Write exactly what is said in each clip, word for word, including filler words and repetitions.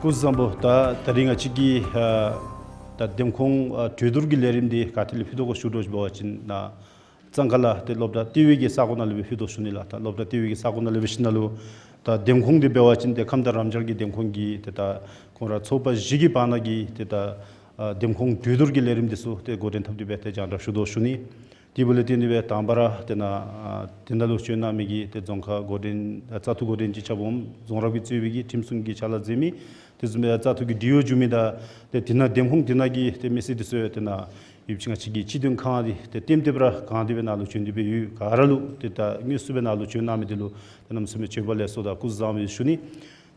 སྐུ་གཟུགས་བཟང་པོ། ད་ད་རིས་ང་བཅས་ཀྱི་ཨ་ད་འདེམས་ཁོངས་ཨ་གྲོས་བསྡུར་གྱི་ལས་རིམ་འདི་ག་ཏེ་ལས་ཕུལ་དོ་གོ་ཞུ་དོ་ཅིག་འབད་བ་ཅིན་ནཱ་གཙང་ཁ་ལ་ཏེ་སློབ་གྲྭ་ལྟེ་བའི་གི་ས་གོ་ནང་ལས་སྦེ་ཕུལ་དོ་ཞུ་ནི་ལགས། ད་སློབ་གྲྭ་ལྟེ་བའི་གི་ས་གོ་ནང་ལས་འབད་ཞིནམ་ལས་ད་འདེམས་ཁོངས་འདི་འབད་བ་ཅིན་ཏེ་ཁམས་དང་རམ་ཤར་གྱི་འདེམས་ཁོངས་ཀྱི་ཏེ་ད་ཁོང་ར་ཚོགས་པ་བཞི་གི་བར་ན་གི་ཏེ་ད་ཨ་འདེམས་ཁོངས་གྲོས་བསྡུར་གྱི་ལས་རིམ་འདི་ཚུ་ཏེ་འགོ་འདྲེན་འཐབ་སྟེ་སྦེ་ཏེ་རྒྱང་བསྒྲགས་ཞུ་དོ་ཞུ་ནི། དེ་འབདཝ་ལས་བརྟེན་ཏེ་སྦེ་དང་པ་ར་ཏེ་ནཱ་ཨ་དེ་ནང་ལུ་བྱོན་གནང་མི་གི་ཏེ་རྫོང་ཁག་འགོ་འདྲེན་ཨ་བཙག་འཐུ་འགོ་འདྲེན་ཅིག་རྐྱབ་འོང་རྫོང་རབ་ཀྱིས་གཙོས་པའི་གི་ཁྲིམས་སྲུང་གི་ཕྱག་ལཱ་མཛད་མི་དེ་བཟུམ་སྦེ་བཙག་འཐུ་གི་འབྲེལ་ཡོད་འཇུག་མི་དང་ཏེ་དེ་ནང་འདེམས་ཁོངས་དེ་ནང་གི་ཏེ་མི་སེར་དེ་ཚུ་ཡང་ཏེ་ནཱ་ཡོད་ཅིག་ང་བཅས་ཀྱི་སྤྱི་དོན་ཁང་འདི་ཏེ་ལྟེམ་ལྟེམ་ར་གང་སྟེ་སྦེ་ནཱ་ལུ་བྱོན་ཏེ་སྦེ་ཡོད། ག་ར་ལུ་ཏེ་ད་དངོས་སུ་སྦེ་ནཱ་ལུ་བྱོན་གནང་མི་དེ་ལུ་ཏེ་གནམ་མེད་ས་མེད་བྱོན་པ་ལེགས་སོ་དང་སྐུ་གཟུགས་བཟང་པོ་ཡོད་ཞུ་ནི།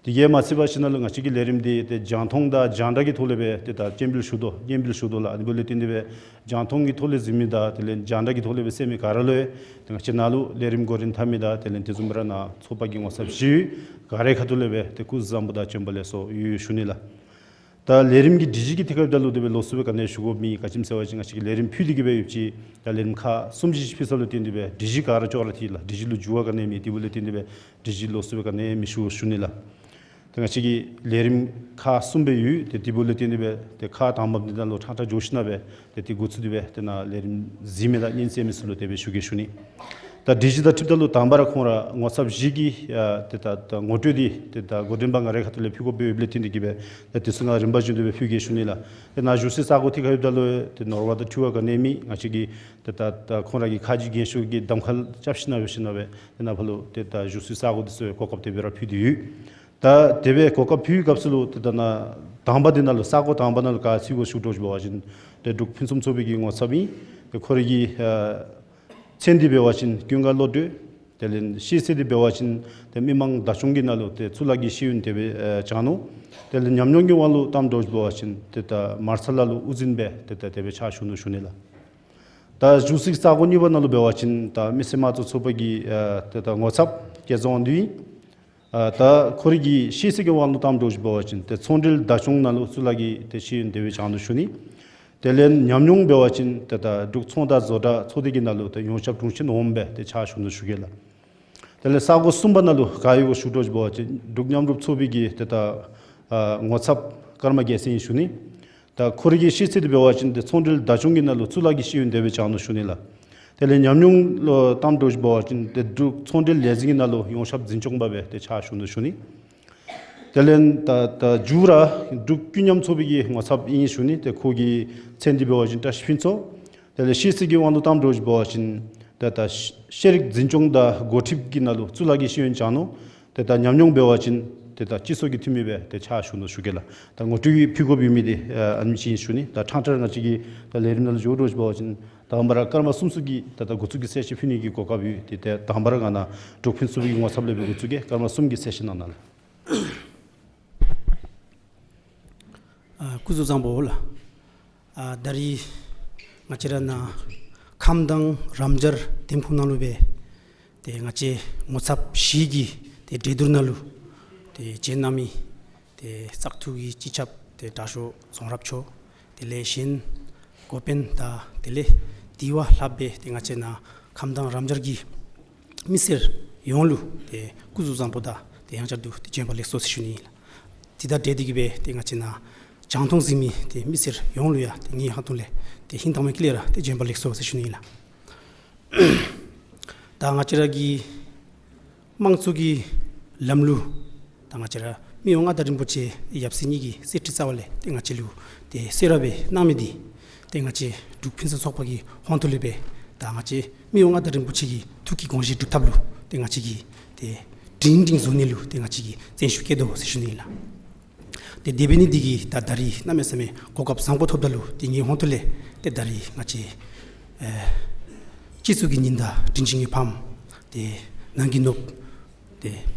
དེ་གིས་མ་ཚད་པར་ཞིནམ་ལས་ང་བཅས་ཀྱི་ལས་རིམ་འདི་ཏེ་རྒྱང་མཐོང་དང་རྒྱང་བསྒྲགས་ཀྱི་ཐོག་ལས་སྦེ་ཏེ་ད་སྤྱན་འབུལ་ཞུ་དོ་སྙན་འབུལ་ཞུ་དོ་ལགས། དེ་འབདཝ་ལས་བརྟེན་ཏེ་སྦེ་རྒྱང་མཐོང་གི་ཐོག་ལས་གཟིགས་མི་དང་དེ་ལས་རྒྱང་བསྒྲགས་ཀྱི་ཐོག་ལས་སྦེ་གསན་མི་ག་ར་ལུ་ཡང་ཏེ་ང་བཅས་ནཱ་ལུ་ལས་རིམ་འགོ་འདྲེན་འཐབ་མི་དང་དེ་ལས་དེ་བཟུམ་ར་ནཱ་ཚོགས་པ་གི་ངོ་ཚབ་ཞུ་ག་རའི་ཁ་ཐུག་ལས་སྦེ་ཏེ་སྐུ་གཟུགས་བཟང་པོ་དང་བྱོན་པ་ལེགས་སོ་ཡོད་ཞུ་ནི་ལགས། ད་ལས་རིམ་གྱི་སྒྲིག་གཞི་གི་ཐད་ཁར་ད་ལུ་དེ་སྦེ་ལོགས་སུ་སྦེ་ག་ནི་ཞུ་དགོཔ་མེད། ག་ཅི་སྨོ་ཟེར་བ་ཅིན་ང་བཅས་ཀྱི་ལས་རིམ་ཕུལ་ཏེ་གི་སྦེ་ཡོད་ཅི། ད་ལས་རིམ་ཁག་གསུམ་ཅིག་ཕུལ་ས་ལུ་བརྟེན་ཏེ་སྦེ་སྒྲིག་གཞི་ག་ར་ཅོག་ར་འཐད་ལགས། སྒྲིག་གཞི་ལུ་འགྱུར་བ་ག་ནི་མེད། དེ་འབདཝ་ལས་བརྟེན་ཏེ་སྦེ་སྒྲིག་གཞི་ལོགས་སུ་སྦེ་ག་ནི་མི་ཞུ་ཞུ་ནི་ལགས། ད་ང་བཅས་ཀྱི་ལས་རིམ་ཁག་གསུམ་སྦེ་ཡོད། ཏེ་དེ་འབདཝ་ལས་བརྟེན་ཏེ་སྦེ་ཏེ་ཁག་དང་པམ་འདི་ནང་ལུ་ཕྲང་ཕྲང་འགྱོ་ཞིནམ་ལས་སྦེ་ཏེ་དེ་འགོ་བཙུགས་ཏེ་སྦེ་ཏེ་ནཱ་ལས་རིམ་གཟིགས་མི་དང་སྙན་གསན་མི་ཚུ་ལུ་དེ་སྦེ་ཞུ་གེ་ཞུ་ནི། ད་སྒྲིག་གཞི་དང་འཁྲིལཝ་ད་ལུ་དང་པ་ར་ཁོང་ར་ངོ་ཚབ་བཞི་གི་ཨ་ཏེ་ད་ད་ངོ་སྤྲོད་འདི་ཏེ་ད་འགོ་འདྲེན་པ་ང་རའི་ཁ་ཐུག་ལས་ཕུལ་དགོཔ་ཡོདཔ་ལས་བརྟེན་ཏེ་གི་སྦེ་ད་དེ་ཚུ་ང་རིམ་པ་བཞིན་དུ་སྦེ་ཕུལ་གེ་ཞུ་ནི་ལགས། ཏེ་ནཱ་བཞུགས་སའི་ས་གོ་ཐད་ཁར་འབདཝ་ད་ལུ་ཏེ་ནོར་བ་དང་འཁྲུལ་བ་ག་ནི་མེད། ང་བཅས་ཀྱིས་ཏེ་ད་ད་ཁོང་ར་གི་ཁ་རྗེ་རྒན་ཤོས་ཀྱིས་གདམ་ཁ་རྐྱབ་ཞིནམ་ལས་འབད་ཞིནམ་ལས་སྦེ་ཏེ་ནཱ་ཕར་ལུ་ཏེ་ད་བཞུགས་སའི་ས་གོ་དེ་ཚུ་གོ་སྐབས་དེ་སྦེ་ར་ཕུལ་ཏེ་ཡོད། ད་དེ་སྦེ་གོ་སྐབས་ཕུལ་བའི་སྐབས་སུ་ལུ་ཏེ་ད་ནཱ་དང་པ་འདི་ནང་ལུ་ས་གོ་དང་པ་ནང་ལུ་ག་ཅི་ཡོད་ཞུ་དོ་ཅིག་འབད་བ་ཅིན་ཏེ་འབྲུག་ཕུན་སུམ་ཚོགས་པའི་གི་ངོ་ཚབ་ཨིན། ཏེ་ཁོ་རའི་གི་ཨ་མཚན་འདི་འབད་བ་ཅིན་ཀུན་དགའ་བློ་གྲོས། དེ་ལས་ཤེས་ཚད་འདི་འབད་བ་ཅིན་ཏེ་མི་མང་བདག་སྐྱོང་གི་ནང་ལུ་ཏེ་གཙུག་ལག་གི་ཤེས་ཡོན་དེ་སྦེ་ཨ་སྦྱང་ནུག། དེ་ལས་ཉམས་མྱོང་གི་དབང་ལུ་བཏངམ་འདྲཝ་ཅིག་འབད་བ་ཅིན་ཏེ་ད་མར་ཚ་ལ་ལུ་དབུ་འཛིན་སྦེ་ཏེ་ད་དེ་སྦེ་ཕྱག་ཞུ་ནུག་ཞུ་ནི་ལགས། ད་བཞུགས་སའི་ས་གོ་གཉིས་པ་ནང་ལུ་འབད་བ་ཅིན་ད་མི་སེར་དམངས་གཙོ་ཚོགས་པ་གི་ཨ་ཏེ་ད་ངོ་ཚབ་སྐལ་བཟང་དབང་འདུས་ཨིན། ཨ་ད་ཁོ་རའི་གི་ཤེས་ཚད་ཀྱི་དབང་ལུ་བཏངམ་འདྲཝ་ཅིག་འབད་བ་ཅིན་ཏེ་ཚོང་འབྲེལ་བདག་སྐྱོང་ནང་ལུ་གཙུག་ལག་གི་ཏེ་ཤེས་ཡོན་དེ་སྦེ་སྦྱང་ནུག་ཞུ་ནི། དེ་ལས་ཉམས་མྱོང་འབད་བ་ཅིན་ཏེ་ད་འབྲུག་ཚོང་དང་བཟོ་གྲྭ་ཚོགས་སྡེ་གི་ནང་ལུ་ཏེ་ཡོངས་ཁྱབ་དྲུང་ཆེན་འོགམ་སྦེ་ཏེ་ཕྱག་ཞུ་ནུག་ཞུ་གེ་ལགས། དེ་ལས་ས་གོ་གསུམ་པ་ནང་ལུ་ག་ཡོད་ཞུ་དོ་ཅིག་འབད་བ་ཅིན་འབྲུག་མཉམ་རུབ་ཚོགས་པའི་གི་ཏེ་ད་ཨ་ངོ་ཚབ་ཀརྨ་རྒྱལ་མཚན་ཨིན་ཞུ་ནི། ད་ཁོ་རའི་གི་ཤེས་ཚད་འདི་འབད་བ་ཅིན་ཏེ་ཚོང་འབྲེལ་བདག་སྐྱོང་གི་ནང་ལུ་གཙུག་ལག་གི་ཤེས་ཡོན་དེ་སྦེ་སྦྱང་ནུག་ཞུ་ནི་ལགས། དེ་ལས་ཉམས་མྱོང་ལུ་བཏངམ་འདྲཝ་ཅིག་འབད་བ་ཅིན་ཏེ་འབྲུག་ཚོང་འབྲེལ་ལས་འཛིན་གྱི་ནང་ལུ་ཡོངས་ཁྱབ་འཛིན་སྐྱོང་པ་སྦེ་ཏེ་ཕྱག་ཞུ་ནུག་ཞུ་ནི། དེ་ལས་ད་ད་མཇུག་ར་འབྲུག་ཀུན་མཉམ་ཚོགས་པའི་གི་ངོ་ཚབ་ཨིན་ཞུ་ནི། ཏེ་ཁོ་གི་མཚན་འདི་འབད་བ་ཅིན་བཀྲ་ཤིས་ཕུན་ཚོགས། དེ་ལས་ཤེས་ཚད་ཀྱི་དབང་ལུ་བཏངམ་འདྲཝ་ཅིག་འབད་བ་ཅིན་ཏེ་ད་ཤེས་རིག་འཛིན་སྐྱོང་དང་འགོ་ཁྲིད་ཀྱི་ནང་ལུ་གཙུག་ལག་གི་ཤེས་ཡོན་སྦྱང་ནུག། ཏེ་ད་ཉམས་མྱོང་འབད་བ་ཅིན་ཏེ་ད་སྤྱི་ཚོགས་ཀྱི་འཐུས་མི་སྦེ་ཏེ་ཕྱག་ཞུ་ནུག་ཞུ་གེ་ལགས། ད་ངོ་སྤྲོད་ཀྱི་ཕུལ་དགོཔ་ཡོད་མི་འདི་ཨ་ཨ་ནེམ་ཅིག་ཨིན་ཞུ་ནི། ད་ཕྲང་ཕྲང་ང་བཅས་ཀྱི་ད་ལས་རིམ་ནང་ལུ་འགྱོ་དོ་ཅིག་འབད་བ་ཅིན་དང་པ་ར་སྐར་མ་གསུམ་ཚུ་གི་ད་ད་འགོ་བཙུགས་ཀྱི་གསལ་བཤད་ཕུལ་ནི་གི་གོ་སྐབས་ཡོད། ཏེ་ད་དང་པ་ར་ང་ནཱ་འབྲུག་ཕུན་སུམ་ཚོགས་པའི་གི་ངོ་ཚབ་ལས་སྦེ་འགོ་བཙུགས་གེ། སྐར་མ་གསུམ་གྱི་གསལ་བཤད་གནང་གནང་ལགས། ཨ་སྐུ་གཟུགས་བཟང་པོ་ལགས། ཨ་ད་རིས་ང་བཅས་ར་ནཱ་ཁམས་དང་རམ་ཤར་འདེམས་ཁོངས་ནང་ལུ་སྦེ་ཏེ་ང་བཅས་ངོ་ཚབ་བཞི་གི་ཏེ་གྲོས་བསྡུར་ནང་ལུ་ཏེ་བྱོན་གནང་མི་ཏེ་བཙག་འཐུ་གི་སྤྱི་ཁྱབ་ཏེ་དྲག་ཤོས་རྫོང་རབ་མཆོག། དེ་ལས་གཞན་འགོ་དཔོན་དང་དེ་ལས་དེ་བ་ལྷགཔ་སྦེ་ཏེ་ང་བཅས་ནཱ་ཁམས་དང་རམ་ཤར་གྱི་མི་སེར་ཡོངས་ལུ་ཏེ་སྐུ་གཟུགས་བཟང་པོ་དང་ཏེ་ཡང་བསྐྱར་དུ་ཏེ་བྱོན་པ་ལེགས་སོ་ཟེར་ཞུ་ནི་ཨིན་ལགས། དེ་དང་འབྲེལ་ཏེ་གི་སྦེ་ཏེ་ང་བཅས་ནཱ་རྒྱང་མཐོང་གཟིགས་མི་ཏེ་མི་སེར་ཡོངས་ལུ་ཡང་ཏེ་ངེའི་ཧོངས་ལས་ཏེ་ཧིང་དྭངས་མའི་དཀྱིལ་ལས་ར་ཏེ་བྱོན་པ་ལེགས་སོ་ཟེར་ཞུ་ནི་ཨིན་ལགས། ད་ང་བཅས་ར་གི་དམངས་གཙོ་གི་ལམ་ལུགས་ད་ང་བཅས་ར་མི་དབང་མངའ་བདག་རིན་པོ་ཆེ་ཡབ་སྲས་གཉིས་ཀྱིས་གསེར་ཁྲི་རྩ་བ་ལས་ཏེ་ང་བཅས་ལུ་ཏེ་གསོལ་རས་སྦེ་གནང་མི་འདི་ཏེ་ང་བཅས་འབྲུག་ཕུན་སུམ་ཚོགས་པ་གི་ཧོངས་ཐོག་ལས་སྦེ་ད་ང་བཅས་མི་དབང་མངའ་བདག་རིན་པོ་ཆེ་གི་ཐུགས་ཀྱི་དགོངས་བཞེད་སྒྲུབ་ཐབས་ལུ་ཏེ་ང་བཅས་ཀྱིས་ཏེ་སྒྲིང་སྒྲིང་བཟོ་ནི་ལུ་ཏེ་ང་བཅས་ཀྱིས་བརྩོན་ཤུགས་བསྐྱེད་དོ་ཟེར་ཞུ་ནི་ཨིན་ལགས། ཏེ་དེ་འབད་ནི་འདི་གིས་ད་ད་རིས་གནམ་མེད་ས་མེད་གོ་སྐབས་བཟང་པོ་ཐོབ་ད་ལུ་ཏེ་ངེའི་ཧོངས་ཐོག་ལས་ཏེ་ད་རིས་ང་བཅས་ཨེ་སྤྱི་གཙུག་གི་ཉི་ཟླ་དྲིན་ཅན་གྱི་ཕམ་ཏེ་ནང་གི་ནོར་བུ་ཏེ་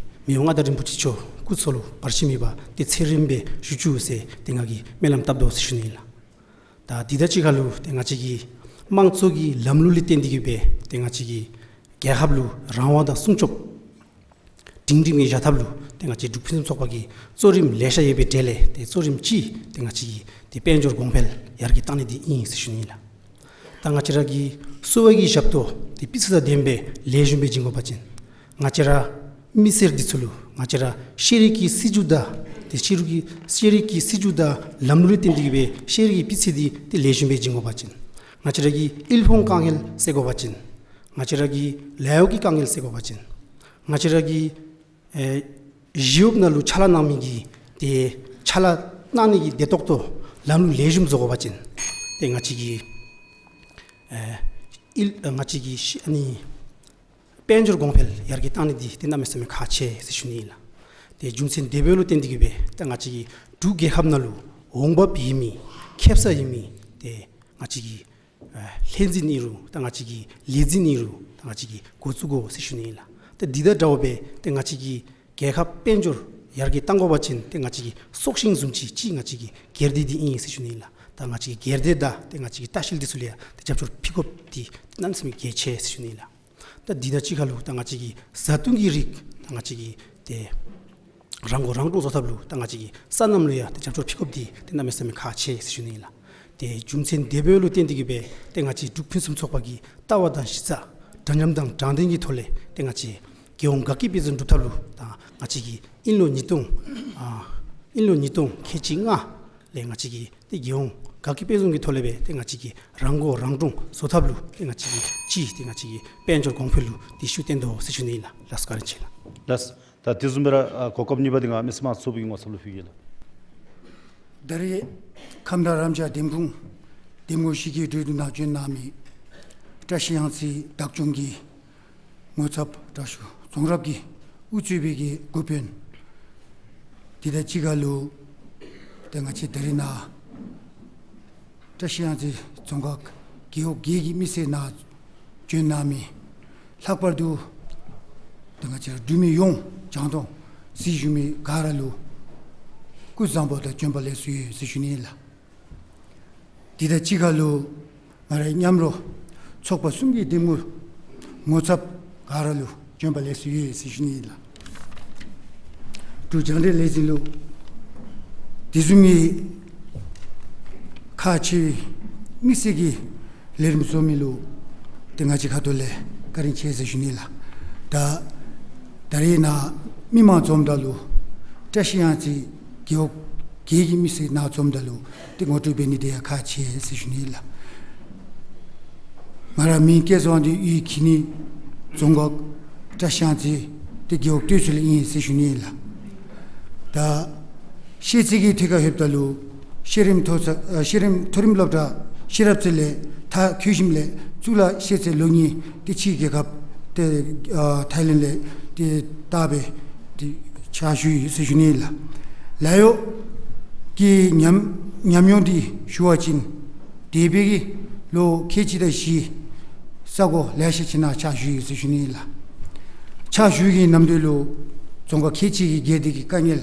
མི་དབང་མངའ་བདག་རིན་པོ་ཆེ་མཆོག་སྐུ་འཚོ་ལུ་བར་ཆད་མེད་པར་ཏེ་ཚེ་རིངམོ་སྦེ་བཞུགས་བཅུག་ཟེར་ཏེ་ང་གིས་སྨོན་ལམ་བཏབ་དོ་ཟེར་ཞུ་ནི་ཨིན་ལགས། ད་འདི་དང་གཅིག་ཁར་ལུ་ཏེ་ང་བཅས་ཀྱི་དམངས་གཙོ་གི་ལམ་ལུགས་ལས་བརྟེན་ཏེ་གི་སྦེ་ཏེ་ང་བཅས་ཀྱི་རྒྱལ་ཁབ་ལུ་རང་དབང་དང་སྲུང་སྐྱོབ་སྒྲིང་སྒྲིང་སྦེ་བཞག་ཐབས་ལུ་ཏེ་ང་བཅས་འབྲུག་ཕུན་སུམ་ཚོགས་པ་གིས་གཙོ་རིམ་ལེ་ཤ་ཡོད་པའི་གྲས་ལས་ཏེ་གཙོ་རིམ་ཅིག་ཏེ་ང་བཅས་ཀྱིས་ཏེ་དཔལ་འབྱོར་གོང་འཕེལ་ཡར་རྒྱས་བཏང་ནི་འདི་ཨིན་ཟེར་ཞུ་ནི་ཨིན་ལགས། ད་ང་བཅས་ར་གིས་གསོ་བ་གི་ཞབས་ཏོག་ཏེ་སྤུས་ཚད་དང་ལྡན་པའི་ལེགས་ཤོམ་སྦེ་བྱིན་དགོ་པ་ཅིན་ང་བཅས་ར་མི་སེར་འདི་ཚུ་ལུ་ང་བཅས་ར་ཤེས་རིག་གི་སྲིད་བྱུས་དང་ ཏེ་ཤེས་རིག་གི་ཤེས་རིག་གི་སྲིད་བྱུས་དང་ལམ་ལུགས་ལུ་བརྟེན་ཏེ་གི་སྦེ་ཤེས་རིག་གི་སྤུས་ཚད་འདི་ཏེ་ལེགས་ཤོམ་སྦེ་བྱིན་དགོ་པ་ཅིན། ང་བཅས་ར་གི་དབུལ་ཕོངས་དཀའ་ངལ་སེལ་དགོ་པ་ཅིན། ང་བཅས་ར་གི་ལཱ་གཡོག་གི་དཀའ་ངལ་སེལ་དགོ་པ་ཅིན། ང་བཅས་ར་གི་ཨེ་ཞི་གཡོགཔ་ནང་ལུ་ཕྱག་ལཱ་གནང་མི་གི་ཏེ་ཕྱག་ལཱ་གནང་ནི་གི་བདེ་ཏོག་ཏོ་ལམ་ལུགས་ལེགས་ཤོམ་བཟོ་དགོ་པ་ཅིན། ཏེ་ང་བཅས་ཀྱི་ཨེ་ཨིལ་ང་བཅས་ཀྱི་ཤི་ཨ་ནི་དཔལ་འབྱོར་གོང་འཕེལ་ཡར་རྒྱས་གཏང་ནི་འདི་ཏེ་གནམ་མེད་ས་མེད་ཁག་ཆེ་ཟེར་ཞུ་ནི་ཨིན་ལགས། ཏེ་རྒྱུ་མཚན་དེ་སྦེ་ལུ་བརྟེན་ཏེ་གི་སྦེ་ཏེ་ང་བཅས་ཀྱི་འབྲུག་རྒྱལ་ཁབ་ནང་ལུ་འོང་འབབ་ཡོད་མི་ཁེ་སང་ཡོད་མི་ཏེ་ང་བཅས་ཀྱི་ཨ་ལྷན་འཛིན་ཨིན་རུང་ད་ང་བཅས་ཀྱི་ལས་འཛིན་ཨིན་རུང་ད་ང་བཅས་ཀྱིས་འགོ་བཙུགས་དགོ་ཟེར་ཞུ་ནི་ཨིན་ལགས། ད་འདི་དང་འདྲཝ་སྦེ་ཏེ་ང་བཅས་ཀྱི་རྒྱལ་ཁབ་དཔལ་འབྱོར་ཡར་རྒྱས་གཏང་དགོ་པ་ཅིན་ཏེ་ང་བཅས་ཀྱི་སྲོག་ཤིང་བཟུམ་ཅིག་གཅིག་ང་བཅས་ཀྱི་སྒེར་སྡེ་འདི་ཨིན་ཟེར་ཞུ་ནི་ཨིན་ལགས། ད་ང་བཅས་ཀྱི་སྒེར་སྡེ་དང་ཏེ་ང་བཅས་ཀྱི་ལྟ་བཤལ་འདི་ཚུ་ལུ་ཡང་ཏེ་རྒྱབ་སྐྱོར་ཕུལ་དགོཔ་འདི་གནམ་མེད་ས་མེད་གལ་ཆེ་ཟེར་ཞུ་ནི་ཨིན་ལགས། ད་འདི་དང་གཅིག་ཁར་ལུ་ད་ང་བཅས་ཀྱི་བཟའ་བཏུང་གི་རིགས་ད་ང་བཅས་ཀྱི་ཏེ་རང་མགོ་རང་འདྲོངས་བཟོ་ཐབས་ལུ་ད་ང་བཅས་ཀྱི་སོ་ནམ་ལུ་ཡང་ཏེ་རྒྱབ་སྐྱོར་ཕུལ་དགོཔ་འདི་ཏེ་གནམ་མེད་ས་མེད་ཁག་ཆེ་ཟེར་ཞུ་ནི་ཨིན་ལགས། ཏེ་རྒྱུ་མཚན་དེ་སྦེ་ལུ་བརྟེན་ཏེ་གི་སྦེ་ཏེ་ང་བཅས་འབྲུག་ཕུན་སུམ་ཚོགས་པ་གི་ལྟ་བ་དང་གཞི་རྩ་འདྲ་མཉམ་དང་དྲང་བདེན་གྱི་ཐོག་ལས་ཏེ་ང་བཅས་རྒྱལ་ཡོངས་དགའ་སྐྱིད་དཔལ་འཛོམས་སྒྲུབ་ཐབས་ལུ་ད་ང་བཅས་ཀྱི་དབྱིན་ལོ་ཉིས་སྟོང་ཨ་དབྱིན་ལོ་ཉིས་སྟོང་ཁལ་གཅིག་ལྔ་ལས་ང་བཅས་ཀྱི་ཏེ་རྒྱལ་ཡོངས་དགའ་སྐྱིད་དཔལ་འཛོམས་ཀྱི་ཐོག་ལས་སྦེ་ཏེ་ང་བཅས་ཀྱི་རང་མགོ་རང་འདྲོངས་བཟོ་ཐབས་ལུ་ཏེ་ང་བཅས་ཀྱིས་ཅིག་ཏེ་ང་བཅས་ཀྱི་དཔལ་འབྱོར་གོང་འཕེལ་ལུ་ཏེ་ཤུགས་བཏོན་དོ་ཟེར་ཞུ་ནི་ཨིན་ལགས། ལགས་སོ། བཀའ་དྲིན་ཆེ་ལགས། ལགས་སོ། ད་དེ་བཟུམ་སྦེ་ར་ཨ་གོ་སྐབས་གཉིས་པ་འདི་ང་མི་སེར་དམངས་གཙོ་ཚོགས་པའི་ངོ་ཚབ་ལུ་ཕུལ་གེ་ལགས། ད་རེས་ཁམས་དྭངས་རམ་འཇག་འདེམས་ཁོངས་འདེམས་ངོ་བཞི་གི་གྲོས་བསྡུར་ནང་བྱོན་གནང་མི་བཀྲ་ཤིས་གཡང་རྩེ་བདག་སྐྱོང་གི་ངོ་ཚབ་དྲག་ཤོས་རྫོང་རབ་ཀྱིས་དབུ་གཙོས་པའི་གི་འགོ་དཔོན་འདི་དང་གཅིག་ཁར་ལུ་ཏེ་ང་བཅས་ད་རེས་ནཱ་བཀྲ་ཤིས་གཡང་རྩེ་རྫོང་ཁག་རྒེད་འོག་བརྒྱད་ཀྱི་མི་སེར་ནཱ་བྱོན་གནང་མི་ལྷག་པར་དུ་ཏེ་ང་བཅས་འབྲུག་མི་ཡོངས་རྒྱང་མཐོང་གཟིགས་བཞུགས་མི་ག་ར་ལུ་སྐུ་གཟུགས་བཟང་པོ་དང་བྱོན་པ་ལེགས་སོ་ཡོད་ཟེར་ཞུ་ནི་ཨིན་ལགས། དེ་དང་གཅིག་ཁར་ལུ་ང་རའི་མཉམ་རོགས་ཚོགས་པ་གསུམ་གྱི་འདེམས་ངོ་ངོ་ཚབ་ག་ར་ལུ་བྱོན་པ་ལེགས་སོ་ཡོད་ཟེར་ཞུ་ནི་ཨིན་ལགས། འབྲུག་རྒྱང་བསྒྲགས་ལས་འཛིན་ལུ་དེ་བཟུམ་མའི་ཁག་ཆེ་བའི་དམིགས་བསལ་གྱི་ལས་རིམ་བཟོ་མི་ལུ་ཏེ་ང་བཅས་ཁ་ཐུག་ལས་བཀའ་དྲིན་ཆེ་ཟེར་ཞུ་ནི་ལགས། ད་ད་རེས་ནཱ་མི་མང་འཛོམས་ད་ལུ་བཀྲ་ཤིས་གཡང་རྩེ་རྒེད་འོག་བརྒྱད་ཀྱི་མི་སེར་ནཱ་འཛོམས་ད་ལུ་ཏེ་ངོ་སྤྲོད་འབད་ནི་དེ་ཡང་ཁག་ཆེ་ཟེར་ཞུ་ནི་ལགས། ང་ར་མིང་སྐལ་བཟང་དེ་ཡུལ་ཁྱི་ནི་རྫོང་ཁག་བཀྲ་ཤིས་གཡང་རྩེ་ཏེ་རྒེད་འོག་སྟོད་ཚུ་ལས་ཨིན་ཟེར་ཞུ་ནི་ལགས། ད་ཤེས་ཚད་ཀྱི་ཐད་ཁར་ལྷོདཔ་ད་ལུ་ཤེས་རིམ་མཐོ་ས་ཨ་ཤེས་རིམ་མཐོ་རིམ་སློབ་གྲྭ་ཤེས་རབ་རྩེ་ལས་མཐར་འཁྱོལ་ཞིནམ་ལས་གཙུག་ལག་ཤེས་ཚད་ལོ་གཉིས་ཏེ་ཕྱིའི་རྒྱལ་ཁབ་ཏེ་ཨ་ཐའི་ལེནཌ་ལས་ཏེ་བཏང་སྦེ་ཏེ་ཕྱག་ཞུ་ཡི་ཟེར་ཞུ་ནི་ལགས། ལཱ་གཡོག་གི་ཉམས་ཉམས་མྱོང་འདི་ཞུ་བ་ཅིན་འདས་པའི་གི་ལོ་ཁལ་གཅིག་དང་བཞི་ས་གོ་ལེ་ཤ་ཅིག་ནང་ཕྱག་ཞུ་ཡི་ཟེར་ཞུ་ནི་ལགས། ཕྱག་ཞུ་གི་ནམ་དུས་ལུ་རྫོང་ཁག་ཁལ་གཅིག་གི་སྒེར་སྡེ་གི་དཀའ་ངལ་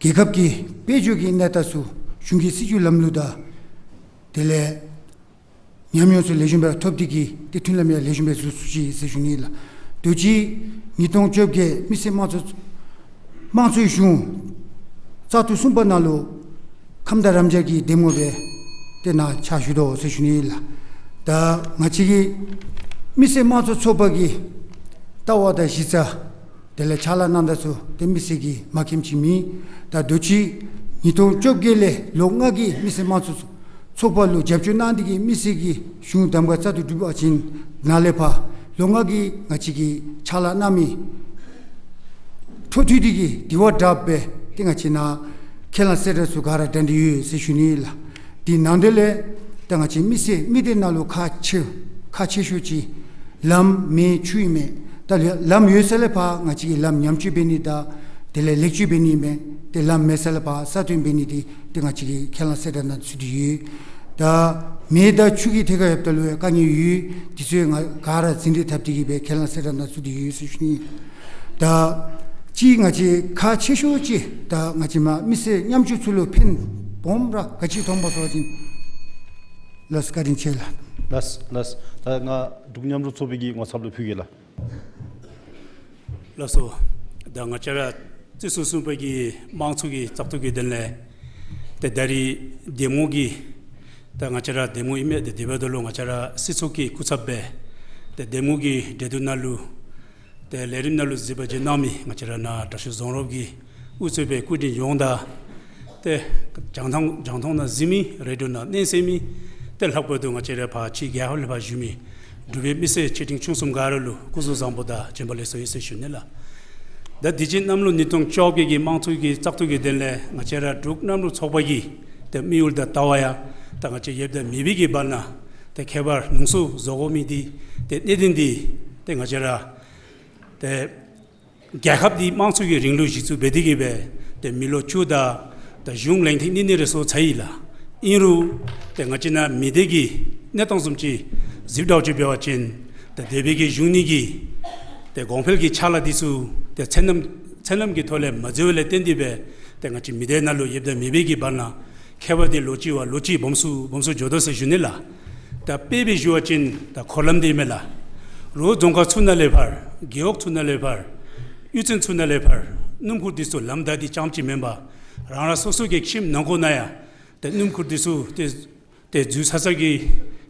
རྒྱལ་ཁབ་ཀྱི་དཔལ་འབྱོར་གྱི་གནས་སྟངས་ཚུ་གཞུང་གི་སྲིད་བྱུས་ལམ་ལུགས་དང་དེ་ལས་ཉམས་མྱོང་ཚུ་ལེགས་ཤོམ་སྦེ་ཐོབ་སྟེ་གི་ཏེ་མཐུན་ལམ་ཡང་ལེགས་ཤོམ་སྦེ་བཟོ་ཚུགས་ཅི་ཟེར་ཞུ་ནི་ལགས། དུས་ཅི་ཉིས་སྟོང་བཅོ་བརྒྱད་མི་སེར་དམངས་གཙོ་དམངས་གཙོའི་གཞུང་བཙག་འཐུ་གསུམ་པ་ནང་ལུ་ཁམས་དྭངས་རམ་འཇག་གི་འདེམས་ངོ་སྦེ་ཏེ་ནཱ་ཕྱག་ཞུ་དོ་ཟེར་ཞུ་ནི་ལགས། ད་ང་བཅས་ཀྱི་མི་སེར་དམངས་གཙོ་ཚོགས་པ་གི་ལྟ་བ་དང་གཞི་རྩ་དེ་ལས་ཕྱག་ལཱ་གནང་ད་ཚུ་ཏེ་མི་སེར་གྱིས་མ་མཁྱེནམ་ཅིག་མེད། ད་དུས་ཅི་ཉིས་སྟོང་བཅོ་བརྒྱད་ལས་ལོ་ལྔ་གི་མི་སེར་དམངས་གཙོ་ཚོགས་པ་ལུ་རྒྱབ་སྐྱོར་གནང་སྟེ་གི་མི་སེར་གྱིས་གཞུང་གདམ་ཁ་བཙག་འཐུ་གྲུབ་པ་ཅིན་ནཱ་ལས་ཕར་ལོ་ལྔ་གི་ང་བཅས་ཀྱིས་ཕྱག་ལཱ་གནང་མི་འཕྲོ་མཐུད་དེ་གི་དེ་བ་དྲགཔ་སྦེ་ཏེ་ང་བཅས་ནཱ་ཁས་བླངས་གསལ་བསྒྲགས་ཚུ་ག་ར་དྲང་སྟེ་ཡོད་ཟེར་ཞུ་ནི་ལགས། དེ་ནང་དེ་ལས་ད་ང་བཅས་མི་སེར་མི་སྡེ་ནང་ལུ་ཁག་ཆེ་ཁག་ཆེ་ཤོས་ཅིག་ལམ་མེ་ཆུ་ཨིན་མས། ད་ལམ་ཡོད་ས་ལས་ཕར་ང་བཅས་ཀྱིས་ལམ་ཉམས་བཅོས་འབད་ནི་དང་དེ་ལས་ལེགས་བཅོས་འབད་ནི་མས། ཏེ་ལམ་མེད་ས་ལས་ཕར་ས་སྟོན་འབད་ནི་དེ་ཏེ་ང་བཅས་ཀྱིས་ཁས་བླངས་གསལ་བསྒྲགས་ནང་ཚུད་དེ་ཡོད། ད་མེ་དང་ཆུ་གི་ཐད་ཁར་ལྷོདཔ་ད་ལུ་དཀའ་ངལ་ཡོད། དེ་ཚུ་ང་ག་ར་ཟིན་བྲིས་བཏབ་སྟེ་གི་སྦེ་ཁས་བླངས་གསལ་བསྒྲགས་ནང་ཚུད་དེ་ཡོད་ཟེར་ཞུ་ནི། ད་ཅི་ང་བཅས་ཁག་ཆེ་ཤོས་ཅིག་ད་ང་བཅས་མ་མི་སེར་ཉམ་ཆུང་ཚུ་ལུ་ཕན་སྦོམ་ར་ག་ཅི་ཐོགས་པ་ཟེར་བ་ཅིན། ལགས་སོ། བཀའ་དྲིན་ཆེ་ལགས། ལགས་སོ་ལགས་སོ། ད་ང་འབྲུག་མཉམ་རུབ་ཚོགས་པའི་གི་ངོ་ཚབ་ལུ་ཕུལ་གེ་ལགས། ལགས་སོ། ད་ང་བཅས་ར་རྩིས་ཚོགས་གསུམ་པ་གི་དམངས་གཙོ་གི་བཙག་འཐུ་གི་དོན་ལས་ཏེ་ད་རིས་འདེམས་ངོ་གི་ད་ང་བཅས་ར་འདེམས་ངོ་ཨིན་མས། ཏེ་དེ་འབདཝ་ད་ལུ་ང་བཅས་ར་སྲིད་ཚོགས་ཀྱི་སྐུ་ཚབ་སྦེ་ཏེ་འདེམས་ངོ་གི་གྲོས་བསྡུར་ནང་ལུ་ཏེ་ལས་རིམ་ནང་ལུ་གཟིགས་པར་བྱོན་གནང་མི་ང་བཅས་ར་ནཱ་དྲག་ཤོས་རྫོང་རབ་ཀྱི་ དབུ་གཙོས་པའི་སྐུ་མགྲོན་ཡོངས་དང་ཏེ་རྒྱང་མཐོང་རྒྱང་མཐོང་ནང་གཟིགས་མི་རེ་ཌི་ཡོ་ནང་གནས་གསན་མི་ཏེ་ལྷག་པར་དུ་ང་བཅས་ར་ཕར་ཕྱི་རྒྱལ་ཁབ་ལས་ཕར་བཞུགས་མི་འབྲུག་པའི་མི་སེར་ཆེ་འབྲིང་ཆུང་གསུམ་ག་ར་ལུ་སྐུ་གཟུགས་བཟང་པོ་དང་བྱོན་པ་ལེགས་སོ་ཡོད་ཟེར་ཞུ་ནི་ལགས། ད་དུས་ཅི་གནམ་ལོ་ཉིས་སྟོང་བཅོ་བརྒྱད་ཀྱི་དམངས་གཙོའི་གི་བཙག་འཐུ་གི་དོན་ལས་ང་བཅས་ར་འབྲུག་གནམ་གྲུ་ཚོགས་པ་གི་ཏེ་དམིགས་ཡུལ་དང་ལྟ་བ་ཡང་ད་ང་བཅས་ཡོདཔ་དང་མེདཔ་གི་བར་ན་ཏེ་ཁྱད་པར་ཉུང་སུ་བཟོ་དགོ་མི་འདི་ཏེ་གནད་དོན་འདི་ཏེ་ང་བཅས་ར་ཏེ་རྒྱལ་ཁབ་འདི་དམངས་གཙོའི་གི་རིང་ལུགས་གཞི་བཙུགས་འབད་དེ་གིས་སྦེ་ཏེ་མི་ལོ་བཅུ་དང་ད་གཞུང་གླེང་ཐེངས་གཉིས་གཉིས་རེ་སོང་ཚར་ཡི་ལགས། ཨིན་རུང་ཏེ་ང་བཅས་ནཱ་མི་སྡེ་གི་གནས་སྟངས་བཟུམ་ཅིག་གཟིགསཔ་འདྲཝ་ཅིག་འབད་བ་ཅིན་ད་འདས་པའི་གི་གཞུང་གཉིས་ཀྱི་ཏེ་གོང་འཕེལ་གྱི་ཕྱག་ལཱ་འདི་ཚུ་ཏེ་ཚད་ལྡན་ཚད་ལྡན་གྱི་ཐོག་ལས་མ་མཛད་པ་ལས་བརྟེན་ཏེ་སྦེ་ཏེ་ང་བཅས་མི་སྡེ་ནང་ལུ་ཡོདཔ་དང་མེདཔ་གི་བར་ན་ཁྱད་པར་འདི་ལོ་གཅིག་བ་ལོ་གཅིག་སྦོམ་སུ་སྦོམ་སུ་འགྱོ་དོ་ཟེར་ཞུ་ནི་ལགས། ད་དཔེ་སྦེ་ཞུ་བ་ཅིན་ད་འཁོར་ལམ་འདི་མས་ལགས། རོང་རྫོང་ཁག་ཚུ་ནང་ལས་ཕར་རྒེད་འོག་ཚུ་ནང་ལས་ཕར་གཡུས་ཚན་ཚུ་ནང་ལས་ཕར་སྣུམ་འཁོར་འདི་ཚུ་ལམ་བདའ་སྟེ་རྐྱངམ་ཅིག་མེན་པར་རང་རང་སོ་སོ་གི་ཁྱིམ་ནང་འཁོད་ནང་ཡང་ཏེ་སྣུམ་འཁོར་འདི་ཚུ་ཏེ་ཏེ་འཛུལ་ཚར་ཚར་གྱི་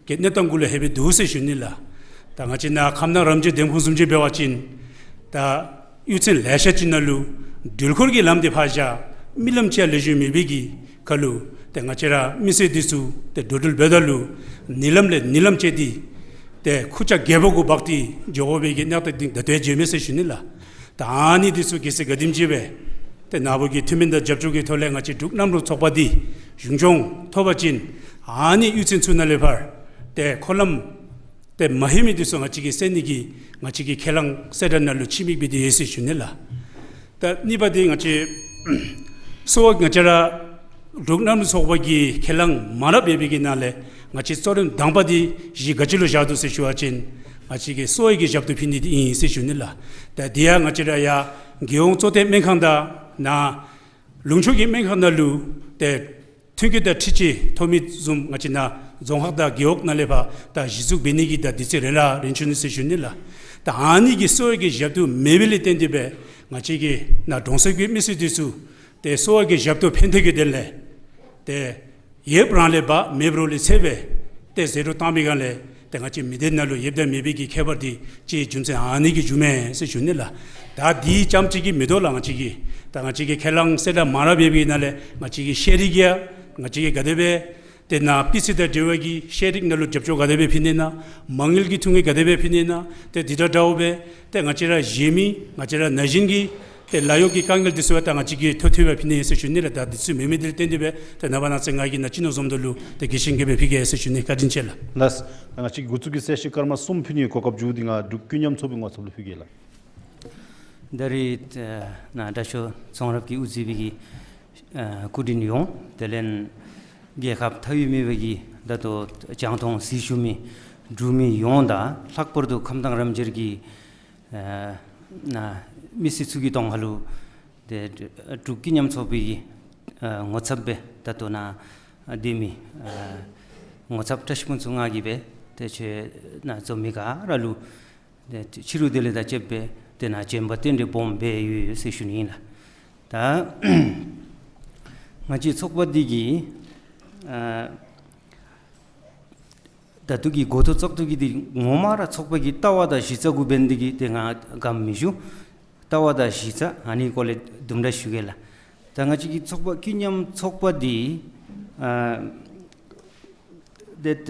གི་གནས་སྟངས་གུ་ལུ་ལྷོད་སྦེ་འདུག་ཟེར་ཞུ་ནི་ལགས། ད་ང་བཅས་ནཱ་ཁམས་དྭངས་རམ་འབྱེད་འདེམས་ཁོངས་བཟུམ་ཅིག་འབད་བ་ཅིན་ད་གཡུས་ཚན་ལེ་ཤ་ཅིག་ནང་ལུ་འགྲུལ་འཁོར་གྱི་ལམ་འདི་ཕར་བཞག་མི་ལམ་ཅིག་ཡང་ལེགས་ཤོམ་མེད་པའི་གི་ཁར་ལུ་ཏེ་ང་བཅས་ར་མི་སེར་འདི་ཚུ་ཏེ་འགྲོ་འགྲུལ་འབདཝ་ད་ལུ་ནི་ལམ་ལས་ནི་ལམ་བཅད་དེ་ཏེ་ཁུར་ཆ་རྒྱལ་པོ་གུ་འབག་སྟེ་འགྱོ་དགོ་པའི་གི་གནས་སྟངས་འདི་ད་ལྟོ་ཡང་འགྱོཝ་མས་ཟེར་ཞུ་ནི་ལགས། ད་ཨ་ནི་འདི་ཚུ་གལ་སྲིད་ག་དེམ་ཅིག་སྦེ་ཏེ་ནཱ་བུ་གི་མཐུན་མིན་དང་རྒྱབ་སྐྱོར་གྱི་ཐོག་ལས་ང་བཅས་འབྲུག་གནམ་གྲུ་ཚོགས་པ་འདི་གཞུང་སྐྱོང་ཐོབ་པ་ཅིན་ཨ་ནི་གཡུས་ཚན་ཚུ་ནང་ལས་ཕར་ཏེ་འཁོར་ལམ་ཏེ་མ་ལྷོད་མི་འདི་ཚུ་ང་བཅས་ཀྱིས་སེལ་ནི་གི་ང་བཅས་ཀྱི་ཁས་བླངས་གསལ་བསྒྲགས་ནང་ལུ་ཆེད་དམིགས་འབད་དེ་ཡོད་ཟེར་ཞུ་ནི་ལགས། ད་གཉིས་པ་འདི་ང་བཅས་གསོ་བ་ང་བཅས་ར་འབྲུག་གནམ་གྲུ་ཚོགས་པ་གིས་ཁས་བླངས་མ་རྐྱབ་པའི་གི་ནང་ལས་ང་བཅས་གཙོ་རིམ་དང་པ་འདི་གཞི་ག་ཅི་ལུ་བཞག་དོ་ཟེར་ཞུ་བ་ཅིན་ང་བཅས་ཀྱིས་གསོ་བའི་གི་ཞབས་ཏོག་ཕུལ་ནི་འདི་ཨིན་ཟེར་ཞུ་ནི་ལགས། ད་འདི་ཡང་ང་བཅས་ར་ཡར་རྒྱལ་ཡོངས་གཙོ་བསྟེན་སྨན་ཁང་དང་ནཱ་ལུང་ཕྱོགས་ཀྱི་སྨན་ཁང་ནང་ལུ་ཏེ་མཐུན་རྐྱེན་དང་འཁྲིལ་ཅིག་ཐོབ་མི་བཟུམ་ང་བཅས་ནཱ་རྫོང་ཁག་དང་རྒེད་འོག་ནང་ལས་ཕར་ད་གཞི་བཙུགས་འབད་ནི་གི་ད་དུས་ཚོད་རན་ར་རན་བཅུག་ནི་ཟེར་ཞུ་ནི་ལགས། ད་ཨ་ནི་གི་གསོ་བའི་གི་ཞབས་ཏོག་མེད་པ་ལས་བརྟེན་ཏེ་སྦེ་ང་བཅས་ཀྱི་ནཱ་གྲོང་གསེབ་ཀྱི་མི་སེར་འདི་ཚུ་ཏེ་གསོ་བའི་གི་ཞབས་ཏོག་ཕན་ཐོགས་ཀྱི་དོན་ལས་ཏེ་ཡོདཔ་རང་ལས་འབག་མེདཔ་རོགས་ལས་འཚོལ་སྦེ་ཏེ་ཟད་འགྲོ་བཏང་པའི་སྒང་ལས་ཏེ་ང་བཅས་མི་སྡེ་ནང་ལུ་ཡོདཔ་དང་མེདཔ་གི་ཁྱད་པར་འདི་ཅིག་རྒྱུ་མཚན་ཨ་ནི་གིས་བྱུངམ་མས་ཟེར་ཞུ་ནི་ལགས། ད་འདི་རྐྱངམ་ཅིག་གིས་མི་དོ་ལགས། ང་བཅས་ཀྱི་ད་ང་བཅས་ཀྱིས་ཁས་བླངས་གསལ་བསྒྲགས་མ་རྐྱབ་པའི་ནང་ལས་ང་བཅས་ཀྱི་ཤེས་རིག་ཡང་ང་བཅས་ཀྱིས་ག་དེ་སྦེ་ཏེ་ནཱ་སྤུས་ཚད་དང་འབྲེལ་བའི་གི་ཤེས་རིག་ནང་ལུ་རྒྱབ་སྐྱོར་ག་དེ་སྦེ་ཕུལ་ནི་ཨིན་ན། མ་དངུལ་གྱི་ཐོན་སྐྱེད་ག་དེ་སྦེ་ཕུལ་ནི་ཨིན་ན། ཏེ་འདི་དང་འདྲཝ་སྦེ་ཏེ་ང་བཅས་ར་གཞན་མི་ང་བཅས་ར་ན་གཞོན་གྱི་ཏེ་ལཱ་གཡོག་གི་དཀའ་ངལ་འདི་ཚུ་ཡང་ད་ང་བཅས་ཀྱིས་ཐོ་ཐོ་སྦེ་ཕུལ་ནི་ཨིན་ཟེར་ཞུ་ནི་ལགས། ད་འདི་ཚུ་མེད་མི་འདི་ལུ་བརྟེན་ཏེ་སྦེ་ཏེ་ནངས་པ་གནངས་ཚེ་ང་གིས་ནཱ་སྤྱི་ནོར་འཛོམས་འདུ་ལུ་ཏེ་དགེ་བཤེས་ཀྱི་སྦེ་ཕུལ་གེ་ཟེར་ཞུ་ནི། བཀའ་དྲིན་ཆེ་ལགས། ལགས། ད་ང་བཅས་ཀྱིས་འགོ་བཙུགས་ཀྱི་གསལ་བཤད་སྐར་མ་གསུམ་ཕུལ་ནིའི་གོ་སྐབས་མཇུག་འདི་ང་འབྲུག་ཀུན་མཉམ་ཚོགས་པའི་ངོ་ཚབ་ལུ་ཕུལ་གེ་ལགས། ད་རེས་ཨ་ནཱ་དྲག་ཤོས་ཚོང་རབ་ཀྱིས་དབུ་གཙོས་པའི་གི་ཨ་སྐུ་མགྲོན་ཡོངས་དེ་ལས་རྒྱལ་ཁབ་མཐའ་དབུས་མེད་པའི་གི་ད་ལྟོ་རྒྱང་མཐོང་གཟིགས་བཞུགས་མི་འབྲུག་མི་ཡོངས་དང་ལྷག་པར་དུ་ཁམས་དྭངས་རམ་འབྱེད་ཀྱི་ཨ་ནཱ་མི་སེར་ཚུ་གི་གདོང་ཁ་ལུ་ཏེ་འབྲུག་ཀུན་མཉམ་ཚོགས་པའི་གི་ཨ་ངོ་ཚབ་སྦེ་ད་ལྟོ་ནཱ་སྡོད་མི་ཨ་ངོ་ཚབ་བཀྲ་ཤིས་ཕུན་ཚོགས་ང་གིས་སྦེ་ཏེ་ཁྱེད་ནཱ་འཛོམས་མི་ག་ར་ལུ་ཏེ་ཕྱི་རུ་བདེ་ལེགས་དང་བཅས་པའི་ཏེ་ནཱ་བྱོན་པ་རྟེན་འབྲེལ་སྦོམ་སྦེ་ཡོད་ཟེར་ཞུ་ནི་ཨིན་ལགས། ད་ང་བཅས་ཚོགས་པ་འདི་གི་ཨ་ད་ལྟོ་གི་འགོ་ཐོག་བཙག་འཐུ་གི་འདི་ངོ་མ་ར་ཚོགས་པ་གི་ལྟ་བ་དང་གཞི་རྩ་གུ་འབད་ནི་འདི་གིས་ཏེ་ང་ག་མི་ཞུ། ལྟ་བ་དང་གཞི་རྩ་ཨ་ནི་སྐོར་ལས་དུམ་གྲ་ཞུ་གེ་ལགས། ད་ང་བཅས་ཀྱི་ཚོགས་པ་ཀུན་མཉམ་ཚོགས་པ་འདི་ཨ་ཏེ་ད་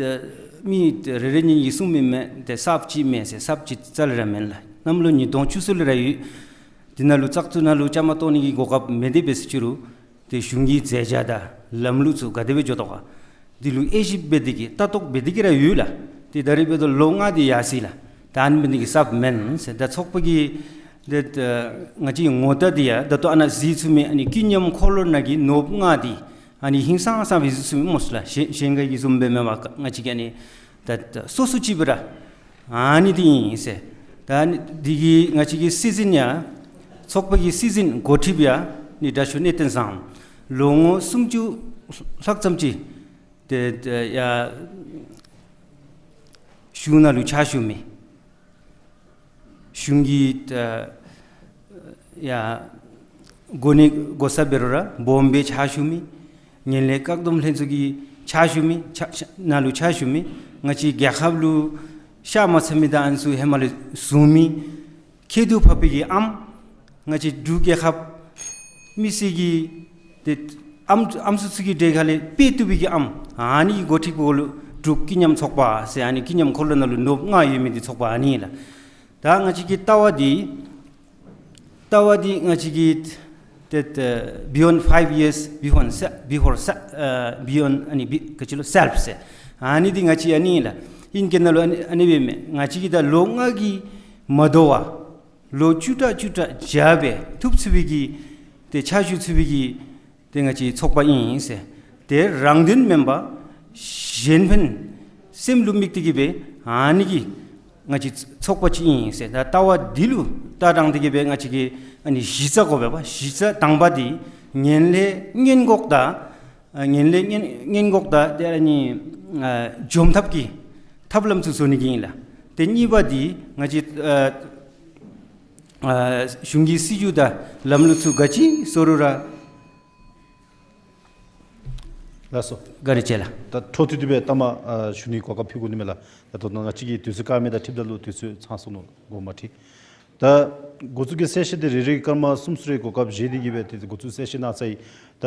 མི་རེ་རེ་གཉིས་གཉིས་གསུངམ་ཨིན་མས། ཏེ་གསརཔ་ཅིག་མེན་ཟེར། གསརཔ་ཅིག་རྩ་ལས་ར་མེན་ལགས། གནམ་ལོ་ཉིས་སྟོང་བཅུ་གསུམ་ལས་ར་ཡོད། འདི་ནང་ལུ་བཙག་འཐུ་ནང་ལུ་བཅའ་མར་གཏོགས་ནི་གི་གོ་སྐབས་མེད་དེ་འབད་ཟེར་ཅི་རུང་ཏེ་གཞུང་གི་མཛད་བྱ་དང་ལམ་ལུགས་ཚུ་ག་དེ་སྦེ་འགྱོ་དོ་ག་འདི་ལུ་དབྱེ་ཞིབ་འབད་དེ་གི་ལྟ་རྟོག་འབད་དེ་གི་ར་ཡོད་ལགས། ཏེ་ད་རེས་འབདཝ་ད་ལོ་ལྔ་འདི་ཡར་སོ་ཡི་ལགས། ད་ཨ་ནི་འབད་ནི་གིས་གསརཔ་མེན་ཟེར། ད་ཚོགས་པ་གི་ཏེ་ད་ང་བཅས་ངོ་རྟགས་འདི་ཡང་ད་ལྟོ་ཨ་ནཱ་གཟིགས་ཚུགས་མི་ཨ་ནི་ཀུན་མཉམ་འཁོར་ལོ་ནང་གི་ནོར་བུ་ལྔ་འདི་ཨ་ནི་ཧིང་སངས་ས་སྦེ་གཟིགས་ཚུགས་མི་སྨོ་ལགས། གཞན་གཞན་ག་གི་བཟུམ་སྦེ་མེན་པར་ང་བཅས་ཀྱི་ཨ་ནི་ད་ད་སོ་སོ་གཅིག་པ་ར་ཨ་ནི་འདི་ཨིན་ཟེར། ད་ཨ་ནི་འདི་གིས་ང་བཅས་ཀྱི་སྲིད་འཛིན་ཡང་ཚོགས་པ་གི་སྲིད་འཛིན་འགོ་ཁྲིདཔ་ཡང་ནི་དྲག་ཤོས་གནས་བརྟན་བཟང་ལོ་ངོ་སུམ་ཅུ་ལྷག་ཙམ་ཅིག་ཏེ་ཏེ་ཡར་གཞུང་ནང་ལུ་ཕྱག་ཞུ་མི་གཞུང་གི་ཨ་ཡ་གོ་གནས་གོ་ས་འབད་རུང་ར་སྦོམ་སྦེ་ཕྱག་ཞུ་མི་ངན་ལྷད་བཀག་སྡོམ་ལྷན་ཚོགས་ཀྱི་ཕྱག་ཞུ་མི་ཕྱག་ཕྱག་ནང་ལུ་ཕྱག་ཞུ་མི་ང་བཅས་རྒྱལ་ཁབ་ལུ་ཤ་མ་ཚ་མི་དང་ཨ་ནི་ཚུ་ཧེ་མ་ལས་བཟུང་མི་ཁྱད་དུ་འཕགས་པའི་གི་ཨམ་ང་བཅས་འབྲུག་རྒྱལ་ཁབ་ མི་སེར་གྱི་ཏེ་ཨམ་ཨམ་སྲུ་ཚུ་གི་གྲས་ཁ་ལས་སྤེལ་བཏུབ་པའི་གི་ཨམ་ཨ་ནི་གི་འགོ་ཁྲིདཔ་འོག་ལུ་འབྲུག་ཀུན་མཉམ་ཚོགས་པ་ཟེར་ཨ་ནི་ཀུན་མཉམ་འཁོར་ལོ་ནང་ལུ་ནོརབུ་ལྔ་ཡོད་མི་འདི་ཚོགས་པ་ཨ་ནི་ལགས། ད་ང་བཅས་ཀྱི་ལྟ་བ་འདི་ལྟ་བ་འདི་ང་བཅས་ཀྱི་ཏེ་ཏེ་beyond five years, beyond se- before se- ཨ་beyond ཨ་ནི་བི་ག་ཅི་ལོ་self ཟེར་ཨ་ནི་འདི་ང་བཅས་ཨ་ནི་ལགས། ཨིན་སྐད་ནང་ལུ་ཨ་ནི་ཨ་ནི་སྦེ་མས། ང་བཅས་ཀྱིས་ད་ལོ་ལྔ་གི་མ་དོ་བར་ལོ་བཅུ་ཕྲག་བཅུ་ཕྲག་རྒྱབ་སྦེ་ཐུབ་ཚུགས་པའི་གི་ཏེ་ཕྱག་ཞུ་ཚུགས་པའི་གི་ཏེ་ང་བཅས་ཚོགས་པ་ཨིན་ཟེར། ཏེ་རང་དོན་མེན་པར་གཞན་ཕན་སེམས་ལུ་དམིགས་ཏེ་གི་སྦེ་ཨ་ནི་གི་ང་བཅས་ཚོགས་པ་ཅིག་ཨིན་ཟེར། ད་ལྟ་བ་འདི་ལུ་ལྟ་སྟངས་འདི་གི་སྦེ་ང་བཅས་ཀྱི་ཨ་ནི་གཞི་རྩ་དགོ་པས་པ། གཞི་རྩ་དང་པ་འདི་ངན་ལྷད་སྔོན་འགོག་དང་ཨ་ངན་ལྷད་སྔོན་སྔོན་འགོག་དང་ཏེ་ཨ་ནི་ཨ་འཇོམས་ཐབས་ཀྱི་ཐབས་ལམ་ཚུ་བཟོ་ནི་གི་ཨིན་ལགས། ཏེ་གཉིས་པ་འདི་ང་བཅས་ཨ་ཨ་གཞུང་གི་སྲིད་བྱུས་དང་ལམ་ལུགས་ཚུ་ག་ཅི་བཟོ་རུང་ར། ལགས་སོ། བཀའ་དྲིན་ཆེ་ལགས། ད་འཕྲོ་མཐུད་དེ་སྦེ་ལྟ་མ་ཨ་ཞུ་ནི་གོ་སྐབས་ཕུལ་དགོ་ནི་མས་ལགས། ད་ལྟོ་ནཱ་ང་བཅས་ཀྱི་དུས་ཚོད་སྐར་མ་དང་འཁྲིལཝ་ད་ལུ་དུས་ཚོད་ཚང་སོ་ནུག། དགོངསམ་མ་ཁྲེལ། ད་འགོ་བཙུགས་ཀྱི་གསལ་བཤད་འདི་རེ་རེ་སྐར་མ་གསུམ་གསུམ་རེ་གོ་སྐབས་བཞེས་ཏེ་གི་སྦེ་ཏེ་འགོ་བཙུགས་གསལ་བཤད་གནང་ཚར་ཡི། ད་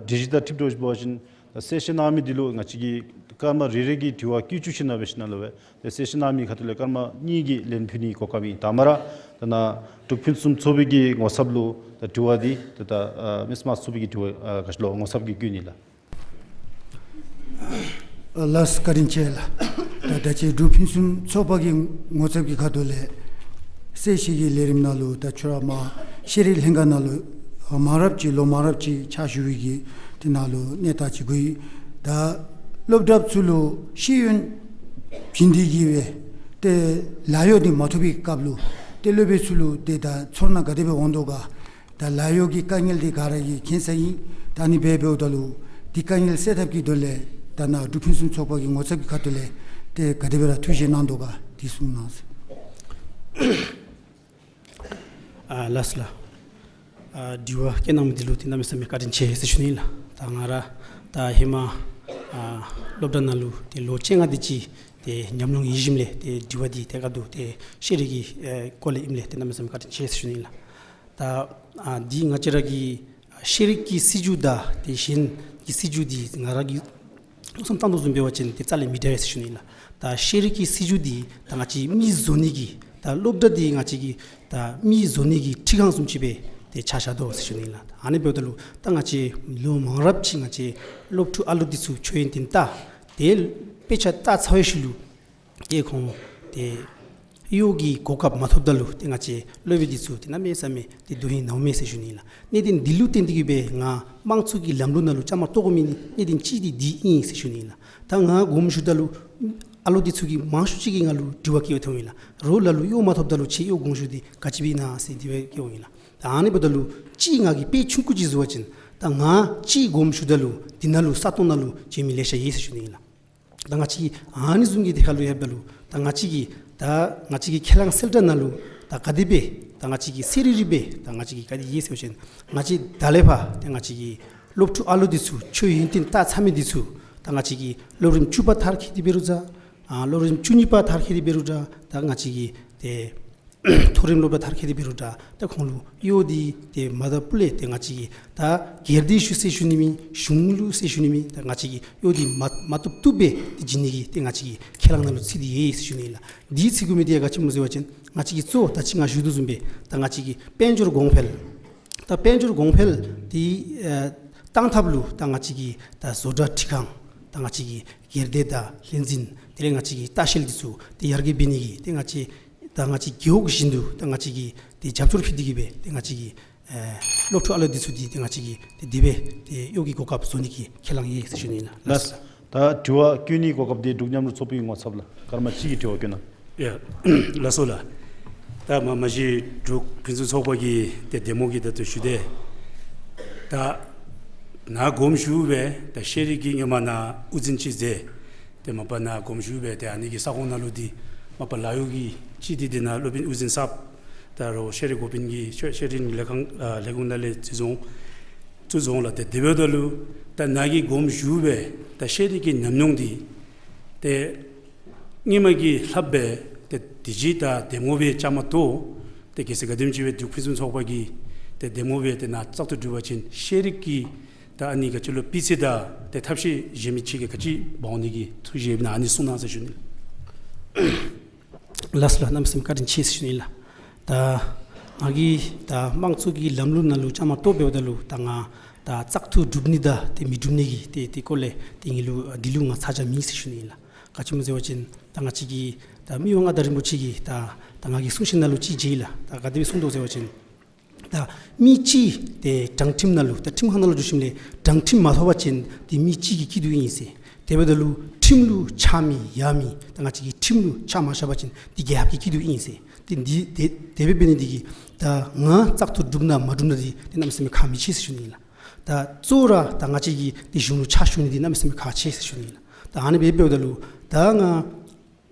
སྒྲིག་གཞི་དང་འཁྲིལཝ་ད་འབད་བ་ཅིན་ད་གསལ་བཤད་གནང་མི་འདི་ལུ་ང་བཅས་ཀྱིས་སྐར་མ་རེ་རེ་གི་དྲི་བ་བཀོད་བཅུག་ཞིནམ་ལས་འབད་ཞིནམ་ལས་འབད་ཏེ་གསལ་བཤད་གནང་མི་ཁ་ཐུག་ལས་སྐར་མ་གཉིས་ཀྱི་ལན་ཕུལ་ནི་གོ་སྐབས་ཨིན། ད་མ་ར་ད་ནཱ་འབྲུག་ཕུན་སུམ་ཚོགས་པའི་གི་ངོ་ཚབ་ལུ་ད་དྲི་བ་འདི་ད་ད་ཨ་མི་སེར་དམངས་གཙོ་ཚོགས་པའི་གི་དྲི་བ་ཨ་ག་ཅི་ལོ་ངོ་ཚབ་ཀྱིས་བཀོད་ནི་ལགས། ཨ་ལགས་སོ། བཀའ་དྲིན་ཆེ་ལགས། ད་ད་ཅི་འབྲུག་ཕུན་སུམ་ཚོགས་པ་གི་ངོ་ཚབ་ཀྱི་ཁ་ཐུག་ལས་གསལ་བཤད་ཀྱི་ལས་རིམ་ནང་ལུ་ད་ཁྱོད་ར་མ་ཤེས་རིག་ལྷན་ཁག་ནང་ལུ་མང་རབས་ཅིག་ལོ་མང་རབས་ཅིག་ཕྱག་ཞུ་བའི་གི་དེ་ནང་ལུ་གནས་སྟངས་ཅིག་གོ་ཡི། ད་སློབ་གྲྭཔ་ཚུ་ལུ་ཤེས་ཡོན་བྱིན་ཏེ་གི་སྦེ་ཏེ་ལཱ་གཡོག་འདི་མ་ཐོབ་པའི་སྐབས་ལུ་ཏེ་སློབ་དཔོན་ཚུ་ལུ་ཏེ་ད་ཚོར་སྣང་ག་དེ་སྦེ་འོང་དོ་ག། ད་ལཱ་གཡོག་གི་དཀའ་ངལ་འདི་ག་ར་གིས་མཁྱེན་ས་ཨིན། ད་ནི་འབད་འབདཝ་ད་ལུ་འདི་དཀའ་ངལ་སེལ་ཐབས་ཀྱི་དོན་ལས་ད་ནཱ་འབྲུག་ཕུན་སུམ་ཚོགས་པ་གི་ངོ་ཚབ་ཀྱི་ཁ་ཐུག་ལས་ཏེ་ག་དེ་སྦེ་ར་ཐུགས་བཞེད་གནང་དོ་ག་འདི་གསུང་གནང་ཟེར། ཨ་ལགས་སོ་ལགས། ཨ་དྲི་བ་བཀོད་གནང་མི་འདི་ལུ་ཏེ་གནམ་མེད་ས་མེད་བཀའ་དྲིན་ཆེ་ཟེར་ཞུ་ནི་ལགས། ད་ང་ར་ད་ཧེ་མ་ཨ་སློབ་གྲྭ་ནང་ལུ་ཏེ་ལོ་བཅོ་ལྔ་དེ་ཅིག་ཏེ་ཉམས་མྱོང་ཡོད་ཞིནམ་ལས་ཏེ་དྲི་བ་འདི་ཏེ་ག་དུ་ཏེ་ཤེས་རིག་གི་ཨེ་སྐོར་ལས་ཨིནམ་ལས་ཏེ་གནམ་མེད་ས་མེད་བཀའ་དྲིན་ཆེ་ཟེར་ཞུ་ནི་ལགས། ད་ཨ་འདི་ང་བཅས་ར་གི་ཤེས་རིག་གི་སྲིད་བྱུས་དང་ཏེ་གཞན་གྱི་སྲིད་བྱུས་འདི་ང་ར་གིས་མནོ་བསམ་བཏང་དོ་བཟུམ་འབད་བ་ཅིན་ཏེ་རྩ་ལས་མི་འདྲ་བས་ཟེར་ཞུ་ནི་ལགས། ད་ཤེས་རིག་གི་སྲིད་བྱུས་འདི་ད་ང་བཅས་མི་བཟོ་ནི་གི་ད་སློབ་གྲྭ་འདི་ང་བཅས་ཀྱི་ད་མི་བཟོ་ནི་གི་ཁྲི་ཁང་བཟུམ་ཅིག་སྦེ་ཏེ་ཆ་བཞག་དོ་ཟེར་ཞུ་ནི་ལགས། ཨ་ནི་འབདཝ་ད་ལུ་ད་ང་བཅས་ལོ་མང་རབས་ཅིག་ང་བཅས་སློབ་ཕྲུག་ཨ་ལུ་འདི་ཚུ་ཆོས་ཡོན་ཏན་ལྟ་ཏེ་དཔེ་ཆ་ལྟ་ཚར་བའི་ཤུལ་ལུ་ཏེ་ཁོང་ཏེ་གཡོག་གི་གོ་སྐབས་མ་ཐོབ་ད་ལུ་ཏེ་ང་བཅས་སློབ་དཔོན་འདི་ཚུ་ཏེ་གནམ་མེད་ས་མེད་ཏེ་དོན་ཧིང་ནཝ་མས་ཟེར་ཞུ་ནི་ལགས། གནད་དོན་འདི་ལུ་བརྟེན་ཏེ་གི་སྦེ་ང་དམངས་གཙོ་གི་ལམ་ལུགས་ནང་ལུ་བཅའ་མར་གཏོགས་དགོ་མི་གནད་དོན་ཅིག་འདི་འདི་ཨིན་ཟེར་ཞུ་ནི་ལགས། ད་ང་དགོངསམ་ཞུཝ་ད་ལུ་ཨ་ལོ་འདི་ཚུ་གིས་མང་ཤོས་ཅིག་གིས་ང་ལུ་དྲི་བ་བཀོད་ཐོནམ་ཨིན་ལགས། རོགས་ལ་ལུ་གཡོག་མ་ཐོབ་ད་ལུ་ཁྱོད་གཡོག་དགོངསམ་ཞུ་འདི་ག་ཅི་སྦེ་ཨིན་ན་ཟེར་དེ་སྦེ་བཀོདཔ་ཨིན་ལགས། ད་ཨ་ནི་འབདཝ་ད་ལུ་ཅིག་ང་གིས་དཔེ་ཆུང་ཀུ་ཅིག་བཟོ་བ་ཅིན་ད་ང་ཅིག་དགོངསམ་ཞུཝ་ད་ལུ་འདི་ནང་ལུ་ས་སྟོང་ནང་ལུ་འགྱོ་མི་ལེ་ཤ་ཡོད་ཟེར་ཞུ་ནི་ཨིན་ལགས། ད་ང་བཅས་ཨ་ནི་བཟུམ་གྱི་དེ་ཁར་ལུ་ཡོདཔ་ད་ལུ་ད་ང་བཅས་ཀྱི་ད་ང་བཅས་ཀྱི་ཁས་བླངས་གསལ་བསྒྲགས་ནང་ལུ་ད་ག་དེ་སྦེ་ད་ང་བཅས་ཀྱི་གསལ་རི་རི་སྦེ་ད་ང་བཅས་ཀྱི་ག་དེ་ཡོད་ཟེར་བ་ཅིན་ང་བཅས་ད་ལས་ཕར་ད་ང་བཅས་ཀྱི་སློབ་ཕྲུག་ཨ་ལོ་འདི་ཚུ་ཆོས་ཡོན་ཏན་ལྟ་ཚར་མི་འདི་ཚུ་ད་ང་བཅས་ཀྱི་སློབ་རིམ་བཅུ་པ་མཐར་འཁྱོལ་ཏེ་འབད་རུང་ད་ཨ་སློབ་རིམ་བཅུ་གཉིས་པ་མཐར་འཁྱོལ་ཏེ་འབད་རུང་ད་ད་ང་བཅས་ཀྱི་ཏེ་མཐོ་རིམ་སློབ་གྲྭ་མཐར་འཁྱོལ་ཏེ་འབད་རུང་ད་ད་ཁོང་ལུ་གཡོག་འདི་ཏེ་མ་ད་པུ་ལས་ཏེ་ང་བཅས་ཀྱིས་ད་སྒེར་སྡེ་ཚུ་ཟེར་ཞུ་ནི་མེན་གཞུང་ལུ་ཟེར་ཞུ་ནི་མེན་ད་ང་བཅས་ཀྱིས་གཡོག་འདི་མ་མ་བཏུབ་བཏུབ་སྦེ་ཏེ་བྱིན་ནི་གི་ཏེ་ང་བཅས་ཀྱི་ཁས་བླངས་ནང་ལུ་ཚུད་དེ་ཡོད་ཟེར་ཞུ་ནི་ཨིན་ལགས། འདི་ཚུད་དགོ་མི་འདི་ཡང་ག་ཅི་སྨོ་ཟེར་བ་ཅིན་ང་བཅས་ཀྱི་གཙོ་བོ་ད་ཅི་ང་ཞུ་དོ་བཟུམ་སྦེ་ད་ང་བཅས་ཀྱི་དཔལ་འབྱོར་གོང་འཕེལ་ད་དཔལ་འབྱོར་གོང་འཕེལ་འདི་ཨེ་བཏང་ཐབས་ལུ་ད་ང་བཅས་ཀྱི་ད་བཟོ་གྲྭ་ཁྲི་ཁང་ད་ང་བཅས་ཀྱི་སྒེར་སྡེ་དང་ལྷན་འཛིན་དེ་ལས་ང་བཅས་ཀྱི་ལྟ་བཤལ་འདི་ཚུ་ཏེ་ཡར་རྒྱས་འབད་ནི་གི་ཏེ་ང་བཅས་ད་ང་བཅས་རྒེད་འོག་བཞིན་དུ་ད་ང་བཅས་ཀྱིས་ཏེ་རྒྱབ་སྐྱོར་ཕུལ་ཏེ་གི་སྦེ་ཏེ་ང་བཅས་ཀྱི་ཨེ་སློབ་ཕྲུག་ཨ་ལོ་འདི་ཚུ་འདི་ཏེ་ང་བཅས་ཀྱིས་ཏེ་དེ་སྦེ་ཏེ་གཡོག་གི་གོ་སྐབས་བཟོ་ནི་གི་ཁས་བླངས་ཡོད་ཟེར་ཞུ་ནི་ཨིན་ལགས། ལགས། ད་དྲི་བ་བཀོད་ནི་གོ་སྐབས་འདི་འབྲུག་མཉམ་རུབ་ཚོགས་པའི་ངོ་ཚབ་ལགས་སྐར་མ་གཅིག་གི་དྲི་བ་བཀོད་གནང་། ཡ་ལགས་སོ་ལགས། ད་མ་མ་གཞི་འབྲུག་ཕུན་སུམ་ཚོགས་པ་གི་ཏེ་འདེམས་ངོ་གི་ད་ལྟོ་ཞུ་དེས། ད་ནཱ་དགོངསམ་ཞུ་སྦེ་ད་ཤེས་རིག་གི་སྔོན་མ་ནཱ་དབུ་འཛིན་ཅིག་མཛད། ཏེ་མ་པ་ནཱ་དགོངསམ་ཞུ་སྦེ་ཏེ་ཨ་ནི་གི་ས་ཁོངས་ནང་ལུ་འདི་མ་པ་ལཱ་གཡོག་གི་ཅིག་འདི་འདི་ནཱ་སློབ་དཔོན་དབུ་འཛིན་གསརཔ་ད་རུང་ཤེས་རིག་འགོ་དཔོན་གྱི་ཤེས་ཤེས་རིག་ལས་ཁང་ཨ་ལས་ཁུངས་ནང་ལས་འཛུལ་སོང་། འཛུལ་སོང་ལགས། ཏེ་དེ་འབདཝ་ད་ལུ་ད་ནཱ་གིས་དགོངསམ་ཞུ་སྦེ་ད་ཤེས་རིག་གི་ཉམས་མྱོང་འདི་ཏེ་སྔོན་མ་གི་ལྷགཔ་སྦེ་ཏེ་དེ་ཅིག་ད་འདེམས་ངོ་སྦེ་བཅའ་མར་གཏོགས། ཏེ་གལ་སྲིད་ག་དེམ་ཅིག་སྦེ་འབྲུག་ཕུན་སུམ་ཚོགས་པ་གིས་ ཏེ་འདེམས་ངོ་སྦེ་ཏེ་ནཱ་བཙག་འཐུ་གྲུབ་པ་ཅིན་ཤེས་རིག་གི་ད་ཨ་ནི་ག་ཅི་ལོ་སྤུས་ཚད་དང་ཏེ་ཐབས་ཤེས་གཞན་མི་ཅིག་གིས་ག་ཅི་འབག་འོང་ནི་གི་ཐུགས་བཞེད་ཨིན་ན་ཨ་ནི་གསུང་གནང་ཟེར་ཞུ་ནི་ལགས། ལགས་སོ་ལགས། གནམ་མེད་ས་མེད་བཀའ་དྲིན་ཆེ་ཟེར་ཞུ་ནི་ལགས། ད་ང་གིས་ད་དམངས་གཙོ་གི་ལམ་ལུགས་ནང་ལུ་བཅའ་མར་གཏོགས་འབདཝ་ད་ལུ་ད་ང་ད་བཙག་འཐུ་གྲུབ་ནི་དང་ཏེ་མི་གྲུབ་ནི་གི་ཏེ་ཏེ་སྐོར་ལས་ཏེ་ངེ་ལུ་འདི་ལུ་ང་ཚ་གྱང་མེད་ཟེར་ཞུ་ནི་ལགས། ག་ཅི་སྨོ་ཟེར་བ་ཅིན་ད་ང་བཅས་ཀྱི་ད་མི་དབང་མངའ་བདག་རིན་པོ་ཆེ་གིས་ད་ད་ང་གི་གསུང་བཤད་ནང་ལུ་ཅིག་མཇལ་ཡི་ལགས། ད་ག་དེ་སྦེ་གསུངས་དོ་ཟེར་བ་ཅིན་ད་མི་གཅིག་ཏེ་དྲང་ཁྲིམས་ནང་ལུ་ད་ཁྲིམས་ཁང་ནང་ལུ་འགྱོ་ཞིནམ་ལས་དྲང་ཁྲིམས་མ་ཐོབ་པ་ཅིན་ཏེ་མི་གཅིག་གི་སྐྱིད་སྡུག་ཨིན་ཟེར། དེ་འབདཝ་ད་ལུ་ཁྲིམས་ལུ་ཆགས་མི་ཡ་མི་ད་ང་བཅས་ཀྱིས་ཁྲིམས་ལུ་ཆ་མ་བཞག་པ་ཅིན་ཏེ་རྒྱལ་ཁབ་ཀྱི་སྐྱིད་སྡུག་ཨིན་ཟེར། ཏེ་འདི་དེ་དེ་སྦེ་འབད་ནི་འདི་གིས་ད་ང་བཙག་འཐུ་གྲུབ་ན་མ་གྲུབ་ན་འདི་ཏེ་གནམ་མེད་ས་མེད་ཁག་མི་ཆེ་ཟེར་ཞུ་ནི་ལགས། ད་གཙོ་བོ་ར་ད་ང་བཅས་ཀྱི་ཏེ་གཞུང་ལུ་ཕྱག་ཞུ་ནི་འདི་གནམ་མེད་ས་མེད་ཁག་ཆེ་ཟེར་ཞུ་ནི་ལགས། ད་ཨ་ནི་སྦེ་འབདཝ་ད་ལུ་ད་ང་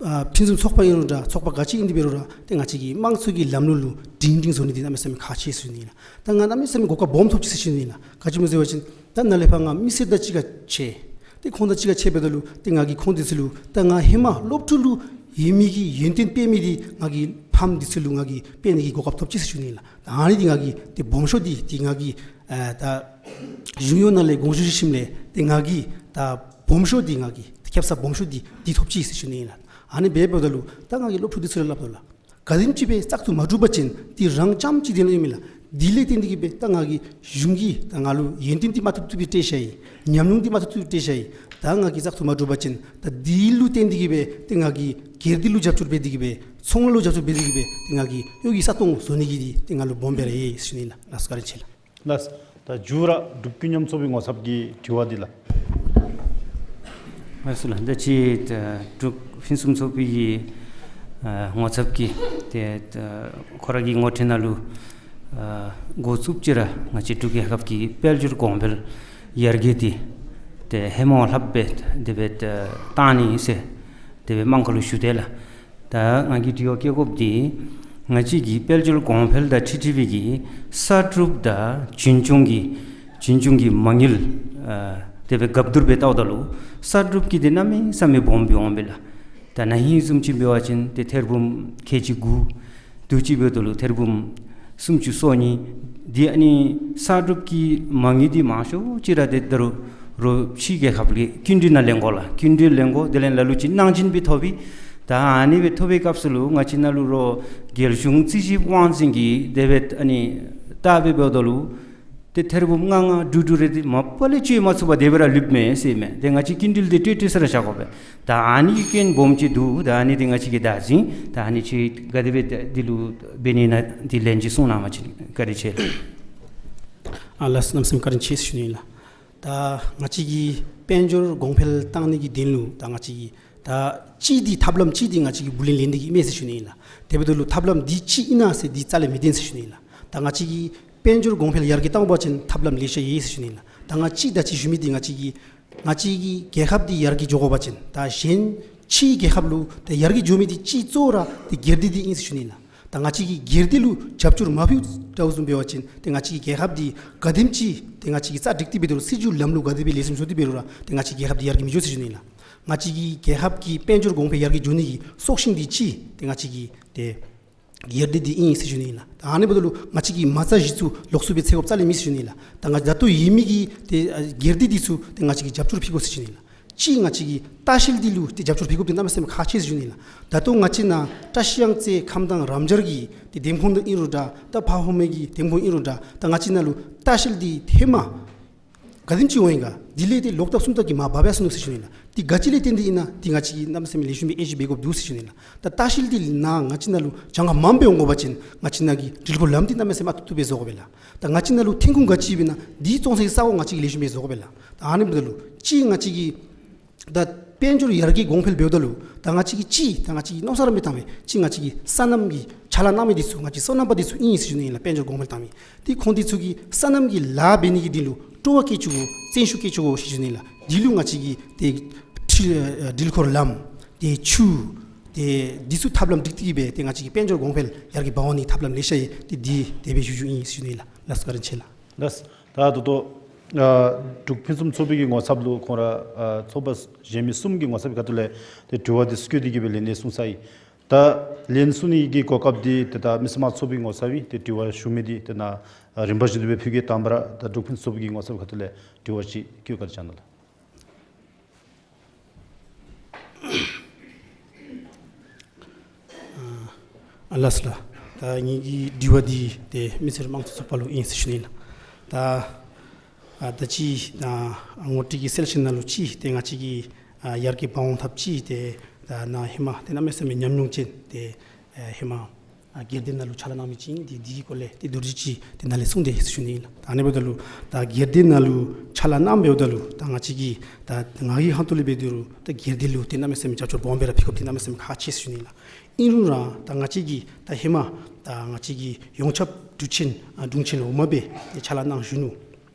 ཨ་ཕུན་སུམ་ཚོགས་པ་ཨིན་རུང་འདྲ་ཚོགས་པ་ག་ཅི་ཨིན་ཏེ་འབད་རུང་ར་ཏེ་ང་བཅས་ཀྱི་དམངས་གཙོ་གི་ལམ་ལུགས་ལུ་སྒྲིང་སྒྲིང་བཟོ་ནི་འདི་གནམ་མེད་ས་མེད་ཁག་ཆེ་ཟེར་ཞུ་ནི་ལགས། ད་ང་གནམ་མེད་ས་མེད་གོ་སྐབས་སྦོམ་ཐོབ་ཅི་ཟེར་ཞུ་ནི་ལགས། ག་ཅི་སྨོ་ཟེར་བ་ཅིན་ད་ནཱ་ལས་ཕར་ང་མི་སེར་དང་གཅིག་ཁར་ཕྱད། ཏེ་ཁོང་དང་གཅིག་ཁར་ཕྱད་འབདཝ་ད་ལུ་ཏེ་ང་གིས་ཁོང་དེ་ཚུ་ལུ་ད་ང་ཧེ་མ་སློབ་ཕྲུག་ལུ་ཡོད་མི་གི་ཡོན་ཏན་སྤེལ་མི་འདི་ང་གི་ཕམ་དེ་ཚུ་ལུ་ང་གིས་སྤེལ་ནི་གི་གོ་སྐབས་ཐོབ་ཅི་ཟེར་ཞུ་ནི་ལགས། ད་ཨ་ནི་འདི་ང་གིས་ཏེ་སྦོམ་ཤོས་འདི་ཏེ་ང་གིས་ཨ་ད་གཞུང་གཡོག་ནང་ལས་དགོངས་ཞུ་ཞུ་ཞིནམ་ལས་ཏེ་ང་གིས་ད་སྦོམ་ཤོས་འདི་ང་གིས་ཏེ་ཁེབ་ས་སྦོམ་ཤོས་འདི་འདི་ཐོབ་ཅི་ཟེར་ཞུ་ནི་ལགས། ཨ་ནི་སྦེ་འབདཝ་ད་ལུ་ད་ང་གིས་སློབ་ཕྲུག་དེ་ཚུ་ལུ་སླབ་དོ་ལགས། ག་དེམ་ཅིག་སྦེ་བཙག་འཐུ་མ་གྲུབ་པ་ཅིན་འདི་རང་རྐྱངམ་གཅིག་དེ་ལུ་ཨིན་མས་ལགས། འདི་ལས་བརྟེན་ཏེ་གིས་སྦེ་ད་ང་གིས་གཞུང་གིས་ད་ང་ལུ་ཡོན་ཏན་འདི་མ་ཐུབ་ཐུབ་སྦེ་སྤྲོད་བཞག་ཡི། ཉམས་མྱོང་འདི་མ་ཐུབ་ཐུབ་སྦེ་སྤྲོད་བཞག་ཡི། ད་ང་གིས་བཙག་འཐུ་མ་གྲུབ་པ་ཅིན་ད་འདི་ལུ་བརྟེན་ཏེ་གིས་སྦེ་ཏེ་ང་གིས་སྒེར་སྡེ་ལུ་རྒྱབ་སྐྱོར་འབད་དེ་གིས་སྦེ་ཚོང་ལཱ་ལུ་རྒྱབ་སྐྱོར་འབད་དེ་གིས་སྦེ་ཏེ་ང་གིས་གཡོག་གི་ས་སྟོང་བཟོ་ནི་གི་འདི་ཏེ་ང་ལུ་སྦོམ་སྦེ་ར་ཡོད་ཟེར་ཞུ་ནི་ལགས། ལགས་སོ་བཀའ་དྲིན་ཆེ་ལགས། ལགས། ད་མཇུག་ར་འབྲུག་ཀུན་མཉམ་ཚོགས་པའི་ངོ་ཚབ་ཀྱི་དྲི་བ་འདི་ལགས། ལགས་སོ་ལགས། ད་ཅི་ད་འབྲུག་ཕུན་སུམ་ཚོགས་པའི་གི་ཨ་ངོ་ཚབ་ཀྱིས་ཏེ་ད་ཁོ་ར་གི་ངོ་སྤྲོད་ནང་ལུ་ཨ་འགོ་བཙུགས་ཅི་ར་ང་བཅས་འབྲུག་རྒྱལ་ཁབ་ཀྱི་དཔལ་འབྱོར་གོང་འཕེལ་ཡར་རྒྱས་འདི་ཏེ་ཧེ་མ་བ་ལྷགཔ་སྦེ་དེ་སྦེ་ད་བཏང་ནི་ཟེར་དེ་སྦེ་དམངས་ཁར་ལུ་ཞུ་དེས་ལགས། ད་ང་གིས་དྲི་བ་བཀོད་དགོཔ་འདི་ང་བཅས་ཀྱི་དཔལ་འབྱོར་གོང་འཕེལ་དང་འཁྲིལ་འཁྲིལ་བའི་གི་གསར་སྒྲུབ་དང་རྒྱུན་སྐྱོང་གི་རྒྱུན་སྐྱོང་གི་མ་དངུལ་ཨ་དེ་སྦེ་སྒབ་བསྡུར་འབད་བལྟཝ་ད་ལུ་གསར་སྒྲུབ་ཀྱི་འདི་གནམ་མེད་ས་མེད་སྦོམ་སྦེ་འོང་པས་ལགས། ད་ན་ཧིང་བཟུམ་ཅིག་འབད་བ་ཅིན་ཏེ་ཐེར་འབུམ་ཁལ་གཅིག་དགུ། དུས་ཅིག་འབདཝ་ད་ལུ་ཐེར་འབུམ་སུམ་ཅུ་སོ་གཉིས། འདི་ཨ་ནི་གསར་སྒྲུབ་ཀྱི་མ་དངུལ་འདི་མང་ཤོས་ཅིག་ར་ཏེ་ད་རུང་རོགས་ཕྱི་རྒྱལ་ཁབ་ལས་སྐྱིན་འགྲུལ་ནང་ལེན་དགོ་ལགས། སྐྱིན་འགྲུལ་ལེན་དགོ། དེ་ལས་ལ་ལུ་ཅིག་གནང་སྦྱིན་སྦེ་ཐོབ་པས། ད་ཨ་ནི་སྦེ་ཐོབ་པའི་སྐབས་སུ་ལུ་ང་བཅས་ནང་ལུ་རོགས་རྒྱལ་གཞུང་རྩིས་ཞིབ་དབང་འཛིན་གྱིས་དེ་སྦེ་ཨ་ནི་བལྟ་སྦེ་འབདཝ་ད་ལུ་ཏེ་ཐེར་འབུམ་ལྔ་ལྔ་དྲུག་དྲུག་རེ་འདི་མ་པ་ལས་བཅོལ་མ་ཚུགས་པར་དེ་སྦེ་ར་ལུསཔ་མས་ཟེར་མས། ཏེ་ང་བཅས་སྐྱིན་འགྲུལ་འདི་སྤྲོད་སྤྲོད་ས་ར་བཞག་དགོ་པས། ད་ཨ་ནི་སྐྱོན་སྦོམ་ཅིག་འདུག། ད་ཨ་ནི་འདི་ང་བཅས་ཀྱིས་བདག་འཛིན་ད་ཨ་ནི་ཅིག་ག་དེ་སྦེ་འདི་ལུ་འབད་ནི་ན་འདི་ལན་ཅིག་གསུང་གནང་བ་ཅིན་བཀའ་དྲིན་ཆེ་ལགས། ཨ་ལགས་གནམ་མེད་ས་མེད་བཀའ་དྲིན་ཆེ་ཟེར་ཞུ་ནི་ལགས། ད་ང་བཅས་ཀྱིས་དཔལ་འབྱོར་གོང་འཕེལ་བཏང་ནི་གི་དོན་ལུ་ད་ང་བཅས་ཀྱིས་ད་གཅིག་འདི་ཐབས་ལམ་གཅིག་འདི་ང་བཅས་ཀྱིས་བུ་ལོན་ལེན་ནི་གི་མེད་ཟེར་ཞུ་ནི་ལགས། དེ་འབདཝ་ད་ལུ་ཐབས་ལམ་འདི་གཅིག་ཨིན་ན་ཟེར་འདི་རྩ་ལས་མི་བདེན་ཟེར་ཞུ་ནི་ལགས། ད་ང་བཅས་ཀྱིས་དཔལ་འབྱོར་གོང་འཕེལ་ཡར་རྒྱས་བཏང་བ་ཅིན་ཐབས་ལམ་ལེ་ཤ་ཡོད་ཟེར་ཞུ་ནི་ལགས། ད་ང་གཅིག་ད་ཅི་ཞུ་མི་འདི་ང་བཅས་ཀྱིས་ང་བཅས་ཀྱི་རྒྱལ་ཁབ་འདི་ཡར་རྒྱས་འགྱོ་དགོ་པ་ཅིན་ད་གཞན་ཕྱིའི་རྒྱལ་ཁབ་ལུ་ད་ཡར་རྒྱས་འགྱོ་མི་འདི་གཅིག་གཙོ་བོ་ར་ཏེ་སྒེར་སྡེ་འདི་ཨིན་ཟེར་ཞུ་ནི་ལགས། ད་ང་བཅས་ཀྱིས་སྒེར་སྡེ་ལུ་རྒྱབ་སྐྱོར་མ་ཕུལཝ་འདྲཝ་བཟུམ་འབད་བ་ཅིན་ཏེ་ང་བཅས་ཀྱི་རྒྱལ་ཁབ་འདི་ག་དེམ་ཅིག་ཏེ་ང་བཅས་ཀྱིས་རྩ་སྒྲིག་སྟེ་འབད་རུང་སྲིད་བྱུས་ལམ་ལུགས་ག་དེ་སྦེ་ལེགས་ཤོམ་བཟོ་སྟེ་འབད་རུང་ར་ཏེ་ང་བཅས་ཀྱི་རྒྱལ་ཁབ་འདི་ཡར་རྒྱས་མི་འགྱོ་ཟེར་ཞུ་ནི་ལགས། ང་བཅས་ཀྱི་རྒྱལ་ཁབ་ཀྱི་དཔལ་འབྱོར་གོང་འཕེལ་ཡར་རྒྱས་འགྱོ་ནི་གི་སྲོག་ཤིང་འདི་གཅིག་ཏེ་ང་བཅས་ཀྱི་ཏེ་སྒེར་སྡེ་འདི་ཨིན་ཟེར་ཞུ་ནི་ལགས། ད་ཨ་ནི་འབདཝ་ད་ལུ་ང་བཅས་ཀྱིས་མ་རྩ་གཞི་བཙུགས་ལོགས་སུ་སྦེ་འཚོལ་དགོཔ་རྩ་ལས་མེད་ཟེར་ཞུ་ནི་ལགས། ད་ང་ད་ལྟོ་ཡོད་མི་གི་ཏེ་ཨ་སྒེར་སྡེ་འདི་ཚུ་ཏེ་ང་བཅས་ཀྱིས་རྒྱབ་སྐྱོར་ཕུལ་དགོ་ཟེར་ཞུ་ནི་ལགས། གཅིག་ང་བཅས་ཀྱིས་ལྟ་བཤལ་འདི་ལུ་ཏེ་རྒྱབ་སྐྱོར་ཕུལ་དགོཔ་འདི་གནམ་མེད་ས་མེད་ཁག་ཆེ་ཟེར་ཞུ་ནི་ལགས། ད་ལྟོ་ང་བཅས་ནཱ་བཀྲིས་གཡང་རྩེ་ཁམས་དྭངས་རམ་ཤར་གྱི་ཏེ་འདེམས་ཁོངས་འདི་ཨིན་རུང་འདྲ་ད་ཕ་ཧོ་མའི་གི་འདེམས་ཁོངས་ཨིན་རུང་འདྲ་ད་ང་བཅས་ནཱ་ལུ་ལྟ་བཤལ་འདི་ཧེ་མ་ག་དེམ་ཅིག་འོང་ཡི་ག་དེ་ལས་ཏེ་ལོག་ལྟབ་གསུམ་ལྟབ་ཀྱིས་མར་འབག་འབག་སོང་ནུག་ཟེར་ཞུ་ནི་ལགས། ཏེ་ག་ཅི་ལས་བརྟེན་ཏེ་ཨིན་ན་ཏེ་ང་བཅས་ཀྱིས་གནམ་མེད་ས་མེད་ལེགས་ཤོམ་སྦེ་དབྱེ་ཞིབ་འབད་དགོཔ་འདུག་ཟེར་ཞུ་ནི་ལགས། ད་ལྟ་བཤལ་འདི་ནང་ང་བཅས་ནཱ་ལུ་གྱངས་ཁ་མངམ་སྦེ་འོང་དགོ་པ་ཅིན་ང་བཅས་ནཱ་གི་འགྲུལ་འཁོར་ལམ་འདི་གནམ་མེད་ས་མེད་ཨ་ཐུབ་ཐུབ་སྦེ་བཟོ་དགོ་པས་ལགས། ད་ང་བཅས་ནཱ་ལུ་ཐོན་ཁུངས་ག་ཅི་ཡོདཔ་ཨིན་ན་འདི་བཙོང་སའི་ས་གོ་ང་བཅས་ཀྱིས་ལེགས་ཤོམ་སྦེ་བཟོ་དགོ་པས་ལགས། ད་ཨ་ནི་འབདཝ་ད་ལུ་གཅིག་ང་བཅས་ཀྱིས་ད་དཔལ་འབྱོར་ཡར་རྒྱས་གོང་འཕེལ་འབདཝ་ད་ལུ་ད་ང་བཅས་ཀྱིས་གཅིག་ད་ང་བཅས་ཀྱིས་མནོ་བསམ་ར་མི་བཏང་བས། གཅིག་ང་བཅས་ཀྱི་སོ་ནམ་གྱི་ཕྱག་ལཱ་གནང་མི་འདི་ཚུ་ང་བཅས་སོ་ནམ་པ་འདི་ཚུ་ཨིན་ཟེར་ཞུ་ནི་ཨིན་ལགས། དཔལ་འབྱོར་གོང་འཕེལ་བཏང་མི་འདི་ཁོང་འདི་ཚུ་གིས་སོ་ནམ་གྱི་ལཱ་འབད་ནི་གི་འདི་ལུ་སྤྲོ་བ་བསྐྱེད་བཅུག་དགོ་བརྩོན་ཤུགས་བསྐྱེད་བཅུག་དགོ་ཟེར་ཞུ་ནི་ཨིན་ལགས། འདི་ལུ་ང་བཅས་ཀྱིས་ཏེ་ཁྲི་ཨ་འགྲུལ་འཁོར་ལམ་ཏེ་ཆུ་ཏེ་འདི་ཚུ་ཐབས་ལམ་སྒྲིག་སྟེ་གིས་སྦེ་ཏེ་ང་བཅས་ཀྱི་དཔལ་འབྱོར་གོང་འཕེལ་ཡར་རྒྱས་འབག་འོང་ནི་ཐབས་ལམ་ལེ་ཤ་ཡོད། ཏེ་འདི་དེ་སྦེ་ཞུ་རྒྱུ་ཨིན་ཟེར་ཞུ་ནི་ཨིན་ལགས། ལགས་སོ་བཀའ་དྲིན་ཆེ་ལགས། ལགས། ད་ད་ལྟོ་ཨ་འབྲུག་ཕུན་སུམ་ཚོགས་པའི་གི་ངོ་ཚབ་ལུ་ཁོང་ར་ཨ་ཚོགས་པ་གཞན་མི་གསུམ་གྱི་ངོ་ཚབ་ཀྱི་ཁ་ཐུག་ལས་ཏེ་དྲི་བ་འདི་བཀོད་དེ་གིས་སྦེ་ལན་འདི་གསུངས་ཚར་ཡི། ད་ལན་གསུང་ནི་གི་གོ་སྐབས་འདི་ཏེ་ད་མི་སེར་དམངས་གཙོ་ཚོགས་པའི་ངོ་ཚབ་སྦེ་ཏེ་དྲི་བ་ཞུ་མི་འདི་ཏེ་ནཱ་རིམ་པ་བཞིན་དུ་སྦེ་ཕུལ་གེ། དང་པ་ར་ད་འབྲུག་ཕུན་སུམ་ཚོགས་པའི་ངོ་ཚབ་ཁ་ཐུག་ལས་དྲི་བ་ཅིག་བཀོད་ག་ར་ཅིག་གནང་ལགས། ཨ་ལགས་སོ་ལགས། ད་ངེ་གི་དྲི་བ་འདི་ཏེ་མི་སེར་དམངས་གཙོ་ཚོགས་པ་ལུ་ཨིན་ཟེར་ཞུ་ནི་ལགས། ད་ཨ་ད་ཅི་ཨ་ངོ་སྤྲོད་ཀྱི་གསལ་བཤད་ནང་ལུ་ཅིག་ཏེ་ང་བཅས་ཀྱི་ཨ་ཡར་རྒྱས་འབག་འོང་ཐབས་ཅིག་ཏེ་ད་ནཱ་ཧེ་མ་ཏེ་གནམ་མེད་ས་མེད་ཉམས་མྱོང་ཅན་ཏེ་ཨ་ཧེ་མ་ཨ་སྒེར་སྡེ་ནང་ལུ་ཕྱག་ལཱ་གནང་མི་ཅིག་ཨིན། ཏེ་འདི་གི་སྐོར་ལས་ཏེ་མདོར་བསྡུས་ཅིག་ཏེ་ནཱ་ལས་གསུང་དེ་ཟེར་ཞུ་ནི་ཨིན་ལགས། ད་ཨ་ནི་འབདཝ་ད་ལུ་ད་སྒེར་སྡེ་ནང་ལུ་ཕྱག་ལཱ་གནངམ་འབདཝ་ད་ལུ་ད་ང་བཅས་ཀྱིས་ད་ང་གི་ཧོངས་ལས་འབད་དེ་རུང་ད་སྒེར་སྡེ་ལུ་ཏེ་གནམ་མེད་ས་མེད་རྒྱབ་སྐྱོར་སྦོམ་སྦེ་ར་ཕུལ་དགོཔ་འདི་གནམ་མེད་ས་མེད་ཁག་ཆེ་ཟེར་ཞུ་ནི་ཨིན་ལགས། ཨིན་རུང་ར་ད་ང་བཅས་ཀྱི་ད་ཧེ་མ་ད་ང་བཅས་ཀྱི་ཡོངས་ཁྱབ་འབྲུག་ཆེན་ཨ་དྲུང་ཆེན་འོག་མ་སྦེ་ཏེ་ཕྱག་ལཱ་གནང་བཞུགས་ནུག།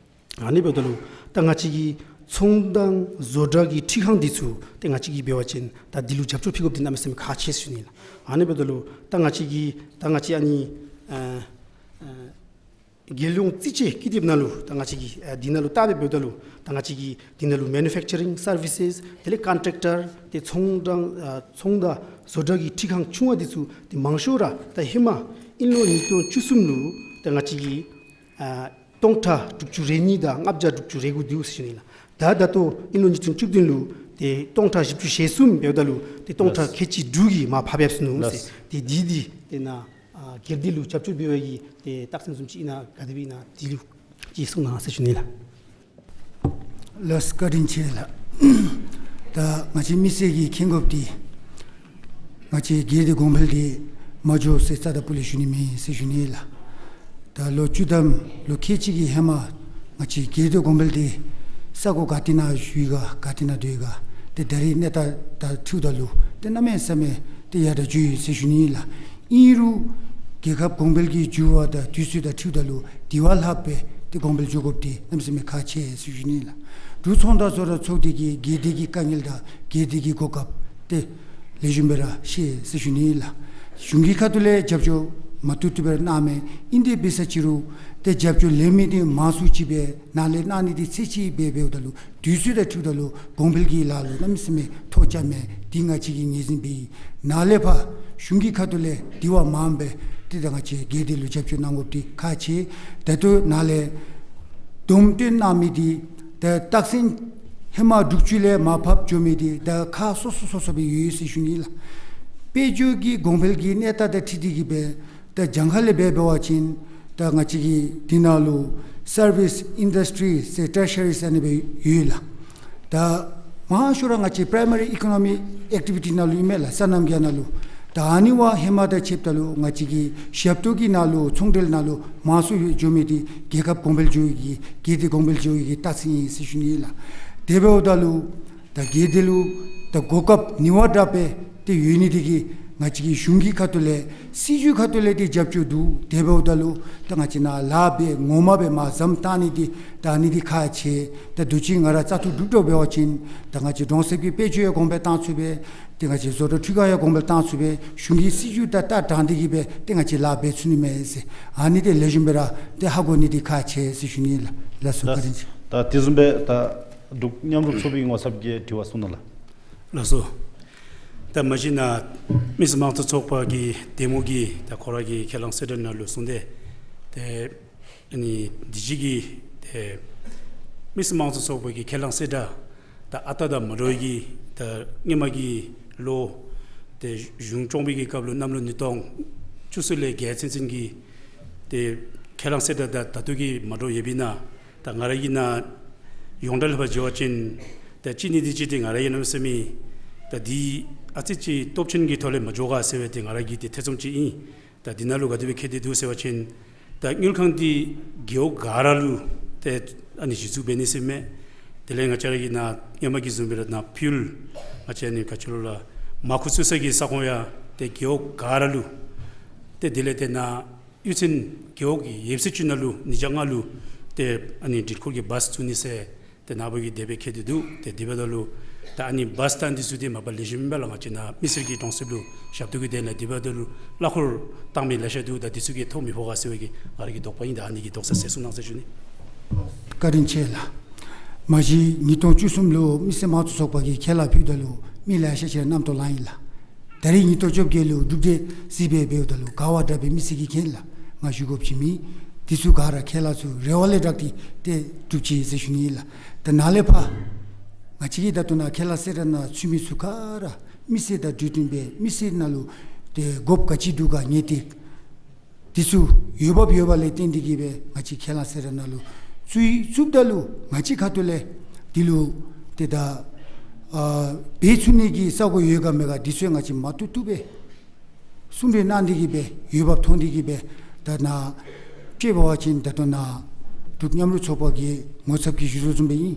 ཨ་ནི་འབདཝ་ད་ལུ་ད་ང་བཅས་ཀྱི་ཚོང་དང་བཟོ་གྲྭ་གི་འཁྲིལ་ཁང་འདི་ཚུ་ཏེ་ང་བཅས་ཀྱིས་འབད་བ་ཅིན་ད་འདི་ལུ་རྒྱབ་སྐྱོར་ཕུལ་དགོཔ་འདི་གནམ་མེད་ས་མེད་ཁག་ཆེ་ཟེར་ཞུ་ནི་ཨིན་ལགས། ཨ་ནི་འབདཝ་ད་ལུ་ད་ང་བཅས་ཀྱི་ད་ང་བཅས་ཨ་ནི་ཨ་ཨ་རྒྱལ་ཡོངས་རྩིས་དཔྱད་ཀི་དེབ་ནང་ལུ་ད་ང་བཅས་ཀྱི་ཨ་འདི་ནང་ལུ་བལྟ་སྦེ་འབདཝ་ད་ལུ་ད་ང་བཅས་ཀྱི་འདི་ནང་ལུ་མེ་ནུ་ཕེཀ་ཅ་རིང་སར་བི་སེས་དེ་ལས་ཀོན་ཊེཀ་ཊར་ཏེ་ཚོང་དང་ཨ་ཚོང་དང་བཟོ་གྲྭ་གི་འཁྲིལ་ཁང་ཆུང་བ་འདི་ཚུ་ཏེ་མང་ཤོས་ར་ད་ཧེ་མ་དབྱིན་ལོ་ཉིས་སྟོང་བཅུ་གསུམ་ལུ་ད་ང་བཅས་ཀྱི་ཨ་སྟོང་ཕྲག་དྲུག་ཅུ་རེ་གཉིས་དང་ལྔ་བརྒྱ་དྲུག་ཅུ་རེ་དགུ་འདུག་ཟེར་ཞུ་ནི་ཨིན་ལགས། ད་ད་ལྟོ་དབྱིན་ལོ་ཉིས་སྟོང་བཅུ་བདུན་ལུ་ཏེ་སྟོང་ཕྲག་བཞི་བཅུ་ཞེ་གསུམ་འབདཝ་ད་ལུ་ཏེ་སྟོང་ཕྲག་ཁལ་གཅིག་དྲུག་གིས་མར་ཕབ་ཕབ་སོ་ནུག་ཟེར། ཏེ་འདི་འདི་ཏེ་ནཱ་ཨ་སྒེར་སྡེ་ལུ་རྒྱབ་སྐྱོར་འབད་བའི་གི་ཏེ་རྟགས་མཚན་བཟུམ་ཅིག་ཨིན་ན་ག་དེ་སྦེ་ཨིན་ན་འདི་ལུ་ཅིག་གསུང་གནང་ཟེར་ཞུ་ནི་ཨིན་ལགས། ལགས་སོ་བཀའ་དྲིན་ཆེ་ལགས། ད་ང་བཅས་མི་སེར་གྱིས་མཁྱེན་དགོཔ་འདི་ང་བཅས་སྒེར་སྡེ་གོང་འཕེལ་འདི་མ་འགྱོ་ཟེར་རྩ་དང་སྤུ་ལས་ཞུ་ནི་མེད་ཟེར་ཞུ་ནི་ལགས། ད་ལོ་བཅུ་ཐམ་ལོ་ཁལ་གཅིག་གི་ཧེ་མ་ང་བཅས་སྒེར་སྡེ་གོང་འཕེལ་འདི་ས་གོ་ག་ཏེ་ནང་བཞུགས་ག་ག་ཏེ་ནང་སྡོད་ག་ཏེ་ད་རེས་གནས་སྟངས་དང་འཁྲིལཝ་ད་ལུ་ཏེ་གནམ་མེད་ས་མེད་ཏེ་ཡར་དྲག་འགྱོ་ཡི་ཟེར་ཞུ་ནི་ལགས། ཨིན་རུང་རྒྱལ་ཁབ་གོང་འཕེལ་གྱི་འགྱུར་བ་དང་དུས་ཚོད་དང་འཁྲིལཝ་ད་ལུ་དེ་བ་ལྷགཔ་སྦེ་ཏེ་གོང་འཕེལ་འགྱོ་དགོཔ་འདི་གནམ་མེད་ས་མེད་ཁག་ཆེ་ཟེར་ཞུ་ནི་ལགས། འབྲུག་ཚོང་དང་བཟོ་གྲྭ་ཚོགས་སྡེ་གིས་སྒེར་སྡེ་གི་དཀའ་ངལ་དང་སྒེར་སྡེ་གི་གོ་སྐབས་ཏེ་ལེགས་ཤོམ་སྦེ་ར་ཤེས་ཟེར་ཞུ་ནི་ལགས། གཞུང་གི་ཁ་ཐུག་ལས་རྒྱབ་སྐྱོར་མ་བཏུབ་བཏུབ་སྦེ་ར་གནང་མས། ཨིན་དེ་འབད་ས་ཅི་རུང་ཏེ་རྒྱབ་སྐྱོར་ལེན་མི་འདི་མང་སུ་ཅིག་སྦེ་ནཱ་ལས་གནང་ནི་འདི་ཚད་ཅིག་སྦེ་འབདཝ་ད་ལུ་དུས་ཚོད་དང་འཁྲིལཝ་ད་ལུ་གོང་འཕེལ་གྱི་ལཱ་ལུ་གནམ་མེད་ས་མེད་ཐོ་རྐྱབ་མས། འདི་ང་བཅས་ཀྱིས་ངོས་འཛིན་འབད་ཡི། ནཱ་ལས་ཕར་གཞུང་གི་ཁ་ཐུག་ལས་དེ་བ་མངམ་སྦེ་ཏེ་ད་ང་བཅས་སྒེར་སྡེ་ལུ་རྒྱབ་སྐྱོར་གནང་དགོཔ་འདི་ཁག་ཆེ། ད་ལྟོ་ནཱ་ལས་བསྡོམས་བཏོན་གནང་མི་འདི་ད་རྟགས་མཚན་ཧེ་མ་དྲུག་ཅུ་ལས་མར་ཕབ་འགྱོ་མི་འདི་ད་ཁག་སོ་སོ་སོ་སོ་སྦེ་ཡོད་ཟེར་ཞུ་ནི་ལགས། དཔལ་འབྱོར་གྱི་གོང་འཕེལ་གྱི་གནས་སྟངས་དང་འཁྲིལ་ཏེ་གིས་སྦེ་ད་གྱངས་ཁ་ལས་འབད་འབད་བ་ཅིན་ད་ང་བཅས་ཀྱི་འདི་ནང་ལུ་སར་བིསི་ཨིན་ཌསི་ཊི་རི་ཟེར་ཊར་ཤ་རི་ཟེར་ཨ་ནི་སྦེ་ཡོད་ལགས། ད་མང་ཤོས་ར་ང་བཅས་པྲའི་མ་རི་ཨི་ཀོ་ནོ་མིག་ཨེག་ཊི་བི་ཊི་ནང་ལུ་ཨིན་མས་ལགས། སོ་ནམ་རྒྱག་ནང་ལུ། ད་ཨ་ནི་བ་ཧེ་མ་དང་ཕྱདཔ་ད་ལུ་ང་བཅས་ཀྱི་ཞབས་ཏོག་གི་ནང་ལུ་ཚོང་འབྲེལ་ནང་ལུ་མང་སུ་འགྱོ་མི་འདི་རྒྱལ་ཁབ་གོང་འཕེལ་འགྱོ་བའི་གི་སྒེར་སྡེ་གོང་འཕེལ་འགྱོ་བའི་གི་རྟགས་མཚན་ཨིན་ཟེར་ཞུ་ནི་ལགས། དེ་འབདཝ་ད་ལུ་ད་སྒེར་སྡེ་ལུ་ད་གོ་སྐབས་ནི་བ་དྲགཔ་སྦེ་ཏེ་ཡོད་ནི་འདི་གིས་ང་བཅས་ཀྱི་གཞུང་གི་ཁ་ཐུག་ལས་སྲིད་བྱུས་ཁ་ཐུག་ལས་ཏེ་རྒྱབ་སྐྱོར་འདུག། དེ་འབདཝ་ད་ལུ་ད་ང་བཅས་ནཱ་ལཱ་འབད་ངོ་མ་སྦེ་མར་ཟམ་བཏང་ནི་འདི་ད་ཨ་ནི་འདི་ཁག་ཆེ། ད་དུས་ཅི་ང་ར་བཙག་འཐུ་གྲུབ་གྲུབ་འབད་བ་ཅིན་ད་ང་བཅས་གྲོང་གསེབ་ཀྱི་དཔལ་འབྱོར་ཡང་གོང་འཕེལ་བཏང་ཚུགས་པས། ཏེ་ང་བཅས་བཟོ་གྲྭ་འཕྲུལ་ཁང་ཡང་གོང་འཕེལ་བཏང་ཚུགས་པས། གཞུང་གི་སྲིད་བྱུས་དང་ཏ་དྲང་སྟེ་གིས་སྦེ་ཏེ་ང་བཅས་ལཱ་འབད་ཚུགས་ནི་མས་ཟེར། ཨ་ནི་འདི་ལེགས་ཤོམ་སྦེ་ར་ཏེ་ཧ་གོ་ནི་འདི་ཁག་ཆེ་ཟེར་ཞུ་ནི་ལགས། ལགས་སོ། བཀའ་དྲིན་ཆེ། ད་དེ་བཟུམ་སྦེ་ད་འབྲུག་མཉམ་རུབ་ཚོགས་པའི་ངོ་ཚབ་ཀྱིས་དྲི་བ་གསུང་གནང་ལགས། ལགས་སོ། ད་མ་གཞི་ནཱ་མི་སེར་དམངས་གཙོ་ཚོགས་པ་གི་འདེམས་ངོ་གིས་ད་ཁོ་ར་གི་ཁས་བླངས་གསལ་བསྒྲགས་ནང་ལུ་གསུངས་ཏེ་ཏེ་ཨ་ནི་དུས་ཅི་གི་ཏེ་མི་སེར་དམངས་གཙོ་ཚོགས་པ་གི་ཁས་བླངས་གསལ་བསྒྲགས་ད་ཨ་རྟག་དང་མ་འདྲཝ་གི་ད་སྔོན་མ་གི་ལོ་ཏེ་གཞུང་སྐྱོང་བའི་གི་སྐབས་ལུ་གནམ་ལོ་ཉིས་སྟོང་བཅུ་གསུམ་ལས་བརྒལ་ཚུན་ཚོད་ཀྱི་ཏེ་ཁས་བླངས་གསལ་བསྒྲགས་ད་ད་ལྟོ་གི་མ་འདྲཝ་ཡོདཔ་ཨིན་ན། ད་ང་ར་གིས་ནཱ་ཡོངས་གྲགས་ལས་ཕར་འགྱོ་བ་ཅིན་ད་གཅིག་ནི་འདི་གཅིག་འདི་ང་ར་གིས་གནམ་མེད་ས་མེད་ད་འདི་ཨ་ཙི་ཅིག་སྟོབས་ཆེན་གྱི་ཐོག་ལས་མ་འགྱོ་ག་ཟེར་བའི་ཏེ་ང་ར་གི་ཏེ་ཐེ་ཚོམ་ཅིག་ཨིན། ད་འདི་ནང་ལུ་ག་དེ་སྦེ་འཁེལ་ཏེ་འདུག་ཟེར་བ་ཅིན་ད་དངུལ་ཁང་འདི་རྒེད་འོག་ག་ར་ལུ་ཏེ་ཨ་ནི་གཞི་བཙུགས་འབད་ནི་ཟེར་མས། དེ་ལས་ང་བཅས་ར་གི་ནཱ་སྔོན་མ་གི་བཟུམ་སྦེ་ར་ནཱ་ཕིའུལ་ང་བཅས་ཨ་ནི་ག་ཅི་ལོ་ལགས་མར་ཁུ་བཙུགས་ས་གི་ས་ཁོངས་ཡང་ཏེ་རྒེད་འོག་ག་ར་ལུ་ཏེ་དེ་ལས་ཏེ་ནཱ་གཡུས་ཚན་རྒེད་འོག་གི་ཡོད་ཚད་ཅིག་ནང་ལུ་ཉིས་བརྒྱ་ལྔ་ལུ་ཏེ་ཨ་ནི་འགྲུལ་འཁོར་གྱི་བཱས་བཙུགས་ནི་ཟེར་ཏེ་ནཱ་བུ་གིས་དེ་སྦེ་འཁེལ་ཏེ་འདུག། ཏེ་དེ་འབདཝ་ད་ལུ་ད་ཨ་ནི་བཱས་བཏང་འདི་ཚུ་འདི་མ་པ་ལེགས་ཤོམ་ཨིན་པས་ལགས། ང་བཅས་ནཱ་མི་སེར་གྱི་གྲོང་གསེབ་ལུ་ཞབས་ཏོག་གི་དོན་ལས་དེ་འབདཝ་ད་ལུ་གླ་འཁོར་བཏང་མི་ལེ་ཤ་འདུག། ད་འདི་ཚུ་གིས་ཐོ་མི་ཕོག་ག་ཟེར་བའི་གི་ང་ར་གི་དོགས་པ་ཨིན། ད་ཨ་ནི་གི་དོགས་ས་སེལ་གསུང་གནང་ཟེར་ཞུ་ནི། བཀའ་དྲིན་ཆེ་ལགས། མ་གཞི་ཉིས་སྟོང་བཅུ་གསུམ་ལུ་མི་སེར་དམངས་གཙོ་ཚོགས་པ་གིས་ཁས་བླངས་ཕུལཝ་ད་ལུ་མི་ལེ་ཤ་ཅིག་ར་རྣམ་རྟོག་ལངས་ཡི་ལགས། ད་རིས་ཉིས་སྟོང་བཅོ་བརྒྱད་ལུ་གྲུབ་འབྲས་གཟིགས་སྦེ་འབདཝ་ད་ལུ་ག་བ་དྲག་པའི་མི་སེར་གྱིས་མཁྱེན་ལགས། ང་ཞུ་དགོཔ་ཅིག་མེད། དེ་ཚུ་ག་ར་ཁས་བླངས་ཚུ་རེ་བ་ལས་དྲག་སྟེ་ཏེ་གྲུབ་ཅི་ཟེར་ཞུ་ནི་ལགས། ད་ནཱ་ལས་ཕར་ང་བཅས་ཀྱིས་ད་ལྟོ་ནཱ་ཁས་བླངས་གསལ་བསྒྲགས་ནང་ཚུད་མི་ཚུ་ག་ར་མི་སེར་དང་འབྲེལ་བསྟུན་སྦེ་མི་སེར་ནང་ལུ་ཏེ་དགོཔ་ག་ཅི་འདུག་ག་ངེས་ཏིག་དེ་ཚུ་འོས་འབབ་ཡོད་པ་ལས་བརྟེན་ཏེ་གིས་སྦེ་ང་བཅས་ཁས་བླངས་གསལ་བསྒྲགས་ནང་ལུ་བཙུགས་ཡི། བཙུགསཔ་ད་ལུ་ང་བཅས་ཁ་ཐུག་ལས་དེ་ལུ་ཏེ་ད་ཨ་འབད་ཚུགས་ནི་གི་ས་གོ་ཡོད་ག་མེད་ག་དེ་ཚུ་ང་བཅས་མ་བཏུབ་བཏུབ་སྦེ་གསུང་གྲོས་གནང་སྟེ་གིས་སྦེ་འོས་འབབ་མཐོང་སྟེ་གིས་སྦེ་ད་ནཱ་དཔྱེ་འབད་བ་ཅིན་ད་ལྟོ་ནཱ་འབྲུག་མཉམ་རུབ་ཚོགས་པ་གི་ངོ་ཚབ་ཀྱིས་ཞུ་དོ་བཟུམ་སྦེ་ཨིན།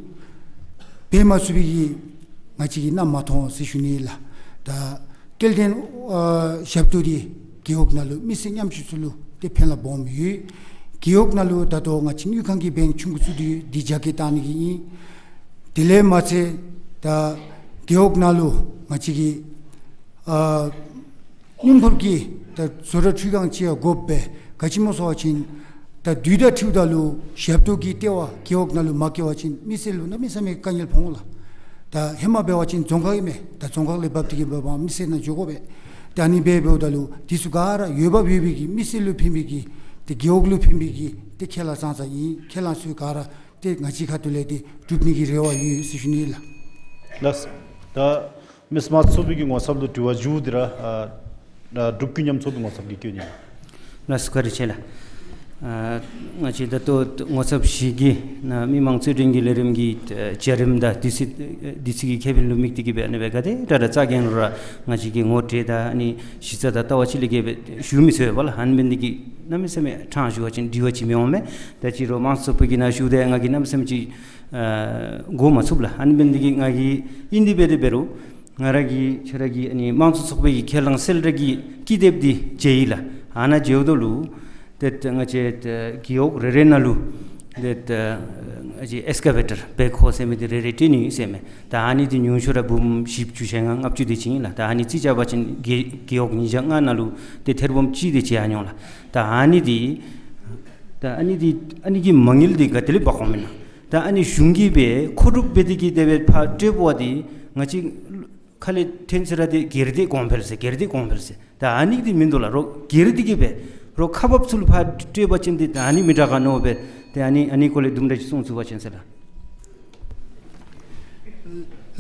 འབད་མ་ཚུགས་པའི་གི་ང་བཅས་ཀྱིས་མནའ་མ་ཐོངས་ཟེར་ཞུ་ནི་ལགས། ད་སྐྱེལ་འདྲེན་ཨ་ཞབས་ཏོག་འདི་རྒེད་འོག་ནང་ལུ་མི་སེར་ཉམ་ཆུང་ཚུ་ལུ་ཏེ་ཕན་རླབས་སྦོམ་ཡོད། རྒེད་འོག་ནང་ལུ་ད་ལྟོ་ང་བཅས་དངུལ་ཁང་གི་བེང་ཆུང་ཀུ་ཚུ་འདི་འདི་རྒྱ་སྐྱེད་བཏང་ནི་གི་ཨིན། དེ་ལས་མ་ཚད་ད་རྒེད་འོག་ནང་ལུ་ང་བཅས་ཀྱི་ཨ་སྣུམ་འཁོར་གྱི་ད་བཟོ་གྲྭ་འཕྲུལ་ཁང་ཅིག་ཡང་དགོ་པས། ག་ཅི་སྨོ་ཟེར་བ་ཅིན་ད་དུས་དང་འཁྲིལཝ་ད་ལུ་ཞབས་ཏོག་གི་ལྟེ་བ་རྒེད་འོག་ནང་ལུ་མ་བསྐྱལ་བ་ཅིན་མི་སེར་ལུ་གནམ་མེད་ས་མེད་དཀའ་ངལ་ཕོག་འོང་ལགས། ད་ཧེ་མ་འབད་བ་ཅིན་རྫོང་ཁག་ཨིན་མས། ད་རྫོང་ཁག་ལས་བབས་ཏེ་གིས་འབད་བ་མི་སེར་ནང་འགྱོ་དགོ་པས། ད་ཨ་ནི་སྦེ་འབདཝ་ད་ལུ་དེ་ཚུ་ག་ར་འོས་འབབ་ཡོད་པའི་གི་མི་སེར་ལུ་ཕན་པའི་གི་ཏེ་རྒེད་འོག་ལུ་ཕན་པའི་གི་ཏེ་ཁས་བླངས་བཏང་ས་ཨིན། ཁས་བླངས་ཚུ་ག་ར་ཏེ་ང་བཅས་ཁ་ཐུག་ལས་ཏེ་གྲུབ་ནི་གི་རེ་བ་ཡོད་ཟེར་ཞུ་ནི་ལགས། ལགས། ད་མི་སེར་དམངས་གཙོ་ཚོགས་པའི་གི་ངོ་ཚབ་ལུ་དྲི་བ་མཇུག་འདི་ར་ཨ་ཨ་འབྲུག་ཀུན་མཉམ་ཚོགས་པའི་ངོ་ཚབ་ཀྱིས་བསྐྱོན་ནི། ལགས་སོ། བཀའ་དྲིན་ཆེ་ལགས། ཨ་ང་བཅས་ད་ལྟོ་ངོ་ཚབ་བཞི་གིས་ནཱ་མི་མང་རྩོད་འགྲན་གྱི་ལས་རིམ་གྱི་ཨ་བྱ་རིམ་དང་དུས་ཚོད་དུས་ཚོད་ཀྱི་ཁེ་ཕན་ལུ་དམིགས་ཏེ་གིས་སྦེ་ཨ་ནི་སྦེ་ག་དེ་དྲག་དྲག་རྩ་འགེངས་རུང་ར་ང་བཅས་ཀྱིས་ངོ་སྤྲོད་དང་ཨ་ནི་གཞི་རྩ་དང་ལྟ་བ་ཅིག་ལས་བརྒལ་སྦེ་ཞུ་མི་ཚུགས་པས་ལགས། ཨ་ནི་འབད་ནི་འདི་གིས་གནམ་མེད་ས་མེད་ཕྲང་ཞུ་བ་ཅིན་འགྲིག་པ་ཅིག་མི་འོང་མས། ད་ཅི་རུང་དམངས་གཙོ་ཚོགས་པའི་གི་ནང་ཞུ་སྟེ་ང་གིས་གནམ་མེད་ས་མེད་ཅིག་ཨ་གོ་མ་ཚུགས་ལགས། ཨ་ནི་འབད་ནི་འདི་གིས་ང་གིས་ཨིན་དེ་སྦེ་དེ་འབད་རུང་ང་ར་གིས་ཁྱོད་ར་གི་ཨ་ནི་དམངས་གཙོ་ཚོགས་པའི་གི་ཁས་བླངས་གསལ་བསྒྲགས་ཀྱི་ཀི་དེབ་འདི་མཇལ་ཡི་ལགས། ཨ་ནཱ་མཇལཝ་ད་ལུ་ཏེ་ཏེ་ང་བཅས་ཏེ་རྒེད་འོག་རེ་རེ་ནང་ལུ་ཏེ་ཏེ་ཨ་ཅི་ཨེགསི་ཀ་བེ་ཊར་བེག་ཧོ་ཟེར་མི་འདི་རེ་རེ་སྤྲོད་ནི་ཟེར་མས། ད་ཨ་ནི་འདི་ཉུང་ཤོས་ར་འབུམ་བཞི་བཅུ་ཞེ་ལྔ་ལྔ་བཅུ་དེ་ཅིག་ཨིན་ལགས། ད་ཨ་ནི་རྩིས་རྐྱབ་པ་ཅིན་རྒེད་རྒེད་འོག་ཉིས་བརྒྱ་ལྔ་ནང་ལུ་ཏེ་ཐེར་འབུམ་གཅིག་དེ་ཅིག་ཡར་འགྱོ་འོང་ལགས། ད་ཨ་ནི་འདི་ད་ཨ་ནི་འདི་ཨ་ནི་གི་མ་དངུལ་འདི་ག་ཏེ་ལས་འབག་འོང་མེན་ན། ད་ཨ་ནི་གཞུང་གིས་སྦེ་མཁོ་སྒྲུབ་འབད་དེ་གིས་དེ་སྦེ་ཕར་སྤྲོད་པ་འདི་ང་བཅས་ཁ་ལས་ཐོན་ཟེར་ར་འདི་སྒེར་སྡེ་གོང་འཕེལ་ཟེར་སྒེར་སྡེ་གོང་འཕེལ་ཟེར། ད་ཨ་ནི་འདི་མིན་འདུག་ལགས། རོགས་སྒེར་སྡེ་གིས་སྦེ་རོགས་ཁག་འབགཔ་ཚུ་ལུ་ཕར་སྤྲོད་པ་ཅིན་འདི་ད་ཨ་ནི་མི་དྲག་ག་མནོ་སྦེ་ཏེ་ཨ་ནི་ཨ་ནི་སྐོར་ལས་དུམ་གྲ་ཅིག་གསུང་ཚུགས་པ་ཅིན་ཟེར་ལགས།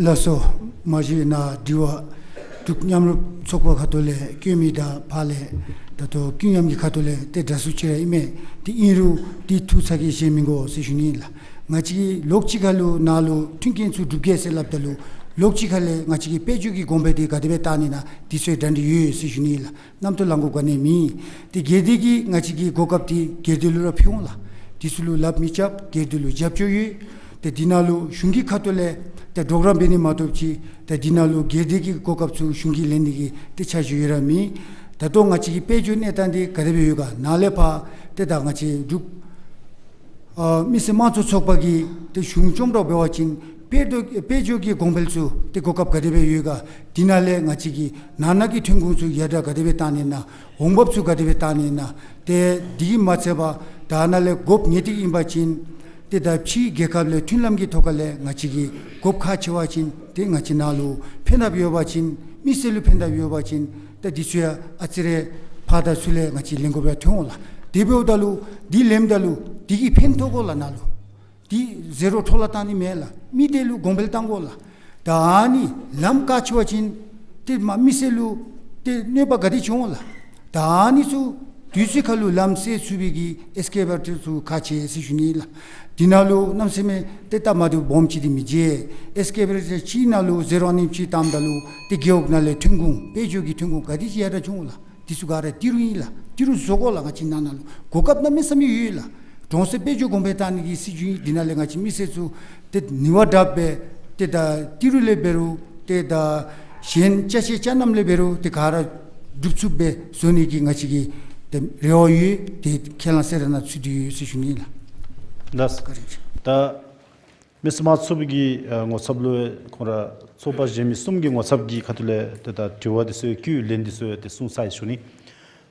ལགས་སོ། མ་གཞི་ནཱ་དྲི་བ་འབྲུག་མཉམ་རུབ་ཚོགས་པ་ཁ་ཐུག་ལས་བཀོད་མི་དང་ཕར་ལས་ད་ལྟོ་ཀུན་མཉམ་གྱི་ཁ་ཐུག་ལས་ཏེ་འདྲ་སུ་ཅིག་ར་ཨིན་མས། ཏེ་ཨིན་རུང་ཏེ་ཐུགས་ཚ་གྱང་བཞེས་མི་དགོ་ཟེར་ཞུ་ནི་ཨིན་ལགས། ང་བཅས་ཀྱིས་ལོགས་གཅིག་ཁར་ལུ་ནཱ་ལུ་མཐུན་རྐྱེན་ཚུ་སྒྲུབ་གེ་ཟེར་སླབ་ད་ལུ་ལོགས་གཅིག་ཁར་ལས་ང་བཅས་ཀྱིས་དཔལ་འབྱོར་གྱི་གོང་འཕེལ་འདི་ག་དེ་སྦེ་བཏང་ནི་ན་དེ་ཚུ་གྲ་སྒྲིག་ཡོད་ཟེར་ཞུ་ནི་ཨིན་ལགས། རྣམ་རྟོག་ལང་དགོཔ་ག་ནི་ཡང་མེད། ཏེ་སྒེར་སྡེ་གིས་ང་བཅས་ཀྱི་གོ་སྐབས་འདི་སྒེར་སྡེ་ལུ་ར་ཕུལ་འོང་ལགས། དེ་ཚུ་ལུ་ལགཔ་མི་རྐྱབ། སྒེར་སྡེ་ལུ་རྒྱབ་སྐྱོར་ཡོད། ཏེ་འདི་ནང་ལུ་གཞུང་གི་ཁ་ཐུག་ལས་ཏེ་གྲོགས་རམ་འབད་ནི་མ་གཏོགས་ཅིག་ཏེ་འདི་ནང་ལུ་སྒེར་སྡེ་གི་གོ་སྐབས་ཚུ་གཞུང་གིས་ལེན་ནི་གི་ཏེ་འཆར་གཞི་ཡོད་ར་མེད། ད་ལྟོ་ང་བཅས་ཀྱི་དཔལ་འབྱོར་གནས་སྟངས་འདི་ག་དེ་སྦེ་ཡོད་ག། ནཱ་ལས་ཕར་ཏེ་ད་ང་བཅས་འབྲུག་ཨ་མི་སེར་དམངས་གཙོ་ཚོགས་པ་གིས་ཏེ་གཞུང་བཅོམ་འགྲོ་འབད་བ་ཅིན་དཔལ་འབྱོར་དཔལ་འབྱོར་གྱི་གོང་འཕེལ་ཚུ་ཏེ་གོ་སྐབས་ག་དེ་སྦེ་ཡོད་ག། འདི་ནང་ལས་ང་བཅས་ཀྱི་ནང་ན་གི་ཐོན་ཁུངས་ཚུ་ཡར་དྲག་ག་དེ་སྦེ་བཏང་ནི་ན། འོང་འབབ་ཚུ་ག་དེ་སྦེ་བཏང་ནི་ན། ཏེ་འདི་གིས་མ་ཚད་པར་ད་ནཱ་ལས་དགོཔ་ངེས་ཏིག་ཨིན་པ་ཅིན་ཏེ་ད་ཕྱིའི་རྒྱལ་ཁབ་ལས་མཐུན་ལམ་གྱི་ཐོག་ཁ་ལས་ང་བཅས་ཀྱིས་དགོཔ་ཁག་ཆེ་བ་ཅིན་ཏེ་ང་བཅས་ནཱ་ལུ་ཕན་ཐབས་ཡོད་པ་ཅིན་མི་སེར་ལུ་ཕན་ཐབས་ཡོད་པ་ཅིན་ཏེ་འདི་ཚུ་ཡང་ཨ་ཙི་རེ་ཕར་དང་ཚུར་ལས་ང་བཅས་ལེན་དགོཔ་ཡང་ཐོན་འོང་ལགས། དེ་འབདཝ་ད་ལུ་འདི་ལེནམ་ད་ལུ་འདི་གིས་ཕན་ཐོགས་དགོ་ལགས། ནཱ་ལུ་འདི་ཟེ་རོ་འཕྲོ་བརླག་བཏང་ནི་མེན་ལགས། མི་སྡེ་ལུ་གོང་འཕེལ་བཏང་དགོ་ལགས། ད་ཨ་ནི་ལམ་བཀག་ཆི་བ་ཅིན་ཏེ་མ་མི་སེར་ལུ་ཏེ་གནོད་པ་ག་དེ་ཅིག་འོང་ལགས། ད་ཨ་ནི་ཚུ་དུས་ཚོད་ཁར་ལུ་ལམ་སེལ་ཚུགས་པའི་གི་ཨེགསི་ཀེ་བེ་ཊར་ཚུ་ཁག་ཆེ་ཟེར་ཞུ་ནི་ལགས། འདི་ནང་ལུ་གནམ་མེད་ས་མེད་ཏེ་སྟབས་མ་བདེཝ་སྦོམ་ཅིག་འདི་མི་མཇལ། ཨེགསི་ཀེ་བེ་ཊར་གཅིག་ནང་ལུ་ཟེ་རོ་ཨ་ནེམ་ཅིག་བཏངམ་ད་ལུ་ཏེ་རྒེད་འོག་ནང་ལས་ཐོན་ཁུངས་དཔལ་འབྱོར་གྱི་ཐོན་ཁུངས་ག་དེ་ཅིག་ཡར་དྲག་བྱུང་ལགས། འདི་ཚུ་ག་ར་ཏི་རུ་ཨིན་ལགས། ཏི་རུ་བཟོ་དགོ་ལགས། ང་བཅས་ནང་ན་ལུ་གོ་སྐབས་གནམ་མེད་ས་མེད་ཡོད་ལགས། གྲོང་གསེབ་དཔལ་འབྱོར་གོང་འཕེལ་བཏང་ནི་གི་སྲིད་བྱུས་ཨིན། འདི་ནང་ལས་ང་བཅས་མི་སེར་ཚུ་ཏེ་ནི་བ་དྲགཔ་སྦེ་ཏེ་ད་ཏི་རུ་ལས་འབད་རུང་ཏེ་ད་གཞན་ཅ་ཆས་ཅ་རྣམས་ལས་འབད་རུང་ཏེ་ག་ར་སྒྲུབ་ཚུགསཔ་སྦེ་བཟོ་ནི་གི་ང་བཅས་ཀྱི་ཏེ་རེ་བ་ཡོད། ཏེ་ཁས་བླངས་གསལ་བསྒྲགས་ནང་ཚུད་དེ་ཡོད་ཟེར་ཞུ་ནི་ལགས། ལགས། བཀའ་དྲིན་ཆེ། ད་མི་སེར་དམངས་གཙོ་ཚོགས་པའི་གི་ཨ་ངོ་ཚབ་ལུ་ཁོང་ར་ཚོགས་པ་གཞན་མི་གསུམ་གྱི་ངོ་ཚབ་ཀྱི་ཁ་ཐུག་ལས་ཏེ་ད་དྲི་བ་འདི་ཚུ་བཀོད་ལན་འདི་ཚུ་ཏེ་གསུངས་ཚར་ཡི་ཟེར་ཞུ་ནི།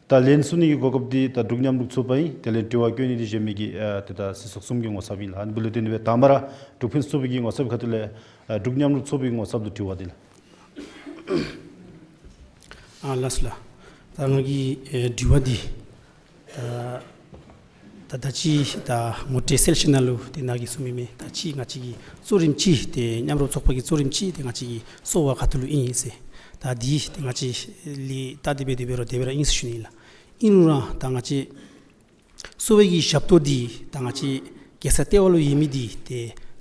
ད་ལན་གསུང་ནི་གི་གོ་སྐབས་འདི་ད་འབྲུག་མཉམ་རུབ་ཚོགས་པ་ཨིན། དེ་ལས་དྲི་བ་བཀོད་ནི་འདི་གཞན་མི་གི་ཨ་ཏེ་ད་སྲིད་ཚོགས་གསུམ་གྱི་ངོ་ཚབ་ཨིན་ལགས། ཨ་ནི་འབདཝ་ལས་བརྟེན་ཏེ་སྦེ་དང་པ་ར་འབྲུག་ཕུན་སུམ་ཚོགས་པའི་གི་ངོ་ཚབ་ཁ་ཐུག་ལས་ཨ་འབྲུག་མཉམ་རུབ་ཚོགས་པའི་གི་ངོ་ཚབ་ལུ་དྲི་བ་འདི་ལགས། ཨ་ལགས་སོ་ལགས། ད་ང་གི་ཨེ་དྲི་བ་འདི་ད་ད་ད་ཅི་ད་ངོ་སྤྲོད་གསལ་བཤད་ནང་ལུ་ཏེ་ནཱ་གིས་གསུངས་མི་མས། ད་ཅི་ང་བཅས་ཀྱི་གཙོ་རིམ་ཅིག་ཏེ་མཉམ་རུབ་ཚོགས་པ་གི་གཙོ་རིམ་ཅིག་ཏེ་ང་བཅས་ཀྱི་གསོ་བ་ཁ་ཐུག་ལུ་ཨིན་ཟེར། ད་འདི་ཏེ་ང་བཅས་ལས་ད་དེ་སྦེ་དེ་སྦེ་ར་དེ་སྦེ་ར་ཨིན་ཟེར་ཞུ་ནི་ལགས། ཨིན་རུང་ར་ད་ང་བཅས་གསོ་བའི་གི་ཞབས་ཏོག་འདི་ད་ང་བཅས་རྒྱལ་ས་ལྟེ་བ་ལུ་ཡོད་མི་འདི་ཏེ་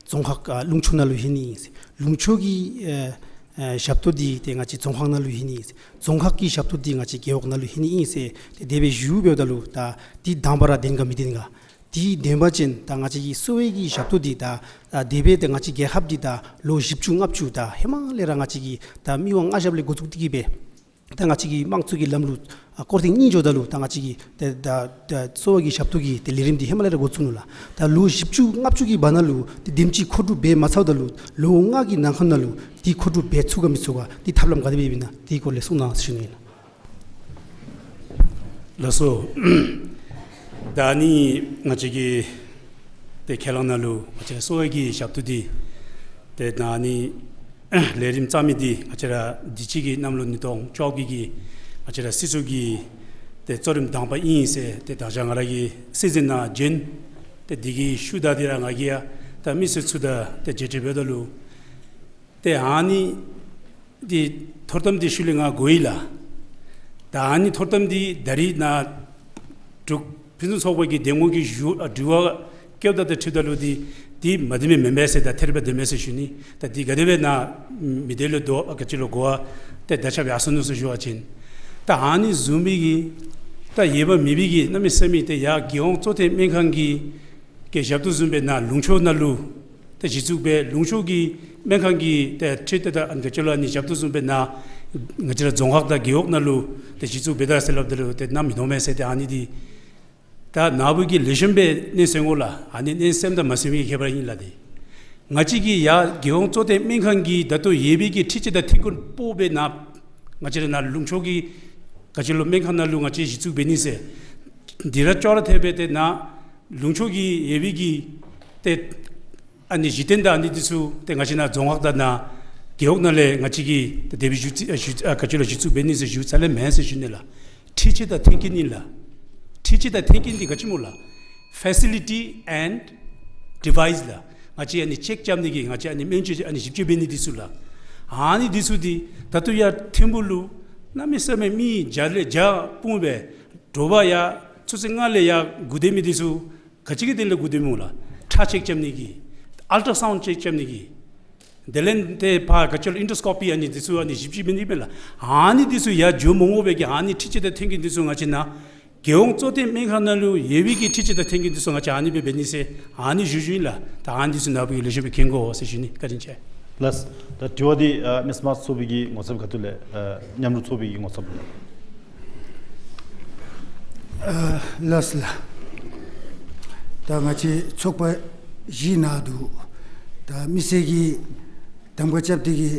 རྫོང་ཁག་ཨ་ལུང་ཕྱོགས་ནང་ལུ་ཡོད་ནི་ཨིན་ཟེར། ལུང་ཕྱོགས་ཀྱི་ཨེ་ཨེ་ཞབས་ཏོག་འདི་ཏེ་ང་བཅས་རྫོང་ཁག་ནང་ལུ་ཡོད་ནི་ཨིན་ཟེར། རྫོང་ཁག་གི་ཞབས་ཏོག་འདི་ང་བཅས་རྒེད་འོག་ནང་ལུ་ཡོད་ནི་ཨིན་ཟེར། ཏེ་དེ་སྦེ་ཞུ་འབདཝ་ད་ལུ་ད་འདི་དང་པ་ར་བདེན་ག་མི་བདེན་ག། འདི་བདེན་པ་ཅིན་ད་ང་བཅས་ཀྱི་གསོ་བའི་གི་ཞབས་ཏོག་འདི་ད་ཨ་དེ་སྦེ་ཏེ་ང་བཅས་རྒྱལ་ཁབ་འདི་ད་ལོ་བཞི་བཅུ་ལྔ་བཅུ་ད་ཧེ་མ་ལས་ར་ང་བཅས་ཀྱི་ད་མི་དབང་མངའ་ཞབས་ལས་འགོ་བཙུགས་ཏེ་གིས་སྦེ་ད་ང་བཅས་ཀྱི་དམངས་གཙོ་གི་ལམ་ལུགས་ཨ་སྐོར་ཐེངས་གཉིས་འགྱོཝ་ད་ལུ་ད་ང་བཅས་ཀྱི་ཏེ་ད་ད་གསོ་བ་གི་ཞབས་ཏོག་གི་ཏེ་ལས་རིམ་འདི་ཧེ་མ་ལས་ར་འགོ་བཙུགས་ནུག་ལགས། ད་ལོ་བཞི་བཅུ་ལྔ་བཅུ་གི་བར་ན་ལུ་ཏེ་དེམ་ཅིག་མཁོ་སྒྲུབ་འབད་མ་ཚརཝ་ད་ལུ་ལོ་ལྔ་གི་ནང་འཁོད་ནང་ལུ་འདི་མཁོ་སྒྲུབ་འབད་ཚུགས་ག་མི་ཚུགས་ག། འདི་ཐབས་ལམ་ག་དེ་སྦེ་ཨིན་ན་དེའི་སྐོར་ལས་གསུང་གནང་ཟེར་ཞུ་ནི་ཨིན་ལགས། ལགས་སོ། ད་ནི་ང་བཅས་ཀྱི་ཏེ་ཁས་བླངས་ནང་ལུ་ང་བཅས་གསོ་བའི་གི་ཞབས་ཏོག་འདི་ཏེ་ད་ནི་ལས་རིམ་བརྩམས་མི་འདི་ང་བཅས་ར་འདི་ཅིག་གི་གནམ་ལོ་ཉིས་སྟོང་བཅོ་བརྒྱད་ཀྱི་ང་བཅས་ར་སྲིད་ཚོགས་ཀྱི་ཏེ་གཙོ་རིམ་དང་པ་ཨིན་ཟེར་ཏེ་ད་ཅི་ང་ར་གི་སྲིད་འཛིན་ནང་བྱོན། ཏེ་འདི་གི་ཤུལ་ད་འདི་ར་ང་གིས་ཡང་ད་མི་སེར་ཚུ་དང་ཏེ་མཇལ་འཕྲད་འབདཝ་ད་ལུ་ཏེ་ཨ་ནི་འདི་ཐོབ་ཐངས་འདི་ཤུལ་ལས་ང་གོ་ཡི་ལགས། ད་ཨ་ནི་ཐོབ་ཐངས་འདི་ད་རིས་ནཱ་འབྲུག་ཕུན་སུམ་ཚོགས་པ་གི་འདེམས་ངོ་གིས་ཞུ་ཨ་དྲི་བ་བཀོདཔ་ད་ཏེ་འཁྲིལཝ་ད་ལུ་འདི་འདི་མ་བདེན་མི་མེན་པས་ཟེར་ད་ཐེར་པ་བདེན་མས་ཟེར་ཞུ་ནི། ད་འདི་ག་དེ་སྦེ་ནཱ་མི་སྡེ་ལུ་དོ་ཨ་ག་ཅི་ལུ་གོ་བ་ཏེ་ད་ཆ་བའི་ཨ་སོ་ནུག་ཟེར་ཞུ་བ་ཅིན་ད་ཨ་ནི་བཟུམ་མའི་གི་ད་ཡོད་པ་མེད་པའི་གི་གནམ་མེད་ས་མེད་ཏེ་ཡར་རྒྱལ་ཡོངས་གཙོ་བསྟེན་སྨན་ཁང་གི་གི་ཞབས་ཏོག་བཟུམ་སྦེ་ནཱ་ལུང་ཕྱོགས་ནང་ལུ་ཏེ་གཞི་བཙུགས་འབད། ལུང་ཕྱོགས་ཀྱི་སྨན་ཁང་གི་ཏེ་ཁྲིད་དེ་ད་ཨ་ནི་ག་ཅི་ལོ་ཨ་ནི་ཞབས་ཏོག་བཟུམ་སྦེ་ནཱ་ང་བཅས་ར་རྫོང་ཁག་དང་རྒེད་འོག་ནང་ལུ་ཏེ་གཞི་བཙུགས་འབད་ད་ཟེར་སླབ་ད་ལུ་ཏེ་གནམ་མེད་ས་མེད་ཟེར་ཏེ་ཨ་ནི་འདི་ད་ནཱ་བུ་གིས་ལེགས་ཤོམ་སྦེ་མནོ་བསམ་འོང་ལགས། ཨ་ནི་མནོ་བསམ་དང་མ་བསམ་གྱི་ཁྱད་པར་ཨིན་ལགས། ཏེ་ང་བཅས་ཀྱིས་ཡར་རྒྱལ་ཡོངས་གཙོ་བསྟེན་སྨན་ཁང་གི་ད་ལྟོ་ཡོད་པའི་གི་འཕྲུལ་ཆས་དང་ཐོན་ཁུངས་སྤོ་སྦེ་ནཱ་ང་བཅས་ར་ནཱ་ལུང་ཕྱོགས་ཀྱི་ག་ཅི་ལོ་སྨན་ཁང་ནང་ལུ་ང་བཅས་གཞི་བཙུགས་འབད་ནི་ཟེར་འདི་ར་ཅོག་ར་འཐདཔ་སྦེ་ཏེ་ནཱ་ལུང་ཕྱོགས་ཀྱི་ཡོད་པའི་གི་ཏེ་ཨ་ནི་གཞི་རྟེན་དང་ཨ་ནི་འདི་ཚུ་ཏེ་ང་བཅས་ནཱ་རྫོང་ཁག་དང་ནཱ་རྒེད་འོག་ནང་ལས་ང་བཅས་ཀྱིས་ཏེ་དེ་སྦེ་ཞུ་ཨ་ཞུ་ཨ་ག་ཅི་ལོ་གཞི་བཙུགས་འབད་ནི་ཟེར་ཞུ་རྩ་ལས་མེན་ཟེར་ཞུ་ནི་ལགས། འཕྲུལ་ཆས་དང་ཐོན་ཁུངས་ཨིན་ལགས། འཕྲུལ་ཆས་དང་ཐོན་ཁུངས་འདི་ག་ཅི་སྨོ་ལགས། Facility and device ལགས། ང་བཅས་ཨ་ནི་ཅེཀ་རྐྱབ་ནི་གི་ང་བཅས་ཨ་ནི་སྨན་བཅོས་ཨ་ནི་ཞིབ་དཔྱད་འབད་ནི་འདི་ཚུ་ལགས། ཨ་ནི་འདི་ཚུ་འདི་ད་ལྟོ་ཡར་ཐིམ་ཕུག་ལུ་གནམ་མེད་ས་མེད་མི་བརྒྱ་ལས་བརྒྱ་སྤུངས་སྦེ་དྲོ་པ་ཡར་ཆུ་ཚོད་ལྔ་ལས་ཡར་སྒུག་སྡོད་མི་འདི་ཚུ་ག་ཅི་གི་དོན་ལས་སྒུག་སྡོདཔ་སྨོ་ལགས། ཁྲག་ཅེཀ་རྐྱབ་ནི་གི་ཨལ་ཊ་སའུནཌ་ཅེཀ་རྐྱབ་ནི་གི་དེ་ལས་ཏེ་ཕར་ག་ཅི་ལོ་ཨིན་ཌོ་སི་ཀོ་པི་ཨ་ནི་འདི་ཚུ་ཨ་ནི་ཞིབ་དཔྱད་འབད་ནི་མས་ལགས། ཨ་ནི་འདི་ཚུ་ཡར་འགྱོ་མ་དགོ་པའི་གི་ཨ་ནི་འཕྲུལ་ཆས་དང་ཐོན་ཁུངས་འདི་ཚུ་ང་བཅས་ནཱ་རྒྱལ་ཡོངས་གཙོ་བསྟེན་སྨན་ཁང་ནང་ལུ་ཡོད་པའི་གི་འཕྲུལ་ཆས་དང་ཐོན་ཁུངས་འདི་ཚུ་ང་བཅས་ཨ་ནི་སྦེ་འབད་ནི་ཟེར་ཨ་ནི་ཞུ་ཞུཝ་ཨིན་ལགས། ད་ཨ་ནི་འདི་ཚུ་ནཱ་བུ་གིས་ལེགས་ཤོམ་སྦེ་མཁྱེན་དགོ་ཟེར་ཞུ་ནི། བཀའ་དྲིན་ཆེ། ལགས། ད་དྲི་བ་འདི་ཨ་མི་སྨྲ་ཚོགས་པའི་གི་ངོ་ཚབ་ཁ་ཐུག་ལས་ཨ་མཉམ་རུབ་ཚོགས་པའི་གི་ངོ་ཚབ་ལས། ཨ་ལགས་ལགས། ད་ང་བཅས་ཚོགས་པ་བཞི་ནང་འདུག། ད་མི་སེར་གྱིས་གདམ་ཁ་རྐྱབ་སྟེ་གིས་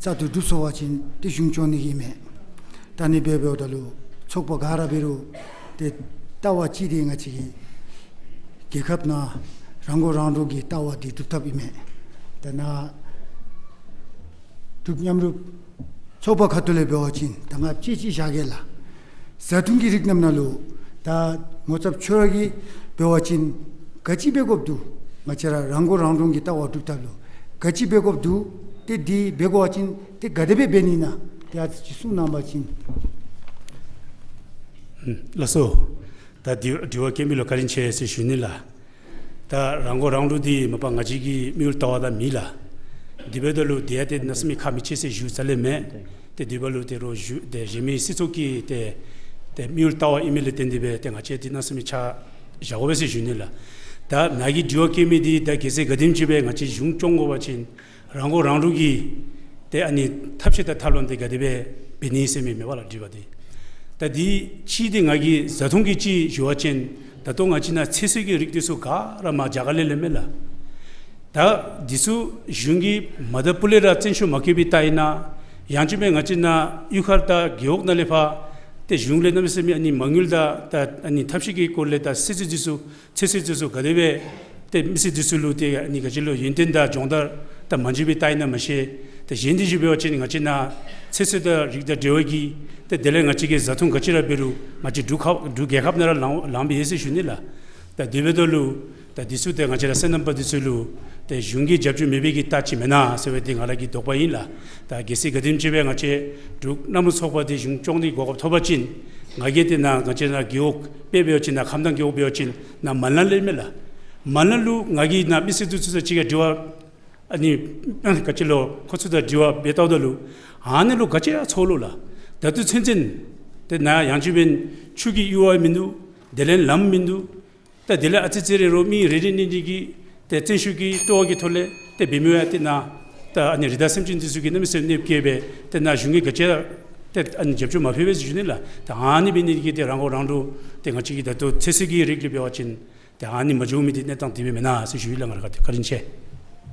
རྩ་དོན་སྒྲུབ་ཚུགས་པ་ཅིན་ཏེ་གཞུང་སྐྱོང་ནི་གི་མས། ད་ཨ་ནི་འབདཝ་འབདཝ་ད་ལུ་ཚོགས་པ་ག་ར་འབད་རུང་ཏེ་ལྟ་བ་གཅིག་འདི་ང་བཅས་ཀྱི་རྒྱལ་ཁབ་ནང་རང་མགོ་རང་འདྲོངས་ཀྱི་ལྟ་བ་འདི་སྒྲུབ་ཐབས་ཨིན་མས། ད་ནཱ་འབྲུག་མཉམ་རུབ་ཚོགས་པ་ཁ་ཐུག་ལས་འབད་བ་ཅིན་ད་ང་ཅིག་ཅིག་བཞག་གེ་ལགས། བཟའ་འཐུང་གི་རིགས་རྣམས་ནང་ལུ་ད་ངོ་ཚབ་ཁྱོད་ར་གིས་འབད་བ་ཅིན་ག་ཅི་འབད་དགོཔ་འདུག། ང་བཅས་ར་རང་མགོ་རང་འདྲོངས་ཀྱི་ལྟ་བ་སྒྲུབ་ཐབས་ལུ་ག་ཅི་འབད་དགོཔ་འདུག། ཏེ་འདི་འབད་དགོ་པ་ཅིན་ཏེ་ག་དེ་སྦེ་འབད་ནི་ན་ཏེ་ཨ་ཙི་ཅིག་གསུང་གནང་བ་ཅིན། ལགས་སོ། ད་དྲི་དྲི་བ་བཀོད་མི་ལུ་བཀའ་དྲིན་ཆེ་ཟེར་ཞུ་ནི་ལགས། ད་རང་མགོ་རང་འདྲོངས་འདི་མ་པ་ང་བཅས་ཀྱི་དམིགས་ཡུལ་ལྟ་བ་ད་མེན་ལགས། དེ་འབདཝ་ད་ལུ་དེ་ཡང་ཏེ་གནམ་མེད་ས་མེད་ཁག་མི་ཆེ་ཟེར་ཞུ་རྩ་ལས་མེད། ཏེ་དེ་འབདཝ་ལུ་ཏེ་རོགས་ཞུ་ཏེ་གཞན་མི་སྲིད་ཚོགས་ཀྱི་ཏེ་ཏེ་དམིགས་ཡུལ་ལྟ་བ་ཨིན་མི་ལས་བརྟེན་ཏེ་སྦེ་ཏེ་ང་བཅས་འདི་གནམ་མེད་ས་མེད་ཆ་བཞག་དགོ་པས་ཟེར་ཞུ་ནི་ལགས། ད་ནཱ་གིས་དྲི་བ་བཀོད་མི་འདི་ད་གལ་སྲིད་ག་དེམ་ཅིག་སྦེ་ང་བཅས་གཞུང་སྐྱོང་དགོ་པ་ཅིན་རང་མགོ་རང་འདྲོངས་ཀྱི་ཏེ་ཨ་ནི་ཐབས་ཤེས་དང་ཐབས་ལམ་འདི་ག་དེ་སྦེ་འབད་ནི་ཟེར་མི་མས་པ་ལགས་དྲི་བ་འདི། ད་འདི་གཅིག་འདི་ང་གིས་བཟའ་འཐུང་གི་གཅིག་ཞུ་བ་ཅིན་ད་ལྟོ་ང་བཅས་ནཱ་ཚོད་བསྲེ་གི་རིགས་འདི་ཚུ་ག་ར་མར་རྒྱ་གར་ལས་ལེན་མས་ལགས། ད་འདི་ཚུ་གཞུང་གིས་མ་དང་ཕུ་ལས་ར་བཙན་ཤུགས་མ་བཀོལ་བའི་རྟགས་ཨིན་ན། ཡང་ཅིན་སྦེ་ང་བཅས་ནཱ་གཡུས་ཁར་དང་རྒེད་འོག་ནང་ལས་ཕར་ཏེ་གཞུང་ལས་གནམ་མེད་ས་མེད་ཨ་ནི་མ་དངུལ་དང་ད་ཨ་ནི་ཐབས་ཤེས་ཀྱི་སྐོར་ལས་ད་སྲིད་ཇུས་འདི་ཚུ་ཚོད་བསྲེ་འདི་ཚུ་ག་དེ་སྦེ་ཏེ་མི་སེར་འདི་ཚུ་ལུ་ཏེ་ཨ་ནི་ག་ཅི་ལོ་ཡོན་ཏན་དང་སྦྱོང་བརྡར་ད་མ་བྱུང་བའི་རྟགས་ཨིན་ན་མ་ཤེས། ད་ ཏེ་གཞན་འདི་ཚུ་འབད་བ་ཅིན་ང་བཅས་ནཱ་ཚོད་བསྲེ་དང་རིགས་དང་འབྲེལ་བའི་གི་ཏེ་དེ་ལས་ང་བཅས་ཀྱིས་བཟའ་འཐུང་ག་ཅི་ར་འབད་རུང་ང་བཅས་འབྲུག་ཁ་འབྲུག་རྒྱལ་ཁབ་ནང་ར་ལང་ལང་པའི་ཡོད་ཟེར་ཞུ་ནི་ལགས། ད་དེ་འབདཝ་ད་ལུ་ད་འདི་ཚུ་ཏེ་ང་བཅས་ར་སོ་ནམ་པ་འདི་ཚུ་ལུ་ཏེ་གཞུང་གི་རྒྱབ་སྐྱོར་མེད་པའི་གི་རྟགས་ཅིག་མེན་ན་ཟེར་བའི་འདི་ང་ར་གི་དོགས་པ་ཨིན་ལགས། ད་གལ་སྲིད་ག་དེམ་ཅིག་སྦེ་ང་བཅས་འབྲུག་གནམ་ལོ་ཚོགས་པ་འདི་གཞུང་སྐྱོང་ནི་གོ་སྐབས་ཐོབ་པ་ཅིན་ང་གིས་ཏེ་ནཱ་ང་བཅས་ནཱ་རྒེད་འོག་དཔེ་འབད་བ་ཅིན་ནཱ་ཁམས་དྭངས་རྒེད་འོག་འབད་བ་ཅིན་ནཱ་མ་ལ་ལས་མེད་ལགས། མ་ལ་ལུ་ང་གིས་ནཱ་མི་སེར་འདི་ཚུ་དང་གཅིག་ཁར་དྲི་བ་ཨ་ནི་ག་ཅི་ལོ་ཁོ་ཚུ་དང་དྲི་བ་འབད་བལྟཝ་ད་ལུ་ཨ་ནི་ལུ་ག་ཅི་ཡང་ཚོར་ལོ་ལགས། ད་ལྟོ་ཚུན་ཚོད་ཏེ་ནཱ་ཡང་ཅིན་འབདན་ཆུ་གི་གཡུར་བ་མིན་འདུག། དེ་ལས་ལམ་མིན་འདུག། ད་དེ་ལས་ཨ་ཙི་ཙི་རེ་རོགས་མི་རེ་རེ་གཉིས་གཉིས་ཀྱིས་ཏེ་བརྩོན་ཤུགས་ཀྱིས་སྤྲོ་བ་གི་ཐོག་ལས་ཏེ་འབད་མི་ཡང་ཏེ་ནཱ་ད་ཨ་ནི་རི་དྭགས་སེམས་ཅན་འདི་ཚུ་གིས་གནམ་མེད་ས་མེད་གནོདཔ་བཀལ་སྦེ་ཏེ་ནཱ་གཞུང་གིས་ག་ཅི་ཡང་ཏེ་ཨ་ནི་རྒྱབ་སྐྱོར་མ་ཕུལ་བས་ཟེར་ཞུ་ནི་ལགས། ད་ཨ་ནི་འབད་ནི་འདི་གིས་ཏེ་རང་མགོ་རང་འདྲོངས་ཏེ་ང་བཅས་ཀྱིས་ད་ལྟོ་ཚོད་བསྲེ་གི་རིགས་ལུ་འབད་བ་ཅིན་ཏེ་ཨ་ནི་མ་འགྱོ་མི་འདི་གནས་སྟངས་འདི་སྦེ་མེན་ན་ཟེར་ཞུ་ཡི་ལགས། ང་ར་ག་ཏེ་བཀའ་དྲིན་ཆེ།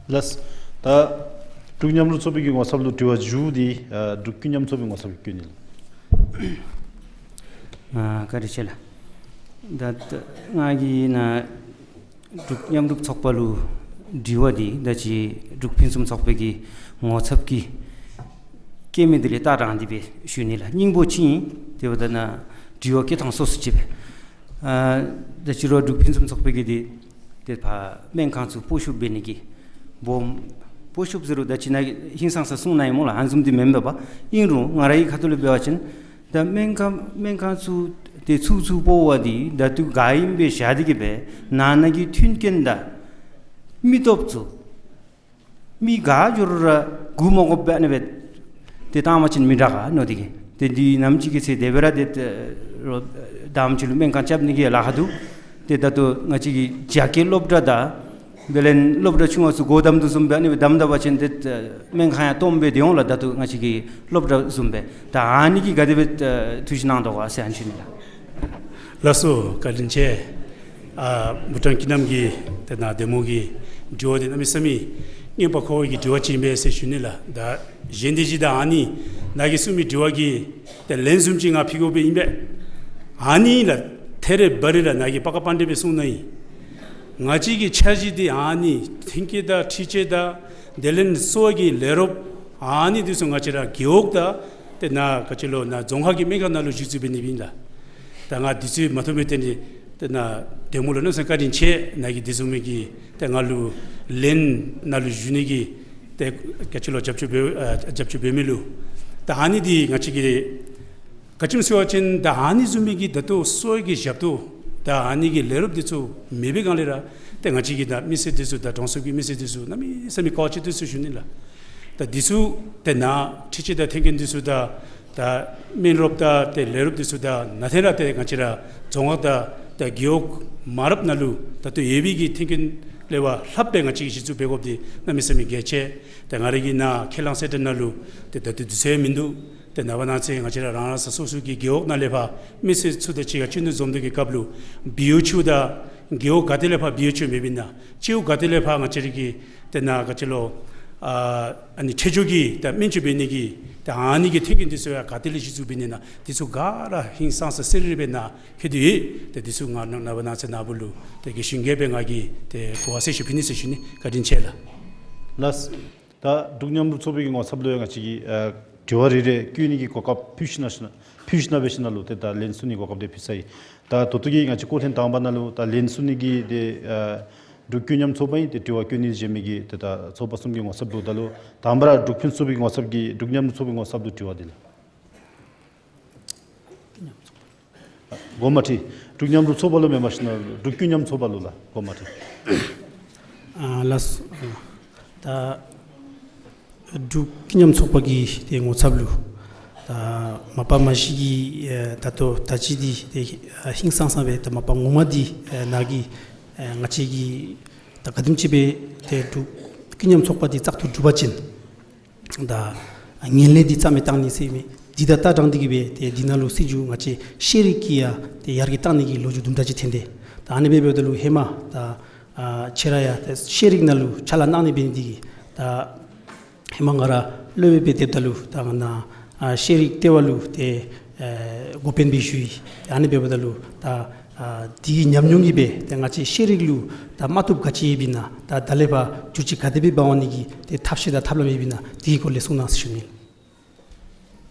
ལགས། ད་འབྲུག་མཉམ་རུབ་ཚོགས་པའི་གི་ངོ་ཚབ་ལུ་དྲི་བ་མཇུག་འདི་ཨ་འབྲུག་ཀུན་མཉམ་ཚོགས་པའི་ངོ་ཚབ་ཀྱིས་བཀོད་ནི་ལགས། ཨ་བཀའ་དྲིན་ཆེ་ལགས། ད་ད་ང་གིས་ནཱ་འབྲུག་མཉམ་རུབ་ཚོགས་པ་ལུ་དྲི་བ་འདི་ད་ཅི་འབྲུག་ཕུན་སུམ་ཚོགས་པའི་གི་ངོ་ཚབ་ཀྱིས་བཀོད་མི་འདི་ལས་ལྟ་སྟངས་འདི་སྦེ་ཞུ་ནི་ལགས། སྙིང་པོ་ཅིག་ཨིན། དེ་འབདཝ་ད་ནཱ་དྲི་བ་བཀོད་ཐངས་སོ་སོ་ཅིག་སྦེ། ཨ་ད་ཅི་རུང་འབྲུག་ཕུན་སུམ་ཚོགས་པའི་གི་འདི་ཏེ་ཕར་སྨན་ཁང་ཚུ་སྤོ་བཤུད་འབད་ནི་གི་སྦོམ་སྤོ་བཤུད་ཟེར་རུང་ད་ཅི་ནཱ་ཧིང་སངས་ས་གསུང་གནང་ཡི་སྨོ་ལགས། ཨ་ནི་བཟུམ་འདི་མེན་པས་པ། ཨིན་རུང་ང་རའི་ཁ་ཐུག་ལས་འབད་བ་ཅིན་ད་སྨན་ཁང་སྨན་ཁང་ཚུ་ཏེ་ཚུར་ཚུར་སྤོ་བ་འདི་ད་ལྟོ་ག་ཨིནམ་སྦེ་བཞག་སྟེ་གི་སྦེ་ནང་ན་གི་མཐུན་རྐྱེན་དང་མི་སྟོབས་ཚུ་མི་ག་འགྱོ་རུང་ར་སྒུག་མ་དགོཔ་སྦེ་ཨ་ནི་སྦེ་ཏེ་བཏང་བ་ཅིན་མི་དྲག་ག་མནོ་སྟེ་གི། ཏེ་འདི་ནམ་ཅིག་གི་ཚེ་དེ་སྦེ་ར་ཏེ་ཨེ་རོགས་དང་པ་ཅིག་ལུ་སྨན་ཁང་རྐྱབ་ནི་གི་ལཱ་ཁག་འདུག། ཏེ་ད་ལྟོ་ང་བཅས་ཀྱི་རྒྱ་སྐྱེད་སློབ་གྲྭ་དང་དེ་ལས་སློབ་གྲྭ་ཆུང་བ་ཚུ་སྒོ་བསྡམ་དོ་བཟུམ་སྦེ་ཨ་ནི་སྦེ་བསྡམ་ད་པ་ཅིན་ཏེ་ཨེ་སྨན་ཁང་ཡང་སྟོངམ་སྦེ་སྡོད་འོང་ལགས། ད་ལྟོ་ང་བཅས་ཀྱི་སློབ་གྲྭ་བཟུམ་སྦེ། ད་ཨ་ནི་གི་ག་དེ་སྦེ་ཨེ་ཐུགས་བཞེད་གནང་དོ་ག་ཟེར་ཨ་ནི་ཞུ་ནི་ལགས། ལགས་སོ། བཀའ་དྲིན་ཆེ། ཨ་བུ་ཊཱན་སྐྱིད་གནམ་གྱི་ཏེ་ནཱ་འདེམས་ངོ་གི་དྲི་བ་འདི་གནམ་མེད་ས་མེད་སྙན་པ་འཁོར་བའི་གི་དྲི་བ་ཅིག་ཨིན་པས་ཟེར་ཞུ་ནི་ལགས། ད་གཞན་འདི་ཅིག་ད་ཨ་ནི་ནཱ་གིས་གསུངས་མི་དྲི་བ་གི་ཏེ་ལན་བཟུམ་ཅིག་ང་ཕུལ་དགོཔ་ཨིན་པས། ཨ་ནི་ལགས་ཐད་རི་བ་རི་ར་ནཱ་གིས་པ་ཀ་པ་འདྲ་སྦེ་གསུངས་གནང་ཡི། ང་བཅས་ཀྱི་འཆར་གཞི་འདི་ཨ་ནི་ཐོན་སྐྱེད་དང་འཕྲུལ་ཆས་དང་དེ་ལས་གསོ་བ་གི་ལས་རོགསཔ་ཨ་ནི་འདི་ཚུ་ང་བཅས་ར་རྒེད་འོག་དང་ཏེ་ནཱ་ག་ཅི་ལོ་ནཱ་རྫོང་ཁག་གི་སྨན་ཁང་ནང་ལུ་གཞི་བཙུགས་འབད་ནི་ཨིན་ལགས། ད་ང་འདི་ཚུ་མ་ཐོབ་མི་འདི་ཏེ་ནཱ་འདེམས་ངོ་ལུ་གནམ་མེད་ས་མེད་བཀའ་དྲིན་ཆེ། ནཱ་གིས་འདི་བཟུམ་མའི་གི་ཏེ་ང་ལུ་ལན་ནཱ་ལུ་ཞུ་ནི་གི་ཏེ་ག་ཅི་ལོ་རྒྱབ་སྐྱོར་འབད་ཨ་རྒྱབ་སྐྱོར་འབད་མི་ལུ། ད་ཨ་ནི་འདི་ང་བཅས་ཀྱིས་ག་ཅི་སྨོ་ཟེར་བ་ཅིན་ད་ཨ་ནི་བཟུམ་མའི་གི་ད་ལྟོ་གསོ་བའི་གི་ཞབས་ཏོག་ད་ཨ་ནི་གི་ལས་རོགསཔ་འདི་ཚུ་མེད་པའི་སྒང་ལས་ར་ཏེ་ང་བཅས་ཀྱི་ད་མི་སེར་འདི་ཚུ་ད་གྲོང་གསེབ་ཀྱི་མི་སེར་འདི་ཚུ་གནམ་མེད་ས་མེད་དཀའ་བ་སྤྱད་དོ་ཟེར་ཞུ་ནི་ལགས། ད་འདི་ཚུ་ཏེ་ནཱ་འཕྲུལ་ཆས་དང་ཐོན་སྐྱེད་འདི་ཚུ་དང་ད་སྨན་རོགསཔ་དང་ཏེ་ལས་རོགསཔ་འདི་ཚུ་དང་ནཱ་ཐད་ར་ཏེ་ང་བཅས་ར་རྫོང་ཁག་དང་ད་རྒེད་འོག་མ་རབས་ནང་ལུ་ད་ལྟོ་ཡོད་པའི་གི་ཐོན་སྐྱེད་ལས་ཕར་ལྷགཔ་སྦེ་ང་བཅས་ཀྱིས་གཞི་བཙུགས་འབད་དགོཔ་འདི་གནམ་མེད་ས་མེད་གལ་ཆེ། ཏེ་ང་རའི་གི་ནཱ་ཁས་བླངས་གསལ་བསྒྲགས་ནང་ལུ་ཏེ་ད་ལྟོ་དུས་ཚོད་མིན་འདུག། ཏེ་ནངས་པ་གནངས་ཚེ་ང་བཅས་ར་རང་རང་ས་སོ་སོ་གི་རྒེད་འོག་ནང་ལས་ཕར་མི་སེར་ཚུ་དང་གཅིག་ཁར་བཅར་འདྲི་འཛོམས་འདྲི་གི་སྐབས་ལུ་བི་ཨོ་ཆུ་དང་རྒེད་འོག་ག་ཏེ་ལས་ཕར་བི་ཨོ་ཆུ་མེདཔ་ཨིན་ན་ཅིའུ་ག་ཏེ་ལས་ཕར་ང་བཅས་རའི་གི་ཏེ་ནཱ་ག་ཅི་ལོ་ཨ་ཨ་ནི་འཕྲལ་མགྱོགས་ཀྱི་ད་སྨན་བཅོས་འབད་ནི་གི་ད་ཨ་ནི་གི་ཐོན་སྐྱེད་འདི་ཚུ་ཡང་ག་ཏེ་ལས་གཞི་བཙུགས་འབད་ནི་ཨིན་ན་འདི་ཚུ་ག་ར་ཧིང་སངས་ས་གསལ་རི་རི་སྦེ་ནཱ་བཀོད་དེ་ཡོད། ཏེ་འདི་ཚུ་ང་ནངས་པ་གནངས་ཚེ་ནཱ་བུ་ལུ་ཏེ་གི་ཞུ་གེ་སྦེ་ང་གིས་ཏེ་གོ་བ་གསལ་ཞུ་ཕུལ་ནི་ཟེར་ཞུ་ནི། བཀའ་དྲིན་ཆེ་ལགས། ལགས། ད་འབྲུག་མཉམ་རུབ་ཚོགས་པའི་གི་ངོ་ཚབ་ལུ་ཡང་ང་བཅས་ཀྱིས་ཨ་དྲི་བ་རེ་རེ་བཀོད་ནི་གི་གོ་སྐབས་ཕུལ་ཞིནམ་ཞིནམ་ཕུལ་ཞིནམ་འབད་ཞིནམ་ལུ་ཏེ་ད་ལན་གསུང་ནི་གོ་སྐབས་དེ་ཕུལ་ཚར་ཡི། ད་ད་ལྟོ་གི་ང་བཅས་སྐོར་ཐེངས་དང་པ་ནང་ལུ་ད་ལན་གསུང་ནི་གི་ཏེ་ཨ་འབྲུག་ཀུན་མཉམ་ཚོགས་པ་ཨིན། ཏེ་དྲི་བ་བཀོད་ནི་བཞེས་མི་གི་ཏེ་ད་ཚོགས་པ་གསུམ་གྱི་ངོ་ཚབ་འདུག། ད་ལུ་དང་པ་ར་འབྲུག་ཕུན་སུམ་ཚོགས་པའི་གི་ངོ་ཚབ་ཀྱིས་འབྲུག་མཉམ་རུབ་ཚོགས་པའི་ངོ་ཚབ་ལུ་དྲི་བ་འདི་ལགས། འགོ་མ་ཁྲིད། འབྲུག་མཉམ་རུབ་ཚོགས་པ་ལུ་མེན་པར་ཞིནམ་འབྲུག་ཀུན་མཉམ་ཚོགས་པ་ལུ་ལགས། འགོ་མ་ཁྲིད། ཨ་ལགས། ད་འབྲུག་ཀུན་མཉམ་ཚོགས་པ་གི་ཏེ་ངོ་ཚབ་ལུ་ད་མ་པ་མ་གཞི་གི་ཨེ་ད་ལྟོ་ད་ཅི་འདི་ཏེ་ཧིང་སངས་སངས་སྦེ་ད་མ་པ་ངོ་མ་འདི་ཨེ་ནཱ་གིས་ཨེ་ང་བཅས་ཀྱིས་ད་ག་དེམ་ཅིག་སྦེ་ཏེ་འབྲུག་ཀུན་མཉམ་ཚོགས་པ་འདི་བཙག་འཐུ་གྲུབ་པ་ཅིན་ད་ངན་ལྷད་འདི་རྩ་མེད་བཏང་ནི་ཟེར་མི་འདི་དང་ལྟ་སྟངས་འདི་གིས་སྦེ་ཏེ་འདི་ནང་ལུ་སྲིད་བྱུས་ང་བཅས་ཤེས་རིག་གི་ཡང་ཏེ་ཡར་རྒྱས་བཏང་ནི་གི་ལོ་རྒྱུས་དུམ་གྲ་ཅིག་ཐོན་ཏེ། ད་ཨ་ནི་སྦེ་འབདཝ་ད་ལུ་ཧེ་མ་ད་ཨ་ཁྱེད་ར་ཡང་ཏེ་ཤེས་རིག་ནང་ལུ་ཕྱག་ལཱ་གནང་ནི་འབད་ནི་འདི་གིས་ད་ཧེ་མ་ང་ར་སློབ་དཔོན་སྦེ་སྡོདཔ་ད་ལུ་ད་ང་ནཱ་ཨ་ཤེས་རིག་ལྟེ་བ་ལུ་ཏེ་ཨེ་འགོ་དཔོན་སྦེ་ཞུ་ཡི། ཨ་ནི་འབདཝ་ད་ལུ་ད་ ཨ་དེའི་ཉམས་མྱོང་གིས་སྦེ་ཏེ་ང་བཅས་ཤེས་རིག་ལུ་ད་དམའ་ཐུབ་ག་ཅི་ཡོདཔ་ཨིན་ན་ད་ད་ལས་ཕར་བསྒྱུར་བཅོས་ག་དེ་སྦེ་འབད་འོང་ནི་གི་ཏེ་ཐབས་ཤེས་དང་ཐབས་ལམ་ཡོདཔ་ཨིན་ན་དེའི་སྐོར་ལས་གསུང་གནང་ཟེར་ཞུ་ནི།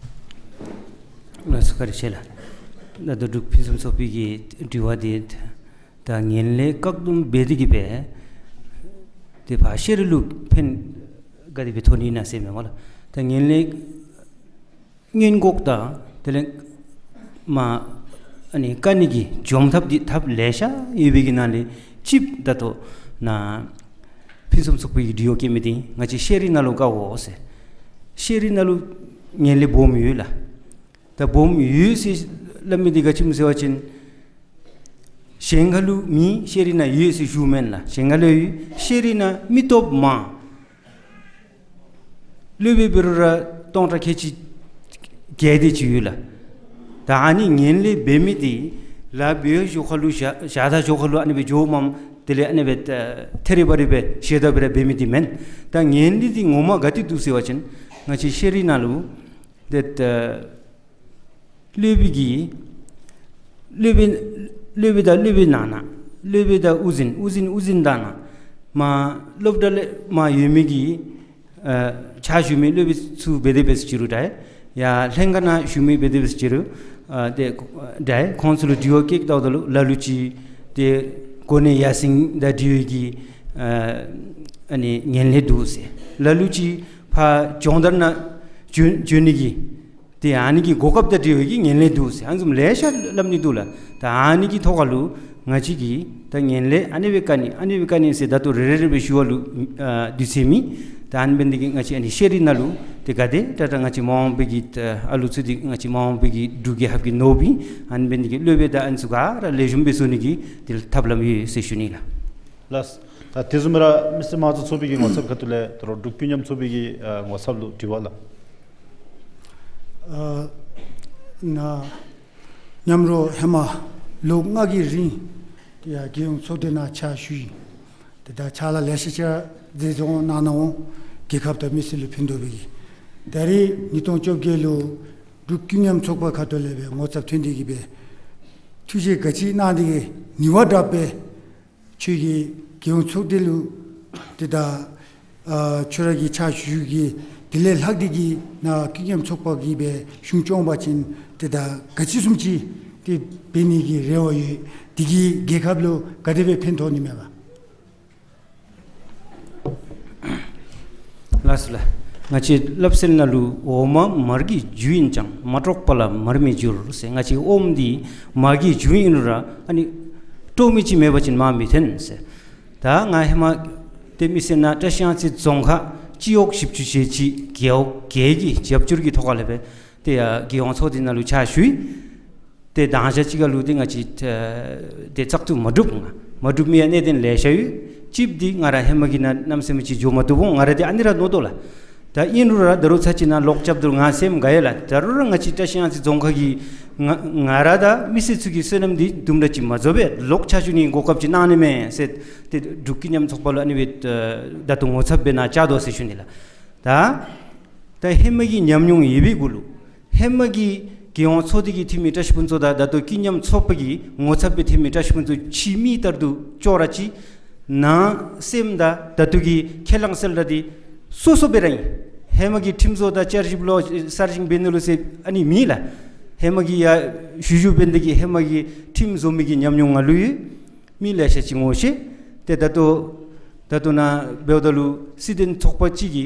ལགས་སོ། བཀའ་དྲིན་ཆེ་ལགས། ད་ལྟོ་འབྲུག་ཕུན་སུམ་ཚོགས་པའི་གི་དྲི་བ་འདི་ད་ངན་ལྷད་བཀག་སྡོམ་འབད་དེ་གིས་སྦེ་ཏེ་ཕར་ཤེས་རིག་ལུ་ཕན་ག་དེ་སྦེ་ཐོགས་ནི་ཨིན་ན་ཟེར་མས་སྨོ་ལགས། ད་ངན་ལྷད་སྔོན་འགོག་དང་དེ་ལས་མར་ཨ་ནི་བཀག་ནི་གི་འཇོམས་ཐབས་འདི་ཐབས་ལེ་ཤ་ཡོད་པའི་གི་ནང་ལས་གཅིག་ད་ལྟོ་ནཱ་ཕུན་སུམ་ཚོགས་པའི་གི་དྲི་བ་བཀོད་མི་འདི་ང་བཅས་ཤེས་རིག་ནང་ལུ་བཀག་དགོ་ཟེར། ཤེས་རིག་ནང་ལུ་ངན་ལྷད་སྦོམ་ཡོད་ལགས། ད་སྦོམ་ཡོད་ཟེར་སླབ་མི་འདི་ག་ཅི་སྨོ་ཟེར་བ་ཅིན་གཞན་ཁ་ལུ་མེད། ཤེས་རིག་ནང་ཡོད་ཟེར་ཞུཝ་མེན་ལགས། གཞན་ཁ་ལུ་ཡོད། ཤེས་རིག་ནང་མི་སྟོབས་མང་། སློབ་དཔོན་འབད་རུང་ར་སྟོང་ཕྲག་ཁལ་གཅིག་བརྒལ་ཏེ་ཅིག་ཡོད་ལགས། ད་ཨ་ནི་ངན་ལྷད་འབད་མི་འདི་ལཱ་འབད་བའི་ཞོར་ཁ་ལུ་བཞག་བཞག་ད་ཞོར་ཁ་ལུ་ཨ་ནི་སྦེ་འགྱོཝ་མས། དེ་ལས་ཨ་ནི་སྦེ་ཨ་ཐེ་རེ་བ་རེ་སྦེ་ཤེས་ད་སྦེ་ར་འབད་མི་འདི་མེན། ད་ངན་ལྷད་འདི་ངོ་མ་ག་ཏེ་འདུག་ཟེར་བ་ཅིན་ང་བཅས་ཤེས་རིག་ནང་ལུ་ཏེ་ད་སློབ་དཔོན་གྱི་སློབ་དཔོན་སློབ་དཔོན་དང་སློབ་དཔོན་ནང་ན་སློབ་དཔོན་དང་དབུ་འཛིན་དབུ་འཛིན་དབུ་འཛིན་དང་ནང་མར་སློབ་གྲྭ་ལས་མར་ཡོད་མི་གི་ཨ་ཕྱག་ཞུ་མི་སློབ་དཔོན་ཚུ་འབད་དེ་འབད་ཟེར་ཅི་རུང་འདྲ། ཡར་ལྷན་ཁག་ནང་ཞུ་མི་འབད་དེ་འབད་ཟེར་ཅི་རུང་ཨ་ཏེ་འདྲ། ཁོང་ཚུ་ལུ་དྲི་བ་བཀོད་ད་ལུ་ལ་ལུ་ཅིག་ཏེ་གོ་གནས་ཡར་སེང་དང་འབྲེལ་བའི་གི་ཨ་ཨ་ནི་ངན་ལྷད་འདུག་ཟེར། ལ་ལུ་ཅིག་ཕར་སྦྱོང་བརྡར་ནང་བྱོན་བྱོན་ནི་གི་ཏེ་ཨ་ནི་གི་གོ་སྐབས་དང་འབྲེལ་བའི་གི་ངན་ལྷད་འདུག་ཟེར་ཨ་ནི་བཟུམ་ལེ་ཤ་སླབ་ནི་འདུག་ལགས། ད་ཨ་ནི་གི་ཐོག་ཁ་ལུ་ང་བཅས་ཀྱིས་ད་ངན་ལྷད་ཨ་ནི་སྦེ་བཀག་ནི་ཨ་ནི་སྦེ་བཀག་ནི་ཟེར་ད་ལྟོ་རེ་རེ་རེ་སྦེ་ཞུ་བ་ལུ་ཨ་དུས་ཚོད་མེད། ད་ཨ་ནི་འབད་ནི་འདི་གིས་ང་བཅས་ཨ་ནི་ཤེས་རིག་ནང་ལུ་ཏེ་ག་དེ་དྲག་དྲག་ང་བཅས་མ་འོངས་པའི་གི་ཨ་ལུ་ཚུ་འདི་ང་བཅས་མ་འོངས་པའི་གི་འབྲུག་རྒྱལ་ཁབ་ཀྱི་ནོར་བུ་ཨིན། ཨ་ནི་འབད་ནི་འདི་གིས་སློབ་དཔོན་དང་ཨ་ནི་ཚུ་ག་ར་ལེགས་ཤོམ་སྦེ་བཟོ་ནི་གི་ཏེ་ཐབས་ལམ་ཡོད་ཟེར་ཞུ་ནི་ལགས། ལགས། ད་དེ་བཟུམ་ར་མི་སེར་དམངས་གཙོ་ཚོགས་པའི་གི་ངོ་ཚབ་ཁ་ཐུག་ལས་ད་རུང་འབྲུག་ཀུན་མཉམ་ཚོགས་པའི་གི་ཨ་ངོ་ཚབ་ལུ་དྲི་བ་ལགས། ཨ་ནཱ་མཉམ་རོགས་ཧེ་མ་ལོ་ལྔ་གི་རིང་ཡར་རྒྱལ་ཡོངས་ཚོགས་སྡེ་ནང་ཕྱག་ཞུ་ཡི། ཏེ་ད་ཕྱག་ལཱ་ལེ་ཤ་ཅིག་མཛད་བརྩོན་གནང་གནང་འོང་། རྒྱལ་ཁབ་དང་མི་སེར་ལུ་ཕན་ཐོགས་པའི་གི། ད་རེས་ཉིས་སྟོང་བཅོ་བརྒྱད་ལུ་འབྲུག་ཀུན་མཉམ་ཚོགས་པ་ཁ་ཐུག་ལས་སྦེ་ངོ་ཚབ་ཐོན་ཏེ་གིས་སྦེ་ཐུགས་རྗེ་ག་ཅི་གནང་སྟེ་གིས་ནི་བ་དྲག་སྦེ་ཁྱོད་ཀྱིས་རྒྱལ་ཡོངས་ཚོགས་སྡེ་ལུ་ཏེ་ད་ཨ་ཁྱོད་ར་གི་ཕྱག་ཞུ་གི་དེ་ལས་ལྷག་སྟེ་གིས་ནཱ་ཀུན་མཉམ་ཚོགས་པ་གིས་སྦེ་གཞུང་སྐྱོང་པ་ཅིན་ཏེ་ད་ག་ཅི་བཟུམ་ཅིག་ཏེ་འབད་ནི་གི་རེ་བ་ཡོད། དེ་གིས་རྒྱལ་ཁབ་ལུ་ག་དེ་སྦེ་ཕན་ཐོགས་ནི་མས་པ། ལགས་སོ་ལགས། ང་བཅས་སླབ་སྲོལ་ནང་ལུ་འོ་མ་མར་གྱི་རྒྱུ་ཡིན་ཀྱང་མ་དཀྲོགས་པ་ལ་མར་མེ་འགྱུར་ཟེར། ང་བཅས་འོམ་འདི་མར་གྱི་རྒྱུ་ཨིན་རུང་ར་ཨ་ནི་དཀྲོག་མི་ཅིག་མེད་པ་ཅིན་མར་མི་ཐོན་ཟེར། ད་ང་ཧེ་མ་ཏེ་མི་སེར་ནང་བཀྲིས་གཡང་རྩེ་རྫོང་ཁག་སྤྱི་འོག་བཞི་བཅུ་ཞེ་གཅིག་རྒེད་འོག་བརྒྱད་ཀྱི་རྒྱབ་སྐྱོར་གྱི་ཐོག་ཁ་ལས་སྦེ་ཏེ་ཡར་རྒྱལ་ཡོངས་ཚོགས་སྡེ་ནང་ལུ་ཕྱག་ཞུ་ཡི། ཏེ་དང་ཞག་ཅིག་ཁ་ལུ་ཏེ་ང་བཅས་ཨ་ཏེ་བཙག་འཐུ་མ་གྲུབ་ང་མ་གྲུབ་མི་ཡང་གནད་དོན་ལེ་ཤ་ཡོད། གཅིག་འདི་ང་ར་ཧེ་མ་གི་ནང་གནམ་མེད་ས་མེད་ཅིག་འགྱོ་མ་བཏུབ་འོང་། ང་ར་འདི་ཨ་ནི་ར་མནོ་དོ་ལགས། ད་ཨིན་རུང་ར་ད་རུང་ཚར་གཅིག་ནཱ་ལོག་རྐྱབ་ད་ལུ་ང་སེམས་དགའ་ཡི་ལགས། ད་རུང་ར་ང་བཅས་བཀྲིས་གཡང་རྩེ་རྫོང་ཁག་གི་ང་ང་ར་དང་མི་སེར་ཚུ་གི་བསོད་ནམས་འདི་དུམ་གྲ་ཅིག་མ་རྫོགས་པས། ལོག་ཕྱག་ཞུ་ནི་གོ་སྐབས་ཅིག་གནང་ནི་མས་ཟེར་ཏེ་འབྲུག་ཀུན་མཉམ་ཚོགས་པ་ལུ་ཨ་ནི་སྦེ་ཨ་ད་ལྟོ་ངོ་ཚབ་འབད་ནཱ་བཅར་དོ་ཟེར་ཞུ་ནི་ལགས། ད་ད་ཧེ་མ་གི་ཉམས་མྱོང་ཡོད་པའི་གུ་ལུ་ཧེ་མ་གི་རྒྱལ་ཡོངས་ཚོགས་སྡེ་གི་འཐུས་མི་བཀྲིས་ཕུན་ཚོགས་དང་ད་ལྟོ་ཀུན་མཉམ་ཚོགས་པ་གི་ངོ་ཚབ་སྦེ་འཐུས་མི་བཀྲིས་ཕུན་ཚོགས་ཕྱི་མིག་ལྟར་དུ་ཅོག་ར་གཅིག། ནང་སེམས་དང་ད་ལྟོ་གི་ཁས་བླངས་གསལ་བསྒྲགས་འདི་སོ་སོ་སྦེ་ར་ཨིན། ཧེ་མ་གི་ཁྲིམས་བཟོ་དང་བསྐྱར་ཞིབ་ལོག་གསར་བཞེངས་འབད་ནི་ལུ་ཟེར་ཨ་ནི་མེད་ལགས། ཧེ་མ་གི་ཡར་ཞུ་ཞུ་འབད་ནི་འདི་གིས་ཧེ་མ་གི་ཁྲིམས་བཟོ་མི་གི་ཉམས་མྱོང་ང་ལུ་ཡོད། མི་ལེ་ཤ་ཅིག་ངོ་ཤེས། ཏེ་ད་ལྟོ་ད་ལྟོ་ནཱ་འབདཝ་ད་ལུ་སྲིད་དོན་ཚོགས་པ་ཅིག་གི་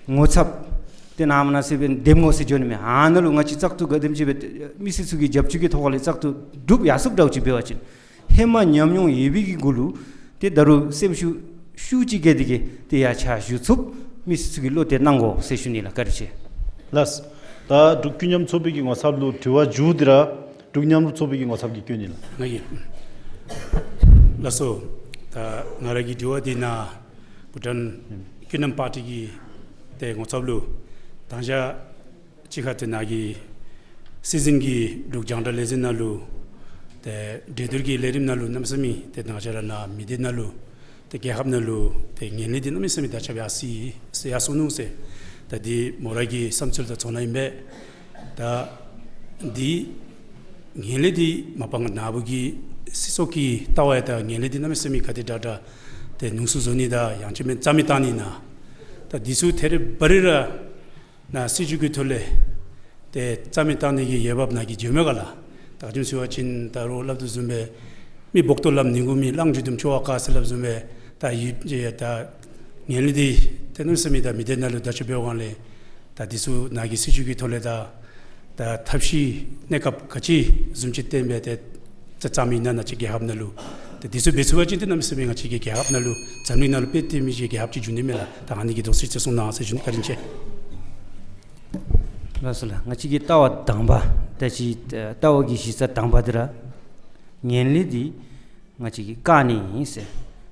ངོ་ཚབ་ཏེ་ནཱ་མ་ནཱ་ཟེར་སྦེ་འདེམས་ངོ་ཟེར་འགྱོ་ནི་མས། ཨ་ནཱ་ལུ་ང་བཅས་བཙག་འཐུ་ག་དེམ་ཅིག་སྦེ་མི་སེར་ཚུ་གི་རྒྱབ་སྐྱོར་གྱི་ཐོག་ལས་བཙག་འཐུ་གྲུབ་ཡར་སོངམ་འདྲཝ་ཅིག་འབད་བ་ཅིན་ཧེ་མ་ཉམས་མྱོང་ཡོད་པའི་གི་གུ་ལུ་ཏེ་ད་རུང་སེམས་ཤུགས་ཤུགས་ཅིག་བསྐྱེད་དེ་གིས་ཏེ་ཡར་ཕྱག་ཞུ་ཚུགསཔ་མི་སེར་ཚུ་གིས་བློ་གཏད་གནང་དགོ་ཟེར་ཞུ་ནི་ལགས། བཀའ་དྲིན་ཆེ། ལགས། ད་འབྲུག་ཀུན་མཉམ་ཚོགས་པའི་གི་ངོ་ཚབ་ལུ་དྲི་བ་མཇུག་འདི་ར་འབྲུག་མཉམ་རུབ་ཚོགས་པའི་གི་ངོ་ཚབ་ཀྱིས་བཀོད་ནི་ལགས། ང་གིས། ལགས་སོ། ད་ང་ར་གི་དྲི་བ་འདི་ནཱ་བྷུ་ཊཱན་ཀུན་མཉམ་པར་ཊི་གི་ཏེ་ངོ་ཚབ་ལུ་དང་ཞག་ཅིག་ཁར་ཏེ་ནཱ་གི་སྲིད་འཛིན་གྱིས་འབྲུག་རྒྱང་བསྒྲགས་ལས་འཛིན་ནང་ལུ་ཏེ་འགྲན་བསྡུར་གྱི་ལས་རིམ་ནང་ལུ་གནམ་མེད་ས་མེད་ཏེ་དང་ཞག་ར་ནཱ་མི་སྡེ་ནང་ལུ་ཏེ་རྒྱལ་ཁབ་ནང་ལུ་ཏེ་ངན་ལྷད་འདི་གནམ་མེད་ས་མེད་དར་ཁྱབ་ཡར་སོ་ཡི་ཟེར་ཡར་སོ་ནུག་ཟེར། ད་འདི་མོ་ར་གི་བསམ་ཚུལ་དང་ཚོར་སྣང་ཨིན་པས། ད་འདི་ངན་ལྷད་འདི་མ་པ་ང་ནཱ་བུ་གི་ སྲིད་ཚོགས་ཀྱི་ལྟ་བ་ཡང་ད་ངན་ལྷད་འདི་གནམ་མེད་ས་མེད་ག་དེ་དྲག་དྲག་ཏེ་ཉུང་སུ་བཟོ་ནི་དང་ཡང་ཅིན་མེན་རྩ་མེད་བཏང་ནི་ཨིན་ན། ད་འདི་ཚུ་ཐད་རི་བ་རི་ར་ནཱ་སྲིད་བྱུས་ཀྱི་ཐོག་ལས་ཏེ་རྩ་མེད་བཏང་ནི་གི་འོས་འབབ་ནཱ་གིས་འགྱོཝ་མས་ག་ལགས། ད་ག་ཅི་སྨོ་ཟེར་བ་ཅིན་ད་རུང་སླབ་དོ་བཟུམ་སྦེ་མི་བོག་ཏོ་ལམ་ནི་གུ་མི་གླང་རྒྱུག་དུམ་ཆོ་བ་དཀའ་ཟེར་སླབ་བཟུམ་སྦེ་ད་ཡུ་ད་ངན་ལྷད་འདི་ཏེ་གནམ་མེད་ས་མེད་ད་མི་སྡེ་ནང་ལུ་ད་ཅི་འབད་བའི་སྒང་ལས་ད་འདི་ཚུ་ནཱ་གིས་སྲིད་བྱུས་ཀྱི་ཐོག་ལས་ད་ད་ཐབས་ཤེས་གནས་སྐབས་ག་ཅི་བཟུམ་ཅིག་བཏོན་སྦེ་ཏེ་ད་རྩ་མེད་ཨིན་ན་ནཱ་ཅིག་རྒྱལ་ཁབ་ནང་ལུ། ཏེ་འདི་ཚུ་འབད་ཚུགས་པ་ཅིན་ཏེ་གནམ་མེད་ས་མེད་ང་བཅས་ཀྱི་རྒྱལ་ཁབ་ནང་ལུ་འཛམ་གླིང་ནང་ལུ་དཔེ་སྟོན་མི་ཅིག་རྒྱལ་ཁབ་ཅིག་འགྱོ་ནི་མས་ལགས། ད་ཨ་ནི་གི་དོགས་སེལ་ཅིག་གསུང་གནང་ཟེར་ཞུ་ནི། བཀའ་དྲིན་ཆེ། ལགས་སོ་ལགས། ང་བཅས་ཀྱི་ལྟ་བ་དང་པ་ད་ཅི་ལྟ་བ་གི་གཞི་རྩ་དང་པ་འདི་ར་ངན་ལྷད་འདི་ང་བཅས་ཀྱིས་བཀག་ནི་ཨིན་ཟེར།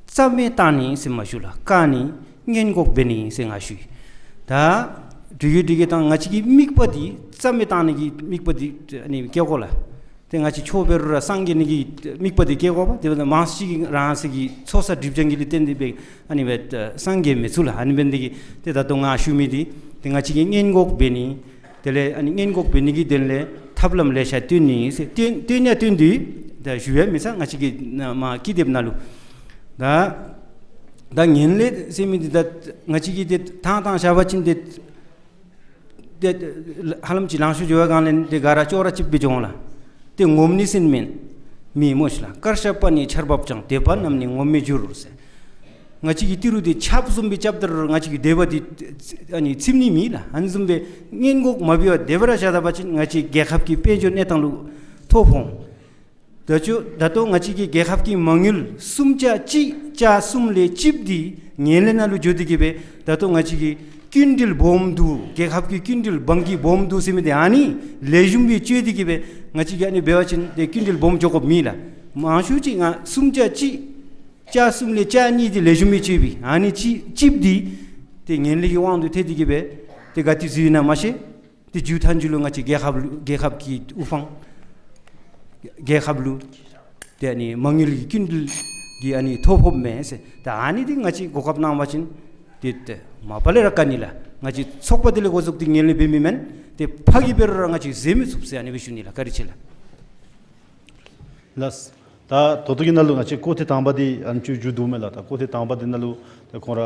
རྩ་མེད་བཏང་ནི་ཨིན་ཟེར་མ་ཞུ་ལགས། བཀག་ནི་སྔོན་འགོག་འབད་ནི་ཨིན་ཟེར་ང་ཞུ་ཡི། ད་འགྲིག་གི་འགྲིག་གི་ད་ང་བཅས་ཀྱི་དམིགས་པ་འདི་རྩ་མེད་བཏང་ནི་གི་དམིགས་པ་འདི་ཨ་ནི་བསྐྱེད་དགོ་ལགས། ཏེ་ང་བཅས་ཆོས་འབད་རུང་ར་སངས་རྒྱས་ནི་གི་དམིགས་པ་འདི་བསྐྱེད་དགོ་པས། དེ་འབདཝ་ད་མང་ཤོས་ཅིག་རང་སོ་གི་ཚོགས་བསགས་སྒྲིབ་སྦྱང་གི་ལུ་བརྟེན་ཏེ་སྦེ་ཨ་ནི་སྦེ་ད་སངས་རྒྱས་མི་ཚུགས་ལགས། ཨ་ནི་འབད་ནི་དེ་གིས་ཏེ་ད་ལྟོ་ང་ཞུ་མི་འདི་ཏེ་ང་བཅས་ཀྱིས་སྔོན་འགོག་འབད་ནི། དེ་ལས་ཨ་ནི་སྔོན་འགོག་འབད་ནི་གི་དོན་ལས་ཐབས་ལམ་ལེ་ཤ་བཏོན་ནི་ཟེར། བཏོན་བཏོན་ཡང་བཏོན་དེ་ད་ཞུ་ཡང་མི་ཚར། ང་བཅས་ཀྱི་ནཱ་མར་ཀི་དེབ་ནང་ལུ་ད་ད་ངན་ལྷད་ཟེར་མི་འདི་ད་ང་བཅས་ཀྱིས་ཏེ་ཐང་ཐང་བཞག་པ་ཅིན་ཏེ་ཏེ་ཧ་ལམ་ཅིག་ལང་ཤོར་འགྱོ་བའི་སྒང་ལས་ཏེ་ག་ར་ཅོག་ར་གཅིགཔ་སྦེ་འགྱོ་འོང་ལགས། ཏེ་ངོམས་ནི་ཟེར་མི་མེད་མོ་ཤིག་ལགས། བཀར་ཤ་པ་ནི་ཆར་འབབ་ཀྱང་། དད་པ་རྣམས་ནི་ངོམས་མེད་འགྱུར་ཟེར། ང་བཅས་ཀྱིས་ཏི་རུ་འདི་ཆརཔ་བཟུམ་སྦེ་རྐྱབ་ད་རུང་ང་བཅས་ཀྱི་དད་པ་འདི་ཨ་ནི་ཚིམ་ནི་མེད་ལགས། ཨ་ནི་བཟུམ་སྦེ་སྔོན་འགོག་མ་འབད་བར་དེ་སྦེ་ར་བཞག་ད་པ་ཅིན་ང་བཅས་རྒྱལ་ཁབ་ཀྱི་དཔལ་འབྱོར་གནས་སྟངས་ལུ་ཐོ་ཕོག་འོང་། ད་ཅི་ད་ལྟོ་ང་བཅས་ཀྱི་རྒྱལ་ཁབ་ཀྱི་མ་དངུལ་སུམ་ཆ་གཅིག་ཆ་གསུམ་ལས་གཅིགཔ་འདི་ངན་ལྷད་ནང་ལུ་འགྱོ་སྟེ་གིས་སྦེ་ད་ལྟོ་ང་བཅས་ཀྱི་སྐྱིན་འགྲུལ་སྦོམ་འདུག། རྒྱལ་ཁབ་ཀྱི་སྐྱིན་འགྲུལ་བང་གི་སྦོམ་འདུག་ཟེར་མི་འདི་ཨ་ནི་ལེགས་ཤོམ་སྦེ་བཅོས་ཏེ་གིས་སྦེ་ང་བཅས་ཀྱིས་ཨ་ནི་འབད་བ་ཅིན་ཏེ་སྐྱིན་འགྲུལ་སྦོམ་འགྱོ་དགོཔ་མེད་ལགས། མང་ཤོས་ཅིག་ང་སུམ་ཆ་གཅིག་ཆ་གསུམ་ལས་ཆ་གཉིས་འདི་ལེགས་ཤོམ་སྦེ་བཅོས་པས། ཨ་ནི་གཅིག་གཅིགཔ་འདི་ཏེ་ངན་ལྷད་ཀྱི་དབང་དུ་ཐལ་ཏེ་གིས་སྦེ་ཏེ་ག་ཏེ་འཛུལ་ཡི་ན་མ་ཤེས། ཏེ་མཇུག་མཐའ་མཇུག་ལུ་ང་བཅས་རྒྱལ་ཁབ་ལུ་རྒྱལ་ཁབ་ཀྱི་དབུ་འཕང་རྒྱལ་ཁབ་ལུ་ཏེ་ཨ་ནི་མ་དངུལ་གྱི་སྐྱིན་འགྲུལ་གྱི་ཨ་ནི་ཐོ་ཕོགཔ་མས་ཟེར། ད་ཨ་ནི་འདི་ང་བཅས་གོ་སྐབས་གནང་བ་ཅིན་ཏེ་ཏེ་མ་པ་ལས་ར་དཀའ་ནི་ལགས། ང་བཅས་ཚོགས་པ་འདི་ལས་འགོ་བཙུགས་ཏེ་ངན་ལྷད་འབད་མི་མེན། ཏེ་ཕ་གི་འབད་རུང་ར་ང་བཅས་བཟོད་མི་ཚུགས་ཟེར་ཨ་ནི་སྦེ་ཞུ་ནི་ལགས། བཀའ་དྲིན་ཆེ་ལགས། ལགས། ད་ད་ལྟོ་གི་ནང་ལུ་ང་བཅས་སྐོར་ཐེངས་དང་པ་འདི་ཨ་ནི་ཚུ་མཇུག་བསྡུཝ་མས་ལགས། ད་སྐོར་ཐེངས་དང་པ་འདི་ནང་ལུ་ཏེ་ཁོང་ར་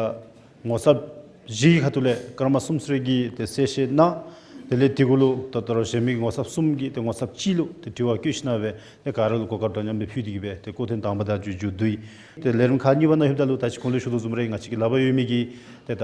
ངོ་ཚབ་བཞི་གི་ཁ་ཐུག་ལས་སྐར་མ་གསུམ་ཚུན་གྱི་ཏེ་གསལ་བཤད་གནང་། དེ་ལས་དེ་གུ་ལུ་ད་ལྟོ་ར་གཞན་མི་ངོ་ཚབ་གསུམ་གྱིས་ཏེ་ངོ་ཚབ་གཅིག་ལུ་ཏེ་དྲི་བ་བཀོད་ཞིནམ་སྦེ་ཏེ་ག་ར་ལུ་གོ་སྐབས་འདྲ་མཉམ་སྦེ་ཕུལ་ཏེ་གིས་སྦེ་ཏེ་སྐོར་ཐེངས་དང་པ་འདི་ཨ་ནི་ཚུ་མཇུག་བསྡུ་ཡི། ཏེ་ལས་རིམ་ཁག་གཉིས་པ་ནང་ལྷོདཔ་ད་ལུ་ད་ཅི་གོང་ལུ་ཞུ་དོ་བཟུམ་ར་ང་བཅས་ཀྱི་ལག་པར་ཡོད་མི་གི་ཏེ་ད་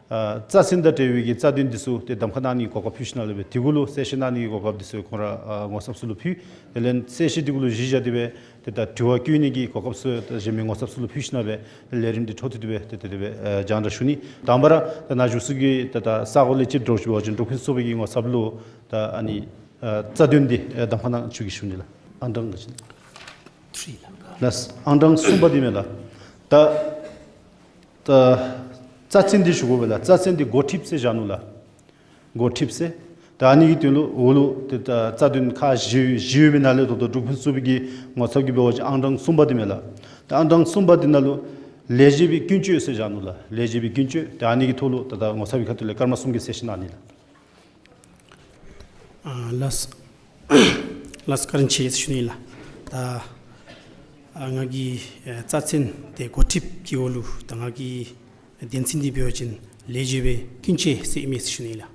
ཨ་རྩ་ཚན་དང་འབྲེལ་བའི་གི་རྩ་དོན་འདི་ཚུ་ཏེ་གདམ་ཁ་གནང་ནི་གོ་སྐབས་ཕུལ་ཞིནམ་ལས་སྦེ་དེ་གུ་ལུ་གསལ་བཤད་གནང་ནི་གི་གོ་སྐབས་འདི་ཚུ་ཁོང་ར་ཨ་ངོ་ཚབ་ཚུ་ལུ་ཕུལ། དེ་ལས་གསལ་བཤད་འདི་གུ་ལུ་གཞི་བཞག་སྟེ་སྦེ་ཏེ་ད་དྲི་བ་བཀོད་ནི་གི་གོ་སྐབས་ཚུ་ད་གཞན་མི་ངོ་ཚབ་ཚུ་ལུ་ཕུལ་ཞིནམ་སྦེ་ལས་རིམ་འདི་འཕྲོ་མཐུད་དེ་སྦེ་ཏེ་དེ་སྦེ་ཨ་སྦྱང་བརྡར་ཞུ་ནི། དང་པ་ར་ད་ནཱ་བཞུགས་ས་གི་ད་ད་ས་གོ་ལས་ཅིག་འདྲོག་ཞུ་བ་ཅིན་འགྲོ་ཕན་ཚོགས་པའི་གི་ངོ་ཚབ་ལུ་ད་ཨ་ནི་ཨ་རྩ་དོན་འདི་ཨ་གདམ་ཁ་གནང་བཅུག་གེ་ཞུ་ནི་ལགས། ཨང་གྲངས་ག་ཅི་ཨིན་ན། ལགས། ཨང་གྲངས་གསུམ་པ་འདི་མས་ལགས། ད་ད་རྩ་ཚན་འདི་ཞུ་དགོ་པས་ལགས། རྩ་ཚན་འདི་འགོ་ཁྲིདཔ་ཟེར་བཞག་ནུག་ལགས། འགོ་ཁྲིདཔ་ཟེར། ད་ཨ་ནི་གི་དོན་ལུ་འོག་ལུ་ཏེ་ད་རྩ་དོན་ཁག་བཞི་བཞི་ཡོད་པའི་ནང་ལས་ད་ལྟོ་འབྲུག་ཕུན་སུམ་ཚོགས་པའི་གི་ངོ་ཚབ་ཀྱི་འབད་བ་ཅིན་ཨང་གྲངས་གསུམ་པ་འདི་མས་ལགས། ད་ཨང་གྲངས་གསུམ་པ་འདི་ནང་ལུ་ལས་བྱེད་པའི་ཀུན་སྤྱོད་ཟེར་བཞག་ནུག་ལགས། ལས་བྱེད་པའི་ཀུན་སྤྱོད། ད་ཨ་ནི་གི་ཐོག་ལུ་ད་ད་ངོ་ཚབ་ཀྱི་ཁ་ཐུག་ལས་སྐར་མ་གསུམ་གྱི་གསལ་བཤད་གནང་ནི་ལགས། ཨ་ལགས། ལགས་བཀའ་དྲིན་ཆེ་ཟེར་ཞུ་ནི་ལགས། ད་ཨ་ང་གི་ཨ་རྩ་ཚན་ཏེ་འགོ་ཁྲིདཔ་གི་འོག་ལུ་ད་ང་གི་དོན་ཚན་འདི་འབད་བ་ཅིན་ལས་བྱེད་པའི་ཀུན་སྤྱོད་ཟེར་ཨིན་མས་ཟེར་ཞུ་ནི་ལགས།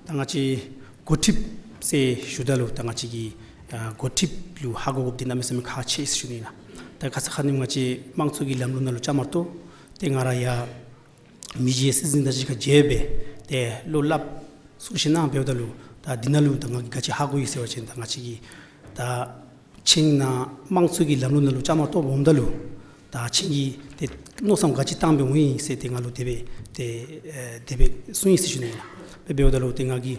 ད་ང་བཅས་འགོ་ཁྲིདཔ་ཟེར་ཞུཝ་ད་ལུ་ད་ང་བཅས་ཀྱིས་ཨ་འགོ་ཁྲིདཔ་ལུ་ཧ་གོ་དགོཔ་འདི་གནམ་མེད་ས་མེད་ཁག་ཆེ་ཟེར་ཞུ་ནི་ལགས། ད་ཁ་ཙ་ཁ་ཉིནམ་ང་བཅས་དམངས་གཙོ་གི་ལམ་ལུགས་ནང་ལུ་བཅའ་མར་གཏོགས་ཏེ་ང་ར་ཡང་མི་རྗེ་སྲིད་འཛིན་དང་གཅིག་ཁར་མཇལ་སྦེ་ཏེ་བློ་སླབ་གསུང་བཤད་གནང་འབདཝ་ད་ལུ་ད་འདི་ནང་ལུ་ད་ང་གིས་ག་ཅི་ཧ་གོ་ཡི་ཟེར་བ་ཅིན་ད་ང་བཅས་ཀྱིས་ད་ཁྱེད་ནཱ་དམངས་གཙོ་གི་ལམ་ལུགས་ནང་ལུ་བཅའ་མར་གཏོགས་འོངམ་ད་ལུ་ད་ཁྱེད་ཀྱིས་ཏེ་མནོ་བསམ་ག་ཅི་བཏང་སྦེ་འོང་ཡི་ཟེར་ཏེ་ང་ལུ་དེ་སྦེ་ཏེ་ཨེ་དེ་སྦེ་གསུངས་ཡི་ཟེར་ཞུ་ནི་ལགས། དེ་འབདཝ་ད་ལུ་ཏེ་ང་གིས་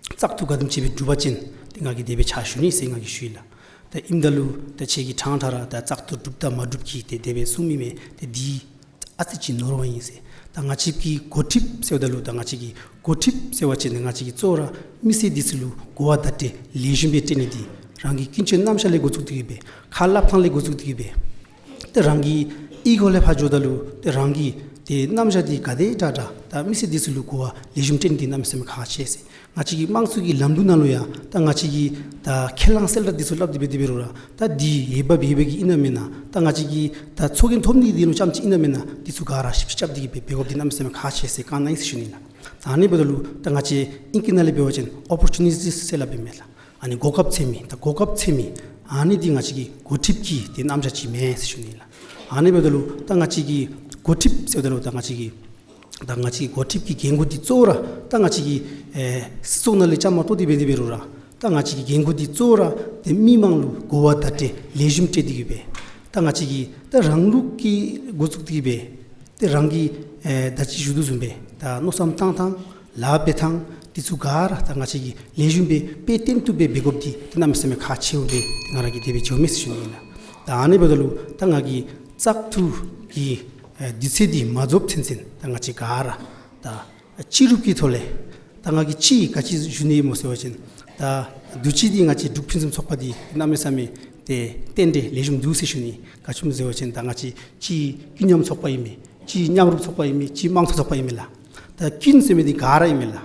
བཙག་འཐུ་ག་དེམ་ཅིག་སྦེ་གྲུབ་པ་ཅིན་ཏེ་ང་གིས་དེ་སྦེ་ཕྱག་ཞུ་ནི་ཟེར་ང་གིས་ཞུ་ཡི་ལགས། ད་ཨིནམ་ད་ལུ་ད་ཁྱེད་ཀྱིས་ཕྲང་ཕྲང་ར་ད་བཙག་འཐུ་གྲུབ་དང་མ་གྲུབ་ཀྱི་ཏེ་དེ་སྦེ་གསུང་མི་མས། ཏེ་འདི་ཨ་ཙི་ཅིག་ནོར་བ་ཨིན་ཟེར། ད་ང་བཅས་ཀྱི་འགོ་ཁྲིདཔ་ཟེརཝ་ད་ལུ་ད་ང་བཅས་ཀྱི་འགོ་ཁྲིདཔ་ཟེར་བ་ཅིན་ང་བཅས་ཀྱི་གཙོ་བོ་ར་མི་སེར་འདི་ཚུ་ལུ་གོ་བ་བརྡ་སྤྲོད་ལེགས་ཤོམ་སྦེ་སྤྲོད་ནི་འདི་རང་གི་ཀུན་སྤྱོད་རྣམ་གཞག་ལས་འགོ་བཙུགས་ཏེ་གིས་སྦེ་ཁ་སླབ་ཐངས་ལས་འགོ་བཙུགས་ཏེ་གིས་སྦེ་ཏེ་རང་གི་གཡུས་སྒོ་ལས་ཕར་འགྱོཝ་ད་ལུ་ཏེ་རང་གི་ ཏེ་རྣམ་གཞག་འདི་ག་དེ་དྲག་དྲག་ད་མི་སེར་འདི་ཚུ་ལུ་གོ་བ་ལེགས་ཤོམ་སྤྲོད་ནི་འདི་གནམ་མེད་ས་མེད་ཁག་ཆེ་ཟེར། ང་བཅས་ཀྱི་དམངས་གཙོ་གི་ལམ་ལུགས་ནང་ལུ་ཡང་ད་ང་བཅས་ཀྱིས་ད་ཁས་བླངས་གསལ་བསྒྲགས་འདི་ཚུ་སླབ་སྟེ་འབད་དེ་འབད་རུང་ར་ད་འདི་འོས་འབབ་འོས་འབབ་ཀྱི་ཨིན་ན་མེན་ན། ད་ང་བཅས་ཀྱིས་ད་ཚོགས་རྒྱན་ཐོབ་ནི་འདི་ལུ་རྐྱངམ་ཅིག་ཨིན་ན་མེན་ན། འདི་ཚུ་ག་ར་ཞིབ་དཔྱད་རྐྱབ་སྟེ་གི་འབད་འབད་དགོཔ་འདི་གནམ་མེད་ས་མེད་ཁག་ཆེ་ཟེར་བཀའ་གནང་ཡི་ཟེར་ཞུ་ནི་ལགས། ད་ཨ་ནི་འབདཝ་ད་ལུ་ད་ང་བཅས་ཨིང་སྐད་ནང་ལས་འབད་བ་ཅིན་ཨོ་པོར་ཅུ་ནི་ཊིསི་ཟེར་སླབ་པའི་མས་ལགས། ཨ་ནི་གོ་སྐབས་འཚོལ་མི་ད་གོ་སྐབས་འཚོལ་མི་ཨ་ནི་འདི་ང་བཅས་ཀྱི་འགོ་ཁྲིདཔ་གི་ཏེ་རྣམ་གཞག་ཅིག་མས་ཟེར་ཞུ་ནི་ལགས། ཨ་ནི་འབདཝ་ད་ལུ་ད་ང་བཅས་ཀྱི་འགོ་ཁྲིདཔ་ཟེརཝ་ད་ལུ་ད་ང་བཅས་ཀྱི་ད་ང་བཅས་ཀྱི་འགོ་ཁྲིདཔ་ཀྱི་འགན་ཁུར་འདི་གཙོ་བོ་ར་ད་ང་བཅས་ཀྱི་ཨེ་སྲིད་ཚོགས་ནང་ལས་བཅའ་མར་གཏོགས་ཏེ་འབད་དེ་འབད་རུང་ར་ད་ང་བཅས་ཀྱི་འགན་ཁུར་འདི་གཙོ་བོ་ར་ཏེ་མི་མང་ལུ་གོ་བ་བརྡ་སྤྲོད་ལེགས་ཤོམ་སྤྲོད་དེ་གི་སྦེ་ད་ང་བཅས་ཀྱི་ད་རང་ལུགས་ཀྱི་འགོ་བཙུགས་ཏེ་གི་སྦེ་ཏེ་རང་གིས་ཨེ་ད་ཅི་ཞུ་དོ་བཟུམ་སྦེ་ད་མནོ་བསམ་བཏང་ཐངས་ལཱ་འབད་ཐངས་འདི་ཚུ་ག་ར་ད་ང་བཅས་ཀྱིས་ལེགས་ཤོམ་སྦེ་དཔེ་སྟོན་ཐུབ་སྦེ་འབད་དགོཔ་འདི་ཏེ་གནམ་མེད་ས་མེད་ཁག་ཆེཝ་སྦེ་ཏེ་ང་ར་གིས་དེ་སྦེ་བརྗོད་མས་ཟེར་ཞུ་ནི་ཨིན་ལགས། ད་ཨ་ནི་འབདཝ་ད་ལུ་ད་ང་གིས་བཙག་འཐུ་གི་ཨེ་དུས་ཚོད་འདི་མ་རྫོགས་ཚུན་ཚོད་ད་ང་བཅས་ག་ར་ད་སྤྱི་རུབ་ཀྱི་ཐོག་ལས་ད་ང་གིས་ཅིག་ག་ཅི་ཞུ་ནི་སྨོ་ཟེར་བ་ཅིན་ད་དུས་ཅི་འདི་ང་བཅས་འབྲུག་ཕུན་སུམ་ཚོགས་པ་འདི་གནམ་མེད་ས་མེད་ཏེ་རྟེན་འབྲེལ་ལེགས་ཤོམ་འདུག་ཟེར་ཞུ་ནི། ག་ཅི་སྨོ་ཟེར་བ་ཅིན་ད་ང་བཅས་ཅིག་ཀུན་མཉམ་ཚོགས་པ་ཨིན་མས། ཅིག་མཉམ་རུབ་ཚོགས་པ་ཨིན་མས། ཅིག་དམངས་གཙོ་ཚོགས་པ་ཨིན་མས་ལགས། ད་ཀུན་ཟེར་མི་འདི་ག་ར་ཨིན་མས་ལགས།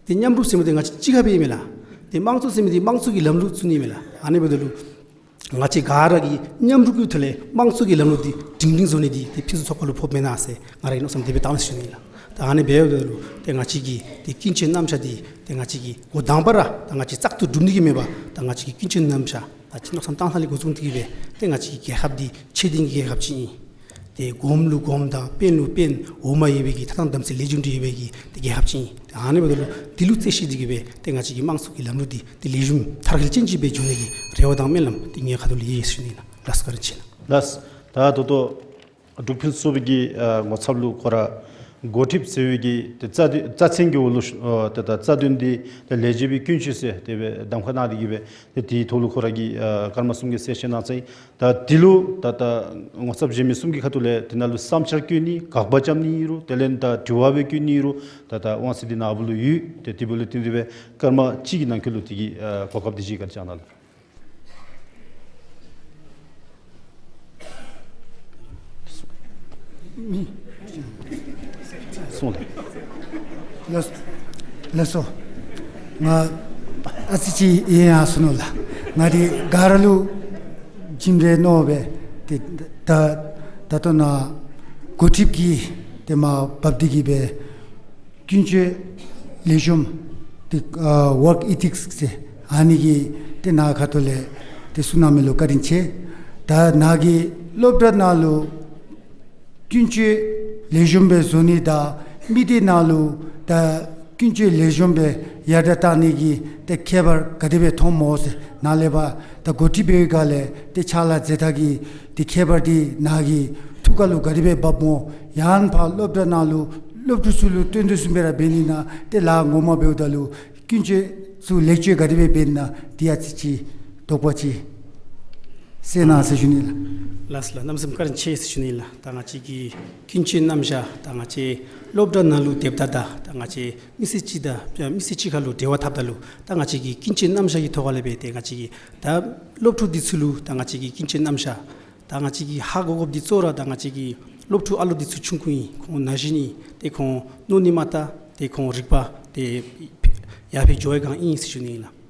ཏེ་མཉམ་རུབ་ཟེར་མི་འདི་ང་བཅས་གཅིག་ཁར་སྦེ་ཨིན་མས་ལགས། ཏེ་དམངས་གཙོ་ཟེར་མི་འདི་དམངས་གཙོ་གི་ལམ་ལུགས་བཙུགས་ནི་ཨིན་མས་ལགས། ཨ་ནི་འབདཝ་ད་ལུ་ང་བཅས་ག་ར་གིས་མཉམ་རུབ་ཀྱི་ཐོག་ལས་དམངས་གཙོ་གི་ལམ་ལུགས་འདི་སྒྲིང་སྒྲིང་བཟོ་ནི་འདི་ཏེ་ཕུན་སུམ་ཚོགས་པ་ལུ་ཕོགཔ་མེན་ན་ཟེར་ང་ར་གིས་མནོ་བསམ་དེ་སྦེ་བཏང་ཟེར་ཞུ་ནི་ལགས། ད་ཨ་ནི་འབདཝ་ད་ལུ་ཏེ་ང་བཅས་ཀྱི་ཏེ་ཀུན་སྤྱོད་རྣམ་གཞག་འདི་ཏེ་ང་བཅས་ཀྱིས་འགོ་དང་པ་ར་ད་ང་བཅས་བཙག་འཐུ་གྲུབ་ནི་གི་མེན་པར་ད་ང་བཅས་ཀྱི་ཀུན་སྤྱོད་རྣམ་གཞག་ད་ཅི་མནོ་བསམ་བཏང་ཐངས་ལས་འགོ་བཙུགས་ཏེ་གི་སྦེ་ཏེ་ང་བཅས་ཀྱི་རྒྱལ་ཁབ་འདི་ཆོས་ལྡན་གྱི་རྒྱལ་ཁབ་ཅིག་ཨིན། ཏེ་གོངམ་ལུ་གོངམ་དང་དཔོན་ལུ་དཔོན་འོག་མ་ཡོད་པའི་གི་ཐ་དང་དམ་ཚིག་ལེགས་ཤོམ་སྦེ་ཡོད་པའི་གི་ཏེ་རྒྱལ་ཁབ་ཅིག་ཨིན། ཏེ་ཨ་ནི་འབདཝ་ད་ལུ་འདི་ལུ་རྩོད་བཤེར་འདི་གི་སྦེ་ཏེ་ང་བཅས་ཀྱི་དམངས་གཙོ་གི་ལམ་ལུགས་འདི་ཏེ་ལེགས་ཤོམ་མཐར་འཁྱོལ་ཅན་ཅིག་སྦེ་འགྱོ་ནི་གི་རེ་བ་དང་སྨོན་ལམ་འདི་ངེའི་ཁ་ཐུག་ལས་ཡོད་ཟེར་ཞུ་ནི་ལགས། ལགས་སོ། བཀའ་དྲིན་ཆེ་ལགས། ལགས། ད་ད་ལྟོ་འབྲུག་ཕུན་སུམ་ཚོགས་པའི་གི་ཨ་ངོ་ཚབ་ལུ་ཁོ་ར་འགོ་ཁྲིདཔ་ཟེར་བའི་གི་ཏེ་རྩ་དོན་རྩ་ཚན་གྱི་འོག་ལུ་ཨ་ད་ད་རྩ་དོན་འདི་ཏེ་ལས་བྱེད་པའི་ཀུན་སྤྱོད་ཟེར་དེ་སྦེ་གདམ་ཁ་གནང་སྟེ་གི་སྦེ་ཏེ་དེའི་ཐོག་ལུ་ཁོ་ར་གིས་ཨ་སྐར་མ་གསུམ་གྱི་གསལ་བཤད་གནང་ཚར་ཡི། ད་འདི་ལུ་ད་ད་ངོ་ཚབ་གཞན་མི་གསུམ་གྱི་ཁ་ཐུག་ལས་དེ་ནང་ལུ་བསམ་འཆར་བཀོད་ནི་དགག་པ་རྐྱབ་ནི་ཨིན་རུང་དེ་ལས་ད་དྲི་བ་སྦེ་བཀོད་ནི་ཨིན་རུང་ད་ད་དབང་ཚད་འདི་ནཱ་བུ་ལུ་ཡོད། ཏེ་དེ་འབདཝ་ལས་བརྟེན་ཏེ་སྦེ་སྐར་མ་གཅིག་གི་ནང་འཁོད་ལུ་དེ་གི་ཨ་གོ་སྐབས་འདི་ཅིག་བཀའ་དྲིན་བསྐྱང་གནང་ལགས། སོང་ལགས། ལགས་སོ། ལགས་སོ། ང་ཨ་ཙི་ཅིག་ཡང་ཡང་སོང་ནུག་ལགས། ང་འདི་ག་ར་ལུ་བྱིན་རེ་མནོ་སྦེ་ཏེ་ད་ད་ལྟོ་ནཱ་འགོ་ཁྲིདཔ་གི་ཏེ་མར་བབས་ཏེ་གི་སྦེ་ཀུན་སྤྱོད་ལེགས་ཤོམ་ཏེ་ཨ་ཝརཀ་ཨི་ཐིགསི་ཟེར་ཨ་ནི་གི་ཏེ་ནཱ་ཁ་ཐུག་ལས་ཏེ་གསུང་གནང་མི་ལུ་བཀའ་དྲིན་ཆེ། ད་ནཱ་གི་སློབ་གྲྭ་ནང་ལུ་ཀུན་སྤྱོད་ལེགས་ཤོམ་སྦེ་བཟོ་ནི་དང་མི་སྡེ་ནང་ལུ་ད་ཀུན་སྤྱོད་ལེགས་ཤོམ་སྦེ་ཡར་དྲག་གཏང་ནི་གི་ཏེ་ཁྱད་པར་ག་དེ་སྦེ་མཐོངམ་སྨོ་ཟེར་ནཱ་ལས་ཕར་ད་འགོ་ཁྲིདཔ་འབད་བའི་སྒང་ལས་ཏེ་ཕྱག་ལཱ་མཛད་ཐངས་ཀྱི་ཏེ་ཁྱད་པར་འདི་ནཱ་གི་ཐུགས་ཁར་ལུ་ག་དེ་སྦེ་འབབ་སྨོ། ཡང་ཕར་སློབ་གྲྭ་ནང་ལུ་སློབ་ཕྲུག་ཚུ་ལུ་སྟོན་དོ་བཟུམ་སྦེ་ར་འབད་ནི་ན་ཏེ་ལཱ་ངོ་མ་འབདཝ་ད་ལུ་ཀུན་སྤྱོད་ཚུ་ལེགས་བཅོས་ག་དེ་སྦེ་འབད་ནི་ན་འདི་ཨ་ཙི་ཅིག་དོགས་པ་ཅིག་སེལ་གནང་ཟེར་ཞུ་ནི་ལགས། ལགས་སོ་ལགས། གནམ་མེད་ས་མེད་བཀའ་དྲིན་ཆེ་ཟེར་ཞུ་ནི་ལགས། ད་ང་བཅས་ཀྱི་ཀུན་སྤྱོད་རྣམ་གཞག་ད་ང་བཅས་སློབ་གྲྭ་ནང་ལུ་སྡོདཔ་ད་ད་ད་ང་བཅས་མི་སེར་གཅིག་དང་མི་སེར་གཅིག་ཁར་ལུ་འབྲེལ་བ་འཐབ་ད་ལུ་ད་ང་བཅས་ཀྱི་ཀུན་སྤྱོད་རྣམ་གཞག་གི་ཐོག་ཁ་ལས་འབད་དེ་ང་བཅས་ཀྱི་ད་སློབ་ཕྲུག་འདི་ཚུ་ལུ་ད་ང་བཅས་ཀྱི་ཀུན་སྤྱོད་རྣམ་གཞག་ད་ང་བཅས་ཀྱིས་ཧ་གོ་དགོཔ་འདི་གཙོ་བོ་ར་ད་ང་བཅས་ཀྱི་སློབ་ཕྲུག་ཨ་ལུ་འདི་ཚུ་ཆུང་ཀུ་ཨིན། ཁོང་ན་གཞོན་ཨིན། ཏེ་ཁོང་མནོ་ནི་མ་ལྟ་ཏེ་ཁོང་རིག་པ་ཏེ་ཡར་འཕེལ་འགྱོ་བའི་སྒང་ཨིན་ཟེར་ཞུ་ནི་ཨིན་ལགས།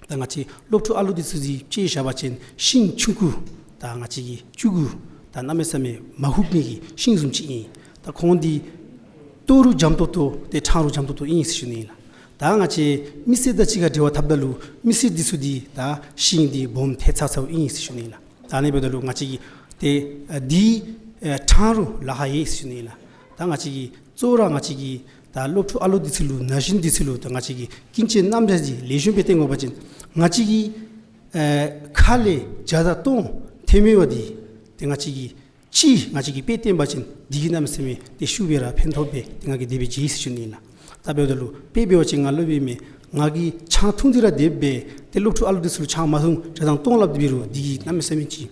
ད་ང་བཅས་སློབ་ཕྲུག་ཨ་ལུ་འདི་ཚུ་གིས་དཔྱེ་བཞག་པ་ཅིན་ཤིང་ཆུང་ཀུ་ད་ང་བཅས་ཀྱིས་ཆུང་ཀུ་ད་གནམ་མེད་ས་མེད་མ་ཧུབ་ནི་གི་ཤིང་བཟུམ་ཅིག་ཨིན། ད་ཁོང་འདི་ལྟོ་རུང་འཇམ་ཏོང་ཏོ་ཏེ་ཕྲང་རུང་འཇམ་ཏོང་ཏོ་ཨིན་ཟེར་ཞུ་ནི་ཨིན་ལགས། ད་ང་བཅས་མི་སེར་དང་གཅིག་ཁར་འབྲེལ་བ་འཐབ་ད་ལུ་མི་སེར་འདི་ཚུ་འདི་ད་ཤིང་འདི་སྦོམ་ཐལ་ཚ་ཚཝ་ཨིན་ཟེར་ཞུ་ནི་ཨིན་ལགས། ད་ཨ་ནི་འབདཝ་ད་ལུ་ང་བཅས་ཀྱིས་ཏེ་ཨ་འདི་ཨ་ཕྲང་རུང་ལཱ་ཁག་ཡོད་ཟེར་ཞུ་ནི་ཨིན་ལགས། ད་ང་བཅས་ཀྱིས་གཙོ་བོ་ར་ང་བཅས་ཀྱི་ད་སློབ་ཕྲུག་ཨ་ལུ་འདི་ཚུ་ལུ་ན་གཞོན་འདི་ཚུ་ལུ་ད་ང་བཅས་ཀྱི་ཀུན་སྤྱོད་རྣམ་གཞག་འདི་ལེགས་ཤོམ་སྦེ་སྟོན་དགོ་པ་ཅིན་ང་བཅས་ཀྱི་ཨེ་ཁ་ལས་བརྒྱ་དང་སྟོང་ཐོན་མི་བ་འདི་ཏེ་ང་བཅས་ཀྱིས་གཅིག་ང་བཅས་ཀྱིས་དཔེ་སྟོན་པ་ཅིན་འདི་གིས་གནམ་མེད་ས་མེད་ཏེ་ཤུགས་སྦེ་ར་ཕན་ཐོགས་པས། ཏེ་ང་གིས་དེ་སྦེ་མཇལ་ཡི་ཟེར་ཞུ་ནི་ཨིན་ལགས། ད་འབདཝ་ད་ལུ་དཔེ་འབད་བ་ཅིན་ང་སློབ་དཔོན་མས། ང་གིས་ཆང་འཐུང་སྟེ་ར་སྡོད་སྦེ་ཏེ་སློབ་ཕྲུག་ཨ་ལུ་འདི་ཚུ་ལུ་ཆང་མ་འཐུང་བརྒྱ་དང་སྟོང་སླབ་སྟེ་འབད་རུང་འདི་གིས་གནམ་མེད་ས་མེད་ཅིག་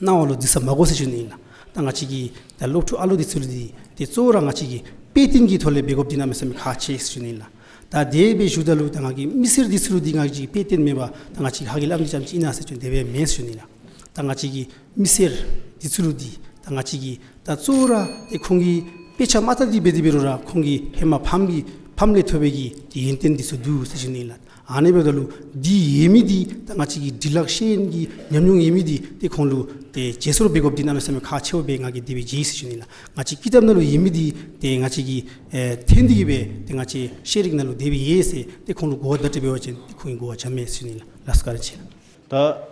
སྣང་བ་ལུ་འཛུལ་ས་མ་དགོ་ཟེར་ཞུ་ནི་ཨིན་ལགས། ད་ང་བཅས་ཀྱི་ད་སློབ་ཕྲུག་ཨ་ལུ་འདི་ཚུ་ལུ་འདི་ཏེ་གཙོ་བོ་ར་ང་བཅས་ཀྱིས་དཔེ་སྟོན་གྱི་ཐོག་ལས་འབད་དགོཔ་འདི་གནམ་མེད་ས་མེད་ཁག་ཆེ་ཟེར་ཞུ་ནི་ཨིན་ལགས། ད་དེ་སྦེ་ཞུཝ་ད་ལུ་ད་ང་གིས་མི་སེར་འདི་ཚུ་ལུ་འདི་ང་གིས་དཔེ་སྟོན་མེན་པར་ད་ང་བཅས་ཀྱི་ཧ་གི་སླབ་ནི་ཙམ་ཅིག་ཨིན་ན་ཟེར་ཞུ་ནི་དེ་སྦེ་མེན་ཟེར་ཞུ་ནི་ཨིན་ལགས། ད་ང་བཅས་ཀྱི་མི་སེར་འདི་ཚུ་ལུ་འདི་ད་ང་བཅས་ཀྱིས་ད་གཙོ་བོ་ར་ཏེ་ཁོང་གི་ དཔེ་ཆ་མ་ལྟ་སྟེ་འབད་དེ་འབད་རུང་ར་ཁོང་གི་ཧེ་མ་ཕམ་གྱི་ཕམ་ལས་ཐོབ་པའི་གི་ཏེ་ཡོན་ཏན་འདི་ཚུ་འདུག་ཟེར་ཞུ་ནི་ལགས། ཨ་ནི་འབདཝ་ད་ལུ་འདི་ཡོད་མི་འདི་ད་ང་བཅས་ཀྱི་འབྲི་ལྷག་ཤེས་ཡོན་གྱི་ཉམས་མྱོང་ཡོད་མི་འདི་ཏེ་ཁོང་ལུ་ཏེ་བརྗེ་སོར་འབད་དགོཔ་འདི་གནམ་མེད་ས་མེད་ཁག་ཆེཝ་སྦེ་ང་གིས་དེ་སྦེ་མཇལ་ཡི་ཟེར་ཞུ་ནི་ལགས། ང་བཅས་ཀི་དེབ་ནང་ལུ་ཡོད་མི་འདི་ཏེ་ང་བཅས་ཀྱིས་ཨེ་འཐེན་ཏེ་གི་སྦེ་ཏེ་ང་བཅས་ཤེས་རིག་ནང་ལུ་དེ་སྦེ་ཡོད་ཟེར་ཏེ་ཁོང་ལུ་གོ་བརྡ་སྤྲོད་འབད་བ་ཅིན་ཏེ་ཁོང་གིས་གོ་བ་རྐྱབ་མས་ཟེར་ཞུ་ནི་ལགས། ལགས་སོ། བཀའ་དྲིན་ཆེ་ལགས། ད་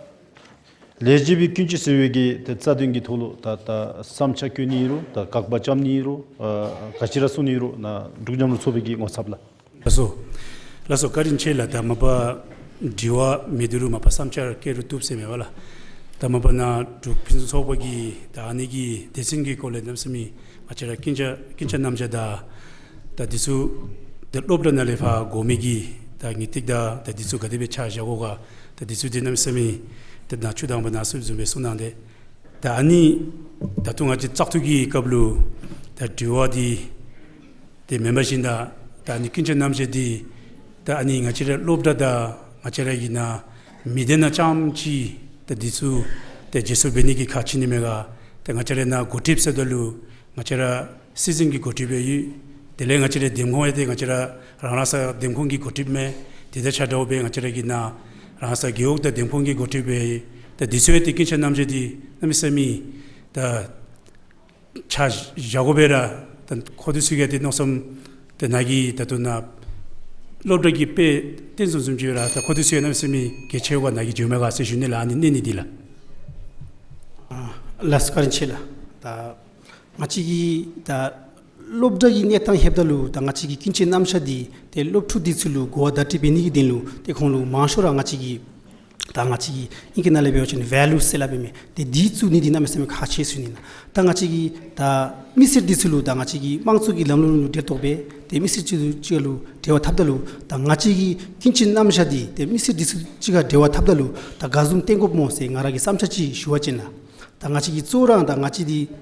ལས་བྱེད་པའི་ཀུན་སྤྱོད་ཟེར་བའི་གི་ཏེ་རྩ་དོན་གྱི་ཐོག་ལུ་ད་ད་བསམ་འཆར་བཀོད་ནི་ཨིན་རུང་ད་དགག་པ་རྐྱབ་ནི་ཨིན་རུང་ཨ་ག་ཅི་ར་གསུང་ནི་ཨིན་རུང་ནཱ་འབྲུག་ཉམས་མྱོང་ཚོགས་པའི་གི་ངོ་ཚབ་ལགས། ལགས་སོ། ལགས་སོ། བཀའ་དྲིན་ཆེ་ལགས། ད་མ་པ་དྲི་བ་མེད་དེ་རུང་མ་པ་བསམ་འཆར་བཀོད་རུང་བཏུབ་ཟེར་མས་པ་ལགས། ད་མ་པ་ནཱ་འབྲུག་ཕུན་སུམ་ཚོགས་པ་གི་ད་ཨ་ནི་གི་སྡེ་ཚན་གྱི་སྐོར་ལས་གནམ་མེད་ས་མེད་ང་བཅས་ར་ཀུན་སྤྱོད་ཀུན་སྤྱོད་རྣམ་གཞག་དང་ད་འདི་ཚུ་ད་སློབ་གྲྭ་ནང་ལས་ཕར་གོ་མི་གི་ད་ངེས་ཏིག་དང་ད་འདི་ཚུ་ག་དེ་སྦེ་ཆ་བཞག་དགོ་ག། ད་འདི་ཚུ་འདི་གནམ་མེད་ས་མེད་ད་ནཱ་ཆུ་དྭངས་པ་ནང་གསུངས་བཟུམ་སྦེ་གསུངས་གནང་སྟེ། ད་ཨ་ནི་ད་ལྟོ་ང་བཅས་བཙག་འཐུ་གི་སྐབས་ལུ་ད་དྲི་བ་འདི་ཏེ་མེན་པ་བཞིན་དང་ད་ཨ་ནི་ཀུན་སྤྱོད་རྣམ་གཞག་འདི་ད་ཨ་ནི་ང་བཅས་ར་སློབ་གྲྭ་དང་ང་བཅས་ར་གི་ནཱ་མི་སྡེ་ནང་རྐྱངམ་ཅིག་ད་འདི་ཚུ་ཏེ་བརྗེ་སོར་འབད་ནི་གི་ཁག་ཆེ་ནི་མས་ག། ཏེ་ང་བཅས་ར་ནཱ་འགོ་ཁྲིདཔ་ཟེརཝ་ད་ལུ་ང་བཅས་ར་སྲིད་འཛིན་གྱི་འགོ་ཁྲིདཔ་ཡོད། དེ་ལས་ང་བཅས་ར་འདེམས་ཁོངས་ཡང་ཏེ་ང་བཅས་ར་རང་རང་སོ་འདེམས་ཁོངས་ཀྱི་འགོ་ཁྲིདཔ་མས། དེ་དང་ཆ་འདྲཝ་སྦེ་ང་བཅས་ར་གི་ནཱ་རང་སོ་རྒེད་འོག་དང་འདེམས་ཁོངས་ཀྱི་འགོ་ཁྲིདཔ་ཡོད། ད་འདི་ཚུ་ཡང་ཏེ་ཀུན་སྤྱོད་རྣམ་གཞག་འདི་གནམ་མེད་ས་མེད་ད་ཆ་བཞག་དགོ་པས་ར། ད་ཁོང་འདི་ཚུ་གིས་ཏེ་མནོ་བསམ་ཏེ་ནཱ་གི་ད་ལྟོ་ནཱ་སློབ་གྲྭ་གི་དཔེ་སྟོན་བཟུམ་བཟུམ་ཅིག་ར་ད་ཁོང་འདི་ཚུ་གནམ་མེད་ས་མེད་གལ་ཆེ་བ་ནཱ་གིས་བརྗོད་མས་ག་ཟེར་ཞུ་ནི་ལགས། ཨ་ནི་གནས་ནི་འདི་ལགས། ཨ་ལགས་སོ། བཀའ་དྲིན་ཆེ་ལགས། ད་ང་བཅས་ཀྱི་ད་སློབ་གྲྭ་གི་གནས་སྟངས་ལྷོདཔ་ད་ལུ་ད་ང་བཅས་ཀྱི་ཀུན་སྤྱོད་རྣམ་གཞག་འདི་ཏེ་སློབ་ཕྲུག་འདི་ཚུ་ལུ་གོ་བ་བརྡ་སྤྲོད་འབད་ནི་གི་དོན་ལུ་ཏེ་ཁོང་ལུ་མང་ཤོས་ར་ང་བཅས་ཀྱི་ད་ང་བཅས་ཀྱི་ཨིང་སྐད་ནང་ལས་འབད་བ་ཅིན་ཝེ་ལུ་ཟེར་སླབ་པས་མས། ཏེ་འདི་བཙུགས་ནི་འདི་གནམ་མེད་ས་མེད་ཁག་ཆེ་ཟེར་ཞུ་ནི་ལགས། ད་ང་བཅས་ཀྱི་ད་མི་སེར་འདི་ཚུ་ལུ་ད་ང་བཅས་ཀྱི་དམངས་གཙོ་གི་ལམ་ལུགས་ལུ་འབྲེལ་གཏོགས་འབད་དེ་མི་སེར་གཅིག་དང་གཅིག་ལུ་འབྲེལ་བ་འཐབ་ད་ལུ་ད་ང་བཅས་ཀྱི་ཀུན་སྤྱོད་རྣམ་གཞག་འདི་ཏེ་མི་སེར་འདི་ཚུ་གཅིག་ཁར་འབྲེལ་བ་འཐབ་ད་ལུ་ད་ག་བཟུམ་བསྟན་དགོཔ་སྨོ་ཟེར་ང་ར་གི་བསམ་འཆར་ཅིག་ཞུ་བ་ཅིན་ལགས། ད་ང་བཅས་ཀྱི་གཙོ་བོ་ར་ད་ང་བཅས་འདི་ད་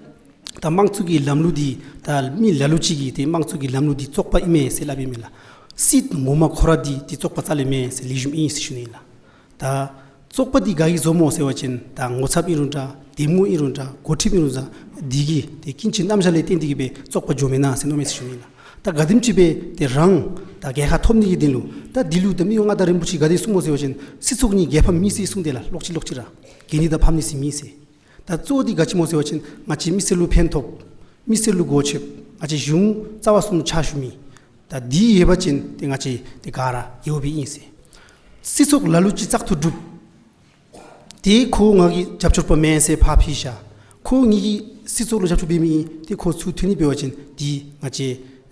དམངས་གཙོ་གི་ལམ་ལུགས་འདི་ད་མི་ལ་ལུ་ཅིག་གིས་ཏེ་དམངས་གཙོ་གི་ལམ་ལུགས་འདི་བཙོག་པ་ཨིན་མས་ཟེར་སླབ་ཨིན་མས་ལགས། སྲིད་ངོ་མ་ཁོ་ར་འདི་ཏེ་བཙོག་པ་རྩ་ལས་མེན་ཟེར་ལེགས་ཤོམ་ཨིན་ཟེར་ཞུ་ནི་ལགས། ད་བཙོག་པ་འདི་ག་གིས་བཟོཝ་སྨོ་ཟེར་བ་ཅིན་ད་ངོ་ཚབ་ཨིན་རུང་འདྲ་འདེམས་ངོ་ཨིན་རུང་འདྲ་འགོ་ཁྲིདཔ་ཨིན་རུང་འདྲ་འདི་གིས་ཏེ་ཀུན་སྤྱོད་རྣམ་གཞག་ལས་བརྟེན་ཏེ་གི་སྦེ་བཙོག་པ་འགྱོཝ་མེན་ན་ཟེར་མནོཝ་མས་ཟེར་ཞུ་ནི་ལགས། ད་ག་དེམ་ཅིག་སྦེ་ཏེ་རང་ད་རྒྱལ་ཁ་ཐོབ་ནི་གི་དོན་ལུ་ད་འདི་ལུ་ད་མི་དབང་མངའ་བདག་རིན་པོ་ཆེ་ག་དེ་གསུངས་སྨོ་ཟེར་བ་ཅིན་སྲིད་ཚོགས་གཉིས་རྒྱལ་ཕམ་མི་སྲིད་གསུངས་ཏེ་ལགས། ལོག་ཅི་ལོག་ཅི་ར་རྒྱལ་ནི་དང་ཕམ་ནི་སྲིད་མེད་ཟེར། ད་གཙོ་བོ་འདི་ག་ཅི་སྨོ་ཟེར་བ་ཅིན་ང་བཅས་མི་སེར་ལུ་ཕན་ཐོགས་མི་སེར་ལུ་གོ་ཆོདཔ་ང་བཅས་གཞུང་རྩ་བ་གསུམ་ཕྱག་ཞུ་མི་ད་འདི་ཡོད་པ་ཅིན་ཏེ་ང་བཅས་ཏེ་ག་ར་ཡོདཔ་ཨིན་ཟེར། སྲིད་ཚོགས་ལ་ལུ་ཅིག་བཙག་འཐུ་གྲུབ། ཏེ་ཁོ་ང་གི་རྒྱབ་སྐྱོར་པ་མེན་ཟེར་ཕར་ཕུད་བཞག། ཁོ་ངེ་གི་སྲིད་ཚོགས་ལུ་རྒྱབ་སྐྱོར་འབད་མི་ཨིན། ཏེ་ཁོ་ཚུར་འཐུ་ནི་འབད་བ་ཅིན་འདི་ང་བཅས་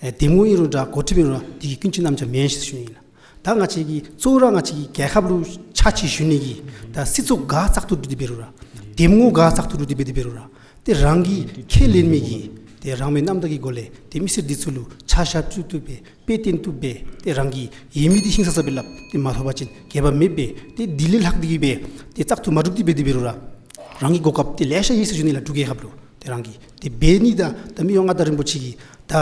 ཨེ་འདེམས་ངོ་ཨིན་རུང་འདྲ་འགོ་ཁྲིདཔ་ཨིན་རུང་འདི་གི་ཀུན་སྤྱོད་རྣམ་གཞག་མེན་ཟེར་ཞུ་ནི་ཨིན་ལགས། ད་ང་བཅས་ཀྱི་གཙོ་བོ་ར་ང་བཅས་ཀྱི་རྒྱལ་ཁབ་ལུ་ཕྱག་ཕྱིད་ཞུ་ནི་གི་ད་སྲིད་ཚོགས་ག་བཙག་འཐུ་གྲུབ་སྟེ་འབད་རུང་ར་འདེམས་ངོ་ག་བཙག་འཐུ་གྲུབ་སྟེ་འབད་དེ་འབད་རུང་ར་ཏེ་རང་གིས་ཁས་ལེན་མི་གི་ཏེ་རང་མོས་རྣམ་དག་གི་སྒོ་ལས་ཏེ་མི་སེར་འདི་ཚུ་ལུ་ཆ་བཞག་བཅུག་བཏུབ་སྦེ་དཔེ་སྟོན་བཏུབ་སྦེ་ཏེ་རང་གི་ཡོད་མི་འདི་ཧིང་སངས་ས་སྦེ་སླབ། ཏེ་མ་ཐོབ་པ་ཅིན་འགྱོད་པ་མེད་པར་ཏེ་འདི་ལས་ལྷག་སྟེ་གི་སྦེ་ཏེ་བཙག་འཐུ་མ་གྲུབ་སྟེ་འབད་དེ་འབད་རུང་ར་རང་གི་གོ་སྐབས་ཏེ་ལེ་ཤ་ཡོད་ཟེར་ཞུ་ནི་ལགས། འབྲུག་རྒྱལ་ཁབ་ལུ་ཏེ་རང་གིས་ཏེ་འབད་ནི་དང་ད་མི་དབང་མངའ་བདག་རིན་པོ་ཆེ་གིས་ད་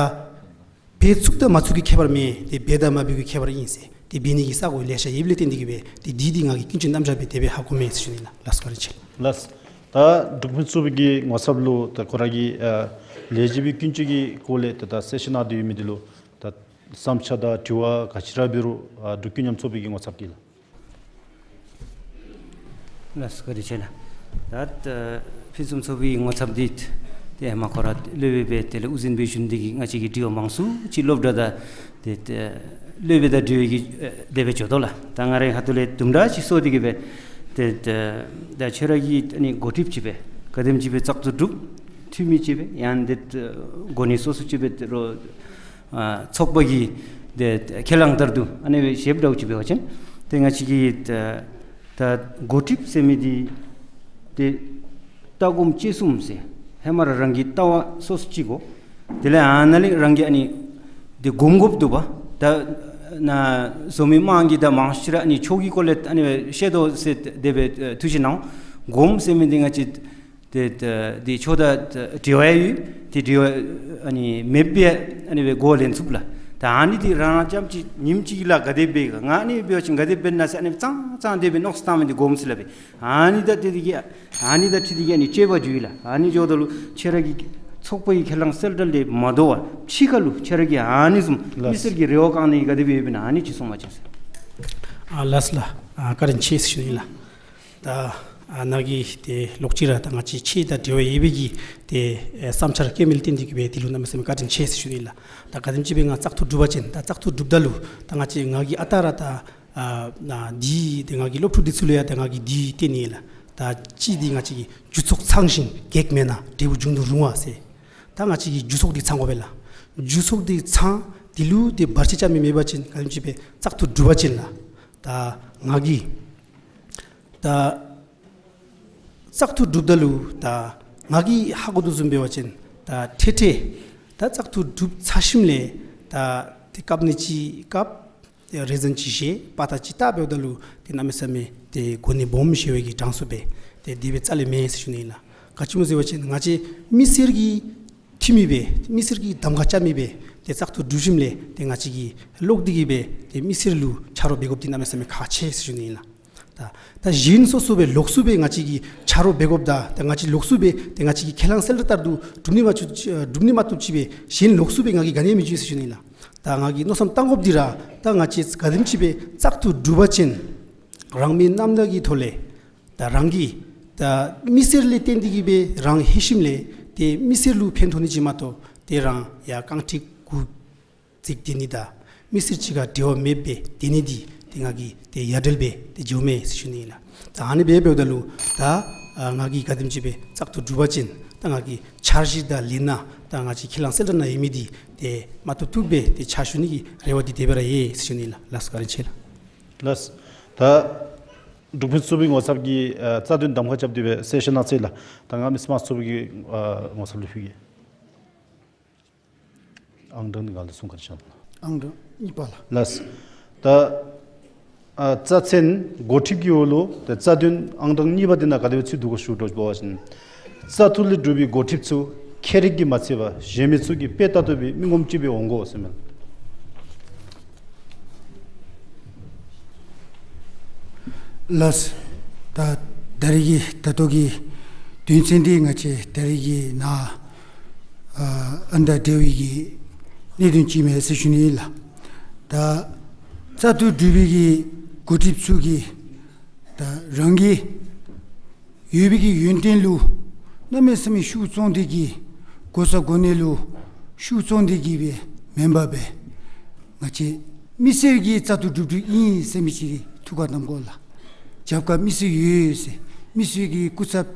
འབད་ཚུགས་དང་མ་ཚུགས་ཀྱི་ཁྱད་པར་མེད། ཏེ་འབད་དང་མ་འབད་ཀྱི་ཁྱད་པར་ཨིན་ཟེར། ཏེ་འབད་ནི་གི་ས་གོ་ལེ་ཤ་ཡོདཔ་ལས་བརྟེན་ཏེ་གི་སྦེ་ཏེ་འདི་འདི་ང་གི་ཀུན་སྤྱོད་རྣམ་གཞག་སྦེ་དེ་སྦེ་ཧ་གོ་མས་ཟེར་ཞུ་ནི་ལགས། ལགས་སོ། བཀའ་དྲིན་ཆེ། ལགས་སོ། ད་འབྲུག་ཕུན་སུམ་ཚོགས་པའི་གི་ངོ་ཚབ་ལུ་ད་ཁོ་ར་གི་ཨ་ལས་བྱེད་པའི་ཀུན་སྤྱོད་ཀྱི་སྐོར་ལས་ད་ད་གསལ་བཤད་གནང་དོ་ཡོད་མི་འདི་ལུ་ད་བསམ་འཆར་དང་དྲི་བ་ག་ཅི་ར་འབད་རུང་ཨ་འབྲུག་ཀུན་མཉམ་ཚོགས་པའི་གི་ངོ་ཚབ་ཀྱིས་ལགས། ལགས་སོ། བཀའ་དྲིན་ཆེ་ལགས། ད་ཨ་ཕུན་སུམ་ཚོགས་པའི་ངོ་ཚབ་འདི་ཏེ་ཧེ་མ་ཁོ་ར་སློབ་དཔོན་སྦེ་དེ་ལས་དབུ་འཛིན་སྦེ་བཞུགས་ཏེ་གི་ང་བཅས་ཀྱི་དྲི་བ་མང་སུ་ཅིག་སློབ་གྲྭ་དང་ཏེ་ཏེ་སློབ་དཔོན་དང་འབྲེལ་བའི་གི་ཨེ་དེ་སྦེ་འགྱོ་དོ་ལགས། ད་ང་རའི་ཁ་ཐུག་ལས་དུམ་གྲ་ཅིག་གསོལ་ཏེ་གི་སྦེ་ཏེ་ཏེ་ད་ཁྱོད་ར་གི་ཨ་ནི་འགོ་ཁྲིདཔ་ཅིག་སྦེ་ག་དེམ་ཅིག་སྦེ་བཙག་འཐུ་གྲུབ་འཐུས་མི་ཅིག་སྦེ་ཡང་ཏེ་ཨ་གོ་གནས་སོ་སོ་ཅིག་སྦེ་ཏེ་རོགས་ཨ་ཚོགས་པ་གི་ཏེ་ཁས་བླངས་ལྟར་དུ་ཨ་ནི་སྦེ་ཞིབ་འདྲཝ་ཅིག་འབད་བ་ཅིན་ཏེ་ང་བཅས་ཀྱི་ད་ད་འགོ་ཁྲིདཔ་ཟེར་མི་འདི་ཏེ་ལྟ་སྒོམ་སྤྱོད་གསུམ་ཟེར་ཧེ་མ་ར་རང་གི་ལྟ་བ་སོ་སོ་ཅིག་དགོ། དེ་ལས་ཨ་ནཱ་ལས་རང་གི་ཨ་ནི་ཏེ་སྒོམ་དགོཔ་འདུག་པ། ད་ནཱ་འཛོམས་མི་དམངས་ཀྱིས་ད་མང་ཤོས་ར་ཨ་ནི་ཆོས་ཀྱི་སྐོར་ལས་ཨ་ནི་བཤད་དོ་ཟེར་དེ་སྦེ་ཐུགས་བཞེད་གནང་། སྒོམ་ཟེར་མི་འདི་ང་བཅས་ཏེ་ཏེ་ཏེ་ཆོས་དང་འབྲེལ་བ་ཡོད། ཏེ་འབྲེལ་བ་ཨ་ནི་མེད་པའི་ཨ་ནི་སྦེ་གོ་ལེན་ཚུགས་ལགས། ད་ཨ་ནི་འདི་རང་རྐྱངམ་ཅིག་ཉིནམ་གཅིག་ལུ་ག་དེ་འབད་ག་ང་ཨ་ནི་འབད་བ་ཅིན་ག་དེ་འབད་ན་ཟེར་ཨ་ནི་ཙང་ཙང་དེ་སྦེ་མནོ་བསམ་བཏང་མི་འདི་སྒོམ་ཟེར་སླབ་པས། ཨ་ནི་དང་འཁྲིལ་ཏེ་གི་ཨ་ནི་དང་འཁྲིལ་ཏེ་གི་ཨ་ནི་སྤྱོད་པ་འགྱོ་ཡི་ལགས། ཨ་ནི་འགྱོཝ་ད་ལུ་ཁྱོད་ར་གི་ ཚོགས་པའི་ཁས་བླངས་གསལ་བསྒྲགས་ལས་མ་དོ་བར་ཕྱི་ཁ་ལུ་ཁྱེད་ར་གིས་ཨ་ནི་བཟུམ་ལགས། མི་སེར་གྱི་རེ་བ་བསྐང་ནི་ག་དེ་སྦེ་ཡོདཔ་ཨིན་ན་ཨ་ནི་ཅིག་གསུང་བ་ཅིན་ཟེར། ཨ་ལགས་ལགས། ཨ་བཀའ་དྲིན་ཆེ་ཟེར་ཞུ་ནི་ལགས། ད་ཨ་ནཱ་གི་ཏེ་ལོག་ཅི་ར་ད་ང་བཅས་ཆེ་ད་འབྲེལ་བ་ཡོད་པའི་གི་ཏེ་ཨེ་བསམ་འཆར་བཀོད་མི་ལུ་བརྟེན་ཏེ་གི་སྦེ་འདི་ལུ་གནམ་མེད་ས་མེད་བཀའ་དྲིན་ཆེ་ཟེར་ཞུ་ནི་ལགས། ད་ག་དེམ་ཅིག་སྦེ་ང་བཙག་འཐུ་གྲུབ་པ་ཅིན་ད་བཙག་འཐུ་གྲུབ་ད་ལུ་ད་ང་བཅས་ང་གིས་ཨ་རྟག་ར་ད་ཨ་ཨ་འདི་ཏེ་ང་གི་སློབ་ཕྲུག་འདི་ཚུ་ལུ་ཡང་ད་ང་གིས་འདི་སྟོན་ནི་ལགས། ད་གཅིག་འདི་ང་བཅས་ཀྱི་རྒྱུ་ཚོགས་ཚང་ཞིང་གེགས་མེད་ན་འབྲས་བུ་འབྱུང་དུ་རུང་བ་ཟེར། ད་ང་བཅས་ཀྱི་རྒྱུ་ཚོགས་འདི་ཚང་དགོ་པས་ལགས། རྒྱུ་ཚོགས་འདི་ཚང་འདི་ལུ་ཏེ་བར་ཆད་རྐྱབ་མི་མེད་པ་ཅིན་ག་དེམ་ཅིག་སྦེ་བཙག་འཐུ་གྲུབ་པ་ཅིན་ལགས། ད་ང་གིས་ད་བཙག་འཐུ་གྲུབ་ད་ལུ་ད་ང་གིས་ཧ་གོ་དོ་བཟུམ་འབད་བ་ཅིན་ད་ཐེངས་ཐེངས་ད་བཙག་འཐུ་གྲུབ་ཚར་ཞིནམ་ལས་ད་ཏེ་བཀབ་ནི་ཅིག་བཀབ། ཏེ་རེ་ཟུང་ཅིག་བཞེས་པ་ད་ཅིག་ད་འབདཝ་ད་ལུ་ཏེ་གནམ་མེད་ས་མེད་ཏེ་གོ་གནས་སྦོམ་བཞེས་པའི་གི་གྲངས་སུ་སྦེ་ཏེ་དེ་སྦེ་རྩ་ལས་མེན་ཟེར་ཞུ་ནི་ཨིན་ལགས། ག་ཅི་སྨོ་ཟེར་བ་ཅིན་ང་བཅས་མི་སེར་གྱི་འཐུས་མི་སྦེ་མི་སེར་གྱི་གདམ་ཁ་རྐྱབ་མི་སྦེ་ཏེ་བཙག་འཐུ་གྲུབ་ཞིནམ་ལས་ཏེ་ང་བཅས་ཀྱིས་ལོག་སྟེ་གི་སྦེ་ཏེ་མི་སེར་ལུ་ཆ་རོགས་འབད་དགོཔ་འདི་གནམ་མེད་ས་མེད་ཁག་ཆེ་ཟེར་ཞུ་ནི་ཨིན་ལགས། ད་ད་གཞན་སོ་སོ་སྦེ་ལོགས་སུ་སྦེ་ང་བཅས་ཀྱིས་ཆ་རོགས་འབད་དགོཔ་ད་ད་ང་བཅས་ལོགས་སུ་སྦེ་ཏེ་ང་བཅས་ཀྱི་ཁས་བླངས་གསལ་བསྒྲགས་ལྟར་དུ་གྲུབ་ནི་མ་བཅུག་གྲུབ་ནི་མ་བཏུབ་ཅིག་སྦེ་གཞན་ལོགས་སུ་སྦེ་ང་གིས་ག་ནི་ཡང་མི་བྱུང་ཟེར་ཞུ་ནི་ཨིན་ལགས། ད་ང་གིས་མནོ་བསམ་བཏང་དགོཔ་འདི་ར་ད་ང་བཅས་ག་དེམ་ཅིག་སྦེ་བཙག་འཐུ་གྲུབ་པ་ཅིན་རང་མི་རྣམ་དག་གི་ཐོག་ལས་ད་རང་གིས་ད་མི་སེར་ལས་བརྟེན་ཏེ་གི་སྦེ་རང་ལྷོད་ཞིནམ་ལས་ཏེ་མི་སེར་ལུ་ཕན་ཐོགས་ནི་ཅིག་མ་གཏོགས་ཏེ་རང་ཡར་རྐང་ཁྲི་དགུ་བརྩིགས་སྡོད་ནི་དང་མི་སེར་ཅིག་ཁར་འབྲེལ་བ་མེདཔ་སྦེ་སྡོད་ནི་འདི་ཏེ་ང་གིས་ཏེ་ཡ་བྲལ་སྦེ་ཏེ་འགྱོཝ་མས་ཟེར་ཞུ་ནི་ཨིན་ལགས། ད་ཨ་ནི་སྦེ་འབདཝ་ད་ལུ་ད་ཨ་ང་གིས་ག་དེམ་ཅིག་སྦེ་བཙག་འཐུ་གྲུབ་པ་ཅིན་ད་ང་གིས་འཆར་གཞི་དང་ལས་སྣ་ད་ང་བཅས་ཁས་བླངས་གསལ་བསྒྲགས་ནང་ཡོད་མི་འདི་ཏེ་མ་བཏུབ་བཏུབ་སྦེ་ཏེ་ཕྱག་ཞུ་ནི་གི་རེ་བ་འདི་དེ་སྦེ་ར་ཡོད་ཟེར་ཞུ་ནི་ཨིན་ལགས། ལགས་སོ་བཀའ་དྲིན་ཆེ་ལགས། ལགས། ད་འབྲུག་ཕུན་ཚོགས་པའི་ངོ་ཚབ་ཀྱིས་ཨ་རྩ་དོན་གདམ་ཁ་རྐྱབ་སྟེ་སྦེ་གསལ་བཤད་གནང་ཚར་ཡི་ལགས། ད་ང་མི་སེར་དམངས་གཙོའི་ཨ་ངོ་ཚབ་ལུ་ཕུལ་གེ། ཨང་གྲངས་འདི་ག་ལུ་གསུང་བཀའ་དྲིན་ཆེ་ལགས། ཨང་གྲངས་གཉིས་པ་ལགས། ལགས། ད་ཨ་རྩ་ཚན་འགོ་ཁྲིདཔ་ཀྱི་འོག་ལུ་ད་རྩ་དོན་ཨང་གྲངས་གཉིས་པ་འདི་ནང་ག་དེ་སྦེ་ཚུད་འདུག་གོ་ཞུ་དོ་བ་ཅིན་བཙག་འཐུ་ལས་གྲུབ་པའི་འགོ་ཁྲིདཔ་ཚུ་ཁྱད་རིག་གིས་མ་ཚད་པར་གཞན་མི་ཚུ་གི་དཔེ་ལྟ་བཏུབ་པའི་མི་ངོམ་ཅིག་སྦེ་འོང་དགོ་ཟེར་མས། ལགས། ད་ད་རེས་ཀྱི་ད་ལྟོ་གི་དོན་ཚན་འདི་ང་བཅས་ད་རེས་ཀྱི་ནཱ་ཨ་ཨ་ནི་དང་འབྲེལ་བའི་གི་གནད་དོན་ཅིག་མས་ཟེར་ཞུ་ནི་ཨིན་ལགས། ད་བཙག་འཐུ་གྲུབ་པའི་གི་འགོ་ཁྲིདཔ་ཚུ་གིས་ད་རང་གི་ཡོད་པའི་གི་ཡོན་ཏན་ལུ་གནམ་མེད་ས་མེད་ཤུགས་བཙོང་སྟེ་གི་གོ་ས་གོ་གནས་ལུ་ཤུགས་བཙོང་སྟེ་གི་སྦེ་མེན་པར་སྦེ་ང་བཅས་མི་སེར་གྱི་བཙག་འཐུ་གྲུབ་གྲུབ་ཨིན་ཟེར་མི་ཅིག་ཐུགས་ཁར་བསྣམ་དགོ་ལགས། རྒྱབ་ཁར་མི་སེར་ཡོད་ཟེར་མི་སེར་གྱི་སྐུ་ཚབ་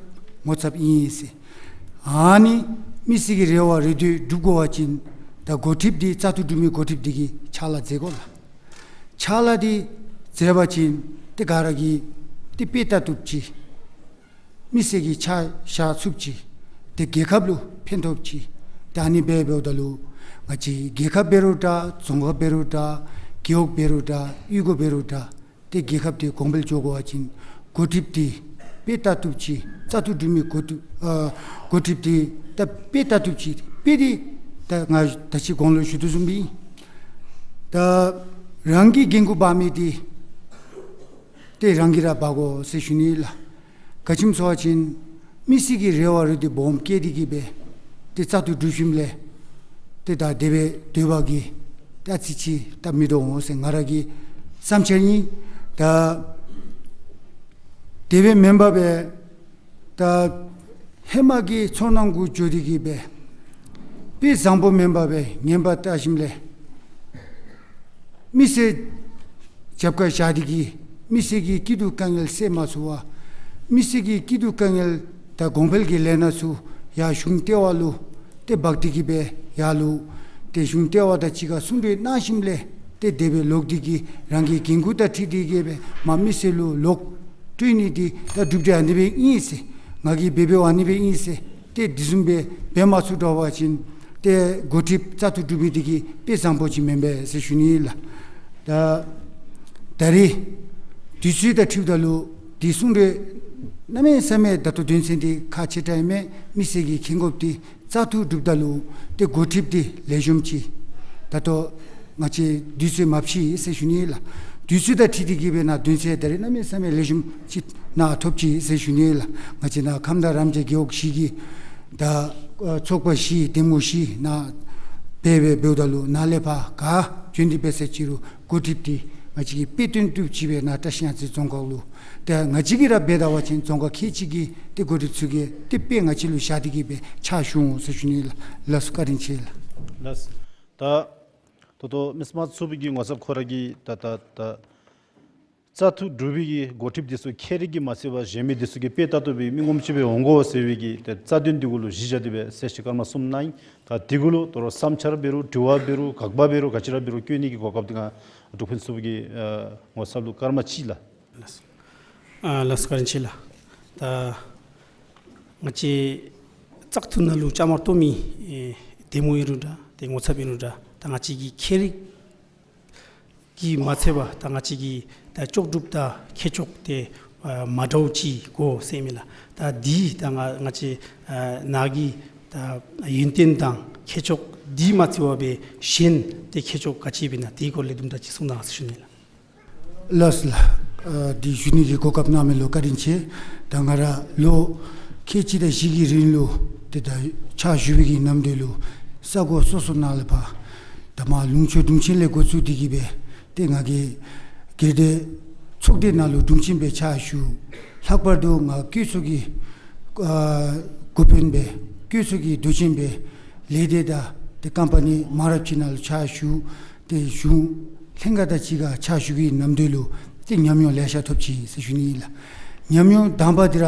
ངོ་ཚབ་ཨིན་ཟེར། ཨ་ནི་མི་སེར་གྱི་རེ་བ་རེ་འདོད་སྒྲུབ་དགོ་པ་ཅིན་ད་འགོ་ཁྲིདཔ་འདི་བཙག་འཐུ་གྲུབ་མི་འགོ་ཁྲིདཔ་འདི་གིས་ཕྱག་ལཱ་མཛད་དགོ་ལགས། ཕྱག་ལཱ་འདི་མཛད་པ་ཅིན་ཏེ་ག་ར་གིས་ཏེ་དཔེ་ལྟ་བཏུབ་ཅིག་མི་སེར་གྱི་ཆ་བཞག་ཚུགསཔ་ཅིག་ཏེ་རྒྱལ་ཁབ་ལུ་ཕན་ཐོགསཔ་ཅིག་ཏེ་ཨ་ནི་སྦེ་འབདཝ་ད་ལུ་ང་བཅས་རྒྱལ་ཁབ་འབད་རུང་འདྲ་རྫོང་ཁག་འབད་རུང་འདྲ་རྒེད་འོག་འབད་རུང་འདྲ་གཡུས་སྒོ་འབད་རུང་འདྲ་ཏེ་རྒྱལ་ཁབ་འདི་གོང་འཕེལ་འགྱོ་དགོ་པ་ཅིན་འགོ་ཁྲིདཔ་འདི་དཔེ་ལྟ་བཏུབ་ཅིག་བཙག་འཐུ་གྲུབ་མི་འགོ་ཁྲིདཔ་ཨ་འགོ་ཁྲིདཔ་འདི་ད་དཔེ་ལྟ་བཏུབ་ཅིག་དཔེ་འདི་ད་ང་ད་ཅི་གོང་ལུ་ཞུ་དོ་བཟུམ་སྦེ་ད་རང་གི་འགན་ཁུར་འབག་མི་འདི་ཏེ་རང་གིས་ར་འབག་དགོ་ཟེར་ཞུ་ནི་ལགས། ག་ཅི་སྨོ་ཟེར་བ་ཅིན་མི་སེར་གྱི་རེ་བ་རེ་འདོད་སྦོམ་བསྐྱེད་དེ་གི་སྦེ་ཏེ་བཙག་འཐུ་གྲུབ་ཞིནམ་ལས་ཏེ་ད་དེ་སྦེ་སྡོད་པ་གིས་ད་ཅི་ཅིག་ད་མི་འདུག་འོང་ཟེར་ང་ར་གི་བསམ་འཆར་ཨིན། ད་དེ་སྦེ་མེན་པར་སྦེ་ད་ཧེ་མ་གི་ཚོར་སྣང་གུ་འགྱོ་སྟེ་གི་སྦེ་དཔེ་བཟང་པོ་མེན་པར་སྦེ་ངན་པ་ལྟ་ཞིནམ་ལས་མི་སེར་རྒྱབ་ཁར་བཞག་སྟེ་གི་མི་སེར་གྱི་སྐྱིད་སྡུག་དཀའ་ངལ་སེལ་མ་ཚུགས་པར་མི་སེར་གྱི་སྐྱིད་སྡུག་དཀའ་ངལ་དང་གོང་འཕེལ་གྱི་ལས་སྣ་ཚུ་ཡར་གཞུང་ལྟེ་བ་ལུ་ཏེ་འབག་སྟེ་གི་སྦེ་ཡར་ལུ་ཏེ་གཞུང་ལྟེ་བ་དང་གཅིག་ཁར་གསུང་གྲོས་གནང་ཞིནམ་ལས་ཏེ་དེ་སྦེ་ལོག་སྟེ་གི་རང་གི་འགན་ཁུར་དང་འཁྲིལ་ཏེ་གི་སྦེ་མར་མི་སེར་ལུ་ལོག་སྤྲོད་ནི་འདི་ད་གྲུབ་འབྲས་ཨ་ནི་སྦེ་ཨིན་ཟེར་ང་གིས་འབད་འབདཝ་ཨ་ནི་སྦེ་ཨིན་ཟེར་ཏེ་དེ་བཟུམ་སྦེ་འབད་མ་ཚུགས་འགྱོ་བ་ཅིན་ཏེ་འགོ་ཁྲིདཔ་བཙག་འཐུ་གྲུབ་མི་འདི་གིས་དཔེ་བཟང་པོ་ཅིག་མེན་པས་ཟེར་ཞུ་ནི་ལགས། ད་ད་རེས་དུས་ཚོད་དང་འཁྲིལཝ་ད་ལུ་འདི་གསུང་གྲོས་གནམ་མེད་ས་མེད་ད་ལྟོ་དོན་ཚན་འདི་ཁག་ཆེ་དྲགས་ཨིན་མས། མི་སེར་གྱིས་མཁྱེན་དགོཔ་འདི་བཙག་འཐུ་གྲུབ་ད་ལུ་ཏེ་འགོ་ཁྲིདཔ་འདི་ལེགས་ཤོམ་ཅིག་ད་ལྟོ་ང་བཅས་དུས་ཚོད་མ་ཕྱིས་ཟེར་ཞུ་ནི་ལགས། དུས་ཚོད་དང་འཁྲིལ་ཏེ་གི་སྦེ་ནཱ་དོན་ཚན་ད་རེས་གནམ་མེད་ས་མེད་ལེགས་ཤོམ་ཅིག་ནཱ་ཐོབ་ཅི་ཟེར་ཞུ་ནི་ལགས། ང་བཅས་ནཱ་ཁམས་དང་རམ་འབྱམས་རྒེད་འོག་བཞི་གི་ད་ ཨ་ཚོགས་པ་བཞི་གདམ་ངོ་བཞི་ནང་འབད་འབདཝ་ད་ལུ་ནཱ་ལས་ཕར་ག་བྱོན་ཏེ་འབད་ས་ཅིག་རུང་འགོ་ཁྲིདཔ་འདི་ང་བཅས་ཀྱི་དཔེ་སྟོན་གྲུབ་ཅིག་སྦེ་ནཱ་བཀྲིས་གཡང་རྩེ་རྫོང་ཁག་ལུ། ཏེ་ང་བཅས་ཀྱིས་ར་འབད་ད་པ་ཅིན་རྫོང་ཁག་ཁལ་གཅིག་གི་ཏེ་འགོ་ཁྲིདཔ་ཚུ་གིས་ཏེ་དཔེ་ང་བཅས་ལུ་བཞག་སྟེ་གི་སྦེ་ཕྱག་ཞུ་འོང་ཟེར་ཞུ་ནི་ལགས། ལགས་སོ། བཀའ་དྲིན་ཆེ་ལགས། ལགས་སོ། ད་ད་ལྟོ་མི་སེར་དམངས་གཙོ་ཚོགས་པའི་གི་ངོ་ཚབ་ཁོ་ར་གིས་ད་ད་ད་བཙག་འཐུ་གྲུབ་པའི་གི་འགོ་ཁྲིདཔ་འདི་ཚུ་ཁྱད་རིག་གིས་མ་ཚད་པར་གཞན་མི་འདི་ཚུ་གིས་དཔེ་ལྟ་བཏུབ་པའི་མི་ངོམ་ཅིག་སྦེ་འོང་དགོ་ཟེར་བའི་གི་ཏེ་རྩ་དོན་འདི་གུ་ལུ་གཞི་བཞག་སྟེ་སྦེ་གསལ་བཤད་སྐར་མ་གསུམ་གནང་ཡི། ད་འདི་གུ་ལུ་དོ་རུང་བསམ་འཆར་འབད་རུང་དྲི་བ་འབད་རུང་དགག་པ་འབད་རུང་ག་ཅི་ར་འབད་རུང་བཀོད་ནི་གི་གོ་སྐབས་འདི་ང་འབྲུག་ཕུན་ཚོགས་ཀྱི་ཨ་ངོ་ཚབ་ལུ་སྐར་མ་གཅིག་ལགས། ལགས་སོ། ཨ་ལགས་སོ། བཀའ་དྲིན་ཆེ་ལགས། ད་ང་བཅས་བཙག་འཐུ་ནང་ལུ་བཅའ་མར་གཏོགས་མི་ཨེ་གདམ་ངོ་ཨིན་རུང་འདྲ་ཏེ་ངོ་ཚབ་ཨིན་རུང་འདྲ་ད་ང་བཅས་ཀྱི་ཁྱད་རིག་གིས་མ་ཚད་པར་ད་ང་བཅས་ཀྱི་ད་ལྕོགས་གྲུབ་དང་ཁྱད་ཆོས་འདི་ཨ་མ་འདྲཝ་ཅིག་དགོ་ཟེར་མས་ལགས། ད་འདི་ད་ང་ང་བཅས་ཨ་ནཱ་གི་ད་ཡོན་ཏན་དང་ཁྱད་ཆོས་འདི་མ་ཚད་པར་སྦེ་གཞན་ཏེ་ཁྱད་ཆོས་ག་ཅི་སྦེ་ཨིན་ན་དེའི་སྐོར་ལས་དུམ་གྲ་ཅིག་གསུང་གནང་ཟེར་ཞུ་ནི་ལགས། ལགས་སོ་ལགས། ཨ་འདི་ཞུ་ནི་གི་གོ་སྐབས་གནང་མི་ལུ་བཀའ་དྲིན་ཆེ། ད་ང་ར་ལོ་ཁལ་གཅིག་དང་བཞི་གི་རིང་ལུ་ཏེ་ད་ཕྱག་ཞུ་བའི་གི་ནམ་དུས་ལུ་ས་གོ་སོ་སོ་ནང་ལས་ཕར་ད་མར་ལུང་ཕྱོགས་དྲུང་ཆེན་ལས་འགོ་བཙུགས་ཏེ་གི་སྦེ་ཏེ་ང་གིས་སྒེར་སྡེ་ཚོགས་སྡེ་ནང་ལུ་དྲུང་ཆེན་སྦེ་ཕྱག་ཞུ། ལྷག་པར་དུ་ང་བཀོད་ཚོགས་ཀྱི་ཨ་འགོ་དཔོན་སྦེ་བཀོད་ཚོགས་ཀྱི་མདོ་ཆེན་སྦེ་ལས་སྡེ་དང་ཏེ་ཀམ་པ་ནི་མང་རབས་ཅིག་ནང་ལུ་ཕྱག་ཞུ། ཏེ་གཞུང་ལྷན་ཁག་དང་གཅིག་ཁར་ཕྱག་ཞུ་བའི་གི་ནམ་དུས་ལུ་ཏེ་ཉམས་མྱོང་ལེ་ཤ་ཐོབ་ཅི་ཟེར་ཞུ་ནི་ཨིན་ལགས། ཉམས་མྱོང་དང་པ་འདི་ར་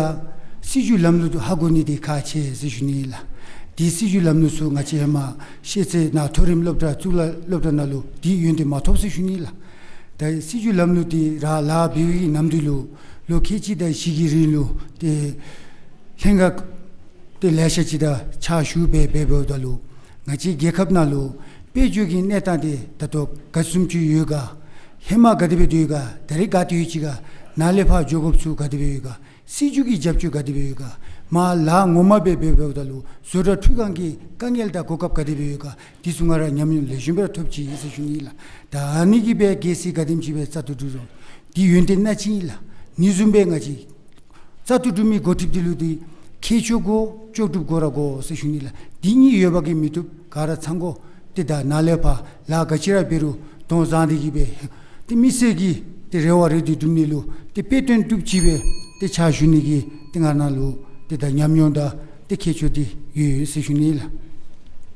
སྲིད་བྱུས་ལམ་ལུགས་ཧ་གོ་ནི་འདི་ཁག་ཆེ་ཟེར་ཞུ་ནི་ཨིན་ལགས། ཏེ་སྲིད་བྱུས་ལམ་ལུགས་ཚུ་ང་བཅས་ཧེ་མ་ཤེས་ཚད་ནཱ་མཐོ་རིམ་སློབ་གྲྭ་གཙུག་ལག་སློབ་གྲྭ་ནང་ལུ་འདི་ཡོན་ཏན་མ་ཐོབ་ཟེར་ཞུ་ནི་ཨིན་ལགས། ད་སྲིད་བྱུས་ལམ་ལུགས་འདི་ར་ལཱ་འབད་བའི་གི་ནམ་དུས་ལུ་ལོ་ཁལ་གཅིག་དང་བཞི་གི་རིང་ལུ་ཏེ་ལྷན་ཁག་ཏེ་ལེ་ཤ་ཅིག་དང་ཕྱག་ཞུ་འབད་འབད་འབདཝ་ད་ལུ་ང་བཅས་རྒྱལ་ཁབ་ནང་ལུ་དཔལ་འབྱོར་གྱི་གནས་སྟངས་འདི་ད་ལྟོ་ག་བཟུམ་ཅིག་ཡོད་ག། ཧེ་མ་ག་དེ་སྦེ་སྡོད་ཡོད་ག། ད་རེས་ག་ཏེ་ཡོད་ཅི་ག། ནཱ་ལས་ཕར་འགྱོ་དགོཔ་ཚུ་ག་དེ་སྦེ་ཡོད་ག། སྲིད་བྱུས་ཀྱི་རྒྱབ་སྐྱོར་ག་དེ་སྦེ་ཡོད་ག། མར་ལཱ་ངོ་མ་འབད་འབད་འབདཝ་ད་ལུ་བཟོ་གྲྭ་འཕྲུལ་ཁང་གི་དཀའ་ངལ་དང་གོ་སྐབས་ག་དེ་སྦེ་ཡོད་ག། འདི་ཚུ་ང་ར་ཉམས་མྱོང་ལེགས་ཤོམ་སྦེ་ར་ཐོབ་ཅི་ཟེར་ཞུ་ནི་ཨིན་ལགས། ད་ཨ་ནི་གིས་སྦེ་གལ་སྲིད་ག་དེམ་ཅིག་སྦེ་བཙག་འཐུ་གྲུབ་རུང་འདི་ཡོན་ཏན་སྣ་གཅིག་ཨིན་ལགས། ཨ་ནི་བཟུམ་སྦེ་ང་བཅས་བཙག་འཐུ་གྲུབ་མི་འགོ་ཁྲིདཔ་འདི་ལུ་འདི་ཁྱད་ཆོས་དགོ་ལྕོགས་གྲུབ་དགོ་ར་དགོ་ཟེར་ཞུ་ནི་ཨིན་ལགས། འདི་གཉིས་ཡོད་པ་གིས་མི་བཏུབ། ག་ར་ཚང་དགོ། ཏེ་ད་ནཱ་ལས་ཕར་ལཱ་ག་ཅི་ར་འབད་རུང་གདོང་བཟང་སྟེ་གི་སྦེ་ཏེ་མི་སེར་གྱི་ཏེ་རེ་བ་རེ་འདོད་སྒྲུབ་ནི་ལུ་ཏེ་དཔེ་སྟོན་གྲུབ་ཅིག་སྦེ་ཏེ་ཕྱག་ཞུ་ནི་གི་ཏེ་ང་ནཱ་ལུ་ཏེ་ད་ཉམས་མྱོང་དང་ཏེ་ཁྱད་ཆོས་འདི་ཡོད་ཡོད་ཟེར་ཞུ་ནི་ཨིན་ལགས།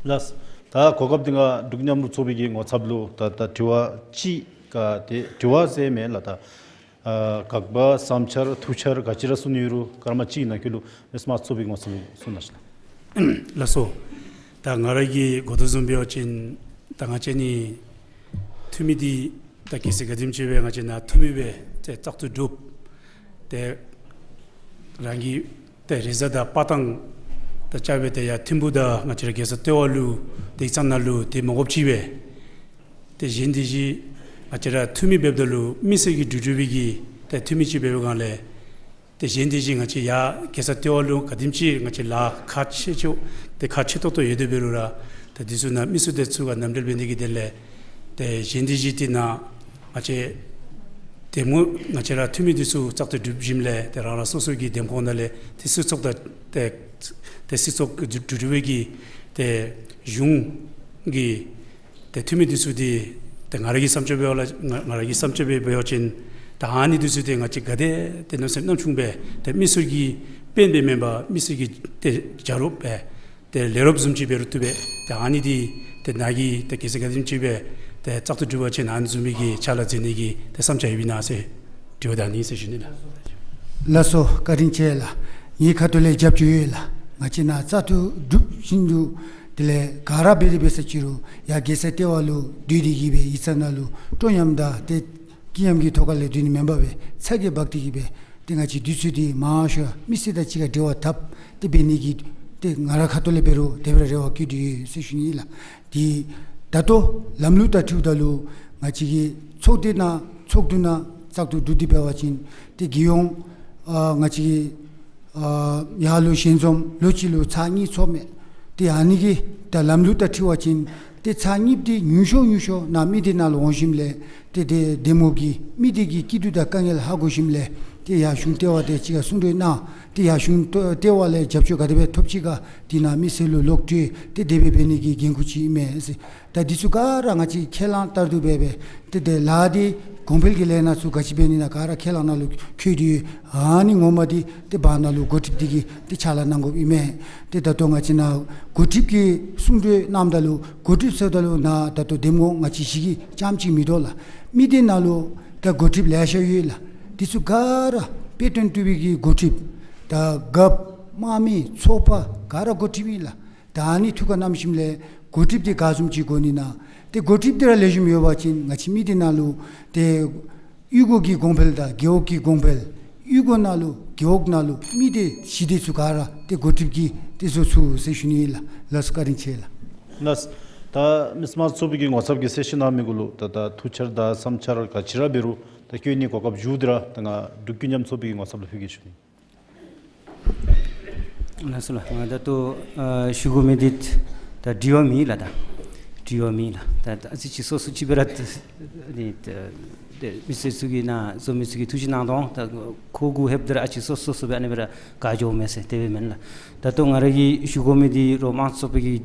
ལགས། ད་གོ་སྐབས་འདི་ང་འབྲུག་མཉམ་རུབ་ཚོགས་པའི་གི་ངོ་ཚབ་ལུ་ད་ད་དྲི་བ་ཅིག་ག་ཏེ་དྲི་བ་ཟེར་མེན་ལགས། ད་ཨ་དགག་པ་བསམ་འཆར་ཐུགས་འཆར་ག་ཅི་ར་གསུང་ནི་ཡོད་རུང་སྐར་མ་གཅིག་ནང་འཁོད་ལུ་མི་སེར་དམངས་གཙོ་ཚོགས་པའི་ངོ་ཚབ་ལུ་གསུང་གནང་ཤིག་ལགས། ལགས་སོ། ད་ང་ར་གིས་གོ་དོ་བཟུམ་འབད་བ་ཅིན་ད་ང་བཅས་ནི་འཐུས་མི་འདི་ད་གལ་སྲིད་ག་དེམ་ཅིག་སྦེ་ང་བཅས་ནཱ་འཐུས་མི་སྦེ་ཏེ་བཙག་འཐུ་གྲུབ། ཏེ་རང་གི་ཏེ་རེ་ས་དང་པ་ཏང་ད་རྐྱབ་སྦེ་ཏེ་ཡར་ཐིམ་ཕུག་དང་ང་བཅས་ར་རྒྱལ་ས་ལྟེ་བ་ལུ་ཏེ་ཡིག་ཚང་ནང་ལུ་ཏེ་མ་དགོཔ་ཅིག་སྦེ་ཏེ་གཞན་དེ་ཅིག་ང་བཅས་ར་འཐུས་མི་འབདཝ་ད་ལུ་མི་སེར་གྱིས་འདྲི་འདྲི་བའི་གི་ཏེ་འཐུས་མི་ཅིག་འབད་བའི་སྒང་ལས་ཏེ་གཞན་དེ་ཅིག་ང་བཅས་ཡར་རྒྱལ་ས་ལྟེ་བ་ལུ་ག་དེམ་ཅིག་ང་བཅས་ལཱ་ཁག་ཆེ་ཆེཝ་ཏེ་ཁག་ཆེ་ཏོག་ཏོ་ཡོད་དེ་འབད་རུང་ར་ཏེ་འདི་ཚུ་ནང་མི་སེར་དེ་ཚུ་ག་མཉམ་འབྲེལ་འབད་ནི་གི་དོན་ལས་ཏེ་གཞན་དེ་ཅིག་འདི་ནང་ང་བཅས་འདེམས་ངོ་ང་བཅས་ར་འཐུས་མི་འདི་ཚུ་བཙག་འཐུ་གྲུབ་ཞིནམ་ལས་ཏེ་རང་རང་སོ་སོ་གི་འདེམས་ཁོངས་ནང་ལས་ཏེ་སྲིད་ཚོགས་དང་ཏེ་ཏེ་སྲིད་ཚོགས་ཀྱི་འདྲི་འདྲི་བའི་གི་ཏེ་གཞུང་གི་ཏེ་འཐུས་མི་འདི་ཚུ་འདི་ཏེ་ང་ར་གི་བསམ་ཚུལ་འབད་བ་ལ་ང་ང་ར་གི་བསམ་ཚུལ་འབད་འབད་བ་ཅིན་ད་ཨ་ནི་འདི་ཚུ་ཏེ་ང་བཅས་ག་དེ་ཏེ་གནམ་མེད་ས་མེད་ཉམ་ཆུང་སྦེ་ཏེ་མི་སེར་གྱི་དཔོན་སྦེ་མེན་པར་མི་སེར་གྱི་ཏེ་བྱ་རོག་སྦེ་ཏེ་ལས་རོགསཔ་བཟུམ་ཅིག་འབད་རུང་བཏུབ་པས། ཏེ་ཨ་ནི་འདི་ཏེ་ནཱ་གིས་ཏེ་གལ་སྲིད་ག་དེམ་ཅིག་སྦེ་ཏེ་བཙག་འཐུ་གྲུབ་པ་ཅིན་ཨ་ནི་བཟུམ་མའི་གི་ཕྱག་ལཱ་མཛད་ནི་གི་ཏེ་བསམ་འཆར་ཡོདཔ་ཨིན་ན་ཟེར་དྲི་བ་དེ་ཨ་ནི་ཟེར་ཞུ་ནི་ལགས། ལགས་སོ། བཀའ་དྲིན་ཆེ་ལགས། ངེའི་ཁ་ཐུག་ལས་རྒྱབ་སྐྱོར་ཡོད་ལགས། ང་བཅས་ནཱ་བཙག་འཐུ་གྲུབ་ཞིནམ་དུ་དེ་ལས་ག་ར་འབད་དེ་འབད་ས་ཅིག་རུང་ཡར་རྒྱལ་ས་ལྟེ་བ་ལུ་སྡོད་དེ་གི་སྦེ་ཡིག་ཚང་ནང་ལུ་སྤྲོ་ཉམས་དང་ཏེ་སྐྱིད་ཉམས་ཀྱི་ཐོག་ཁ་ལས་སྡོད་ནི་མེན་པར་སྦེ་ཚ་གྱང་འབག་སྟེ་གི་སྦེ་ཏེ་ང་བཅས་དུས་ཚོད་འདི་མང་ཤོས་མི་སེར་དང་གཅིག་ཁར་འབྲེལ་བ་འཐབ་སྟེ་འབད་ནི་གི་ཏེ་ང་རའི་ཁ་ཐུག་ལས་འབད་རུང་དེ་སྦེ་ར་རེ་བ་བསྐྱེད་དེ་ཡོད་ཟེར་ཞུ་ནི་ཨིན་ལགས། ཏེ་ད་ལྟོ་ལམ་ལུགས་དང་འཁྲིལཝ་ད་ལུ་ང་བཅས་ཀྱི་ཚོགས་སྡེ་ནང་ཚོགས་འདུ་ནང་བཙག་འཐུ་གྲུབ་སྟེ་འབད་བ་ཅིན་ཏེ་རྒྱལ་ཡོངས་ཨ་ང་བཅས་ཀྱི་ཨ་ཡར་ལུ་ཞལ་འཛོམས་ལོ་གཅིག་ལུ་ཚར་གཉིས་ཚོགས་མས། ཏེ་ཨ་ནི་གི་ད་ལམ་ལུགས་དང་འཁྲིལ་བ་ཅིན་ཏེ་ཚར་གཉིས་འདི་ཉུང་ཤོས་ཉུང་ཤོས་ནཱ་མི་སྡེ་ནང་ལུ་འོང་ཞིནམ་ལས་ཏེ་ཏེ་འདེམས་ངོ་གི་མི་སྡེ་གི་སྐྱིད་སྡུག་དང་དཀའ་ངལ་ཧ་གོ་ཞིནམ་ལས་ ཏེ་ཡར་གཞུང་ལྟེ་བ་དེ་ཅིག་ཁར་གསུང་གྲོས་གནང་། ཏེ་ཡར་གཞུང་ལྟེ་བ་ལས་རྒྱབ་སྐྱོར་ག་དེ་སྦེ་ཐོབ་ཅི་ག་དེ་ནང་མི་སེར་ལུ་ལོག་སྤྲོད་ཏེ་དེ་སྦེ་འབད་ནི་གི་འགན་ཁུར་ཅིག་ཨིན་མས་ཟེར། ད་འདི་ཚུ་ག་ར་ང་བཅས་ཁས་བླངས་ལྟར་དུ་འབད་འབད་ཏེ་དེ་ལས་དེ་གོང་འཕེལ་གྱི་ལས་སྣ་ཚུ་ག་ཅི་འབད་ནི་ན་ག་ར་ཁས་བླངས་ནང་ལུ་འཁོད་དེ་ཡོད། ཨ་ནི་ངོ་མ་དེ་ཏེ་བར་ན་ལུ་འགོ་ཁྲིདཔ་དེ་གིས་ཏེ་ཕྱག་ལཱ་གནང་དགོཔ་ཨིན་མས། ཏེ་ད་ལྟོ་ང་བཅས་ནཱ་འགོ་ཁྲིདཔ་གིས་གསུང་གྲོས་གནངམ་ད་ལུ་འགོ་ཁྲིདཔ་ཟེརཝ་ད་ལུ་ནཱ་ད་ལྟོ་འདེམས་ངོ་ང་བཅས་བཞི་གི་རྐྱངམ་ཅིག་མིན་འདུག་ལགས། མི་སྡེ་ནང་ལུ་ད་འགོ་ཁྲིདཔ་ལེ་ཤ་ཡོད་ལགས། དེ་ཚུ་ག་ར་དཔེ་སྟོན་སྤྲུལ་པའི་གི་འགོ་ཁྲིདཔ། ད་རྒཔོ་དམག་མི་ཚོགས་པ་ག་ར་འགོ་ཁྲིདཔ་ཨིན་ལགས། ད་ཨ་ནི་ཐུགས་ཁར་བསྣམས་ཞིནམ་ལས་འགོ་ཁྲིདཔ་དེ་ག་བཟུམ་ཅིག་དགོ་ནི་ན། ཏེ་འགོ་ཁྲིདཔ་དེ་ར་ལེགས་ཤོམ་ཡོད་པ་ཅིན་ང་བཅས་མི་སྡེ་ནང་ལུ་ཏེ་གཡུས་སྒོ་གི་གོང་འཕེལ་དང་རྒེད་འོག་གི་གོང་འཕེལ། གཡུས་སྒོ་ནང་ལུ་རྒེད་འོག་ནང་ལུ་མི་སྡེ་ཞི་བདེ་ཚུ་ག་ར་ཏེ་འགོ་ཁྲིདཔ་གིས་ཏེ་བཟོ་ཚུགས་ཟེར་ཞུ་ནི་ཨིན་ལགས། ལགས་སོ། བཀའ་དྲིན་ཆེ་ལགས། ལགས། ད་མི་སེར་དམངས་གཙོ་ཚོགས་པའི་གི་ངོ་ཚབ་ཀྱིས་གསལ་བཤད་གནང་མི་གུ་ལུ་ད་ད་ཐུགས་འཆར་དང་བསམ་འཆར་ག་ཅི་ར་འབད་རུང་ད་བཀོད་ནིའི་གོ་སྐབས་ཞུ་སྟེ་ར་ད་ང་འབྲུག་ཀུན་མཉམ་ཚོགས་པའི་གི་ངོ་ཚབ་ལུ་ཕུལ་གེ་ཞུ་ནི། ལགས་སོ་ལགས། ང་ད་ལྟོ་ཨ་ཞུ་དགོ་མི་འདི་ད་དྲི་བ་མེད་ལགས། ད་དྲི་བ་མེད་ལགས། ད་ད་ཨ་ཙི་ཅིག་སོ་སོ་ཅིག་སྦེ་ར་ནི་ད་ད་མི་སེར་ཚུ་གིས་ནཱ་འཛོམས་མི་ཚུ་གིས་ཐུགས་རྗེ་གནང་དོ། ད་ཁོ་གུ་ལྷོདཔ་ད་ར་ཨ་ཙི་སོ་སོ་སོ་སྦེ་ཨ་ནི་སྦེ་ར་བཀའ་འགྱོཝ་མས་ཟེར་དེ་སྦེ་མེན་ལགས། ད་ལྟོ་ང་ར་གིས་ཞུ་དགོ་མི་འདི་རོགས་དམངས་གཙོ་ཚོགས་པའི་གི་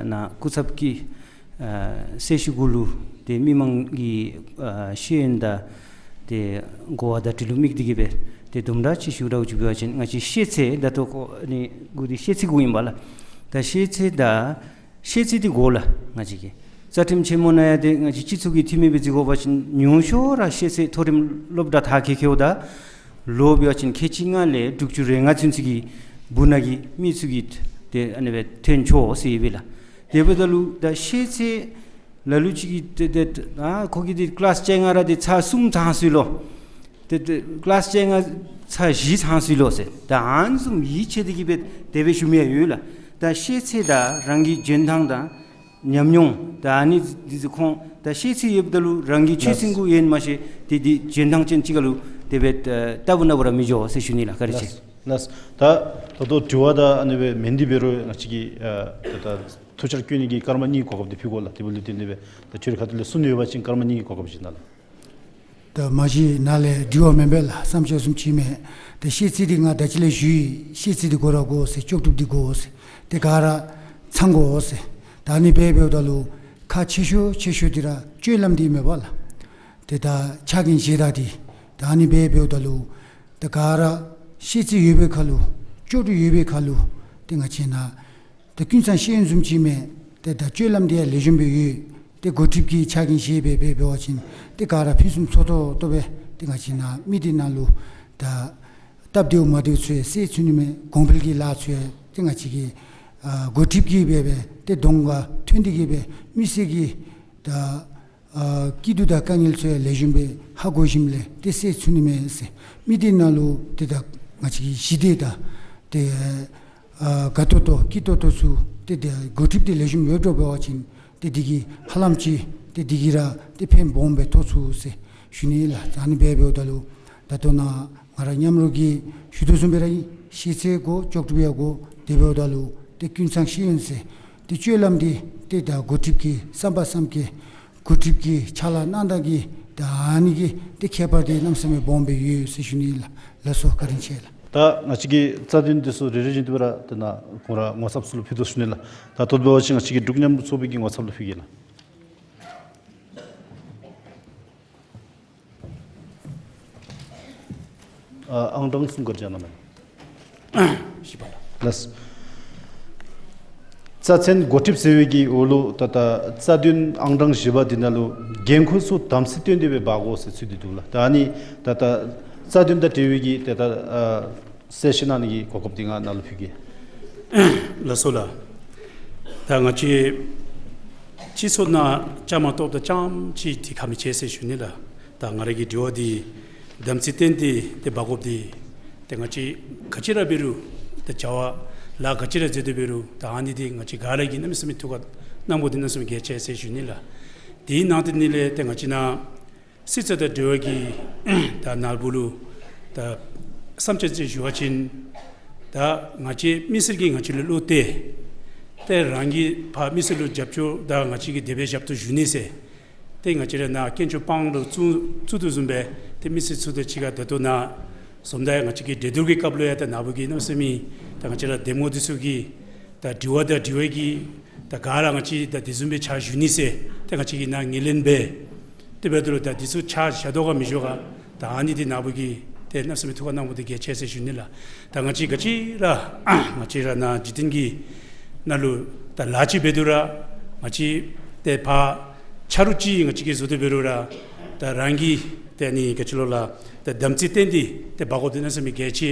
ནཱ་སྐུ་ཚབ་ཀྱིས་ཨ་གསལ་ཞུ་གུ་ལུ་ཏེ་མི་མང་གི་ཨ་ཤེས་ཡོན་དང་ཏེ་གོ་བ་དང་འདྲིས་ལུ་དམིགས་ཏེ་གིས་སྦེ་ཏེ་དུམ་གྲ་ཅིག་ཞུ་ར་ཅིག་འབད་བ་ཅིན་ང་བཅས་ཤེས་ཚད་ད་ལྟོ་ཁོ་ནི་གུ་འདི་ཤེས་ཚད་གུ་ཨིན་པས་ལགས། ད་ཤེས་ཚད་དང་ཤེས་ཚད་འདི་དགོ་ལགས། ང་བཅས་ཀྱི་རྩ་ཁྲིམས་ཆེན་མོ་ནང་ཡང་ཏེ་ང་བཅས་སྤྱི་ཚོགས་ཀྱི་འཐུས་མི་སྦེ་བརྩི་དགོ་པ་ཅིན་ཉུང་ཤོས་ར་ཤེས་ཚད་མཐོ་རིམ་སློབ་གྲྭ་མཐར་འཁྱོལ་འཁྱོལཝ་ད་ལོ་འབད་བ་ཅིན་ཁལ་གཅིག་ལྔ་ལས་དྲུག་ཅུ་རེ་ལྔ་ཚུན་ཚོད་ཀྱི་སྦུག་ནང་གི་མི་ཚུ་གིས་ཏེ་ཨ་ནི་སྦེ་ཐོན་ཆོག་ཟེར་ཨིན་པས་ལགས། དེ་འབདཝ་ད་ལུ་ད་ཤེས་ཚད་ལ་ལུ་ཅིག་གིས་ཏེ་ཏེ་ཨ་ཁོ་གིས་ཏེ་ཀི་ལཱསི་བཅོ་ལྔ་ར་ཏེ་ཚར་གསུམ་ཚང་སོ་ཡི་ལོ། ཏེ་ཏེ་ཀི་ལཱསི་བཅོ་ལྔ་ཚར་བཞི་ཚང་སོ་ཡི་ལོ་ཟེར། ད་ཨ་ནི་བཟུམ་ཡིད་ཆེས་ཏེ་གིས་སྦེ་དེ་སྦེ་ཞུ་མི་ཡང་ཡོད་ལགས། ད་ཤེས་ཚད་དང་རང་གི་འཇོན་ཐང་དང་ཉམས་མྱོང་ད་ཨ་ནི་འདི་ཚུ་ཁོང་ད་ཤེས་ཚད་ཡོདཔ་ད་ལུ་རང་གི་ཆོད་སེམས་གུ་ཡོད་མ་ཤེས་ཏེ་འདི་འཇོན་ཐང་ཅན་ཅིག་ཁར་ལུ་དེ་སྦེ་ལྟ་བུ་ན་བུ་ར་མི་འགྱོ་ཟེར་ཞུ་ནི་ལགས། བཀའ་དྲིན་ཆེ། ལགས། ལགས། ད་ད་ལྟོ་དྲི་བ་དང་ཨ་ནི་སྦེ་མེན་འདི་འབད་རུང་ང་བཅས་ཀྱིས་ཨ་ད་ད་ཐུགས་འཆར་བཀོད་ནི་གི་སྐར་མ་གཉིས་གོ་སྐབས་འདི་ཕུལ་དགོ་ལགས། དེ་འབདཝ་ལས་བརྟེན་ཏེ་སྦེ་ད་ཁྱོད་རའི་ཁ་ཐུག་ལས་གསུང་ནི་ཡོད་པ་ཅིན་སྐར་མ་གཉིས་ཀྱི་གོ་སྐབས་ཅིག་གནང་ལགས། ད་མ་གཞི་ནཱ་ལས་དྲི་བ་མེན་པས་ལགས། བསམ་འཆར་བཟུམ་ཅིག་མས། ད་ཤེས་ཚད་འདི་ང་ད་ཅི་ལས་ཞུ་ཡི། ཤེས་ཚད་འདི་དགོ་ར་དགོ་ཟེར། ལྕོགས་གྲུབ་འདི་དགོ་ཟེར། ཏེ་ག་ར་ཚང་དགོ་ཟེར། ད་ཨ་ནི་སྦེ་འབདཝ་ད་ལུ་ཁག་ཆེ་ཤོས་ཆེ་ཤོས་འདི་ར་སྤྱོད་ལམ་འདི་མས་པ་ལགས། ཏེ་ད་ཕྱག་འགན་བཞེས་ད་འདི་ད་ཨ་ནི་སྦེ་འབདཝ་ད་ལུ་ད་ག་ར་ཤེས་ཚད་ཡོད་པའི་ཁར་ལུ་ལྕོགས་གྲུབ་ཡོད་པའི་ཁར་ལུ་ཏེ་ང་བཅས་ནཱ་ཏེ་ཀུན་བཟང་ཤེས་ཡོན་བཟུམ་ཅིག་མས། ཏེ་ད་སྤྱོད་ལམ་འདི་ཡང་ལེགས་ཤོམ་སྦེ་ཡོད། ཏེ་འགོ་ཁྲིདཔ་གིས་ཕྱག་འགན་བཞེས་སྦེ་འབད་འབད་བ་ཅིན་ཏེ་ག་ར་ཕུན་སུམ་ཚོགས་ཏོག་ཏོ་སྦེ་ཏེ་ང་བཅས་ནཱ་མི་སྡེ་ནང་ལུ་ད་སྟབས་བདེཝ་མ་བདེཝ་ཚུ་ཡང་སེལ་ཚུགས་ནི་མས། གོང་འཕེལ་གྱི་ལཱ་ཚུ་ཡང་ཏེ་ང་བཅས་ཀྱི་ཨ་འགོ་ཁྲིདཔ་གིས་འབད་འབད་ཏེ་གདོང་ཁར་ཐོན་ཏེ་གིས་སྦེ་མི་སེར་གྱི་ད་ཨ་སྐྱིད་སྡུག་དང་དཀའ་ངལ་ཚུ་ཡང་ལེགས་ཤོམ་སྦེ་ཧ་གོ་ཞིནམ་ལས་ཏེ་སེལ་ཚུགས་ནི་མས་ཟེར། མི་སྡེ་ནང་ལུ་ཏེ་ད་ང་བཅས་ཀྱི་ཞི་བདེ་དང་ཏེ་ཨ་དགའ་ཏོག་ཏོ་སྐྱིད་ཏོག་ཏོ་ཚུ་ཏེ་ཏེ་འགོ་ཁྲིདཔ་འདི་ལེགས་ཤོམ་ཡོད་འགྱོ་བ་ཅིན་ཏེ་འདི་གིས་ཧ་ལམ་ཅིག་ཏེ་འདི་གིས་ར་ཏེ་ཕན་སྦོམ་སྦེ་ཐོགས་ཚུགས་ཟེར་ཞུ་ནི་ལགས། ད་ཨ་ནི་སྦེ་འབདཝ་ད་ལུ་ད་ལྟོ་ནཱ་ང་ར་མཉམ་རོགས་ཀྱིས་ཞུ་དོ་བཟུམ་སྦེ་ར་ཨིན། ཤེས་ཚད་དགོ། ལྕོགས་གྲུབ་ཡང་དགོ། དེ་འབདཝ་ད་ལུ་ཏེ་ཀུན་བཟང་ཤེས་ཡོན་ཟེར་ཏེ་སྤྱོད་ལམ་འདི་ཏེ་ད་འགོ་ཁྲིདཔ་གི་བསམ་པ་བསམ་འཁྱེར་འགོ་ཁྲིདཔ་གི་ཕྱག་ལཱ་གནང་ཐངས་ཀྱི་ད་ཨ་ནི་གི་ཏེ་ཁྱད་པར་འདི་གནམ་མེད་ས་མེད་སྦོམ་སྦེ་ཡོད་ཟེར་ཞུ་ནི་ལགས། ལགས་སོ། བཀའ་དྲིན་ཆེ་ལགས། ད་ང་བཅས་ཀྱི་རྩ་དོན་འདི་ཚུ་རེ་རེ་བཞིན་དུ་སྦེ་ར་ཏེ་ནཱ་ཁོང་ར་ངོ་ཚབ་ཚུ་ལུ་ཕུལ་དོ་ཞུ་ནི་ལགས། ད་ལྟོ་འབད་བ་ཅིན་ང་བཅས་ཀྱི་འབྲུག་མཉམ་རུབ་ཚོགས་པའི་གི་ངོ་ཚབ་ལུ་ཕུལ་གེ་ལགས། ཨ་ཨང་གྲངས་གསུམ་ག་ར་བྱོན་གནང་མས། བཞི་པ་ལགས། ལགས། རྩ་ཚན་འགོ་ཁྲིདཔ་ཟེར་བའི་གི་འོག་ལུ་ད་ལྟ་རྩ་དོན་ཨང་གྲངས་བཞི་པ་འདི་ནང་ལུ་འགན་ཁུར་ཚུ་དམ་ཚིག་བསྟེན་ཏེ་སྦེ་འབག་དགོ་ཟེར་ཚུད་དེ་འདུག་ལགས། ད་ཨ་ནི་ད་ལྟ་རྩ་དོན་དང་འབྲེལ་བའི་གི་ད་ལྟ་ཨ་གསལ་བཤད་གནང་ནི་གི་གོ་སྐབས་འདི་ང་ནཱ་ལུ་ཕུལ་གེ། ལགས་སོ་ལགས། ད་ང་བཅས་སྤྱི་ཚོགས་ནང་བཅའ་མར་གཏོགསཔ་ད་རྐྱངམ་ཅིག་འདི་ཁག་མི་ཆེ་ཟེར་ཞུ་ནི་ལགས། ད་ང་ར་གི་དྲི་བ་འདི་དམ་ཚིག་བསྟེན་ཏེ་ཏེ་འབག་དགོཔ་འདི་ཏེ་ང་བཅས་ག་ཅི་ར་འབད་རུང་ད་བྱ་བ་ལཱ་ག་ཅི་ར་མཛད་དེ་འབད་རུང་ད་ཨ་ནི་འདི་ང་བཅས་ག་ར་གིས་གནམ་མེད་ས་མེད་ཐུགས་ཁར་བསྣམ་དགོཔ་འདི་གནམ་མེད་ས་མེད་གལ་ཆེ་ཟེར་ཞུ་ནི་ལགས། དེའི་ནང་དེ་ནང་ལས་ཏེ་ང་བཅས་ནཱ་སྲིད་རྩ་དང་འབྲེལ་བའི་གི་ད་ནཱ་བུ་ལུ་ད་བསམ་འཆར་ཅིག་ཞུ་བ་ཅིན་ད་ང་བཅས་མི་སེར་གྱིས་ང་བཅས་ལུ་བློ་གཏད་ཏེ་རང་གིས་ཕར་མི་སེར་ལུ་རྒྱབ་སྐྱོར་ད་ང་བཅས་ཀྱིས་དེ་སྦེ་རྒྱབ་ཏུ་ཞུ་ནི་ཟེར་ཏེ་ང་བཅས་ར་ནཱ་དཀོན་མཆོག་དཔང་ལུ་བཙུགས་བཙུགས་དོ་བཟུམ་སྦེ་ཏེ་མི་སེར་ཚུ་དང་གཅིག་ཁར་ད་ལྟོ་ནཱ་ བཟུམ་ད་ང་བཅས་ཀྱི་གྲོས་བསྡུར་གྱི་སྐབས་ལུ་ཡང་ད་ནཱ་བུ་གིས་གནམ་མེད་ས་མེད་ད་ང་བཅས་ར་འདེམས་ངོ་འདི་ཚུ་གིས་ད་དྲི་བ་དང་དྲི་བའི་གི་ད་ག་ར་ང་བཅས་ད་དེ་བཟུམ་སྦེ་ཕྱག་ཞུ་ནི་ཟེར་ད་ང་བཅས་ཀྱིས་ནཱ་ངོས་ལེན་འབད། དེ་འབདཝ་ད་ལུ་ད་འདི་ཚུ་ཕྱག་བཞག་དོ་ག་མི་བཞག་ག། ད་ཨ་ནི་འདི་ནཱ་བུ་གིས་ཏེ་གནམ་མེད་ས་མེད་ཐུགས་ཁར་གནང་དགོཔ་འདི་གལ་ཆེ་ཟེར་ཞུ་ནི་ལགས། ད་ང་བཅས་ག་ཅི་ར་ང་བཅས་ར་ནཱ་འཇིག་རྟེན་གྱི་ནང་ལུ་ད་ལཱ་ཅིག་འབད་དོ་ར་ང་བཅས་ཏེ་ཕར་ཆ་རོགས་ཅིག་ང་བཅས་ཀྱིས་བཟོ་སྟེ་འབད་རུང་ར་ད་རང་གི་ཏེ་ཨ་ནི་ག་ཅི་ལོ་ལགས་ད་དམ་ཚིག་བརྟན་ཏེ་ཏེ་འབད་དགོཔ་འདི་གནམ་མེད་ས་མེད་གལ་ཆེ།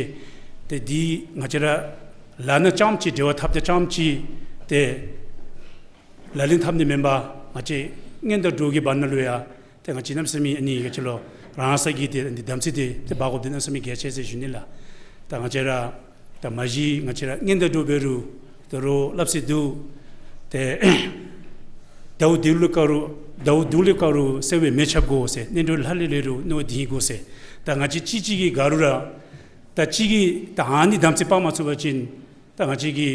ཏེ་འདི་ང་བཅས་ར་ལཱ་ནང་རྐྱངམ་ཅིག་འབྲེལ་བ་འཐབ་སྟེ་རྐྱངམ་ཅིག་ཏེ་ལག་ལེན་འཐབ་ནི་མེན་པར་ང་བཅས་གཉེན་དང་གྲོགས་ཀྱི་བར་ན་ལུ་ཡང་ཏེ་ང་བཅས་གནམ་མེད་ས་མེད་ཨ་ནི་ག་ཅི་ལོ་རང་སོའི་གི་ཏེ་འདི་དམ་ཚིག་འདི་ཏེ་འབད་དགོཔ་འདི་གནམ་མེད་ས་མེད་གལ་ཆེ་ཟེར་ཞུ་ནི་ལགས། ད་ང་བཅས་ར་ད་མ་གཞི་ང་བཅས་ར་གཉེན་དང་གྲོགས་འབད་རུང་ད་རུང་སླབ་སྲོལ་འདུག། ཏེ་ཟླཝ་བདུན་ལུ་དགའ་རུང་ཟླཝ་བདུན་ལུ་དགའ་རུང་སེར་བའི་མེ་ཆགས་དགོ་ཟེར། ནཻ་ཌཱུརྱ་ལྷ་ལས་ལེགས་རུང་རྣོ་བའི་དིང་ཡིག་དགོ་ཟེར། ད་ང་བཅས་གཅིག་གཅིག་གིས་དགའ་རུང་ར་ད་གཅིག་གིས་ད་ཨ་ནི་དམ་ཚིག་སྤང་མ་ཚུགས་པ་ཅིན་ད་ང་བཅས་ཀྱི་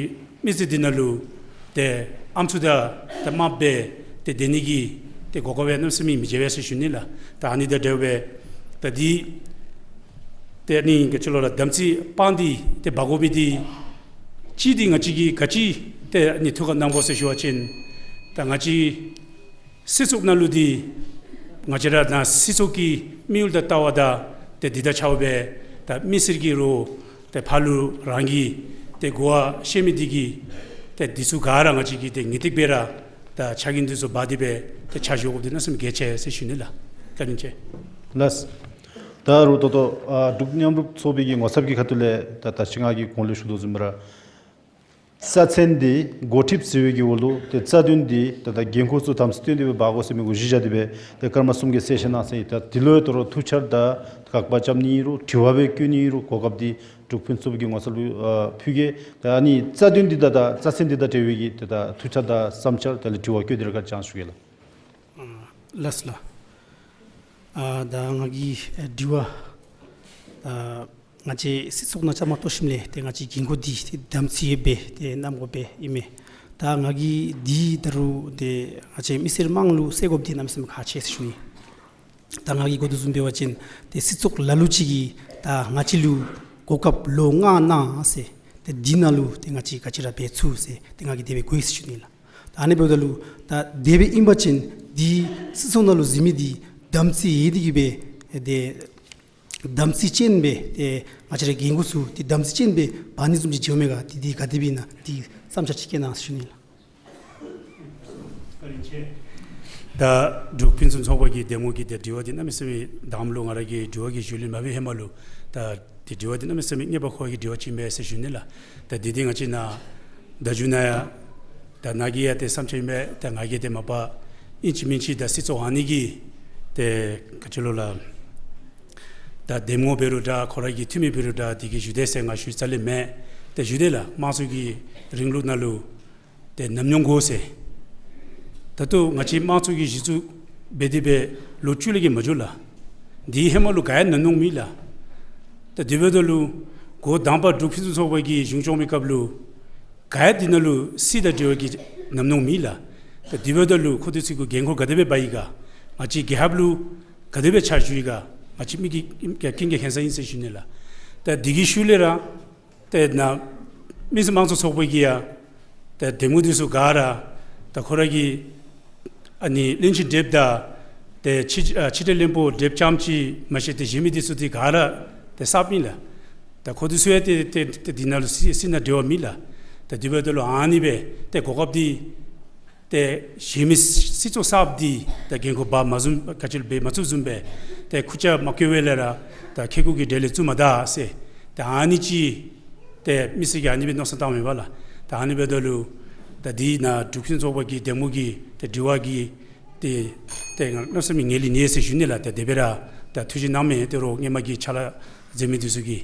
མི་ཚེ་འདི་ནང་ལུ་ཏེ་ཨམ་སྲུ་དང་ཏེ་དམགཔ་སྦེ་ཏེ་སྡོད་ནི་གི་ཏེ་གོ་སྐབས་ཡང་གནམ་མེད་ས་མེད་མི་འཇལ་བས་ཟེར་ཞུ་ནི་ལགས། ད་ཨ་ནི་དང་འབྲེལ་བའི་ད་འདི་ཏེ་ཨ་ནི་ག་ཅི་ལོ་ལགས་དམ་ཚིག་སྤང་སྟེ་ཏེ་འབད་དགོ་མི་འདི་གཅིག་འདི་ང་བཅས་ཀྱིས་ག་ཅི་ཏེ་ཨ་ནི་ཐུགས་ཁར་གནང་དགོ་ཟེར་ཞུ་བ་ཅིན་ད་ང་བཅས་སྲིད་ཚོགས་ནང་ལུ་འདི་ང་བཅས་ར་ནཱ་སྲིད་ཚོགས་ཀྱི་དམིགས་ཡུལ་དང་ལྟ་བ་དང་ཏེ་འདི་དང་ཆ་བ་སྦེ་ད་མི་སེར་གྱི་རོགས་ཏེ་ཕར་ལུ་རང་གི་ཏེ་གོ་བ་ཤེས་མི་འདི་གིས་ཏེ་འདི་ཚུ་ག་ར་ང་བཅས་ཀྱིས་ཏེ་ངེས་ཏིག་སྦེ་ར་ད་ཕྱག་འགན་འདི་ཚུ་འབག་སྟེ་སྦེ་ཏེ་ཕྱག་ཞུ་དགོཔ་འདི་གནམ་མེད་ས་མེད་གལ་ཆེ་ཟེར་ཞུ་ནི་ལགས། བཀའ་དྲིན་ཆེ། ལགས། ད་རུང་ད་ལྟོ་ཨ་འབྲུག་མཉམ་རུབ་ཚོགས་པའི་གི་ངོ་ཚབ་ཀྱི་ཁ་ཐུག་ལས་ད་ད་ཅི་ང་གིས་གོང་ལུ་ཞུ་དོ་བཟུམ་ར་རྩ་ཚན་འདི་འགོ་ཁྲིདཔ་ཟེར་བའི་གི་འོག་ལུ་ཏེ་རྩ་དོན་འདི་ད་ད་འགན་ཁུར་ཚུ་དམ་ཚིག་བསྟེན་ཏེ་སྦེ་འབག་དགོ་ཟེར་མི་གུ་གཞི་བཞག་སྟེ་སྦེ་ཏེ་སྐར་མ་གསུམ་གྱི་གསལ་བཤད་གནང་ཟེར་ཡི། ད་འདི་ལུ་ཡང་ད་རུང་ཐུགས་འཆར་དང་དགག་པ་རྐྱབ་ནི་ཨིན་རུང་དྲི་བ་སྦེ་བཀོད་ནི་ཨིན་རུང་གོ་སྐབས་འདི་འབྲུག་ཕུན་སུམ་ཚོགས་པའི་གི་ངོ་ཚབ་ལུ་ཨ་ཕུལ་གེ། ད་ཨ་ནི་རྩ་དོན་འདི་ད་ད་རྩ་ཚན་འདི་དང་འབྲེལ་བའི་གི་ད་ད་ཐུགས་འཆར་དང་བསམ་འཆར་དེ་ལས་དྲི་བ་བཀོད་དེ་ར་ག་ཅི་ཡང་ཞུ་གེ་ལགས། ཨ་ལགས་སོ་ལགས། ཨ་ད་ང་གི་ཨ་དྲི་བ་ཨ་ང་བཅས་སྲིད་ཚོགས་ནང་བཅའ་མར་གཏོགས་ཞིནམ་ལས་ཏེ་ང་བཅས་འགན་ཁུར་འདི་ཏེ་དམ་ཚིག་ཡོད་པའི་ཏེ་གནང་དགོ་པས་ཨིན་མས། ད་ང་གིས་འདི་ད་རུང་ཏེ་ང་བཅས་མི་སེར་དམངས་ལུ་སེལ་དགོཔ་འདི་གནམ་མེད་ས་མེད་ཁག་ཆེ་ཟེར་ཞུ་ནི། ད་ང་གིས་གོ་དོ་བཟུམ་འབད་བ་ཅིན་ཏེ་སྲིད་ཚོགས་ལ་ལུ་ཅིག་གིས་ད་ང་བཅས་ལུ་གོ་སྐབས་ལོ་ལྔ་གནང་ཟེར། ཏེ་འདི་ནང་ལུ་ཏེ་ང་བཅས་ག་ཅི་ར་འབད་ཚུགས་ཟེར་ཏེ་ང་གིས་དེ་སྦེ་གོ་ཡི་ཟེར་ཞུ་ནི་ལགས། ད་ཨ་ནི་འབདཝ་ད་ལུ་ད་དེ་སྦེ་ཨིན་པ་ཅིན་འདི་སྲིད་ཚོགས་ནང་ལུ་གཟིགས་མི་འདི་དམ་ཚིག་ཡོད་དེ་གིས་སྦེ་ཏེ་དམ་ཚིག་ཅན་སྦེ་ཏེ་ང་བཅས་རའི་འགན་ཁུར་ཚུ་ཏེ་དམ་ཚིག་ཅན་སྦེ་འབག་ནི་བཟུམ་ཅིག་མཇལཝ་མས་ག། འདི་འདི་ག་དེ་སྦེ་ཨིན་ན་འདི་བསམ་འཆར་ཅིག་བཀོད་གནང་ཟེར་ཞུ་ནི་ལགས། བཀའ་དྲིན་ཆེ། ད་འབྲུག་ཕུན་སུམ་ཚོགས་པ་གི་འདེམས་ངོ་གི་ཏེ་དྲི་བ་འདི་གནམ་མེད་ས་མེད་དང་པ་ལུ་ང་ར་གི་དྲི་བ་གི་ཞུ་ལེན་མ་འབད་ཧེ་མ་ལུ་ད་ཏེ་དྲི་བ་འདི་གནམ་མེད་ས་མེད་ངེས་པར་དགོ་པའི་གི་དྲི་བ་ཅིག་ཨིན་མས་ཟེར་ཞུ་ནི་ལགས། ད་འདི་འདི་ང་བཅས་ནཱ་ད་མཇུག་ནང་ཡང་ད་ནཱ་གིས་ཡང་ཏེ་བསམ་འཆར་ཨིན་མས། ད་ང་གིས་ཏེ་མ་པ་ཨིན་ཅི་མིན་ཅི་ད་སྲིད་ཚོགས་ཨ་ནི་གི་ཏེ་ག་ཅི་ལོ་ལགས། ད་འདེམས་ངོ་འབད་རུང་འདྲ་ཁོ་ར་གི་འཐུས་མི་འབད་རུང་འདྲ་འདི་གིས་ཞུ་དེས་ཟེར་ང་ཞུ་རྩ་ལས་མེད། ཏེ་ཞུ་དེས་ལགས། དམངས་གཙོ་གི་རིང་ལུགས་ནང་ལུ་ཏེ་ཉམས་མྱོང་དགོ་ཟེར། ད་ལྟོ་ང་བཅས་དམངས་གཙོ་གི་གཞི་བཙུགས་འབད་དེ་སྦེ་ལོ་བཅུ་ལས་བརྒལ་མ་འགྱོ་ལགས། འདི་ཧེ་མ་ལུ་ག་ཡང་ཉམས་མྱོང་མེད་ལགས། ད་དེ་འབདཝ་ད་ལུ་འགོ་དང་པ་འབྲུག་ཕུན་སུམ་ཚོགས་པ་གིས་གཞུང་སྐྱོང་བའི་སྐབས་ལུ་ག་ཡང་འདི་ནང་ལུ་སྲིད་དང་འབྲེལ་བའི་གི་ཉམས་མྱོང་མེད་ལགས། ད་དེ་འབདཝ་ད་ལུ་ཁོང་འདི་ཚུ་གིས་འགན་ཁུར་ག་དེ་སྦེ་འབག་ཡི་ག། ང་བཅས་རྒྱལ་ཁབ་ལུ་ག་དེ་སྦེ་ཕྱག་ཞུ་ཡི་ག། ང་བཅས་མི་གི་ཀུན་མཁྱེན་མཁྱེན་བཟང་ཨིན་ཟེར་ཞུ་ནི་ལགས། ད་འདི་གི་ཤུལ་ལས་ར་ཏེ་ནཱ་མི་སེར་དམངས་གཙོ་ཚོགས་པ་གིས་ཡང་ཏེ་འདེམས་ངོ་འདི་ཚུ་ག་ར་ད་ཁོ་ར་གི་ཨ་ནི་བློན་ཆེན་ཌེཔ་དང་ཏེ་ཕྱི་ཨ་ཕྱི་འབྲེལ་བློན་པོ་ཌེཔ་རྐྱངམ་ཅིག་མ་ཤེས་ཏེ་གཞན་མི་འདི་ཚུ་འདི་ག་ར་ཏེ་གསརཔ་ཨིན་ལགས། ད་ཁོང་འདི་ཚུ་ཡང་ཏེ་ཏེ་ཏེ་འདི་ནང་ལུ་སྲིད་སྲིད་ནང་འབྲེལ་བ་མེད་ལགས། ད་དེ་འབདཝ་ད་ལུ་ཨ་ནི་སྦེ་ཏེ་གོ་སྐབས་འདི་ཏེ་གཞན་མི་སྲིད་ཚོགས་གསརཔ་འདི་ད་འགན་ཁུར་འབག་མ་བཟུམ་ག་ཅི་ལུ་འབད་མ་ཚུགསཔ་བཟུམ་སྦེ་ཏེ་ཁུར་ཆ་མ་བཀོལ་བར་ལས་ར་ད་ཁེ་ཀོ་གི་གྲལ་ལས་བཙུགས་མ་ད་ཟེར་ད་ཨ་ནི་ཅིག་ཏེ་མི་སེར་གྱིས་ཨ་ནི་སྦེ་མནོ་བསམ་བཏངམ་མས་པ་ལགས། ད་ཨ་ནི་འབདཝ་ད་ལུ་ད་འདི་ནཱ་འབྲུག་ཕུན་སུམ་ཚོགས་པ་གི་འདེམས་ངོ་གི་ཏེ་དྲི་བ་གི་ཏེ་ཏེ་ང་གནམ་མེད་ས་མེད་ངལ་ལས་ནི་ཟེར་ཞུ་ནི་ལགས། ཏེ་དེ་སྦེ་ར་ད་ཐུགས་བཞེད་གནང་མི་ཏེ་རོགས་སྔོན་མ་གི་ཕྱག་ལཱ་མཛད་མི་འདི་ཚུ་གིས་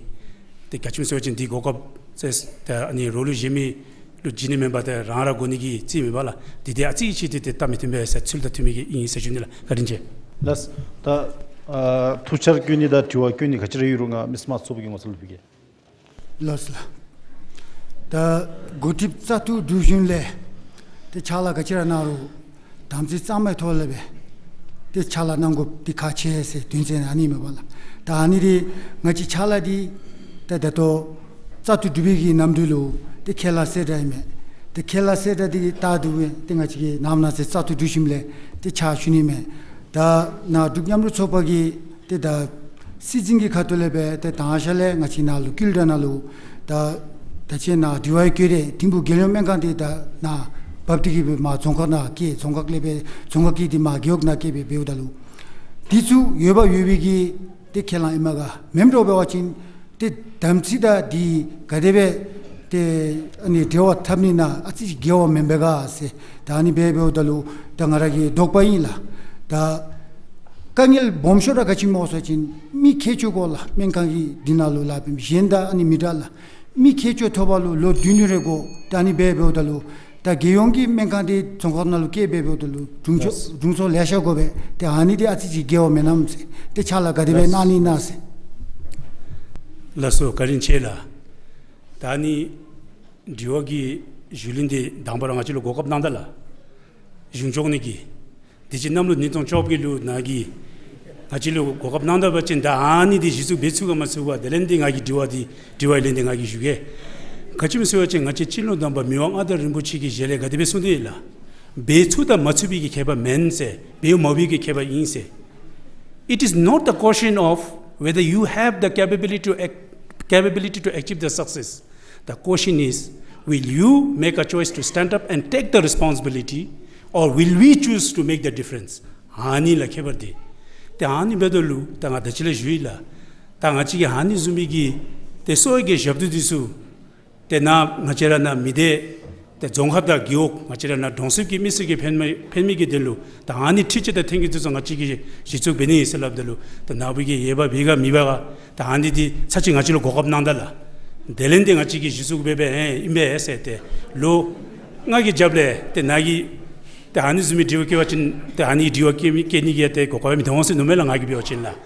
ཏེ་ག་ཅི་སྨོ་ཟེར་བ་ཅིན་འདི་གོ་སྐབས་ཟེར་ཏེ་ཨ་ནི་རོགས་ལུ་གཞན་མི་ལུ་བྱིན་ནི་མེན་པར་ཏེ་རང་ར་དགོ་ནི་གི་རྩིས་མས་པ་ལགས། འདི་ཏེ་ཨ་ཙི་ཅིག་ཏེ་ཏེ་སྟབས་མི་བདེ་བས་ཟེར་ཚུལ་དང་མཐུན་མི་གི་ཨིན་ཟེར་ཞུ་ནི་ལགས། བཀའ་དྲིན་ཆེ། ལགས། ད་ཨ་ཐུགས་འཆར་བཀོད་ནི་དང་དྲི་བ་བཀོད་ནི་ག་ཅི་ར་ཡོད་རུང་ང་མི་སེར་དམངས་གཙོ་ཚོགས་པ་གི་ངོ་ཚབ་ལུ་ཕུལ་གེ། ལགས་སོ་ལགས། ད་འགོ་ཁྲིདཔ་རྩ་འཐུ་གྲུབ་ཞིནམ་ལས་ཏེ་ཕྱག་ལཱ་ག་ཅི་ར་གནང་རུང་དམ་ཚིག་གཙང་མའི་ཐོག་ལས་སྦེ་ ཏེ་ཕྱག་ལཱ་གནང་དགོཔ་འདི་ཁག་ཆེ་ཟེར་དོན་ཚན་ཨ་ནི་མས་པ་ལགས། ད་ཨ་ནི་འདི་ང་བཅས་ཕྱག་ལཱ་འདི་ད་ད་ལྟོ་བཙག་འཐུ་གྲུབ་པའི་གི་ནམ་དུས་ལུ་ཏེ་ཁས་བླངས་གསལ་བསྒྲགས་ཨིན་མས། ཏེ་ཁས་བླངས་གསལ་བསྒྲགས་འདི་ད་དུ་སྦེ་ཏེ་ང་བཅས་ཀྱིས་ནངས་པ་གནངས་ཚེ་བཙག་འཐུ་གྲུབ་ཞིནམ་ལས་ཏེ་ཕྱག་ཞུ་ནི་མས། ད་ནཱ་འབྲུག་མཉམ་རུབ་ཚོགས་པ་གི་ཏེ་ད་སྲིད་འཛིན་གྱི་ཁ་ཐུག་ལས་སྦེ་ཏེ་དང་ཤ་ལས་ང་བཅས་ནཱ་ལུ་ཀུན་ཏུ་ནཱ་ལུ་ད་ད་ཅི་ནཱ་དྲི་བ་བཀོད་དེ་ཐིམ་ཕུག་རྒྱལ་ཡོངས་སྨན་ཁང་འདི་ད་ནཱ་འབག་སྟེ་གི་སྦེ་མར་རྫོང་ཁག་ནང་བསྐྱལ། རྫོང་ཁག་ལས་སྦེ་རྫོང་ཁག་གི་འདི་མར་རྒེད་འོག་ནང་བསྐྱལ་སྦེ་འབདཝ་ད་ལུ་འདི་ཚུ་ཡོདཔ་ཡོད་པའི་གི་ཏེ་ཁས་བླངས་ཨིན་མས་ག། མེནམ་འདྲཝ་འབད་བ་ཅིན་ཏེ་དམ་ཚིག་དང་འདི་ག་དེ་སྦེ་ཏེ་ཨ་ནི་འབྲེལ་བ་འཐབ་ནི་ནང་ཨ་ཙི་ཅིག་འགལ་བ་མེན་པས་ག་ཟེར། ད་ཨ་ནི་སྦེ་འབདཝ་ད་ལུ་ད་ང་ར་གི་དོགས་པ་ཨིན་ལགས། ད་དཀའ་ངལ་སྦོམ་ཤོས་ར་ག་ཅི་སྨོ་ཟེར་བ་ཅིན་མི་མཁས་མཆོག་དགོ་ལགས། སྨན་ཁང་གི་འདི་ནང་ལུ་ལཱ་འབད་མི་གཞན་དང་ཨ་ནི་མི་འདྲ་ལགས། མི་མཁས་མཆོག་ཐོབ་པ་ལུ་ལོ་བདུན་བདུན་རེ་དགོ། ད་ཨ་ནི་སྦེ་འབདཝ་ད་ལུ་ད་རྒྱལ་ཡོངས་ཀྱི་སྨན་ཁང་འདི་རྫོང་ཁག་ནང་ལུ་བསྐྱལ་སྦེ་འབདཝ་ད་ལུ་དྲུང་ཆོག་ལགས། དྲུང་འཚོ་ལེ་ཤ་དགོ་པས། ཏེ་ཨ་ནི་འདི་ཨ་ཙི་ཅིག་འགལ་བ་མེན་ནམ་ཟེར། ཏེ་ཕྱག་ལཱ་ག་དེ་སྦེ་ལགས། གནང་ནི་ཨིན་ན་ཟེར། ལགས་སོ། བཀའ་དྲིན་ཆེ་ལགས། ད་ཨ་ནི་དྲི་བ་གི་ཞུ་ལན་འདི་དང་པ་ར་ང་བཅས་ལུ་གོ་སྐབས་གནང་ད་ལགས། གཞུང་སྐྱོང་ནི་གི་དུས་ཅི་གནམ་ལོ་ཉིས་སྟོང་བཅོ་བརྒྱད་ལུ་ནཱ་གིས་ང་བཅས་ལུ་གོ་སྐབས་གནང་ད་པ་ཅིན་ད་ཨ་ནི་འདི་གཞི་བཙུགས་འབད་ཚུགས་ག་མ་ཚུགས་ག། དེ་ལས་འདི་ང་གིས་དྲི་བ་འདི་དྲི་བའི་ལན་འདི་ང་གིས་ཞུ་གེ། ག་ཅི་སྨོ་ཟེར་བ་ཅིན་ང་བཅས་སྤྱི་ནོར་དམ་པ་མི་དབང་མངའ་བདག་རིན་པོ་ཆེ་གི་ཞལ་ལས་ག་དེ་སྦེ་གསུངས་ཏེ་ཡོད་ལགས། འབད་ཚུགས་དང་མ་ཚུགས་པའི་གི་ཁྱད་པར་མེན་ཟེར། འབདཝ་མ་འབདཝ་གི་ཁྱད་པར་ཨིན་ཟེར། It is not the question of whether you have the capability to ac- capability to achieve the success. The question is, will you make a choice to stand up and take the responsibility, or will we choose to make the difference? ཨ་ནི་ལགས་ཁྱད་པར་འདི། ཏེ་ཨ་ནི་འབདཝ་ད་ལུ་ད་ང་ད་ཅི་ལས་ཞུ་ཡི་ལགས། ད་ང་བཅས་ཀྱི་ཨ་ནི་བཟུམ་མའི་གི་ཏེ་གསོ་བའི་གི་ཞབས་ཏོག་འདི་ཚུ་ཏེ་ནཱ་ང་བཅས་ར་ནཱ་མི་སྡེ་ཏེ་རྫོང་ཁག་དང་རྒེད་འོག་ང་བཅས་ར་ནཱ་གྲོང་གསེབ་ཀྱི་མི་སེར་གྱིས་ཕན་མི་ཕན་མི་གི་དོན་ལུ་ད་ཨ་ནི་འཕྲུལ་ཆས་དང་ཐོན་སྐྱེད་འདི་ཚུ་ང་བཅས་ཀྱིས་གཞི་བཙུགས་འབད་ནི་ཨིན་ཟེར་སླབ་ད་ལུ་ད་ནཱ་བུ་གིས་ཡོདཔ་འབད་ག་མེད་པ་ག། ད་ཨ་ནི་འདི་ཚར་གཅིག་ང་བཅས་ལུ་གོ་སྐབས་གནང་ད་ལགས། དེ་ལས་འདི་ང་བཅས་ཀྱིས་གཞི་བཙུགས་འབད་འབད་ཨིན་པས་ཟེར་ཏེ་ལོ་ལྔ་གི་རྒྱབ་ལས་ཏེ་ནཱ་གིས་ཏེ་ཨ་ནི་བཟུམ་མའི་དྲི་བ་བཀོད་པ་ཅིན་ཏེ་ཨ་ནི་དྲི་བ་བཀོད་མི་བཀོད་ནི་གི་ཏེ་གོ་སྐབས་མི་འདུག་ཟེར་མནོཝ་མས་ལགས། ང་གིས་འབད་བ་ཅིན་ལགས།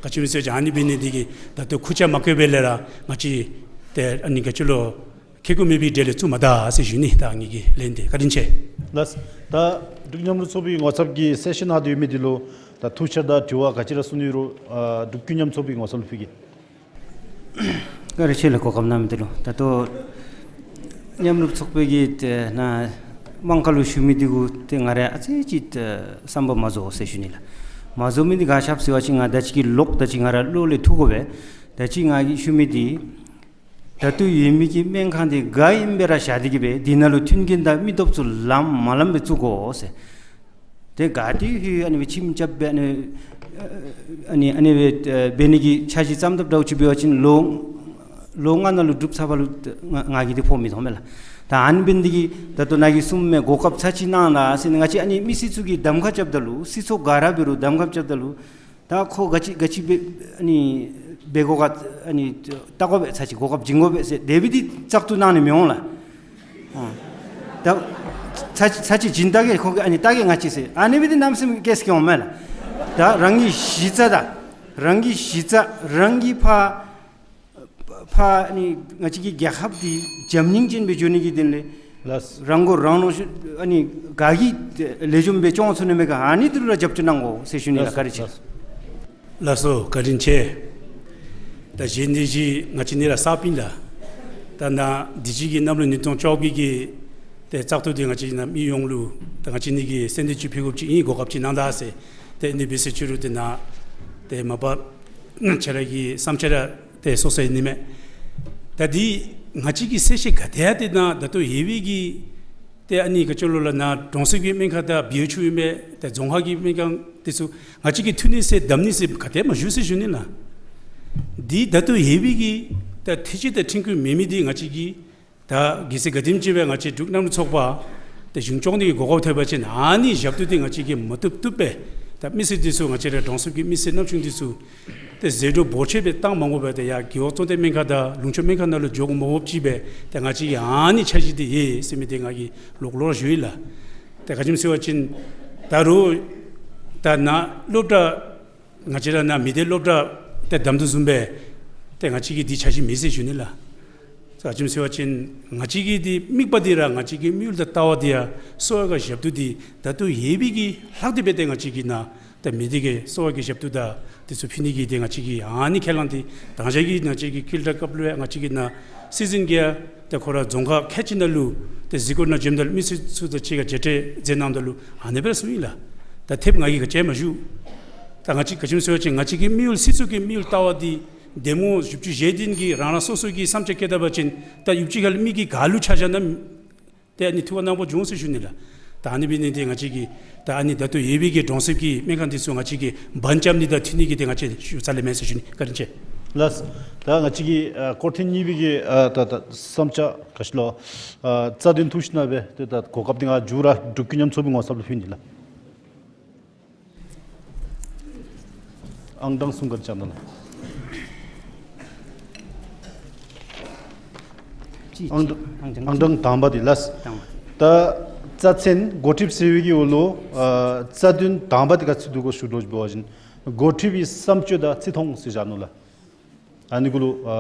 ག་ཅི་སྨོ་ཟེར་བ་ཅིན་ཨ་ནི་འབད་ནི་འདི་གིས་ད་ལྟོ་ཁུར་ཆ་མ་བཀོད་པའི་ལས་ར་ང་བཅས་ཏེ་ཨ་ནི་ག་ཅི་ལོ་ཁེ་ཀོ་མེད་པའི་གྲལ་ལས་བཙུགས་མ་ད་ཟེར་ཞུ་ནི། ད་ངེ་གི་ལན་འདི་བཀའ་དྲིན་ཆེ། ལགས། ད་འབྲུག་མཉམ་རུབ་ཚོགས་པའི་ངོ་ཚབ་ཀྱིས་གསལ་བཤད་གནང་སྟེ་ཡོད་མི་འདི་ལུ་ད་ཐུགས་འཆར་དང་དྲི་བ་ག་ཅི་ར་གསུང་ནི་ཡོད་རུང་ཨ་འབྲུག་ཀུན་མཉམ་ཚོགས་པའི་ངོ་ཚབ་ལུ་ཕུལ་གེ། བཀའ་དྲིན་ཆེ་ལགས་གོ་སྐབས་གནང་མི་འདི་ལུ། ད་ལྟོ་མཉམ་རུབ་ཚོགས་པའི་གི་ཏེ་ནཱ་དམངས་ཁ་ལུ་ཞུ་མི་འདི་གུ་ཏེ་ང་ར་ཨ་ཙི་ཅིག་ཏེ་བསམ་པ་མ་རྫོགས་ཟེར་ཞུ་ནི་ལགས། མ་རྫོགས་མི་འདི་ག་ཅི་སྨོ་ཟེར་བ་ཅིན་ང་ད་ཅི་གི་ལོག་ད་ཅི་ང་ར་བློ་ལས་འཐུ་དགོ་པས། ད་ཅི་ང་གིས་ཞུ་མི་འདི་ད་ལྟོ་ཡོད་མི་གི་སྨན་ཁང་འདི་ག་ཨིནམ་སྦེ་ར་བཞག་སྟེ་གི་སྦེ་འདི་ནང་ལུ་མཐུན་རྐྱེན་དང་མི་སྟོབས་ཚུ་ལངམ་མ་ལངམ་སྦེ་བཙུགས་དགོ་ཟེར། ཏེ་ག་ཏེ་ཧུ་ཨ་ནི་སྦེ་ཁྱིམ་རྐྱབ་སྦེ་ཨ་ནི་ཨ་ནི་ཨ་ནི་སྦེ་འབད་ནི་གི་འཆར་གཞི་བརྩམ་དཔ་འདྲཝ་ཅིག་འབད་བ་ཅིན་ལོ་ལོ་ལྔ་ནང་ལུ་འགྲུབ་ཚར་བ་ལུ་ང་ང་གིས་འདི་ཕོག་མི་ཐོབ་མས་ལགས། ད་ཨ་ནི་འབད་ནི་འདི་གིས་ད་ལྟོ་ནཱ་གིས་གསུངམ་མས་གོ་སྐབས་ཚར་གཅིག་གནང་ལགས་ཟེར་ང་བཅས་ཨ་ནི་མི་སེར་ཚུ་གིས་གདམ་ཁ་རྐྱབ་ད་ལུ་སྲིད་ཚོགས་ག་ར་འབད་རུང་གདམ་ཁ་རྐྱབ་ད་ལུ་ད་ཁོ་ག་ཅི་ག་ཅི་འབད་ཨ་ནི་འབད་དགོ་ག་ཨ་ནི་བལྟ་དགོ་པས། ཚར་གཅིག་གོ་སྐབས་བྱིན་དགོ་པས་ཟེར་དེ་སྦེ་འདི་བཙག་འཐུ་གནང་ནི་མི་འོང་ལགས། ཨ་ད་ཚར་གཅིག་ཚར་གཅིག་བྱིན་བལྟ་གེ། ཁོ་གིས་ཨ་ནི་བལྟ་གེ་ང་བཅས་ཟེར་ཨ་ནི་སྦེ་འདི་གནམ་མེད་ས་མེད་སྐྱེས་སྐྱེ་འོང་མས་ལགས། ད་རང་གི་གཞི་རྩ་དང་རང་གི་གཞི་རྩ་རང་གི་ཕ་ཕ་ཨ་ནི་ང་བཅས་ཀྱི་རྒྱལ་ཁབ་འདི་འཇམ་སྙིང་ཅན་སྦེ་འགྱོ་ནི་གི་དོན་ལས་ལགས། རང་མགོ་རང་ལོངས་ཤིག་ཨ་ནི་ག་གིས་ལེགས་ཤོམ་སྦེ་སྐྱོང་ཚུགས་ནི་མས་ག། ཨ་ནི་འདི་ལུ་ར་རྒྱབ་སྐྱོར་གནང་དགོ་ཟེར་ཞུ་ནི་ལགས། ལགས། བཀའ་དྲིན་ཆེ། ལགས། ལགས་སོ་བཀའ་དྲིན་ཆེ། ད་གཞན་འདི་གཞི་ང་བཅས་ནི་ར་གསརཔ་ཨིན་ལགས། ད་ནཱ་དུས་ཅི་གི་གནམ་ལོ་ཉིས་སྟོང་བཅོ་བརྒྱད་ཀྱི་ཏེ་བཙག་འཐུ་འདི་ང་བཅས་ནཱ་མི་ཡོངས་ལུ་ད་ང་བཅས་ནི་གི་སེམས་འདུན་ཅིག་ཕུལ་དགོཔ་ཅིག་ཨིན། གོ་སྐབས་ཅིག་གནང་ད་ཟེར་ཏེ་ཨ་ནི་འབད་ཟེར་ཞུ་རུང་ཏེ་ནཱ་ཏེ་མ་པ་ཁྱེད་ར་གི་བསམ་འཆར་ར་ཏེ་སོ་སོ་ཨིན་ནི་མས། ད་འདི་ང་བཅས་ཀྱིས་གསལ་བཤད་ག་དེ་ཡང་ཏེ་ནཱ་ད་ལྟོ་ཡོད་པའི་གི་ཏེ་ཨ་ནི་ག་ཅི་ལོ་ལགས་ནཱ་གྲོང་གསེབ་ཀྱི་སྨན་ཁང་དང་བི་ཨེཆ་ཡུ་ཨིན་པས། ཏེ་རྫོང་ཁག་གི་སྨན་ཁང་འདི་ཚུ་ང་བཅས་ཀྱིས་འཐུ་ནི་ཟེར་བདམས་ནི་ཟེར་ག་དེ་མ་ཞུ་ཟེར་ཞུ་ནི་ལགས། འདི་ད་ལྟོ་ཡོད་པའི་གི་ད་ཐེ་ཇུས་དང་འཕྲིན་སྐུལ་མེད་མི་འདི་ང་བཅས་ཀྱིས་ད་གལ་སྲིད་ག་དེམ་ཅིག་སྦེ་ང་བཅས་འབྲུག་མཉམ་རུབ་ཚོགས་པ་ཏེ་གཞུང་སྐྱོང་ནི་གི་གོ་སྐབས་ཐོབ་པ་ཅིན་ཨ་ནི་ཞབས་ཏོག་འདི་ང་བཅས་ཀྱིས་མ་བཏུབ་བཏུབ་སྦེ་ད་མི་སེར་འདི་ཚུ་ང་བཅས་ར་གྲོང་གསེབ་ཀྱི་མི་སེར་ནང་ཆུང་འདི་ཚུ་ཏེ་ཟད་འགྲོ་འབོར་ཆེ་སྦེ་བཏང་མ་དགོ་པར་ཏེ་ཡར་རྒེད་འོག་གཙོ་བསྟེན་སྨན་ཁང་དང་ལུང་ཕྱོགས་སྨན་ཁང་ནང་ལུ་འགྱོ་དགོ་མ་དགོཔ་ཅིག་སྦེ་ཏེ་ང་བཅས་ཀྱིས་ཨ་ནི་འཆར་གཞི་འདི་ཡོད་ཟེར་མི་འདི་ང་གིས་ལོག་ལོག་ཞུ་ཡི་ལགས། ཏེ་ག་ཅི་སྨོ་ཟེར་བ་ཅིན་ད་རུང་ད་ནཱ་སློབ་གྲྭ་ང་བཅས་ར་ནཱ་མི་སྡེ་སློབ་གྲྭ་ཏེ་བདམས་དོ་བཟུམ་སྦེ་ཏེ་ང་བཅས་ཀྱིས་འདི་འཆར་གཞི་མེད་ཟེར་ཞུ་ནི་ལགས། ག་ཅི་སྨོ་ཟེར་བ་ཅིན་ང་བཅས་ཀྱི་འདི་དམིགས་པ་འདི་ར་ང་བཅས་ཀྱི་དམིགས་ཡུལ་དང་ལྟ་བ་འདི་ཡང་གསོ་བའི་གི་ཞབས་ཏོག་འདི་ད་ལྟོ་ཡོད་པའི་གི་ལྷག་སྟེ་སྦེ་ཏེ་ང་བཅས་ཀྱིས་ནཱ་ ད་མི་སྡེ་གི་གསོ་བ་གི་ཞབས་ཏོག་དང་དེ་ཚུ་ཕུལ་ནི་གི་དེ་ང་བཅས་ཀྱི་ཨ་ནི་ཁས་བླངས་ཏེ་ད་ང་བཅས་ཀྱི་ང་བཅས་ཀྱི་བསྐྱེད་གྲྭ་སྐབས་ལུ་ཡང་ང་བཅས་ཀྱི་ནཱ་སྲིད་འཛིན་གྱིས་ཡང་ད་ཁོ་ར་རྫོང་ཁག་ཁལ་གཅིག་ནང་ལུ་ད་གཟིགས་སྐོར་ནང་བྱོནམ་ད་ལུ་མི་སེར་ཚུ་དང་གཅིག་ཁར་མཇལ་འཕྲད་མཛད་གནངམ་ད་ལུ་ཨ་ནི་སྦེ་ར་གསུངས་ཡི་ལགས། ད་ཐེབས་ང་གིས་ག་ཅི་ཡང་མ་ཞུ། ད་ང་བཅས་ག་ཅི་སྨོ་ཟེར་བ་ཅིན་ང་བཅས་ཀྱི་དམིགས་ཡུལ་སྲིད་ཚོགས་ཀྱི་དམིགས་ཡུལ་ལྟ་བ་འདི་འདེམས་ངོ་བཞི་བཅུ་ཞེ་བདུན་གྱིས་རང་རང་སོ་སོ་གི་བསམ་འཆར་བཀོད་ད་པ་ཅིན་ད་ཡུདཔ་ཅིག་ཁར་ལུ་མི་གིས་ག་ལུ་ཆ་བཞག་ན་ཏེ་ཨ་ནི་ཐུགས་ཁར་གནང་དགོཔ་འབྱུང་ཟེར་ཞུ་ནི་ལགས། ད་ཨ་ནི་འབད་ནི་འདི་ང་བཅས་ཀྱི་ད་ཨ་ནི་ད་ལྟོ་ཡོད་པའི་གི་གྲོང་གསེབ་ཀྱི་སྨན་ཁང་འདི་ཚུ་ང་བཅས་ཀྱིས་བར་འཁྱམས་ནི་དང་མཐུད་ནི་གི་དེ་ང་བཅས་ཞུ་རྩ་ལས་མེད་ཟེར་ཞུ་ནི། བཀའ་དྲིན་ཆེ་ལགས། ད་ང་བཅས་ཀྱི་ཨ་སྐོར་ཐེངས་གཉིས་པའི་གི་ཨ་ད་ད་བསམ་འཆར་ག་ཅི་ལོ་ཨ་རྩ་དོན་ཐུགས་ཞིབ་གནང་སྦེ་ཏེ་ད་གོ་སྐབས་འདི་ང་མཇུག་ར་འབྲུག་ཀུན་མཉམ་ཚོགས་པའི་ངོ་ཚབ་ལུ་ཕུལ་ནི་ལགས། ཨང་གྲངས་གསུམ་ག་ར་བཅར་གནང་ལགས། ཅིག་ཨང་གྲངས་ཨང་གྲངས་ཨང་གྲངས་དང་པ་འདི་ལགས། དང་པ། ད་རྩ་ཚན་འགོ་ཁྲིདཔ་ཟེར་བའི་གི་འོག་ལུ་ཨ་རྩ་དོན་དང་པ་འདི་ག་ཅི་འདུག་གོ་ཞུ་དོ་ཅིག་འབད་བ་ཅིན་འགོ་ཁྲིདཔ་གི་བསམ་སྤྱོད་དང་བརྩི་མཐོང་ཟེར་བཞག་ནུག་ལགས། ཨ་ནི་གུ་ལུ་ཨ་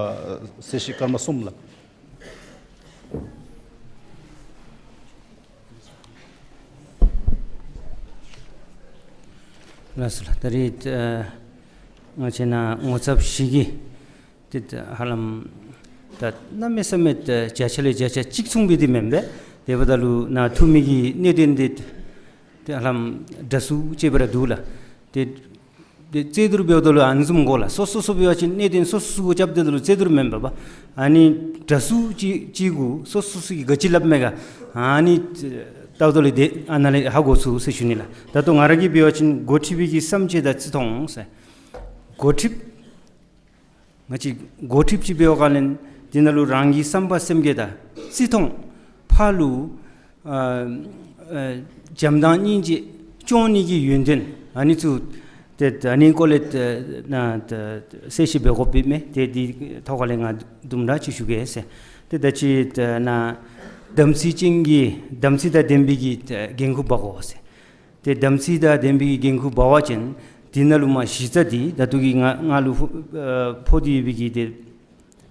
གསལ་བཤད་སྐར་མ་གསུམ་ལགས། ལགས་སོ་ལགས། ད་རེས་ཨ་ང་བཅས་ནཱ་ངོ་ཚབ་བཞི་གིས་ཏེ་ད་ཧ་ལམ་ད་གནམ་མེད་ས་མེད་ད་བརྒྱ་ཆ་ལས་བརྒྱ་ཆ་གཅིག་མཚུངས་སྦེ་འདི་མེན་པས། དེ་འབདཝ་ད་ལུ་ནཱ་ཐུགས་མི་གི་གནད་དོན་འདི་ཏེ་ཧ་ལམ་འདྲ་སུ་ཅིག་སྦེ་ར་འདུག་ལགས། ཏེ་ཏེ་རྩོད་བསྡུར་འབདཝ་ད་ལུ་ཨ་ནི་བཟུམ་དགོ་ལགས། སོ་སོ་སོ་འབད་བ་ཅིན་གནད་དོན་སོ་སོ་སོ་གུ་རྐྱབ་སྟེ་ད་ལུ་རྩོད་བསྡུར་མེན་པས་པ། ཨ་ནི་འདྲ་སུ་ཅིག་ཅིག་གུ་སོ་སོ་སོ་གིས་ག་ཅི་སླབ་མས་ག་ཨ་ནི་ལྟཝ་ད་ལུ་ཏེ་ཨ་ནཱ་ལས་ཧ་གོ་ཚུགས་ཟེར་ཞུ་ནི་ལགས། ད་ལྟོ་ང་ར་གིས་འབད་བ་ཅིན་འགོ་ཁྲིདཔ་གི་བསམ་སྤྱོད་དང་བརྩི་མཐོང་ཟེར། འགོ་ཁྲིདཔ་ང་བཅས་འགོ་ཁྲིདཔ་ཅིག་འབད་བའི་སྒང་ལས་འདི་ནང་ལུ་རང་གི་བསམ་པ་སེམས་བསྐྱེད་དང་བརྩི་མཐོང་ཕར་ལུ་ཨ་ཨ་བྱམས་དང་སྙིང་རྗེ་སྐྱོང་ནི་གི་ཡོན་ཏན་ཨ་ནི་ཚུ་ཏེ་ཨ་ནི་སྐོར་ལས་ཏེ་ནཱ་ཏེ་གསལ་བཤད་འབད་དགོཔ་མས། ཏེ་འདི་ཐོག་ཁ་ལས་ང་དུམ་གྲ་ཅིག་ཞུ་གེ་ཟེར། ཏེ་ད་ཅི་ཏེ་ནཱ་དམ་ཚིག་ཅན་གྱི་དམ་ཚིག་དང་ལྡན་པའི་གི་ཏེ་འགན་ཁུར་འབག་དགོ་ཟེར། ཏེ་དམ་ཚིག་དང་ལྡན་པའི་གི་འགན་ཁུར་འབག་པ་ཅིན་འདི་ནང་ལུ་མ་གཞི་རྩ་འདི་ད་ལྟོ་གི་ང་ང་ལུ་ཕོག་ཨ་ཕོག་སྟེ་ཡོད་པའི་གི་ཏེ་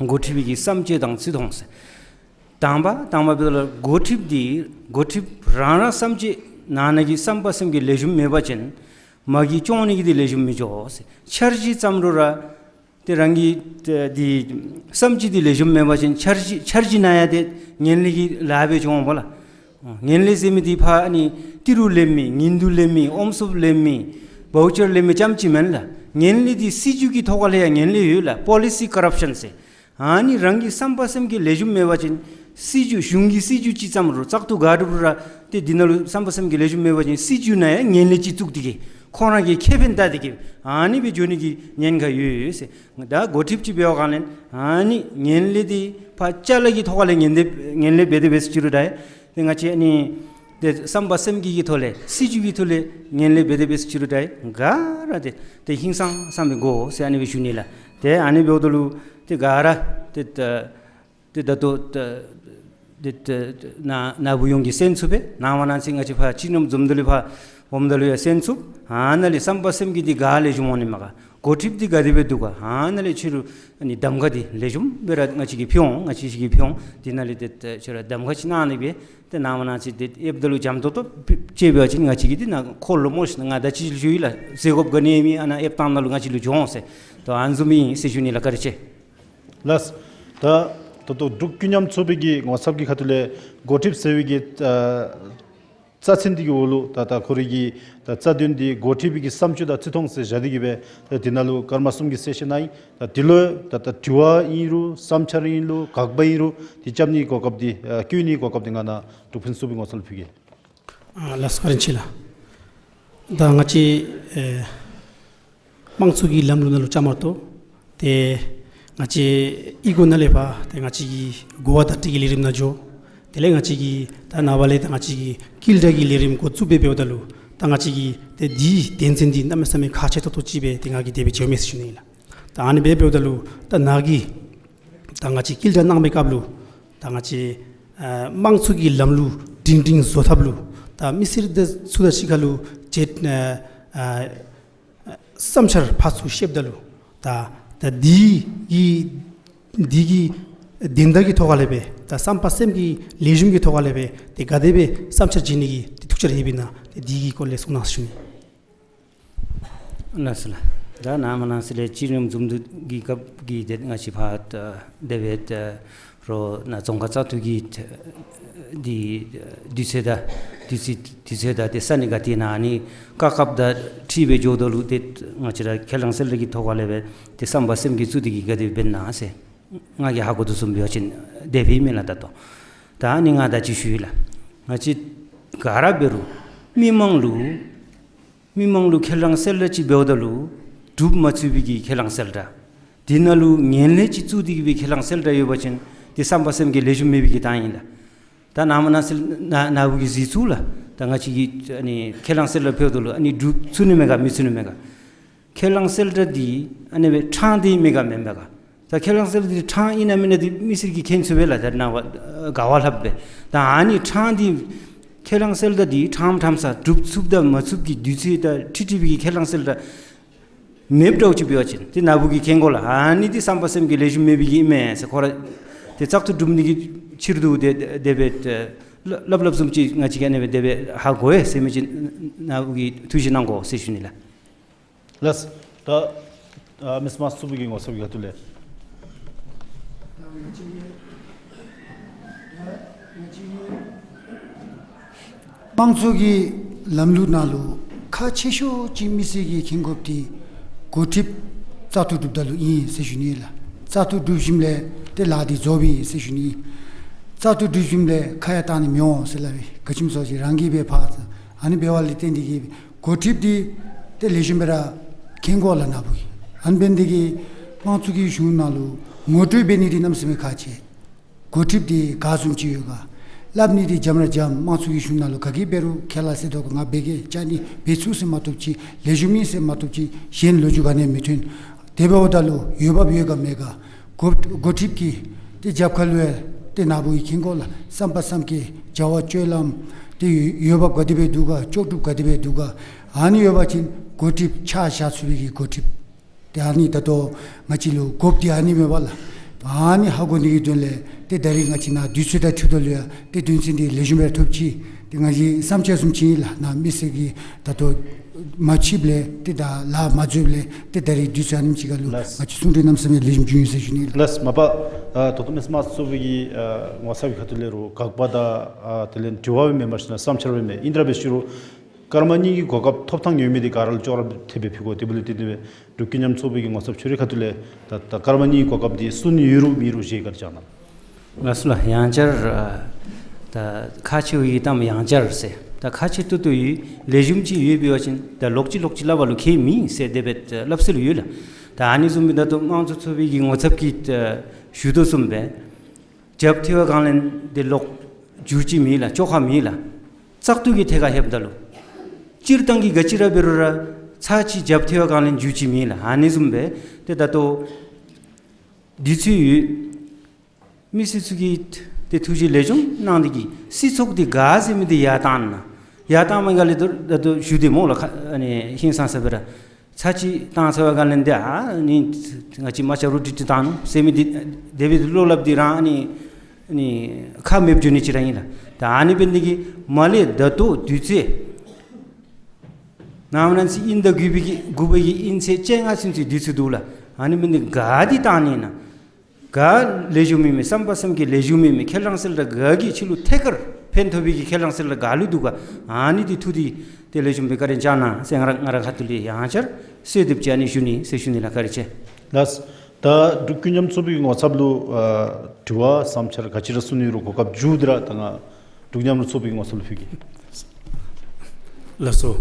འགོ་ཁྲིདཔ་གི་བསམ་སྤྱོད་དང་བརྩི་མཐོང་ཟེར། དང་པ་དང་པ་འབདཝ་ད་ལུ་འགོ་ཁྲིདཔ་འདི་འགོ་ཁྲིདཔ་རང་རང་བསམ་སྤྱོད་ནང་ན་གི་བསམ་པ་སེམས་བསྐྱེད་ལེགས་ཤོམ་མེད་པ་ཅིན་མ་གི་སྐྱོང་ནི་གི་འདི་ལེགས་ཤོམ་མི་འགྱོ་ཟེར། འཆར་གཞི་བརྩམ་རུང་ར་ཏེ་རང་གི་ཏེ་འདི་བསམ་སྤྱོད་འདི་ལེགས་ཤོམ་མེད་པ་ཅིན་འཆར་གཞི་འཆར་གཞི་ནང་ཡང་ཏེ་ངན་ལྷད་ཀྱི་ལཱ་སྦེ་འགྱོ་འོང་པ་ལགས། ཨ་ངན་ལྷད་ཟེར་མི་འདི་ཕར་ཨ་ནི་ཏི་རུ་ལེན་མི་དངུལ་རྡོག་ལེན་མི་ཨོམ་སོབ་ལེན་མི་བའུ་ཅར་ལེན་མི་རྐྱངམ་ཅིག་མེན་ལགས། ངན་ལྷད་འདི་སྲིད་བྱུས་ཀྱི་ཐོག་ཁ་ལས་ཡང་ངན་ལྷད་ཡོད་ལགས། པོ་ལི་སི་ཀོ་རབ་ཤཱན་ཟེར། ཨ་ནི་རང་གི་བསམ་པ་སེམས་བསྐྱེད་ལེགས་ཤོམ་མེད་པ་ཅིན་སྲིད་བྱུས་གཞུང་གི་སྲིད་བྱུས་ཅིག་བརྩམ་རུང་བཙག་འཐུ་ག་གྲུབ་རུང་ར་ཏེ་འདི་ནང་ལུ་བསམ་པ་སེམས་བསྐྱེད་ལེགས་ཤོམ་མེད་པ་ཅིན་སྲིད་བྱུས་ནང་ཡང་ངན་ལྷད་ཅིག་བཙུགས་ཏེ་གི་ཁོང་ར་གི་ཁེ་ཕན་བལྟ་སྟེ་གི་ཨ་ནི་སྦེ་འགྱོ་ནི་གི་ཉེན་ཁ་ཡོད་ཡོད་ཟེར། ད་འགོ་ཁྲིདཔ་ཅིག་འབད་བའི་སྒང་ལས་ཨ་ནི་ངན་ལྷད་འདི་ཕར་ཅ་ལ་གི་ཐོག་ཁ་ལས་ངན་ལྷད་ངན་ལྷད་འབད་དེ་འབད་ཟེར་ཅི་རུང་ད་ཏེ་ང་བཅས་ཨ་ནི་ཏེ་བསམ་པ་སེམས་བསྐྱེད་ཀྱི་ཐོག་ལས་སྲིད་བྱུས་ཀྱི་ཐོག་ལས་ངན་ལྷད་འབད་དེ་འབད་ཟེར་ཅི་རུང་ད་ག་ར་ཏེ་ཏེ་ཧིང་སངས་ས་སྦེ་དགོ་ཟེར་ཨ་ནི་སྦེ་ཞུ་ནི་ལགས། ཏེ་ཨ་ནི་འབདཝ་ད་ལུ་ཏེ་ག་ར་ཏེ་ད་ཏེ་ད་ལྟོ་ཏེ་ཏེ་ཏེ་ནཱ་ནཱ་བུ་ཡོངས་ཀྱིས་གསན་ཚུགས་པས། ནངས་པ་གནངས་ཚེ་ང་བཅས་ཕར་སྤྱི་མོས་འཛོམས་འདུ་ལས་ཕར་འོངམ་ད་ལུ་ཡང་གསན་ཚུགས། ཨ་ནཱ་ལས་བསམ་པ་སེམས་བསྐྱེད་འདི་ག་ལེགས་ཤོམ་འོང་ནི་མས་ག། འགོ་ཁྲིདཔ་འདི་ག་དེ་སྦེ་འདུག་ག། ཨ་ནཱ་ལས་ཕྱི་རུ་ཨ་ནི་གདམ་ཁ་འདི་ལེགས་ཤོམ་སྦེ་ར་ང་བཅས་ཀྱིས་ཕུལ་འོང་། ང་བཅས་ཀྱིས་ཕུལ་འོང་། འདི་ནང་ལས་ཏེ་ཏེ་ཁྱོད་ར་གདམ་ཁ་ཅིག་གནང་ནི་སྦེ་ཏེ་ནངས་པ་གནངས་ཚེ་ཏེ་ཨེབ་ད་ལུ་འཇམ་ཏོང་ཏོ་ཅིག་འབད་བ་ཅིན་ང་བཅས་ཀྱིས་འདི་ནཱ་ཁོ་ལུ་མོ་ཤིག་ང་ད་ཅི་ཞུ་ཡི་ལགས། ཟས་དགོཔ་ག་ནི་མེད། ཨ་ནཱ་ཨེབ་ཐང་ནང་ལུ་ང་བཅས་ལུ་འགྱོ་འོང་ཟེར། ད་ཨ་ནི་བཟུམ་ཨིན་ཟེར་ཞུ་ནི་ལགས། བཀའ་དྲིན་ཆེ། ལགས། ད་ད་ལྟོ་འབྲུག་ཀུན་མཉམ་ཚོགས་པའི་གི་ངོ་ཚབ་ཀྱི་ཁ་ཐུག་ལས་འགོ་ཁྲིདཔ་ཟེར་བའི་གི་ཨ་རྩ་ཚན་འདི་གི་འོག་ལུ་ད་ད་ཁོ་རའི་གི་ད་རྩ་དོན་འདི་འགོ་ཁྲིདཔ་གི་བསམ་སྤྱོད་དང་བརྩི་མཐོང་ཟེར་བཞག་སྟེ་གི་སྦེ་ད་འདི་ནང་ལུ་སྐར་མ་གསུམ་གྱི་གསལ་བཤད་གནང་ཡི། ད་འདི་ལུ་ད་ད་དྲི་བ་ཨིན་རུང་བསམ་འཆར་ཨིན་རུང་དགག་པ་ཨིན་རུང་འདི་རྐྱབ་ནི་གོ་སྐབས་འདི་ཨ་བཀོད་ནི་གོ་སྐབས་འདི་ང་ནཱ་འབྲུག་ཕུན་ཚོགས་པའི་ངོ་ཚབ་ལུ་ཕུལ་གེ། ཨ་ལགས་སོ། བཀའ་དྲིན་ཆེ་ལགས། ད་ང་བཅས་ཨེ་དམངས་གཙོ་གི་ལམ་ལུགས་ནང་ལུ་བཅའ་མར་གཏོགས་ཏེ་ང་བཅས་ཨི་གོ་ནང་ལས་ཕར་ཏེ་ང་བཅས་ཀྱི་གོ་བ་བརྡ་སྤྲོད་ཀྱི་ལས་རིམ་ནང་འགྱོ། དེ་ལས་ང་བཅས་ཀྱི་ད་ནངས་པ་ལས་ད་ང་བཅས་ཀྱི་བསྐྱེད་གྲྭ་གི་ལས་རིམ་འགོ་བཙུགས་སྦེ་འབདཝ་ད་ལུ་ད་ང་བཅས་ཀྱི་ཏེ་འདིའི་དོན་ཚན་འདི་གནམ་མེད་ས་མེད་ཁག་ཆེ་ཏོག་ཏོ་ཅིག་སྦེ་ཏེ་ང་གིས་དེ་སྦེ་བརྗོད་མི་ཟེར་ཞུ་ནི་ཨིན་ལགས། ད་ཨ་ནི་སྦེ་འབདཝ་ད་ལུ་ད་ནཱ་གིས་ད་ང་བཅས་བསྐྱེད་གྲྭ་གནང་བའི་སྐབས་ལུ་ད་ང་བཅས་ཨ་དམངས་གཙོ་གི་ལམ་ལུགས་སྒྲིང་སྒྲིང་བཟོ་ཐབས་ལུ་ད་མི་སེར་དེ་ཚུ་དང་གཅིག་ཁར་ལུ་བཅད་ཨ་ཨ་བསམ་འཆར་ཕར་ཚུར་བཤདཔ་ད་ལུ་ད་ད་འདི་གི་འདི་གི་དོན་དག་གི་ཐོག་ཁ་ལས་སྦེ་ད་བསམ་པ་སེམས་ཀྱི་ལེགས་ཤོམ་གྱི་ཐོག་ཁ་ལས་སྦེ་ཏེ་ག་དེ་སྦེ་བསམ་འཆར་བརྗེ་ནི་གི་ཏེ་ཐུགས་འཆར་ཡོདཔ་ཨིན་ན་ཏེ་འདི་གི་སྐོར་ལས་གསུང་གནང་ཟེར་ཞུ་ནི། ལགས་སོ་ལགས། ད་ནངས་པ་གནངས་ཚེ་ལས་སྤྱི་ནོར་འཛོམས་འདུ་གི་སྐབས་ཀྱི་དེ་ང་བཅས་ཕར་ད་དེ་སྦེ་ད་རོགས་ནཱ་རྫོང་ཁག་བཙག་འཐུ་གི་འདི་དུས་ཚོད་དང་དུས་ཚོད་དུས་ཚོད་དང་དེ་ས་གནས་ག་ཏེ་ཨིན་ན་ཨ་ནི་བཀའ་ཁག་དང་འཁྲིལ་སྦེ་འགྱོཝ་ད་ལུ་དེ་ང་བཅས་ར་ཁས་བླངས་གསལ་བསྒྲགས་ཀྱི་ཐོག་ཁ་ལས་སྦེ་དེ་བསམ་པ་སེམས་ཀྱིས་བཙུགས་ཏེ་གི་ག་དེ་འབད་ན་ཟེར་ང་གིས་ཧ་གོ་དོ་བཟུམ་འབད་བ་ཅིན་དེ་སྦེ་ཨིན་མས་ལགས། ད་ལྟོ་ད་ཨ་ནི་ང་ད་ཅི་ཞུ་ཡི་ལགས། ང་བཅས་ག་ར་འབད་རུང་མི་མང་ལུ་མི་མང་ལུ་ཁས་བླངས་གསལ་བསྒྲགས་ཅིག་འབདཝ་ད་ལུ་སྒྲུབ་མ་ཚུགས་པའི་གི་ཁས་བླངས་གསལ་བསྒྲགས། དེ་ནང་ལུ་ངན་ལྷད་ཅིག་བཙུགས་ཏེ་གི་སྦེ་ཁས་བླངས་གསལ་བསྒྲགས་ཡོད་པ་ཅིན་དེ་བསམ་པ་སེམས་ཀྱིས་ལེགས་ཤོམ་མེད་པའི་གི་རྟགས་ཨིན་ལགས། ད་ནངས་པ་གནངས་ཚེ་ནཱ་ནཱ་བུ་གིས་གཟིགས་ཚུགས་ལགས། ད་ང་བཅས་ཀྱིས་ཨ་ནི་ཁས་བླངས་གསལ་བསྒྲགས་ཕུལཝ་ད་ལུ་ཨ་ནི་སྒྲུབ་ཚུགས་ནི་མས་ག་མི་ཚུགས་ནི་མས་ག། ཁས་བླངས་གསལ་བསྒྲགས་འདི་ཨ་ནི་སྦེ་དྲང་སྟེ་མས་ག་མེན་པས་ག། ད་ཁས་བླངས་གསལ་བསྒྲགས་འདི་དྲང་ཨིན་ན་མེན་ན་འདི་མི་སེར་གྱིས་མཁྱེན་ཚུགས་པས་ལགས། ད་ནངས་པ་ག་བ་ལྷགཔ་སྦེ་ད་ཨ་ནི་དྲང་འདི་ཁས་བླངས་གསལ་བསྒྲགས་འདི་དྲངམ་དྲངམ་ས་སྒྲུབ་ཚུགསཔ་དང་མ་ཚུགསཔ་ཀྱི་དུས་ཚོད་དང་འཁྲིལ་འཁྲིལ་བའི་གི་ཁས་བླངས་གསལ་བསྒྲགས་མེདཔ་འདྲཝ་ཅིག་འབད་བ་ཅིན་དེ་ནཱ་བུ་གིས་མཁྱེན་དགོ་ལགས། ཨ་ནི་འདི་བསམ་པ་སེམས་ཀྱིས་ལེགས་ཤོམ་མེད་པའི་གི་ཨིན་མས་ཟེར། ཁོ་ར་དེ་བཙག་འཐུ་གྲུབ་ནི་གི་ཕྱིར་དུ་དེ་དེ་སྦེ་ལབ་ལབ་བཟུམ་ཅིག་ང་བཅས་ཀྱིས་ཨ་ནི་སྦེ་དེ་སྦེ་ཧ་གོ་ཡི་ཟེར་མི་ཅིག་ནཱ་བུ་གིས་ཐུགས་བཞེད་གནང་དགོ་ཟེར་ཞུ་ནི་ལགས། ལགས། ད་ཨ་མི་སེར་དམངས་གཙོ་ཚོགས་པའི་གི་ངོ་ཚབ་ཀྱི་ཁ་ཐུག་ལས། དམངས་གཙོ་གི་ལམ་ལུགས་ནང་ལུ་ཁག་ཆེ་ཤོས་ཅིག་མི་སེར་གྱིས་མཁྱེན་དགོཔ་འདི་འགོ་ཁྲིདཔ་བཙག་འཐུ་གྲུབ་ད་ལུ་ཨིན་ཟེར་ཞུ་ནི་ལགས། བཙག་འཐུ་གྲུབ་ཞིནམ་ལས་ཏེ་ལཱ་འདི་རྫོགསཔ་ཨིན་ཟེར་ཞུ་ནི། བཙག་འཐུ་གྲུབ་ཞིནམ་ལས་ཁ་ཡང་བཏང་ནི་མི་འོང་ཟེར་སླབ་པས། ག་ཅི་སྨོ་ཟེར་བ་ཅིན་རང་གིས་སྦེ་ཕར་ཨ་ནི་འབད་བ་ལས་བརྟེན་ཏེ་གི་འགོ་ཁྲིདཔ་འདི་ཏེ་ལེགས་ཤོམ་སྦེ་ར་མཁྱེན་དགོ་ལགས་ནཱ་བུ་གིས། ཨ་ནི་འབད་ནི་དེ་གིས་དམངས་གཙོ་གི་གཞུང་ནང་ལུ་ངོ་སྤྲོད་འབད་ནི་འདི་གནམ་མེད་ས་མེད་ཁག་ཆེ། འགོ་ཁྲིདཔ་འདི་ག་བཟུམ་ཅིག་ཡོད་ག། སླབ་ནི་འདི་འཇམ་ར་འཇམ། དམངས་གཙོ་གི་གཞུང་ནང་ལུ་ག་གིས་འབད་རུང་ཁས་བླངས་གསལ་བསྒྲགས་ང་འབད་གེ་ཅ་ནི་འབད་ཚུགས་ཟེར་མ་གཏོགས་ཅིག་ལེགས་ཤོམ་ཨིན་ཟེར་མ་གཏོགས་ཅིག་གཞན་ལོ་རྒྱུས་ག་ནི་ཡང་མི་ཐོན། དེ་འབདཝ་ད་ལུ་འོས་འབབ་ཡོད་ག་མེད་ག། འགོ་འགོ་ཁྲིདཔ་ཀྱི་ཏེ་རྒྱབ་ཁ་ལུ་ཡང་ཏེ་ནཱ་བུ་གིས་མཁྱེན་དགོ་ལགས། བསམ་པ་བསམ་ཁྱད་བྱ་བ་སྤྱོད་ལམ་ཏེ་འོས་འབབ་ག་དེ་སྦེ་འདུག་ག། ལྕོགས་གྲུབ་ག་དེ་སྦེ་འདུག་ག། ཨ་ནི་ཡོད་པ་ཅིན་འགོ་ཁྲིདཔ་ཆ་བཞག་ཚུགས་པའི་གི་འགོ་ཁྲིདཔ། ཏེ་ཨ་ནི་ད་ལྟོ་ང་བཅས་ལུ་དགོཔ་འདི་ཨ་ནི་མས་པ་ལགས། ཨ་ནི་ཧ་གོ་ནི་གི་དོན་ལས་ཏེ་ད་རིས་ང་བཅས་ནཱ་དུས་ཚོད་དང་འཁྲིལཝ་ད་ལུ་ཡང་ཏེ་དོན་ཚན་འདི་ལེགས་ཤོམ་སྦེ་ཐོབ་ཅི། ཏེ་ང་བཅས་བསམ་འཆར་བཟུམ་ཅིག་ཨིན་ལགས། ནཱ་མི་སེར་གྱིས་ད་ལྟོ་མ་ཕྱདཔ་ལས་ཏེ་ད་ལཱ་མ་རྫོགསཔ་ལས་ཏེ་ད་རིས་དུས་ཚོད་ཨ་ནེམ་ཅིག་ཁར་ལུ་ལགས། ང་བཅས་གསུང་གྲོས་གནམ་མེད་ས་མེད་ལེགས་ཤོམ་བྱུང་ཡི་ཟེར་ཞུ་ནི་ལགས། ལགས། མ་པ་ཨ་ད་ལྟོ་མི་སེར་དམངས་གཙོ་ཚོགས་པའི་གི་ཨ་ངོ་ཚབ་ཀྱི་ཁ་ཐུག་ལས་རུང་དགག་པ་དང་ཨ་དེ་ལས་དྲི་བ་སྦེ་མེན་པར་ཞིན་ན་བསམ་འཆར་སྦེ་མས། ཨིན་དྲག་སྦེ་ཞུ་རུང་སྐར་མ་གཉིས་ཀྱི་གོ་སྐབས་ཐོབ་ཐངས་ཡོད་མི་འདི་ག་ར་ལུ་ཅོག་ར་འཐདཔ་སྦེ་ཕུལ་དགོ། དེ་འབདཝ་ལས་བརྟེན་ཏེ་འབྲུག་ཀུན་མཉམ་ཚོགས་པའི་གི་ངོ་ཚབ་ཁྱོད་རའི་ཁ་ཐུག་ལས་ད་ད་སྐར་མ་གཉིས་ཀྱི་གོ་སྐབས་འདི་སུ་ནི་ཡོད་རུང་མེད་རུང་བཞེས་ག་ར་བཅར་གནང་། ལགས་སོ་ལགས། ཡང་བསྐྱར་ཨ་ད་ཁག་ཆེ་བའི་གཏམ་ཡང་བསྐྱར་ཟེར། ད་ཁག་ཆེ་ཏོག་ཏོ་ཡོད། ལེགས་ཤོམ་ཅིག་ཡོད་པ་ཅིན་ད་ལོག་ཅི་ལོག་ཅི་སླབ་པ་ལུ་ཁྱད་མེད་ཟེར་དེ་སྦེ་སླབ་སྲོལ་ཡོད་ལགས། ད་ཨ་ནི་བཟུམ་སྦེ་ད་ལྟོ་དམངས་གཙོ་ཚོགས་པའི་གི་ངོ་ཚབ་ཀྱིས་ཨ་ཞུ་དོ་བཟུམ་སྦེ་རྒྱབ་ཐེ་བ་གང་ལེན་འདི་ལོག་འགྱུར་ཅི་མེད་ལགས། བཅོ་ཁ་མེད་ལགས། བཙག་འཐུ་གི་ཐད་ཁར་ལྷོདཔ་ད་ལུ་སྤྱིར་བཏང་གི་ག་ཅི་ར་འབད་རུང་ར་ཚར་གཅིག་རྒྱབ་ཐེ་བ་གང་ལེན་འགྱུར་ཅི་མེད་ལགས། ཨ་ནི་བཟུམ་སྦེ་ཏེ་ད་ལྟོ་འདི་ཚུ་ཡོད། མི་སེར་ཚུ་གིས་ཏེ་ཐུགས་རྗེ་ལེགས་ཤོམ་གནང་སྟེ་གི་སྲིད་ཚོགས་འདི་ག་ཟེར་མི་འདི་ཡར་བཏང་ན་ཡར་བཏང་མ་ག་ལས་ད་ལྟོ་ཞུ་དེས་སྨོ་ལགས། ཁ་ཨ་ནི་ཧིང་སངས་ས་སྦེ་ར་ཚར་གཅིག་བཏང་ཚར་བ་ག་ལས་འདི་ཨ་ནི་ང་བཅས་མ་ཆ་རུ་ཏི་ཏི་བཏང་ནུག་ཟེར་མི་འདི་དེ་སྦེ་བློ་སླབ་སྟེ་རང་ཨ་ནི་ཨ་ནི་ཁ་མེདཔ་འགྱོ་ནི་ཅིག་ར་ཨིན་ལགས། ད་ཨ་ནི་འབད་ནི་དེ་གིས་མ་ལས་ད་ལྟོ་དུས་ཚོད་ནངས་པ་གནངས་ཚེ་དབྱིན་ཟླ་དགུ་པའི་གི་དགུ་པའི་གི་དབྱིན་ཚེས་བཅོ་ལྔ་ཚུན་ཚོད་དུས་ཚོད་འདུག་ལགས། ཨ་ནི་འབད་ནི་ག་འདི་བཏང་ནི་ན་ག་ལེགས་ཤོམ་མེད་མི་བསམ་པ་བསམ་གྱིས་ལེགས་ཤོམ་མེད་མི་ཁས་བླངས་གསལ་བསྒྲགས་ག་གིས་ཁྱོད་ལུ་ཐད་ཀར་ཕན་ཐོགས་པའི་གི་ཁས་བླངས་གསལ་བསྒྲགས་ག་ལུ་འདུག་ག། ཨ་ནི་འདི་ཐུགས་འདི་ཏེ་ལེགས་ཤོམ་སྦེ་བཀའ་དྲིན་བསྐྱང་གནང་ཟེར་ང་ར་ང་ར་ཁ་ཐུག་ལས་ཡང་བསྐྱར་གསོལ་འདེབས་ཅིག་ཨ་ནི་ཞུ་ནི་ཟེར་ཞུ་ནི་ལགས། བཀའ་དྲིན་ཆེ། ལགས། ད་འབྲུག་ཀུན་མཉམ་ཚོགས་པའི་ངོ་ཚབ་ལུ་ཨ་དྲི་བ་བསམ་འཆར་ག་ཅི་ར་གསུང་ནི་རུང་གོ་སྐབས་མཇུག་འདི་ར་ད་ང་འབྲུག་མཉམ་རུ་ཚོགས་པའི་ངོ་ཚབ་ལུ་ཕུལ་གེ། ལགས་སོ།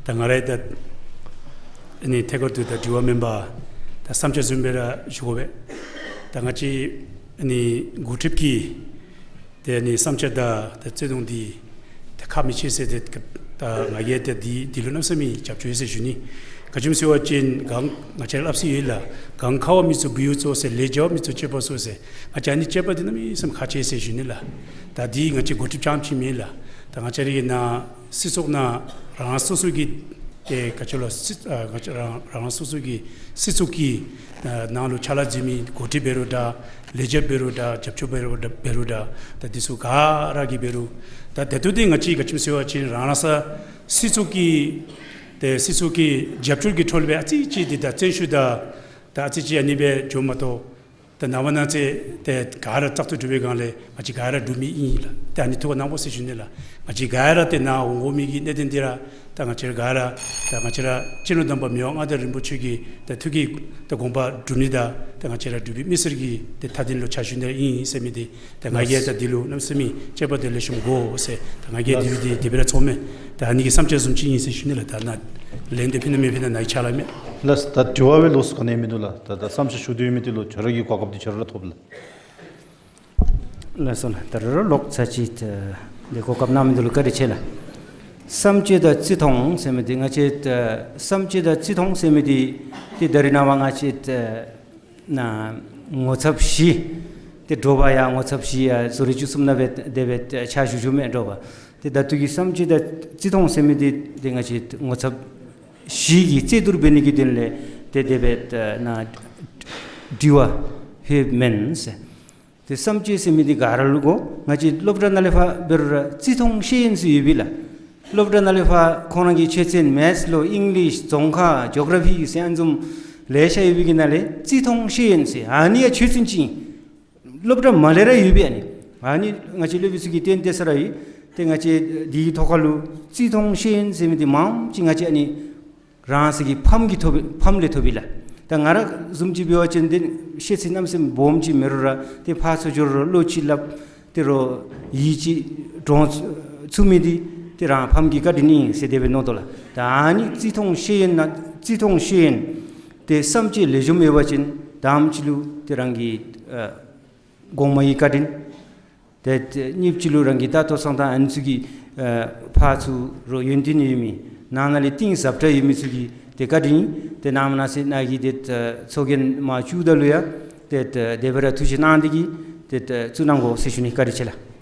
ད་ང་རའི་ད་ཨ་ནི་ཐད་ཀར་དུ་ད་དྲི་བ་མེན་པར་ད་བསམ་འཆར་བཟུམ་སྦེ་ར་ཞུ་དགོ་པས། ད་ང་བཅས་ཨ་ནི་འགོ་ཁྲིདཔ་ཀྱི་ཏེ་ཨ་ནི་བསམ་འཆར་དང་ད་རྩོད་གླེང་འདི་ཏེ་ཁག་མི་ཆེ་ཟེར་ཏེ་ད་ང་གིས་ཏེ་འདི་འདི་ལུ་གནམ་མེད་ས་མེད་རྒྱབ་སྐྱོར་ཡོད་ཟེར་ཞུ་ནི། ག་ཅི་སྨོ་ཟེར་བ་ཅིན་གང་ང་བཅས་སླབ་སྲོལ་ཡོད་ལགས། གངས་ཁ་བ་མི་ཚུགས་བུ་ཡུག་ཚུགས་ཟེར། ལས་བྱ་བ་མི་ཚུགས་སྤྱོད་པ་ཚུགས་ཟེར། ང་བཅས་ཨ་ནི་སྤྱོད་པ་འདི་གནམ་མེད་ས་མེད་ཁག་ཆེ་ཟེར་ཞུ་ནི་ལགས། ད་འདི་ང་བཅས་འགོ་ཁྲིདཔ་རྐྱངམ་ཅིག་མེན་ལགས། ད་ང་བཅས་རའི་ནཱ་སྲིད་ཚོགས་ནང་རང་རང་སོ་སོ་གི་ཏེ་ག་ཅི་ལོ་སྲིད་ཨ་ག་ཅི་རང་རང་རང་སོ་སོ་གི་སྲིད་ཚོགས་ཀྱི་ཨ་ནང་ལུ་ཕྱག་ལཱ་མཛད་མི་འགོ་ཁྲིདཔ་འབད་རུང་འདྲ། ལས་བྱེདཔ་འབད་རུང་འདྲ། རྒྱབ་སྐྱོར་འབད་རུང་འདྲ། འབད་རུང་འདྲ། ད་འདི་ཚུ་ག་ར་གིས་འབད་རུང་ད་ད་ལྟོ་འདི་ང་བཅས་ག་ཅི་སྨོ་ཟེར་བ་ཅིན་རང་རང་ས་སྲིད་ཚོགས་ཀྱི་ཏེ་ ཨེ་སྲིད་ཚོགས་ཀྱི་རྒྱབ་སྐྱོར་གྱི་ཁྲོད་ལས་སྦེ་ཨ་ཙི་ཅིག་འདི་ད་བརྩོན་ཤུགས་དང་ད་ཨ་ཙི་ཅིག་ཨ་ནི་སྦེ་འགྱོཝ་མ་གཏོགས། ད་ནངས་པ་གནངས་ཚེ་ཏེ་ག་ར་བཙག་འཐུ་གྲུབ་པའི་སྒང་ལས་ང་བཅས་ག་ར་འབྲུག་མི་ཨིན་ལགས། ད་ཨ་ནི་ཐུགས་ཁར་གནང་དགོ་ཟེར་ཞུ་ནི་ལགས། ང་བཅས་ག་ར་ཏེ་ནཱ་འོང་དགོ་མི་གི་གནད་དོན་འདི་ར་ད་ང་བཅས་ར་ག་ར་ད་ང་བཅས་ར་སྤྱི་ནོར་དམ་པ་མི་དབང་མངའ་བདག་རིན་པོ་ཆེ་གི་ད་ཐུགས་ཀྱི་ད་དགོངས་པ་སྒྲུབ་ནི་དང་ད་ང་བཅས་ར་འབྲུག་པའི་མི་སེར་གྱི་ཏེ་མཐའ་དོན་ལུ་ཕྱག་ཞུ་ནི་ར་ཨིན་ཟེར་མི་འདི་ད་ང་གིས་ད་འདི་ལུ་གནམ་མེད་ས་མེད་དཔྱད་པ་འདི་ལེགས་ཤོམ་དགོ་ཟེར་ད་ང་གིས་འདི་ལུ་ཏེ་དེ་སྦེ་ར་ཚོརཝ་མས། ད་ཨ་ནི་གི་བསམ་འཆར་བཟུམ་ཅིག་ཨིན་ཟེར་ཞུ་ནི་ལགས། ད་ནཱ་ལན་འདི་ཕུལ་ན་མི་ཕུལ་ན་ནཱ་གི་ཕྱག་ལཱ་མས། ལགས། ད་དྲི་བ་སྦེ་ལོགས་སུ་ག་ནི་ཡང་མིན་འདུག་ལགས། ད་ད་བསམ་འཆར་ཞུ་འདོད་ཡོད་མི་འདི་ལུ་ཁྱོད་ར་གི་གོ་སྐབས་འདི་ཁྱོད་ར་ལུ་ཐོབ་ལགས། ལགས་སོ་ལགས། ད་རུང་ལོག་ཚར་ཅིག་ད་འདི་གོ་སྐབས་གནང་མི་འདི་ལུ་བཀའ་དྲིན་ཆེ་ལགས། བསམ་སྤྱོད་དང་བརྩི་མཐོང་ཟེར་མི་འདི་ང་བཅས་ད་བསམ་སྤྱོད་དང་བརྩི་མཐོང་ཟེར་མི་འདི་ཏེ་ད་རེས་ནངས་པ་ང་བཅས་ད་ནཱ་ངོ་ཚབ་བཞི་ཏེ་དྲོ་པ་ཡང་ངོ་ཚབ་བཞི་ཡང་བཟོ་རིག་བཅུ་གསུམ་ནང་སྦེ་དེ་སྦེ་ཕྱག་ཞུ་ཞུཝ་མས་དྲོ་པ། ཏེ་ད་ལྟོ་གི་བསམ་སྤྱོད་དང་བརྩི་མཐོང་ཟེར་མི་འདི་ཏེ་ང་བཅས་ངོ་ཚབ་བཞི་གི་རྩོད་བསྡུར་འབད་ནི་གི་དོན་ལས་ཏེ་དེ་སྦེ་ནཱ་དྲི་བ་ཕུལཝ་མེན་ཟེར། ཏེ་བསམ་སྤྱོད་ཟེར་མི་འདི་ག་ར་ལུ་དགོ། ང་བཅས་སློབ་གྲྭ་ནང་ལས་ཕར་འབད་རུང་ར་བརྩི་མཐོང་ཤེས་ཡོན་ཟེར་ཡོད་པས་ལགས། སློབ་གྲྭ་ནང་ལས་ཕར་ཁོང་ར་གི་ཆོས་ཚན་མེཐསི་ལོ་ཨིང་ལིཤ་རྫོང་ཁ་ཇོ་གྲ་ཕི་ཟེར་ཨ་ནི་བཟུམ་ལེ་ཤ་ཡོད་པའི་གི་ནང་ལས་བརྩི་མཐོང་ཤེས་ཡོན་ཟེར་ཨ་ནི་ཡང་ཆོས་ཚན་ཅིག་ཨིན། སློབ་གྲྭ་མ་ལས་ར་ཡོད་པས་ཨ་ནི། ཨ་ནི་ང་བཅས་སློབ་དཔོན་ཚུ་གིས་བཏོན་ཏེ་ས་ར་ཡོད། ཏེ་ང་བཅས་འདི་གི་ཐོག་ཁ་ལུ་བརྩི་མཐོང་ཤེས་ཡོན་ཟེར་མི་འདི་མངམ་ཅིག་ང་བཅས་ཨ་ནི་རང་སོའི་གི་ཕམ་གྱིས་ཐོབ་པས། ཕམ་ལས་ཐོབ་པས་ལགས། ད་ང་ར་བཟུམ་ཅིག་འབད་བ་ཅིན་ཏེ་ཤེས་ཚད་གནམ་མེད་ས་མེད་སྦོམ་ཅིག་མེད་རུང་ར་ཏེ་ཕར་ཚུར་འགྱོ་རུང་བློ་ཅིག་སླབ། ཏེ་རོགས་ཡིད་ཅིག་དྲོངས་ཚུགས་མི་འདི་ཏེ་རང་ཕམ་གྱི་བཀའ་དྲིན་ཨིན་ཟེར་དེ་སྦེ་མནོ་དོ་ལགས། ད་ཨ་ནི་བརྩི་མཐོང་ཤེས་ཡོན་ནང་བརྩི་མཐོང་ཤེས་ཡོན་ཏེ་བསམ་སྤྱོད་ལེགས་ཤོམ་ཡོད་པ་ཅིན་དང་པ་ཅིག་ལུ་ཏེ་རང་གི་ཨ་གོང་མ་གི་བཀའ་དྲིན། ཏེ་ཏེ་གཉིས་པ་ཅིག་ལུ་རང་གི་ད་ལྟོ་ཚང་ད་ཨ་ནི་ཚུ་གི་ཨ་ཕར་ཚུར་རོགས་ཡོན་ཏན་ཡོད་མི་ནང་ན་ལས་གཏིང་ཟབ་དྲགས་ཡོད་མི་ཚུ་གི་ཏེ་བཀའ་དྲིན། ཏེ་ནངས་པ་གནངས་ཚེ་ནཱ་གི་ཏེ་ཚོགས་རྒྱན་མར་བཙུགས་ད་ལུ་ཡང་ཏེ་ཏེ་དེ་སྦེ་ར་ཐུགས་བཞེད་གནང་སྟེ་གིས་ཏེ་ཏེ་བཙུགས་གནང་དགོ་ཟེར་ཞུ་ནི། བཀའ་དྲིན་ཆེ་ལགས།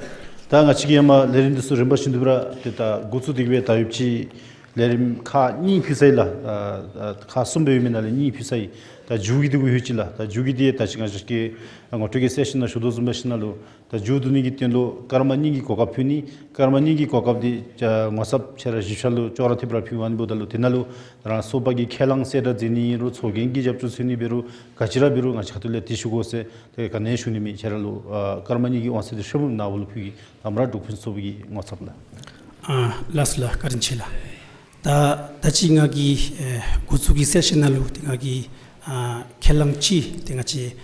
ད་ང་བཅས་ཀྱིས་ཡང་མར་ལས་རིམ་འདི་ཚུ་རིམ་པ་བཞིན་དུ་སྦེ་ར་ཏེ་ད་འགོ་བཙུགས་ཏེ་གིས་སྦེ་ད་ཡོདཔ་ཅིག་ལས་རིམ་ཁག་གཉིས་ཕུལ་ཚར་ཡི་ལགས། ཨ་ཨ་ཁག་གསུམ་སྦེ་ཡོད་མི་ནང་ལས་གཉིས་ཕུལ་ཚར་ཡི། ད་མཇུག་གི་འདི་གུ་ལྷོད་ཅི་ལགས། ད་མཇུག་གི་འདི་ད་ཅི་ང་བཅས་ཀྱིས་ངོ་སྤྲོད་ཀྱི་གསལ་བཤད་ནང་ཞུ་དོ་བཟུམ་འབད་ཞིནམ་ལས་ད་མཇུག་བསྡུ་ནི་གི་དོན་ལུ་སྐར་མ་གཉིས་ཀྱི་གོ་སྐབས་ཕུལ་ནི། སྐར་མ་གཉིས་ཀྱི་གོ་སྐབས་འདི་ང་བཅས་ཚར་ཅིག་ར་བཞི་ཆ་ལུ་ཅོག་ར་འཐདཔ་ར་ཕུལ་བ་ཨིན་པ་ད་ལུ་དེ་ནང་ལུ་རང་སོ་པ་གི་ཁས་བླངས་གསལ་བསྒྲགས་མཛད་ནི་ཨིན་རུང་ཚོགས་རྒྱན་གྱི་རྒྱབ་སྐྱོར་འཚོལ་ནི་འབད་རུང་ག་ཅི་ར་འབད་རུང་ང་བཅས་ཁ་ཐུག་ལས་དེ་ཞུ་དགོ་ཟེར་ཏེ་ག་ནི་ཞུ་ནི་མེད། ཁྱེད་ར་ལུ་ཨ་སྐར་མ་གཉིས་ཀྱི་དབང་ཚད་འདི་ཧྲིལ་བུམ་ནཱ་བུ་ལུ་ཕུལ་གེ། ད་མར་འབྲུག་ཕུན་སུམ་ཚོགས་པའི་གི་ངོ་ཚབ་ལགས། ཨ་ལགས་སོ་ལགས། བཀའ་དྲིན་ཆེ་ལགས། ད་ད་ཅི་ང་གིས་ཨེ་འགོ་བཙུགས་ཀྱི་གསལ་བཤད་ནང་ལུ་ཏེ་ང་གིས་ཨ་ཁས་བླངས་ཅིག་ཏེ་ང་བཅས་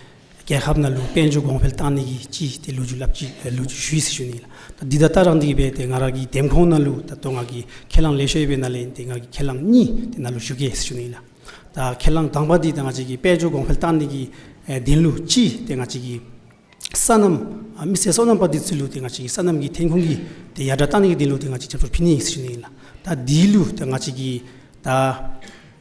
རྒྱལ་ཁབ་ནང་ལུ་དཔལ་འབྱོར་གོང་འཕེལ་བཏང་ནི་གི་ཅིག་ཏེ་ལོ་རྒྱུས་སླབ་ཅི། ཨེ་ལོ་རྒྱུས་ཞུ་ཡི་ཟེར་ཞུ་ནི་ལགས། ད་འདི་དང་ད་རང་འདི་གིས་སྦེ་ཏེ་ང་ར་གི་འདེམས་ཁོངས་ནང་ལུ་ད་ལྟོ་ང་གིས་ཁས་བླངས་ལེ་ཤ་ཡོད་པའི་ནང་ལས་ཏེ་ང་གིས་ཁས་བླངས་གཉིས་ཏེ་ནཱ་ལུ་ཞུ་གེ་ཟེར་ཞུ་ནི་ལགས། ད་ཁས་བླངས་དང་པ་འདི་ད་ང་བཅས་ཀྱི་དཔལ་འབྱོར་གོང་འཕེལ་བཏང་ནི་གི་ཨེ་དོན་ལུ་ཅིག་ཏེ་ང་བཅས་ཀྱི་སོ་ནམ་ཨ་མི་སེར་སོ་ནམ་པ་འདི་ཚུ་ལུ་ཏེ་ང་བཅས་ཀྱི་སོ་ནམ་གྱི་ཐོན་ཁུངས་ཀྱི་ཏེ་ཡར་དྲག་བཏང་ནི་གི་དོན་ལུ་ཏེ་ང་བཅས་རྒྱབ་སྐྱོར་ཕུལ་ནི་ཟེར་ཞུ་ནི་ཨིན་ལགས། ད་འདི་ལུ་ད་ང་བཅས་ཀྱི་ད་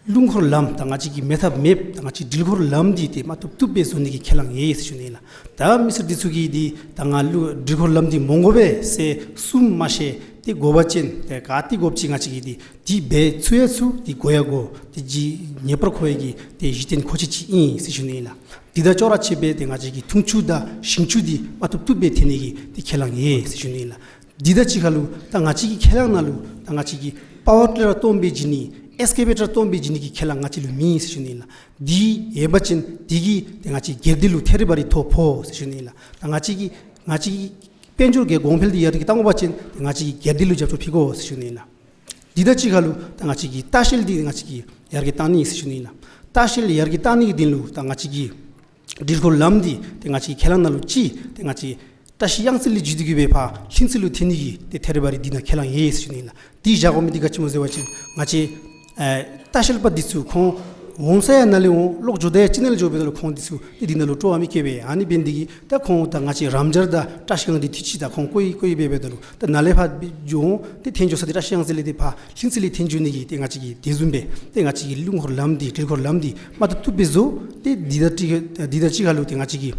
རླུང་འཁོར་ལམ་ད་ང་བཅས་ཀྱི་མེད་ཐབས་མེདཔ་ད་ང་བཅས་འགྲུལ་འཁོར་ལམ་འདི་ཏེ་མ་བཏུབ་བཏུབ་སྦེ་བཟོ་ནི་གི་ཁས་བླངས་ཡོད་ཟེར་ཞུ་ནི་ཨིན་ལགས། ད་མི་སེར་འདི་ཚུ་གིས་འདི་ད་ང་ལུ་འགྲུལ་འཁོར་ལམ་འདི་མི་དགོ་པས་ཟེར་གསུངམ་མ་ཤེས་ཏེ་དགོ་པ་ཅིན་ཏེ་ག་ཏེ་དགོཔ་ཅིག་ང་བཅས་ཀྱིས་འདི་འདི་འབད་ཚུགས་ཡང་ཚུགས། འདི་དགོ་ཡང་དགོ། ཏེ་ཇི་ངེས་པར་དགོ་ཡི་གི་ཏེ་གཞི་རྟེན་མཁོ་ཆས་ཅིག་ཨིན་ཟེར་ཞུ་ནི་ཨིན་ལགས། འདི་དང་ཅོག་ར་འཐདཔ་སྦེ་ཏེ་ང་བཅས་ཀྱི་འཐུང་ཆུ་དང་ཞིང་ཆུ་འདི་མ་བཏུབ་བཏུབ་སྦེ་ཐོན་ནི་གི་ཏེ་ཁས་བླངས་ཡོད་ཟེར་ཞུ་ནི་ཨིན་ལགས། འདི་དང་གཅིག་ཁར་ལུ་ད་ང་བཅས་ཀྱི་ཁས་བླངས་ནང་ལུ་ད་ང་བཅས་ཀྱི་པ་ཝར་ཊི་ལར་སྟོངམ་སྦེ་བྱིན་ནི་ཨེགསི་ཀེ་བེ་ཊར་སྟོངམ་སྦེ་བྱིན་ནི་གི་ཁས་བླངས་ང་བཅས་ལུ་མེད་ཟེར་ཞུ་ནི་ཨིན་ལགས། འདི་ཡོད་པ་ཅིན་འདི་གིས་ཏེ་ང་བཅས་སྒེར་སྡེ་ལུ་ཐད་རི་བ་རི་ཐོ་ཕོག་ཟེར་ཞུ་ནི་ཨིན་ལགས། ད་ང་བཅས་ཀྱི་ང་བཅས་ཀྱི་དཔལ་འབྱོར་གྱི་གོང་འཕེལ་འདི་ཡར་རྒྱས་བཏང་དགོ་པ་ཅིན་ཏེ་ང་བཅས་ཀྱི་སྒེར་སྡེ་ལུ་རྒྱབ་སྐྱོར་ཕུལ་དགོ་ཟེར་ཞུ་ནི་ཨིན་ལགས། འདི་དང་གཅིག་ཁར་ལུ་ད་ང་བཅས་ཀྱི་ལྟ་བཤལ་འདི་ང་བཅས་ཀྱིས་ཡར་རྒྱས་བཏང་ནི་ཟེར་ཞུ་ནི་ཨིན་ལགས། ལྟ་བཤལ་ཡར་རྒྱས་བཏང་ནི་གི་དོན་ལུ་ད་ང་བཅས་ཀྱི་འགྲུལ་འཁོར་ལམ་འདི་ཏེ་ང་བཅས་ཀྱི་ཁས་བླངས་ནང་ལུ་ཅིག་ཏེ་ང་བཅས་བཀྲ་ཤིས་གཡང་རྩེ་ལས་བརྒྱུད་དེ་གི་སྦེ་ཕར་ལྷུན་རྩེ་ལུ་ཐོན་ནི་གི་ཏེ་ཐད་རི་བ་རི་འདི་ནང་ཁས་བླངས་ཡོད་ཟེར་ཞུ་ནི་ཨིན་ལགས། འདི་བཞག་དགོ་མི་འདི་ག་ཅི་སྨོ་ཟེར་བ་ཅིན་ང་བཅས་ཨེ་ལྟ་བཤལ་པ་འདི་ཚུ་ཁོང་འོང་ས་ཡང་ནཱ་ལས་འོང་། ལོག་འགྱོ་ད་ཡང་ཅིག་ནང་ལས་འགྱོ་འབདཝ་ད་ལུ་ཁོང་འདི་ཚུ་ཏེ་འདི་ནང་ལུ་སྤྲོ་བ་མི་སྐྱེ་བས། ཨ་ནི་འབད་ནི་འདི་གིས་ད་ཁོང་ད་ང་བཅས་རམ་སྦྱར་དང་བཀྲ་ཤིས་སྒང་འདི་འཐུས་ཅི་ད་ཁོང་བཀོ་ཡི་བཀོ་ཡི་འབད་འབདཝ་ད་ལུ་ད་ནཱ་ལས་ཕར་འགྱོ་འོང་ཏེ་ཐོན་འགྱོ་ས་འདི་བཀྲ་ཤིས་གཡང་རྩེ་ལས་ཏེ་ཕར་ལྷུན་རྩེ་ལས་ཐོན་འགྱོ་ནི་གི་ཏེ་ང་བཅས་ཀྱིས་དེ་བཟུམ་སྦེ་ཏེ་ང་བཅས་ཀྱི་རླུང་འཁོར་ལམ་འདི་འགྲུལ་འཁོར་ལམ་འདི་མ་བཏུབ་བཏུབ་སྦེ་བཟོ། ཏེ་འདི་དང་གཅིག་འདི་དང་གཅིག་ཁར་ལུ་ཏེ་ང་བཅས་ཀྱི་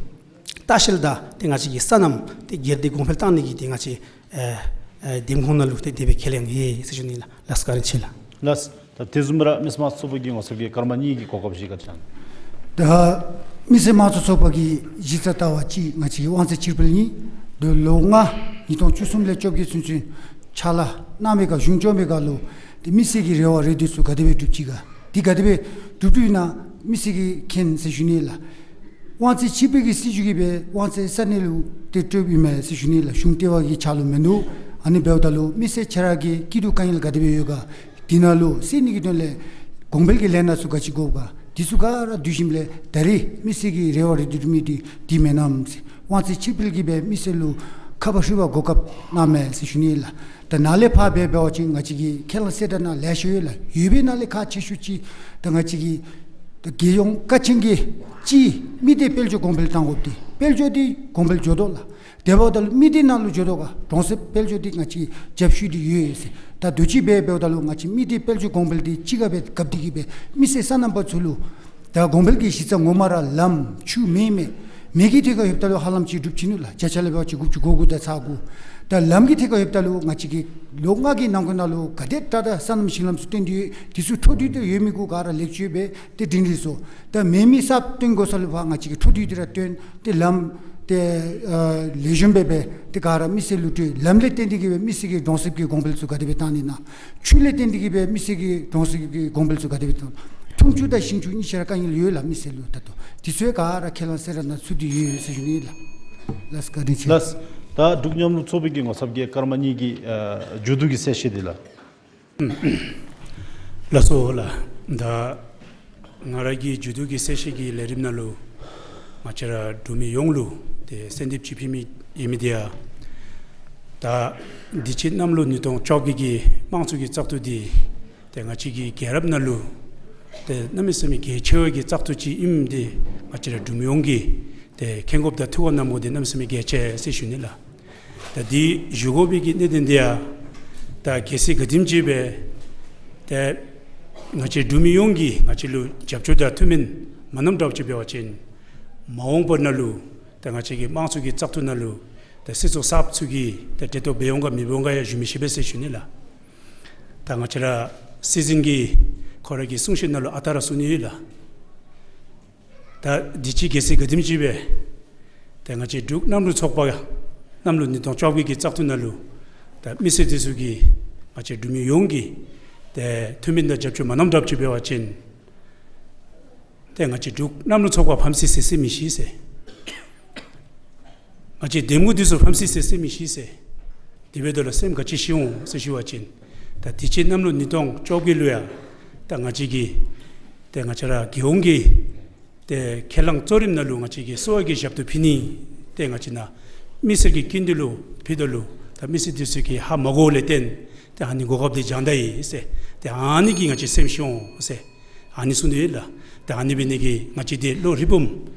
ལྟ་བཤལ་དང་ཏེ་ང་བཅས་ཀྱི་སོ་ནམ་ཏེ་སྒེར་སྡེ་གོང་འཕེལ་བཏང་ནི་གི་ཏེ་ང་བཅས་ཨེ་ཨེ་འདེམས་ཁོངས་ནང་ལུ་ཏེ་དེ་སྦེ་ཁས་ལེན་ཡོད་ཟེར་ཞུ་ནི་ལགས། ལགས་སོ་བཀའ་དྲིན་ཆེ་ལགས། ལགས། ད་དེ་བཟུམ་ར་མི་སེར་དམངས་གཙོ་ཚོགས་པ་གི་ངོ་ཚབ་ཀྱིས་སྐར་མ་གཉིས་ཀྱི་གོ་སྐབས་བཞེས་ག་ཅི་ཨིན། ད་མི་སེར་དམངས་གཙོ་ཚོགས་པ་གི་གཞི་རྩ་ལྟ་བ་ཅིག་ང་བཅས་ཀྱི་དབང་ཚད་ཕྱིར་སྤེལ་ཨིན། ད་ལོ་ལྔ་ཉིས་སྟོང་བཅུ་གསུམ་ལས་བཅོ་བརྒྱད་ཚུན་ཚོད་ཕྱག་ལཱ་གནང་བའི་སྐབས་གཞུང་སྐྱོང་བའི་སྐབས་ལུ་ ཏེ་མི་སེར་གྱི་རེ་བ་རེ་འདོད་ཚུ་ག་དེ་སྦེ་འགྲུབ་ཅི་ག། འདི་ག་དེ་སྦེ་འགྲུབ་འགྲུབ་ཨིན་ན་མི་སེར་གྱིས་མཁྱེན་ཟེར་ཞུ་ནི་ལགས། དབང་ཚད་ཕྱིར་སྤེལ་གྱི་སྲིད་བྱུས་ཀྱིས་སྦེ་དབང་ཚད་ས་གནས་ལུ་ཏེ་སྤྲོདཔ་ཨིན་མས་ཟེར་ཞུ་ནི་ལགས། གཞུང་ལྟེ་བ་གི་ཕྱག་ལུ་མིན་འདུག། ཨ་ནི་འབདཝ་ད་ལུ་མི་སེར་ཁྱེད་ར་གི་སྐྱིད་སྡུག་དཀའ་ངལ་ག་དེ་སྦེ་ཡོད་ག། འདི་ནང་ལུ་སེལ་ནི་གི་དོན་ལས་གོང་འཕེལ་གྱི་ལས་སྣ་ཚུ་ག་ཅི་དགོཔ་ག། འདི་ཚུ་ག་ར་བསྡུ་ཞིནམ་ལས་ད་རེས་མི་སེར་གྱི་རེ་བ་རེ་འདོད་འདྲི་མི་འདི་འདི་མེན་ནམ་ཟེར། དབང་ཚད་ཕྱིར་སྤེལ་གྱིས་སྦེ་མི་སེར་ལུ་ཁ་ཕར་ཧྲིལ་བ་གོ་སྐབས་གནངམ་མས་ཟེར་ཞུ་ནི་ལགས། ད་ནཱ་ལས་ཕར་འབད་འབད་བ་ཅིན་ང་བཅས་ཀྱི་ཁས་བླངས་གསལ་བསྒྲགས་ནང་ལེ་ཤ་ཡོད་ལགས། ཡོད་པའི་ནང་ལས་ཁག་ཆེ་ཤོས་ཅིག་ད་ང་བཅས་ཀྱི་ད་རྒྱལ་ཡོངས་ཀ་ཆེན་གྱི་སྤྱིའི་མི་སྡེ་དཔལ་འབྱོར་གོང་འཕེལ་གཏང་དགོཔ་འདི། དཔལ་འབྱོར་འདི་གོང་འཕེལ་འགྱོ་དོ་ལགས། དེ་འབདཝ་ད་ལུ་མི་སྡེ་ནང་ལུ་འགྱོ་དོ་ག། གྲོང་གསེབ་དཔལ་འབྱོར་འདི་ང་བཅས་རྒྱབ་བཤུད་འདི་ཡོད་ཟེར། ད་དུས་ཅི་འབད་འབདཝ་ད་ལུ་ང་བཅས་མི་སྡེ་དཔལ་འབྱོར་གོང་འཕེལ་འདི་ཅིག་ཁར་སྦེ་གབ་སྟེ་གིས་སྦེ་མི་སེར་སོ་ནམ་པ་ཚུ་ལུ་ད་གོང་འཕེལ་གྱི་གཞི་རྩ་ངོ་མ་ར་ལམ་ཆུ་མེ་མེ། མེ་གི་ཐད་ཁར་ཡོདཔ་ད་ལུ་ཧ་ལམ་ཅིག་འགྲུབ་ཅི་ནུག་ལགས། བརྒྱ་ཆ་ལས་འབད་བ་ཅིན་དགུ་བཅུ་གོ་དགུ་དང་ཚག་དགུ། ད་ལམ་གྱི་ཐད་ཁར་ཡོདཔ་ད་ལུ་ང་བཅས་ཀྱིས་ལོ་ལྔ་གི་ནང་འཁོད་ནང་ལུ་ག་དེ་དྲག་དྲག་སོ་ནམ་ཞིང་ལམ་ཚུ་བཏོན་ཏེ་ཡོད། དེ་ཚུ་འཕྲོ་མཐུད་དེ་ཡོད་མི་གུ་ག་ར་ལེགས་བཅོས་འབད་དེ་སྒྲིང་སྒྲིང་བཟོ། ད་མེ་མེ་གསརཔ་བཏོན་དགོ་ས་ལུ་ཕར་ང་བཅས་ཀྱིས་འཕྲོ་མཐུད་དེ་ར་བཏོན། ཏེ་ལམ་ཏེ་ཨ་ལེགས་ཤོམ་སྦེ་འབད་དེ་ག་ར་མི་སེར་ལུ་སྤྲོད། ལམ་ལས་བརྟེན་ཏེ་གིས་སྦེ་མི་སེར་གྱི་གྲོང་གསེབ་ཀྱི་གོང་འཕེལ་ཚུ་ག་དེ་སྦེ་བཏང་ནི་ན། ཆུ་ལས་བརྟེན་ཏེ་གིས་སྦེ་མི་སེར་གྱི་གྲོང་གསེབ་ཀྱི་གོང་འཕེལ་ཚུ་ག་དེ་སྦེ་བཏང་། འཐུང་ཆུ་དང་ཞིང་ཆུ་གཉིས་ཆ་ར་དཀའ་ངལ་ཡོད་ལགས་མི་སེར་ལུ། ད་ལྟོ་དེ་ཚུ་ག་ར་ཁས་བླངས་གསལ་བསྒྲགས་ནང་ཚུད་དེ་ཡོད་ཟེར་ཞུ་ནི་ལགས། ལགས་བཀའ་དྲིན་ཆེ། ལགས། ད་འབྲུག་མཉམ་རུབ་ཚོགས་པའི་གི་ངོ་ཚབ་ཀྱིས་སྐར་མ་གཉིས་ཀྱི་ཨ་མཇུག་བསྡུ་གི་གསལ་བཤད་འདི་ལགས། ལགས་སོ་ལགས། ད་ང་ར་གི་མཇུག་བསྡུ་གི་གསལ་བཤད་ཀྱི་ལས་རིམ་ནང་ལུ་ང་བཅས་ར་འབྲུག་མི་ཡོངས་ལུ་ཏེ་གསོལ་འདེབས་ཅིག་ཕུལ་མི་ཨིན་མི་འདི་ཡང་ད་འདི་ཕྱི་གནམ་ལོ་ཉིས་སྟོང་བཅོ་བརྒྱད་ཀྱི་དམངས་གཙོ་གི་བཙག་འཐུ་འདི་ཏེ་ང་བཅས་ཀྱི་རྒྱལ་རབས་ནང་ལུ་ཏེ་གནམ་མེད་ས་མེད་གལ་ཆེ་བའི་གི་བཙག་འཐུ་ཅིག་ཨིནམ་འདི་ང་བཅས་ར་འབྲུག་མི་ཡོངས་ཀྱིས་ཏེ་མཁྱེན་དགོཔ་དང་ཐུགས་ཁར་བསྣམ་དགོཔ་འདི་གནམ་མེད་ས་མེད་གལ་ཆེ་ཟེར་ཞུ་ནི་ལགས། ད་འདི་ཞུ་དགོ་པའི་གི་གནད་དོན་འདི་ཡང་ད་གལ་སྲིད་ག་དེམ་ཅིག་སྦེ་ཏེ་ང་བཅས་འབྲུག་མི་ཡོངས་ཀྱིས་ང་བཅས་ལུ་རྒྱབ་སྐྱོར་དང་མཐུན་མིན་མ་གནངམ་འདྲཝ་ཅིག་འབད་བ་ཅིན་མ་འོངས་པ་ནང་ལུ་ད་ང་བཅས་ཀྱི་དམངས་གཙོ་གི་བཙག་འཐུ་ནང་ལུ་ད་སྲིད་ཚོགས་གསརཔ་ཚུ་གིས་ད་གྲལ་གཏོགས་འབད་འོང་ག་མི་འབད་འོང་ག་ཡང་ཞུ་མི་ཤེས་པས་ཟེར་ཞུ་ནི་ལགས། ད་ང་བཅས་ར་སྲིད་འཛིན་གྱིས་ཁོ་ར་གི་གསུང་བཤད་ནང་ལུ་ཨ་རྟག་ར་གསུང་ནི་ཡོད་ལགས། ད་འདི་ཅིག་གལ་སྲིད་ག་དེམ་ཅིག་སྦེ་ད་ང་བཅས་འབྲུག་མཉམ་རུབ་ཚོགས་པ་གནམ་ལོ་ཉིས་སྟོང་བཅོ་བརྒྱད་ཀྱི་བཙག་འཐུ་ནང་ལུ་ད་མི་སེར་འདི་ཚུ་གིས་ང་བཅས་འབྲུག་མི་ཡོངས་ཀྱིས་ད་མཐུན་མིན་དང་རྒྱབ་སྐྱོར་མ་གནངམ་འདྲཝ་ཅིག་འབད་བ་ཅིན་ཏེ་ང་བཅས་འབྲུག་མཉམ་རུབ་ཚོགས་པ་ཕམ་སི་སི་སི་མི་ཤེས་ཟེར། ང་བཅས་འདེམས་ངོ་འདི་ཚུ་ཕམ་སི་སི་སི་མི་ཤེས་ཟེར། དེ་འབདཝ་ད་ལུ་སེམས་ག་ཅི་ཤི་འོང་ཟེར་ཞུ་བ་ཅིན་ད་དེ་ཕྱི་གནམ་ལོ་ཉིས་སྟོང་བཅོ་བརྒྱད་ལུ་ཡང་ད་ང་བཅས་ཀྱིས་ཏེ་ང་བཅས་ར་རྒྱལ་ཡོངས་ཀྱི་ཏེ་ཁས་བླངས་གཙོ་རིམ་ནང་ལུ་ང་བཅས་ཀྱིས་གསོལ་བ་གི་ཞབས་ཏོག་ཕུལ་ནི་ཏེ་ང་བཅས་ནཱ་མི་སེར་གྱི་དཀྱིལ་འདི་ལུ་ཕུལཝ་ད་ལུ་ད་མི་སེར་འདི་ཚུ་གིས་ཧ་མ་གོཝ་ལས་བརྟེན་ཏེ་ཨ་ནི་གོ་སྐབས་འདི་བྱང་ད་ཡི་ཟེར། ཏེ་ཨ་ནི་གིས་ང་བཅས་སེམས་ཤོར་འོང་ཟེར། ཨ་ནི་གསུངས་ཏེ་ཡོད་ལགས། ཏེ་ཨ་ནི་འབད་ནི་གིས་ང་བཅས་འདི་བློ་རིལ་བུམ་ང་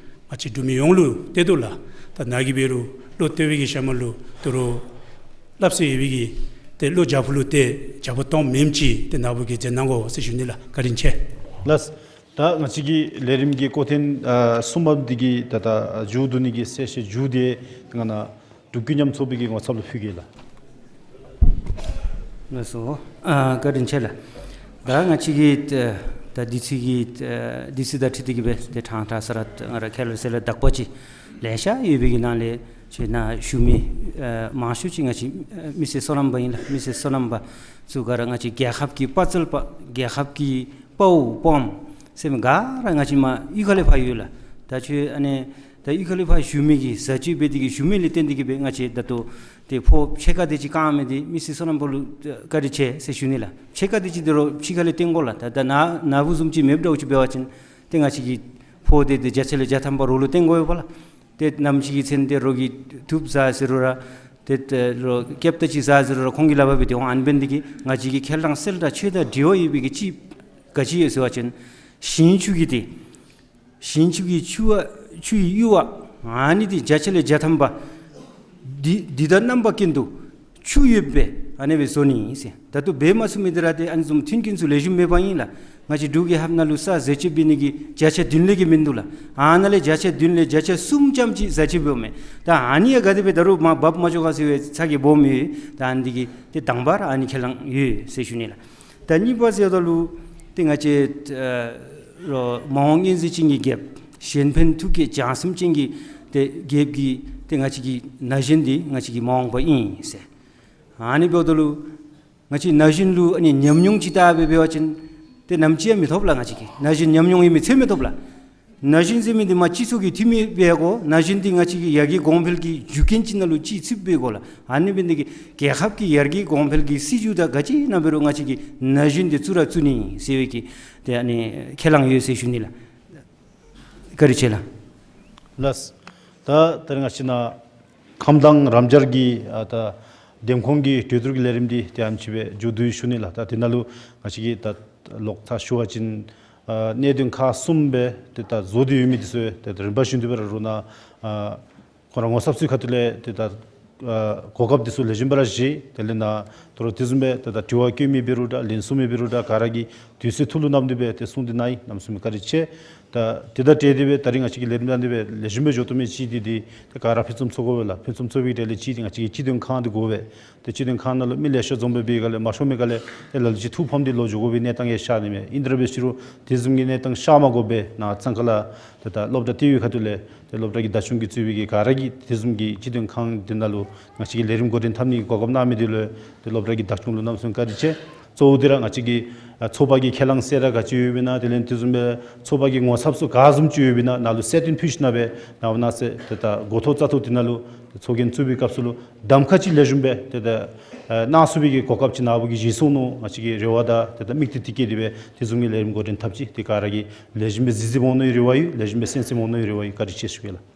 བཅས་འབྲུག་མི་ཡོངས་ལུ་གཏད་དོ་ལགས། ད་ནཱ་གིས་འབད་རུང་བློ་གཏད་པའི་གི་ཤུལ་མ་ལུ་ད་རུང་སླབ་སྲོལ་ཡོད་པའི་གི་ཏེ་བློ་རྒྱ་བུ་ལུ་གཏད་རྒྱ་བུ་སྟོངམ་མེནམ་ཅིག་ཏེ་ནཱ་བུ་གིས་མཛད་གནང་དགོ་ཟེར་ཞུ་ནི་ལགས། བཀའ་དྲིན་ཆེ། ལགས། ད་ང་བཅས་ཀྱི་ལས་རིམ་གྱི་སྐོར་ཐེངས་ཨ་གསུམ་པ་འདི་གི་ད་ད་མཇུག་བསྡུ་ནི་གི་གསལ་བཤད་མཇུག་འདི་ང་ནཱ་འབྲུག་ཀུན་མཉམ་ཚོགས་པའི་གི་ངོ་ཚབ་ལུ་ཕུལ་གེ་ལགས། ལགས་སོ། ཨ་བཀའ་དྲིན་ཆེ་ལགས། ད་ང་བཅས་ཀྱི་ད་ད་དུས་ཚོད་ཀྱི་ཨ་དུས་ཚོད་དང་འཁྲིལ་ཏེ་གིས་སྦེ་ཏེ་ཕྲང་ཕྲང་ས་ར་ང་ར་ཁས་ལེན་ས་ལས་དག་པ་ཅིག་ལེ་ཤ་ཡོད་པའི་གི་ནང་ལས་ཁྱེད་ནཱ་ཞུ་མི་ཨ་མང་ཤོས་ཅིག་ང་བཅས་ཨ་མི་སེར་སོ་ནམ་པ་ཨིན་ལགས། མི་སེར་སོ་ནམ་པ་ཚུ་ག་ར་ང་བཅས་རྒྱལ་ཁབ་ཀྱི་དཔའ་རྩལ་པ་རྒྱལ་ཁབ་ཀྱི་དཔའ་བོ་དཔའམོ་ཟེར་མི་ག་ར་ང་བཅས་མར་གཡུས་ཁ་ལས་ཕར་ཡོད་ལགས། ད་ཁྱོད་ཨ་ནི་ད་གཡུས་ཁ་ལས་ཕར་ཞུ་མི་གི་ཟས་བཅུད་འབད་དེ་གིས་ཞུ་མི་ལས་བརྟེན་ཏེ་གིས་སྦེ་ང་བཅས་ད་ལྟོ་ཏེ་ཕོ་ཕྱེད་ཀ་དེ་ཅིག་བཀང་མི་འདི་མི་སེར་སོ་ནམ་པ་ལུ་བཀའ་དྲིན་ཆེ་ཟེར་ཞུ་ནི་ལགས། ཕྱེད་ཀ་དེ་ཅིག་འདི་རོགས་ཕྱི་ཁ་ལས་བཏོན་དགོ་ལགས། ད་ད་ནཱ་ནཱ་བུ་བཟུམ་ཅིག་མེདཔ་འདྲཝ་ཅིག་འབད་བ་ཅིན་ཏེ་ང་བཅས་ཀྱི་ཕོ་དེ་ཏེ་བརྒྱ་ཆ་ལས་བརྒྱ་ཐམ་པ་རོགས་ལུ་བཏོན་དགོ་ཡོདཔ་ལགས། ཏེ་གནམ་གཤིས་ཀྱི་ཚད་འདི་རོགས་ཀྱིས་ཐུབ་ཟ་ཟེར་རུང་ར་ཏེ་ཏེ་རོགས་སྐྱེབ་ཏ་ཅིག་ཟ་ཟེར་རུང་ར་ཁོང་གིས་ལག་པར་འབད་དེ་འོང་། ཨ་ནི་འབད་ནི་འདི་གིས་ང་བཅས་ཀྱི་ཁས་བླངས་གསལ་བསྒྲགས་ཆོས་དང་འབྲེལ་བ་ཡོད་པའི་གི་ཅིག་ག་ཅི་ཡོད་ཟེར་བ་ཅིན་ཞིང་ཆུ་གི་ཏེ་ཞིང་ཆུ་གི་ཆུ་བ་ཆུ་ཡི་གཡུར་བ་ཨ་ནི་འདི་བརྒྱ་ཆ་ལས་བརྒྱ་ཐམ་པ་འདི་འདི་དང་རྣམ་པ་ཀུན་ཏུ་ཆུ་ཡོདཔ་སྦེ་ཨ་ནི་སྦེ་བཟོ་ནི་ཨིན་ཟེར། ད་ལྟོ་འབད་མ་ཚུགས་མི་འདི་ར་ཏེ་ཨ་ནི་བཟུམ་མཐུན་རྐྱེན་ཚུ་ལེགས་ཤོམ་མེད་པ་ཨིན་ལགས། ང་བཅས་འབྲུག་རྒྱལ་ཁབ་ནང་ལུ་ས་ཟས་བཅུད་འབད་ནི་གི་བརྒྱ་ཆ་བདུན་ལས་བརྒལ་མིན་འདུག་ལགས། ཨ་ནཱ་ལས་བརྒྱ་ཆ་བདུན་ལས་བརྒྱ་ཆ་གསུམ་ཙམ་ཅིག་ཟས་བཅུད་འབདཝ་མས། ད་ཨ་ནི་ཡང་ག་དེ་སྦེ་ད་རུང་མར་འབག་མ་འགྱོ་ག་ཟེར་བའི་ཚ་གྱང་སྦོམ་ཡོད། ད་ཨ་ནི་འདི་གིས་ཏེ་དང་པ་ར་ཨ་ནི་ཁས་བླངས་ཡོད་ཟེར་ཞུ་ནི་ལགས། ད་གཉིས་པ་ཟེརཝ་ད་ལུ་ཏེ་ང་བཅས་ཨ་རོགས་མ་འོངས་སྔོན་ཚེ་ཅན་གྱི་རྒྱལཔོ་གཞན་ཕན་ཐུགས་བསྐྱེད་བྱང་སེམས་ཅན་གྱི་ཏེ་རྒྱལཔོ་གི་ཏེ་ང་བཅས་ཀྱི་ན་གཞོན་འདི་ང་བཅས་ཀྱི་མ་འོངས་པ་ཨིན་ཟེར། ཨ་ནི་འབདཝ་ད་ལུ་ ང་བཅས་ན་གཞོན་ལུ་ཨ་ནི་ཉམས་མྱོང་ཅིག་བལྟ་སྦེ་འབད་བ་ཅིན་ཏེ་ནམ་ཅིག་ཡང་མི་ཐོབ་ལགས། ང་བཅས་ཀྱིས་ན་གཞོན་ཉམས་མྱོང་ཡོད་མི་ཚུ་མི་ཐོབ་ལགས། ན་གཞོན་ཟེར་མི་འདི་མ་སྤྱི་ཚོགས་ཀྱི་འཐུས་མི་འབད་དགོ། ན་གཞོན་འདི་ང་བཅས་ཀྱི་ཡར་རྒྱས་གོང་འཕེལ་གྱི་རྒྱུ་རྐྱེན་ཅིག་ནང་ལུ་ཅིག་ཚུདཔ་འབད་དགོ་ལགས། ཨ་ནི་འབད་ནི་དེ་གིས་རྒྱལ་ཁབ་ཀྱི་ཡར་རྒྱས་གོང་འཕེལ་གྱི་སྲིད་བྱུས་དང་ག་ཅི་ཨིན་ན་འབད་རུང་ང་བཅས་ཀྱིས་ན་གཞོན་འདི་བཙུགས་ར་བཙུགས་ནི་ཟེར་བའི་གི་ཏེ་ཨ་ནི་ཁས་བླངས་ཡོད་ཟེར་ཞུ་ནི་ལགས། བཀའ་དྲིན་ཆེ་ལགས། ལགས། ད་ད་རིས་ང་བཅས་ནཱ་ཁམས་དྭངས་རམ་སྦྱར་གྱི་ཨ་ད་འདེམས་ཁོངས་ཀྱི་གྲོས་བསྡུར་གྱི་ལས་རིམ་འདི་ཏེ་ཨ་ནེམ་ཅིག་སྦེ་མཇུག་བསྡུ་ཞུ་ནི་ལགས། ད་དེ་ནང་ལུ་ང་བཅས་ཀྱིས་ད་ལོག་ད་ཞུ་བ་ཅིན་ཨ་གནད་དོན་ཁག་གསུམ་སྦེ་ཏེ་ད་བཟོ་སྟེ་ཡོད་མི་འདི་ཚུ་ཏེ་ད་རིམ་པ་བཞིན་དུ་སྦེ་ར་རུང་ནཱ་ཨ་ཁོང་ར་ངོ་ཚབ་ཚུའི་ཁ་ཐུག་ལས་ཏེ་ད་ཨ་གོ་སྐབས་འདི་ཚུ་ལེགས་ཤོམ་སྦེ་ར་བཞེས། དེ་ལས་ནཱ་དོ་རུང་དེ་བཟུམ་སྦེ་ཏེ་ད་དྲི་བ་བཀོད་མི་འབད་རུང་འདྲ་ལན་གསུང་མི་འབད་རུང་འདྲ་ག་ར་གིས་དུས་ཚོད་ཐུགས་ལུ་བསྣམས་ཏེ་སྦེ་ཏེ་གསུང་སྟེ་གནང་ཡི། གནམ་མེད་ས་མེད་བཀའ་དྲིན་ཆེ། ད་དེ་དང་འབྲེལ་ཏེ་སྦེ་ད་རིས་ང་བཅས་ཀྱི་ལས་རིམ་དང་འདི་སྦེ་ལེགས་ཤོམ་སྦེ་འགྱོ་བཏུབ་མི་ཅིག་འདི་འདི་ཏེ་ག་ར་ཕུན་སུམ་ཚོགས་དགོ་པས་ལགས། ཕུན་སུམ་ཚོགས་པའི་གྲས་ལས་གཅིག་འདི་ང་བཅས་ཀྱི་སྤྱི་དོན་ཁང་འདི་དགོ་པས། ཏེ་སྤྱི་དོན་ཁང་ནང་ལུ་མི་ལེ་ཤ་འཛོམས་སྦེ་འབད་སྒང་ལས་མང་ཤོས་མི་ག་ལས་ཏེ་ལ་ལུ་ཅིག་ཐུགས་ཕམ་སྟེ་ལོག་འགྱོ་དགོ་པའི་གནས་སྟངས་ཡང་ཤར་ནི་མས། ཨིན་དེ་ར་འབད་ཞུ་རུང་དེ་བཟུམ་གྱི་གནས་སྟངས་ཤར་མ་དགོ་པར་ནཱ་གཙང་ཁ་ལས་ཏེ་ད་སློབ་གྲྭ་ལྟེ་བའི་ཁ་ཐུག་ལས་ཏེ་སློབ་གྲྭ་གི་བདག་སྐྱོང་གིས་གཙོས་པའི་གི་ག་ར་གིས་དེ་བཟུམ་གྱི་སྤྱི་དོན་ཁང་འདི་ནང་ལུ་ང་བཅས་ཀྱི་ལས་རིམ་འགོ་འདྲེན་འཐབ་ནི་གི་གོ་སྐབས་གནང་མི་འདི་ལུ་ཏེ་སློབ་གྲྭ་གི་བདག་སྐྱོང་ལུ་གནམ་མེད་ས་མེད་བཀའ་དྲིན་ཆེ། གཙོ་བོ་འདི་ར་ང་བཅས་ཀྱི་ཨ་ཚོགས་པ་གི་ཁས་བླངས་གསལ་བསྒྲགས་ག་ཅི་ཡོདཔ་ཨིན་ན་དེ་ལས་དེ་བཟུམ་སྦེ་ཚོགས་པ་གི་ངོ་ཚབ་ཚུ་ག་བཟུམ་ཅིག་ཡོདཔ་ཨིན་ན་ནཱ་ལུ་གསལ་སྟོན་ཕུལ་ཞིནམ་སྦེ་ནངས་པ་གནངས་ཚེ་ཏེ་ད་འགོ་ཐོག་བཙག་འཐུ་འདི་ནང་ལུ་ཏེ་ཚོགས་རྒྱན་བཙུགས་པའི་སྐབས་སུ་ལུ་གདམ་ཁ་ཅིག་ལེགས་ཤོམ་སྦེ་ཏེ་ད་ཨ་གནང་ཚུགས་པའི་གི་གོ་སྐབས་ཅིག་ནཱ་བུ་གིས་བཞེས་ཚུགས་ནི་ང་བཅས་ཀྱི་རེ་བ་དང་ཏེ་ད་དམིགས་གཏད་འདི་བསྐྱེད་དེ་སྦེ་དེ་བཟུམ་གྱི་ལས་རིམ་འགོ་འདྲེན་འཐབ་ཅི། ཏེ་ག་ར་གིས་ལེགས་ཤོམ་སྦེ་གཟིགས་གཟིགསཔ་འོང་ནི་རེ་བ་ཡོད། ལེགས་ཤོམ་སྦེ་གསན་གསནམ་འོང་ནི་རེ་བ་ཡོད། བཀའ་དྲིན་ཆེ་ཞུ་ཡི་ལགས།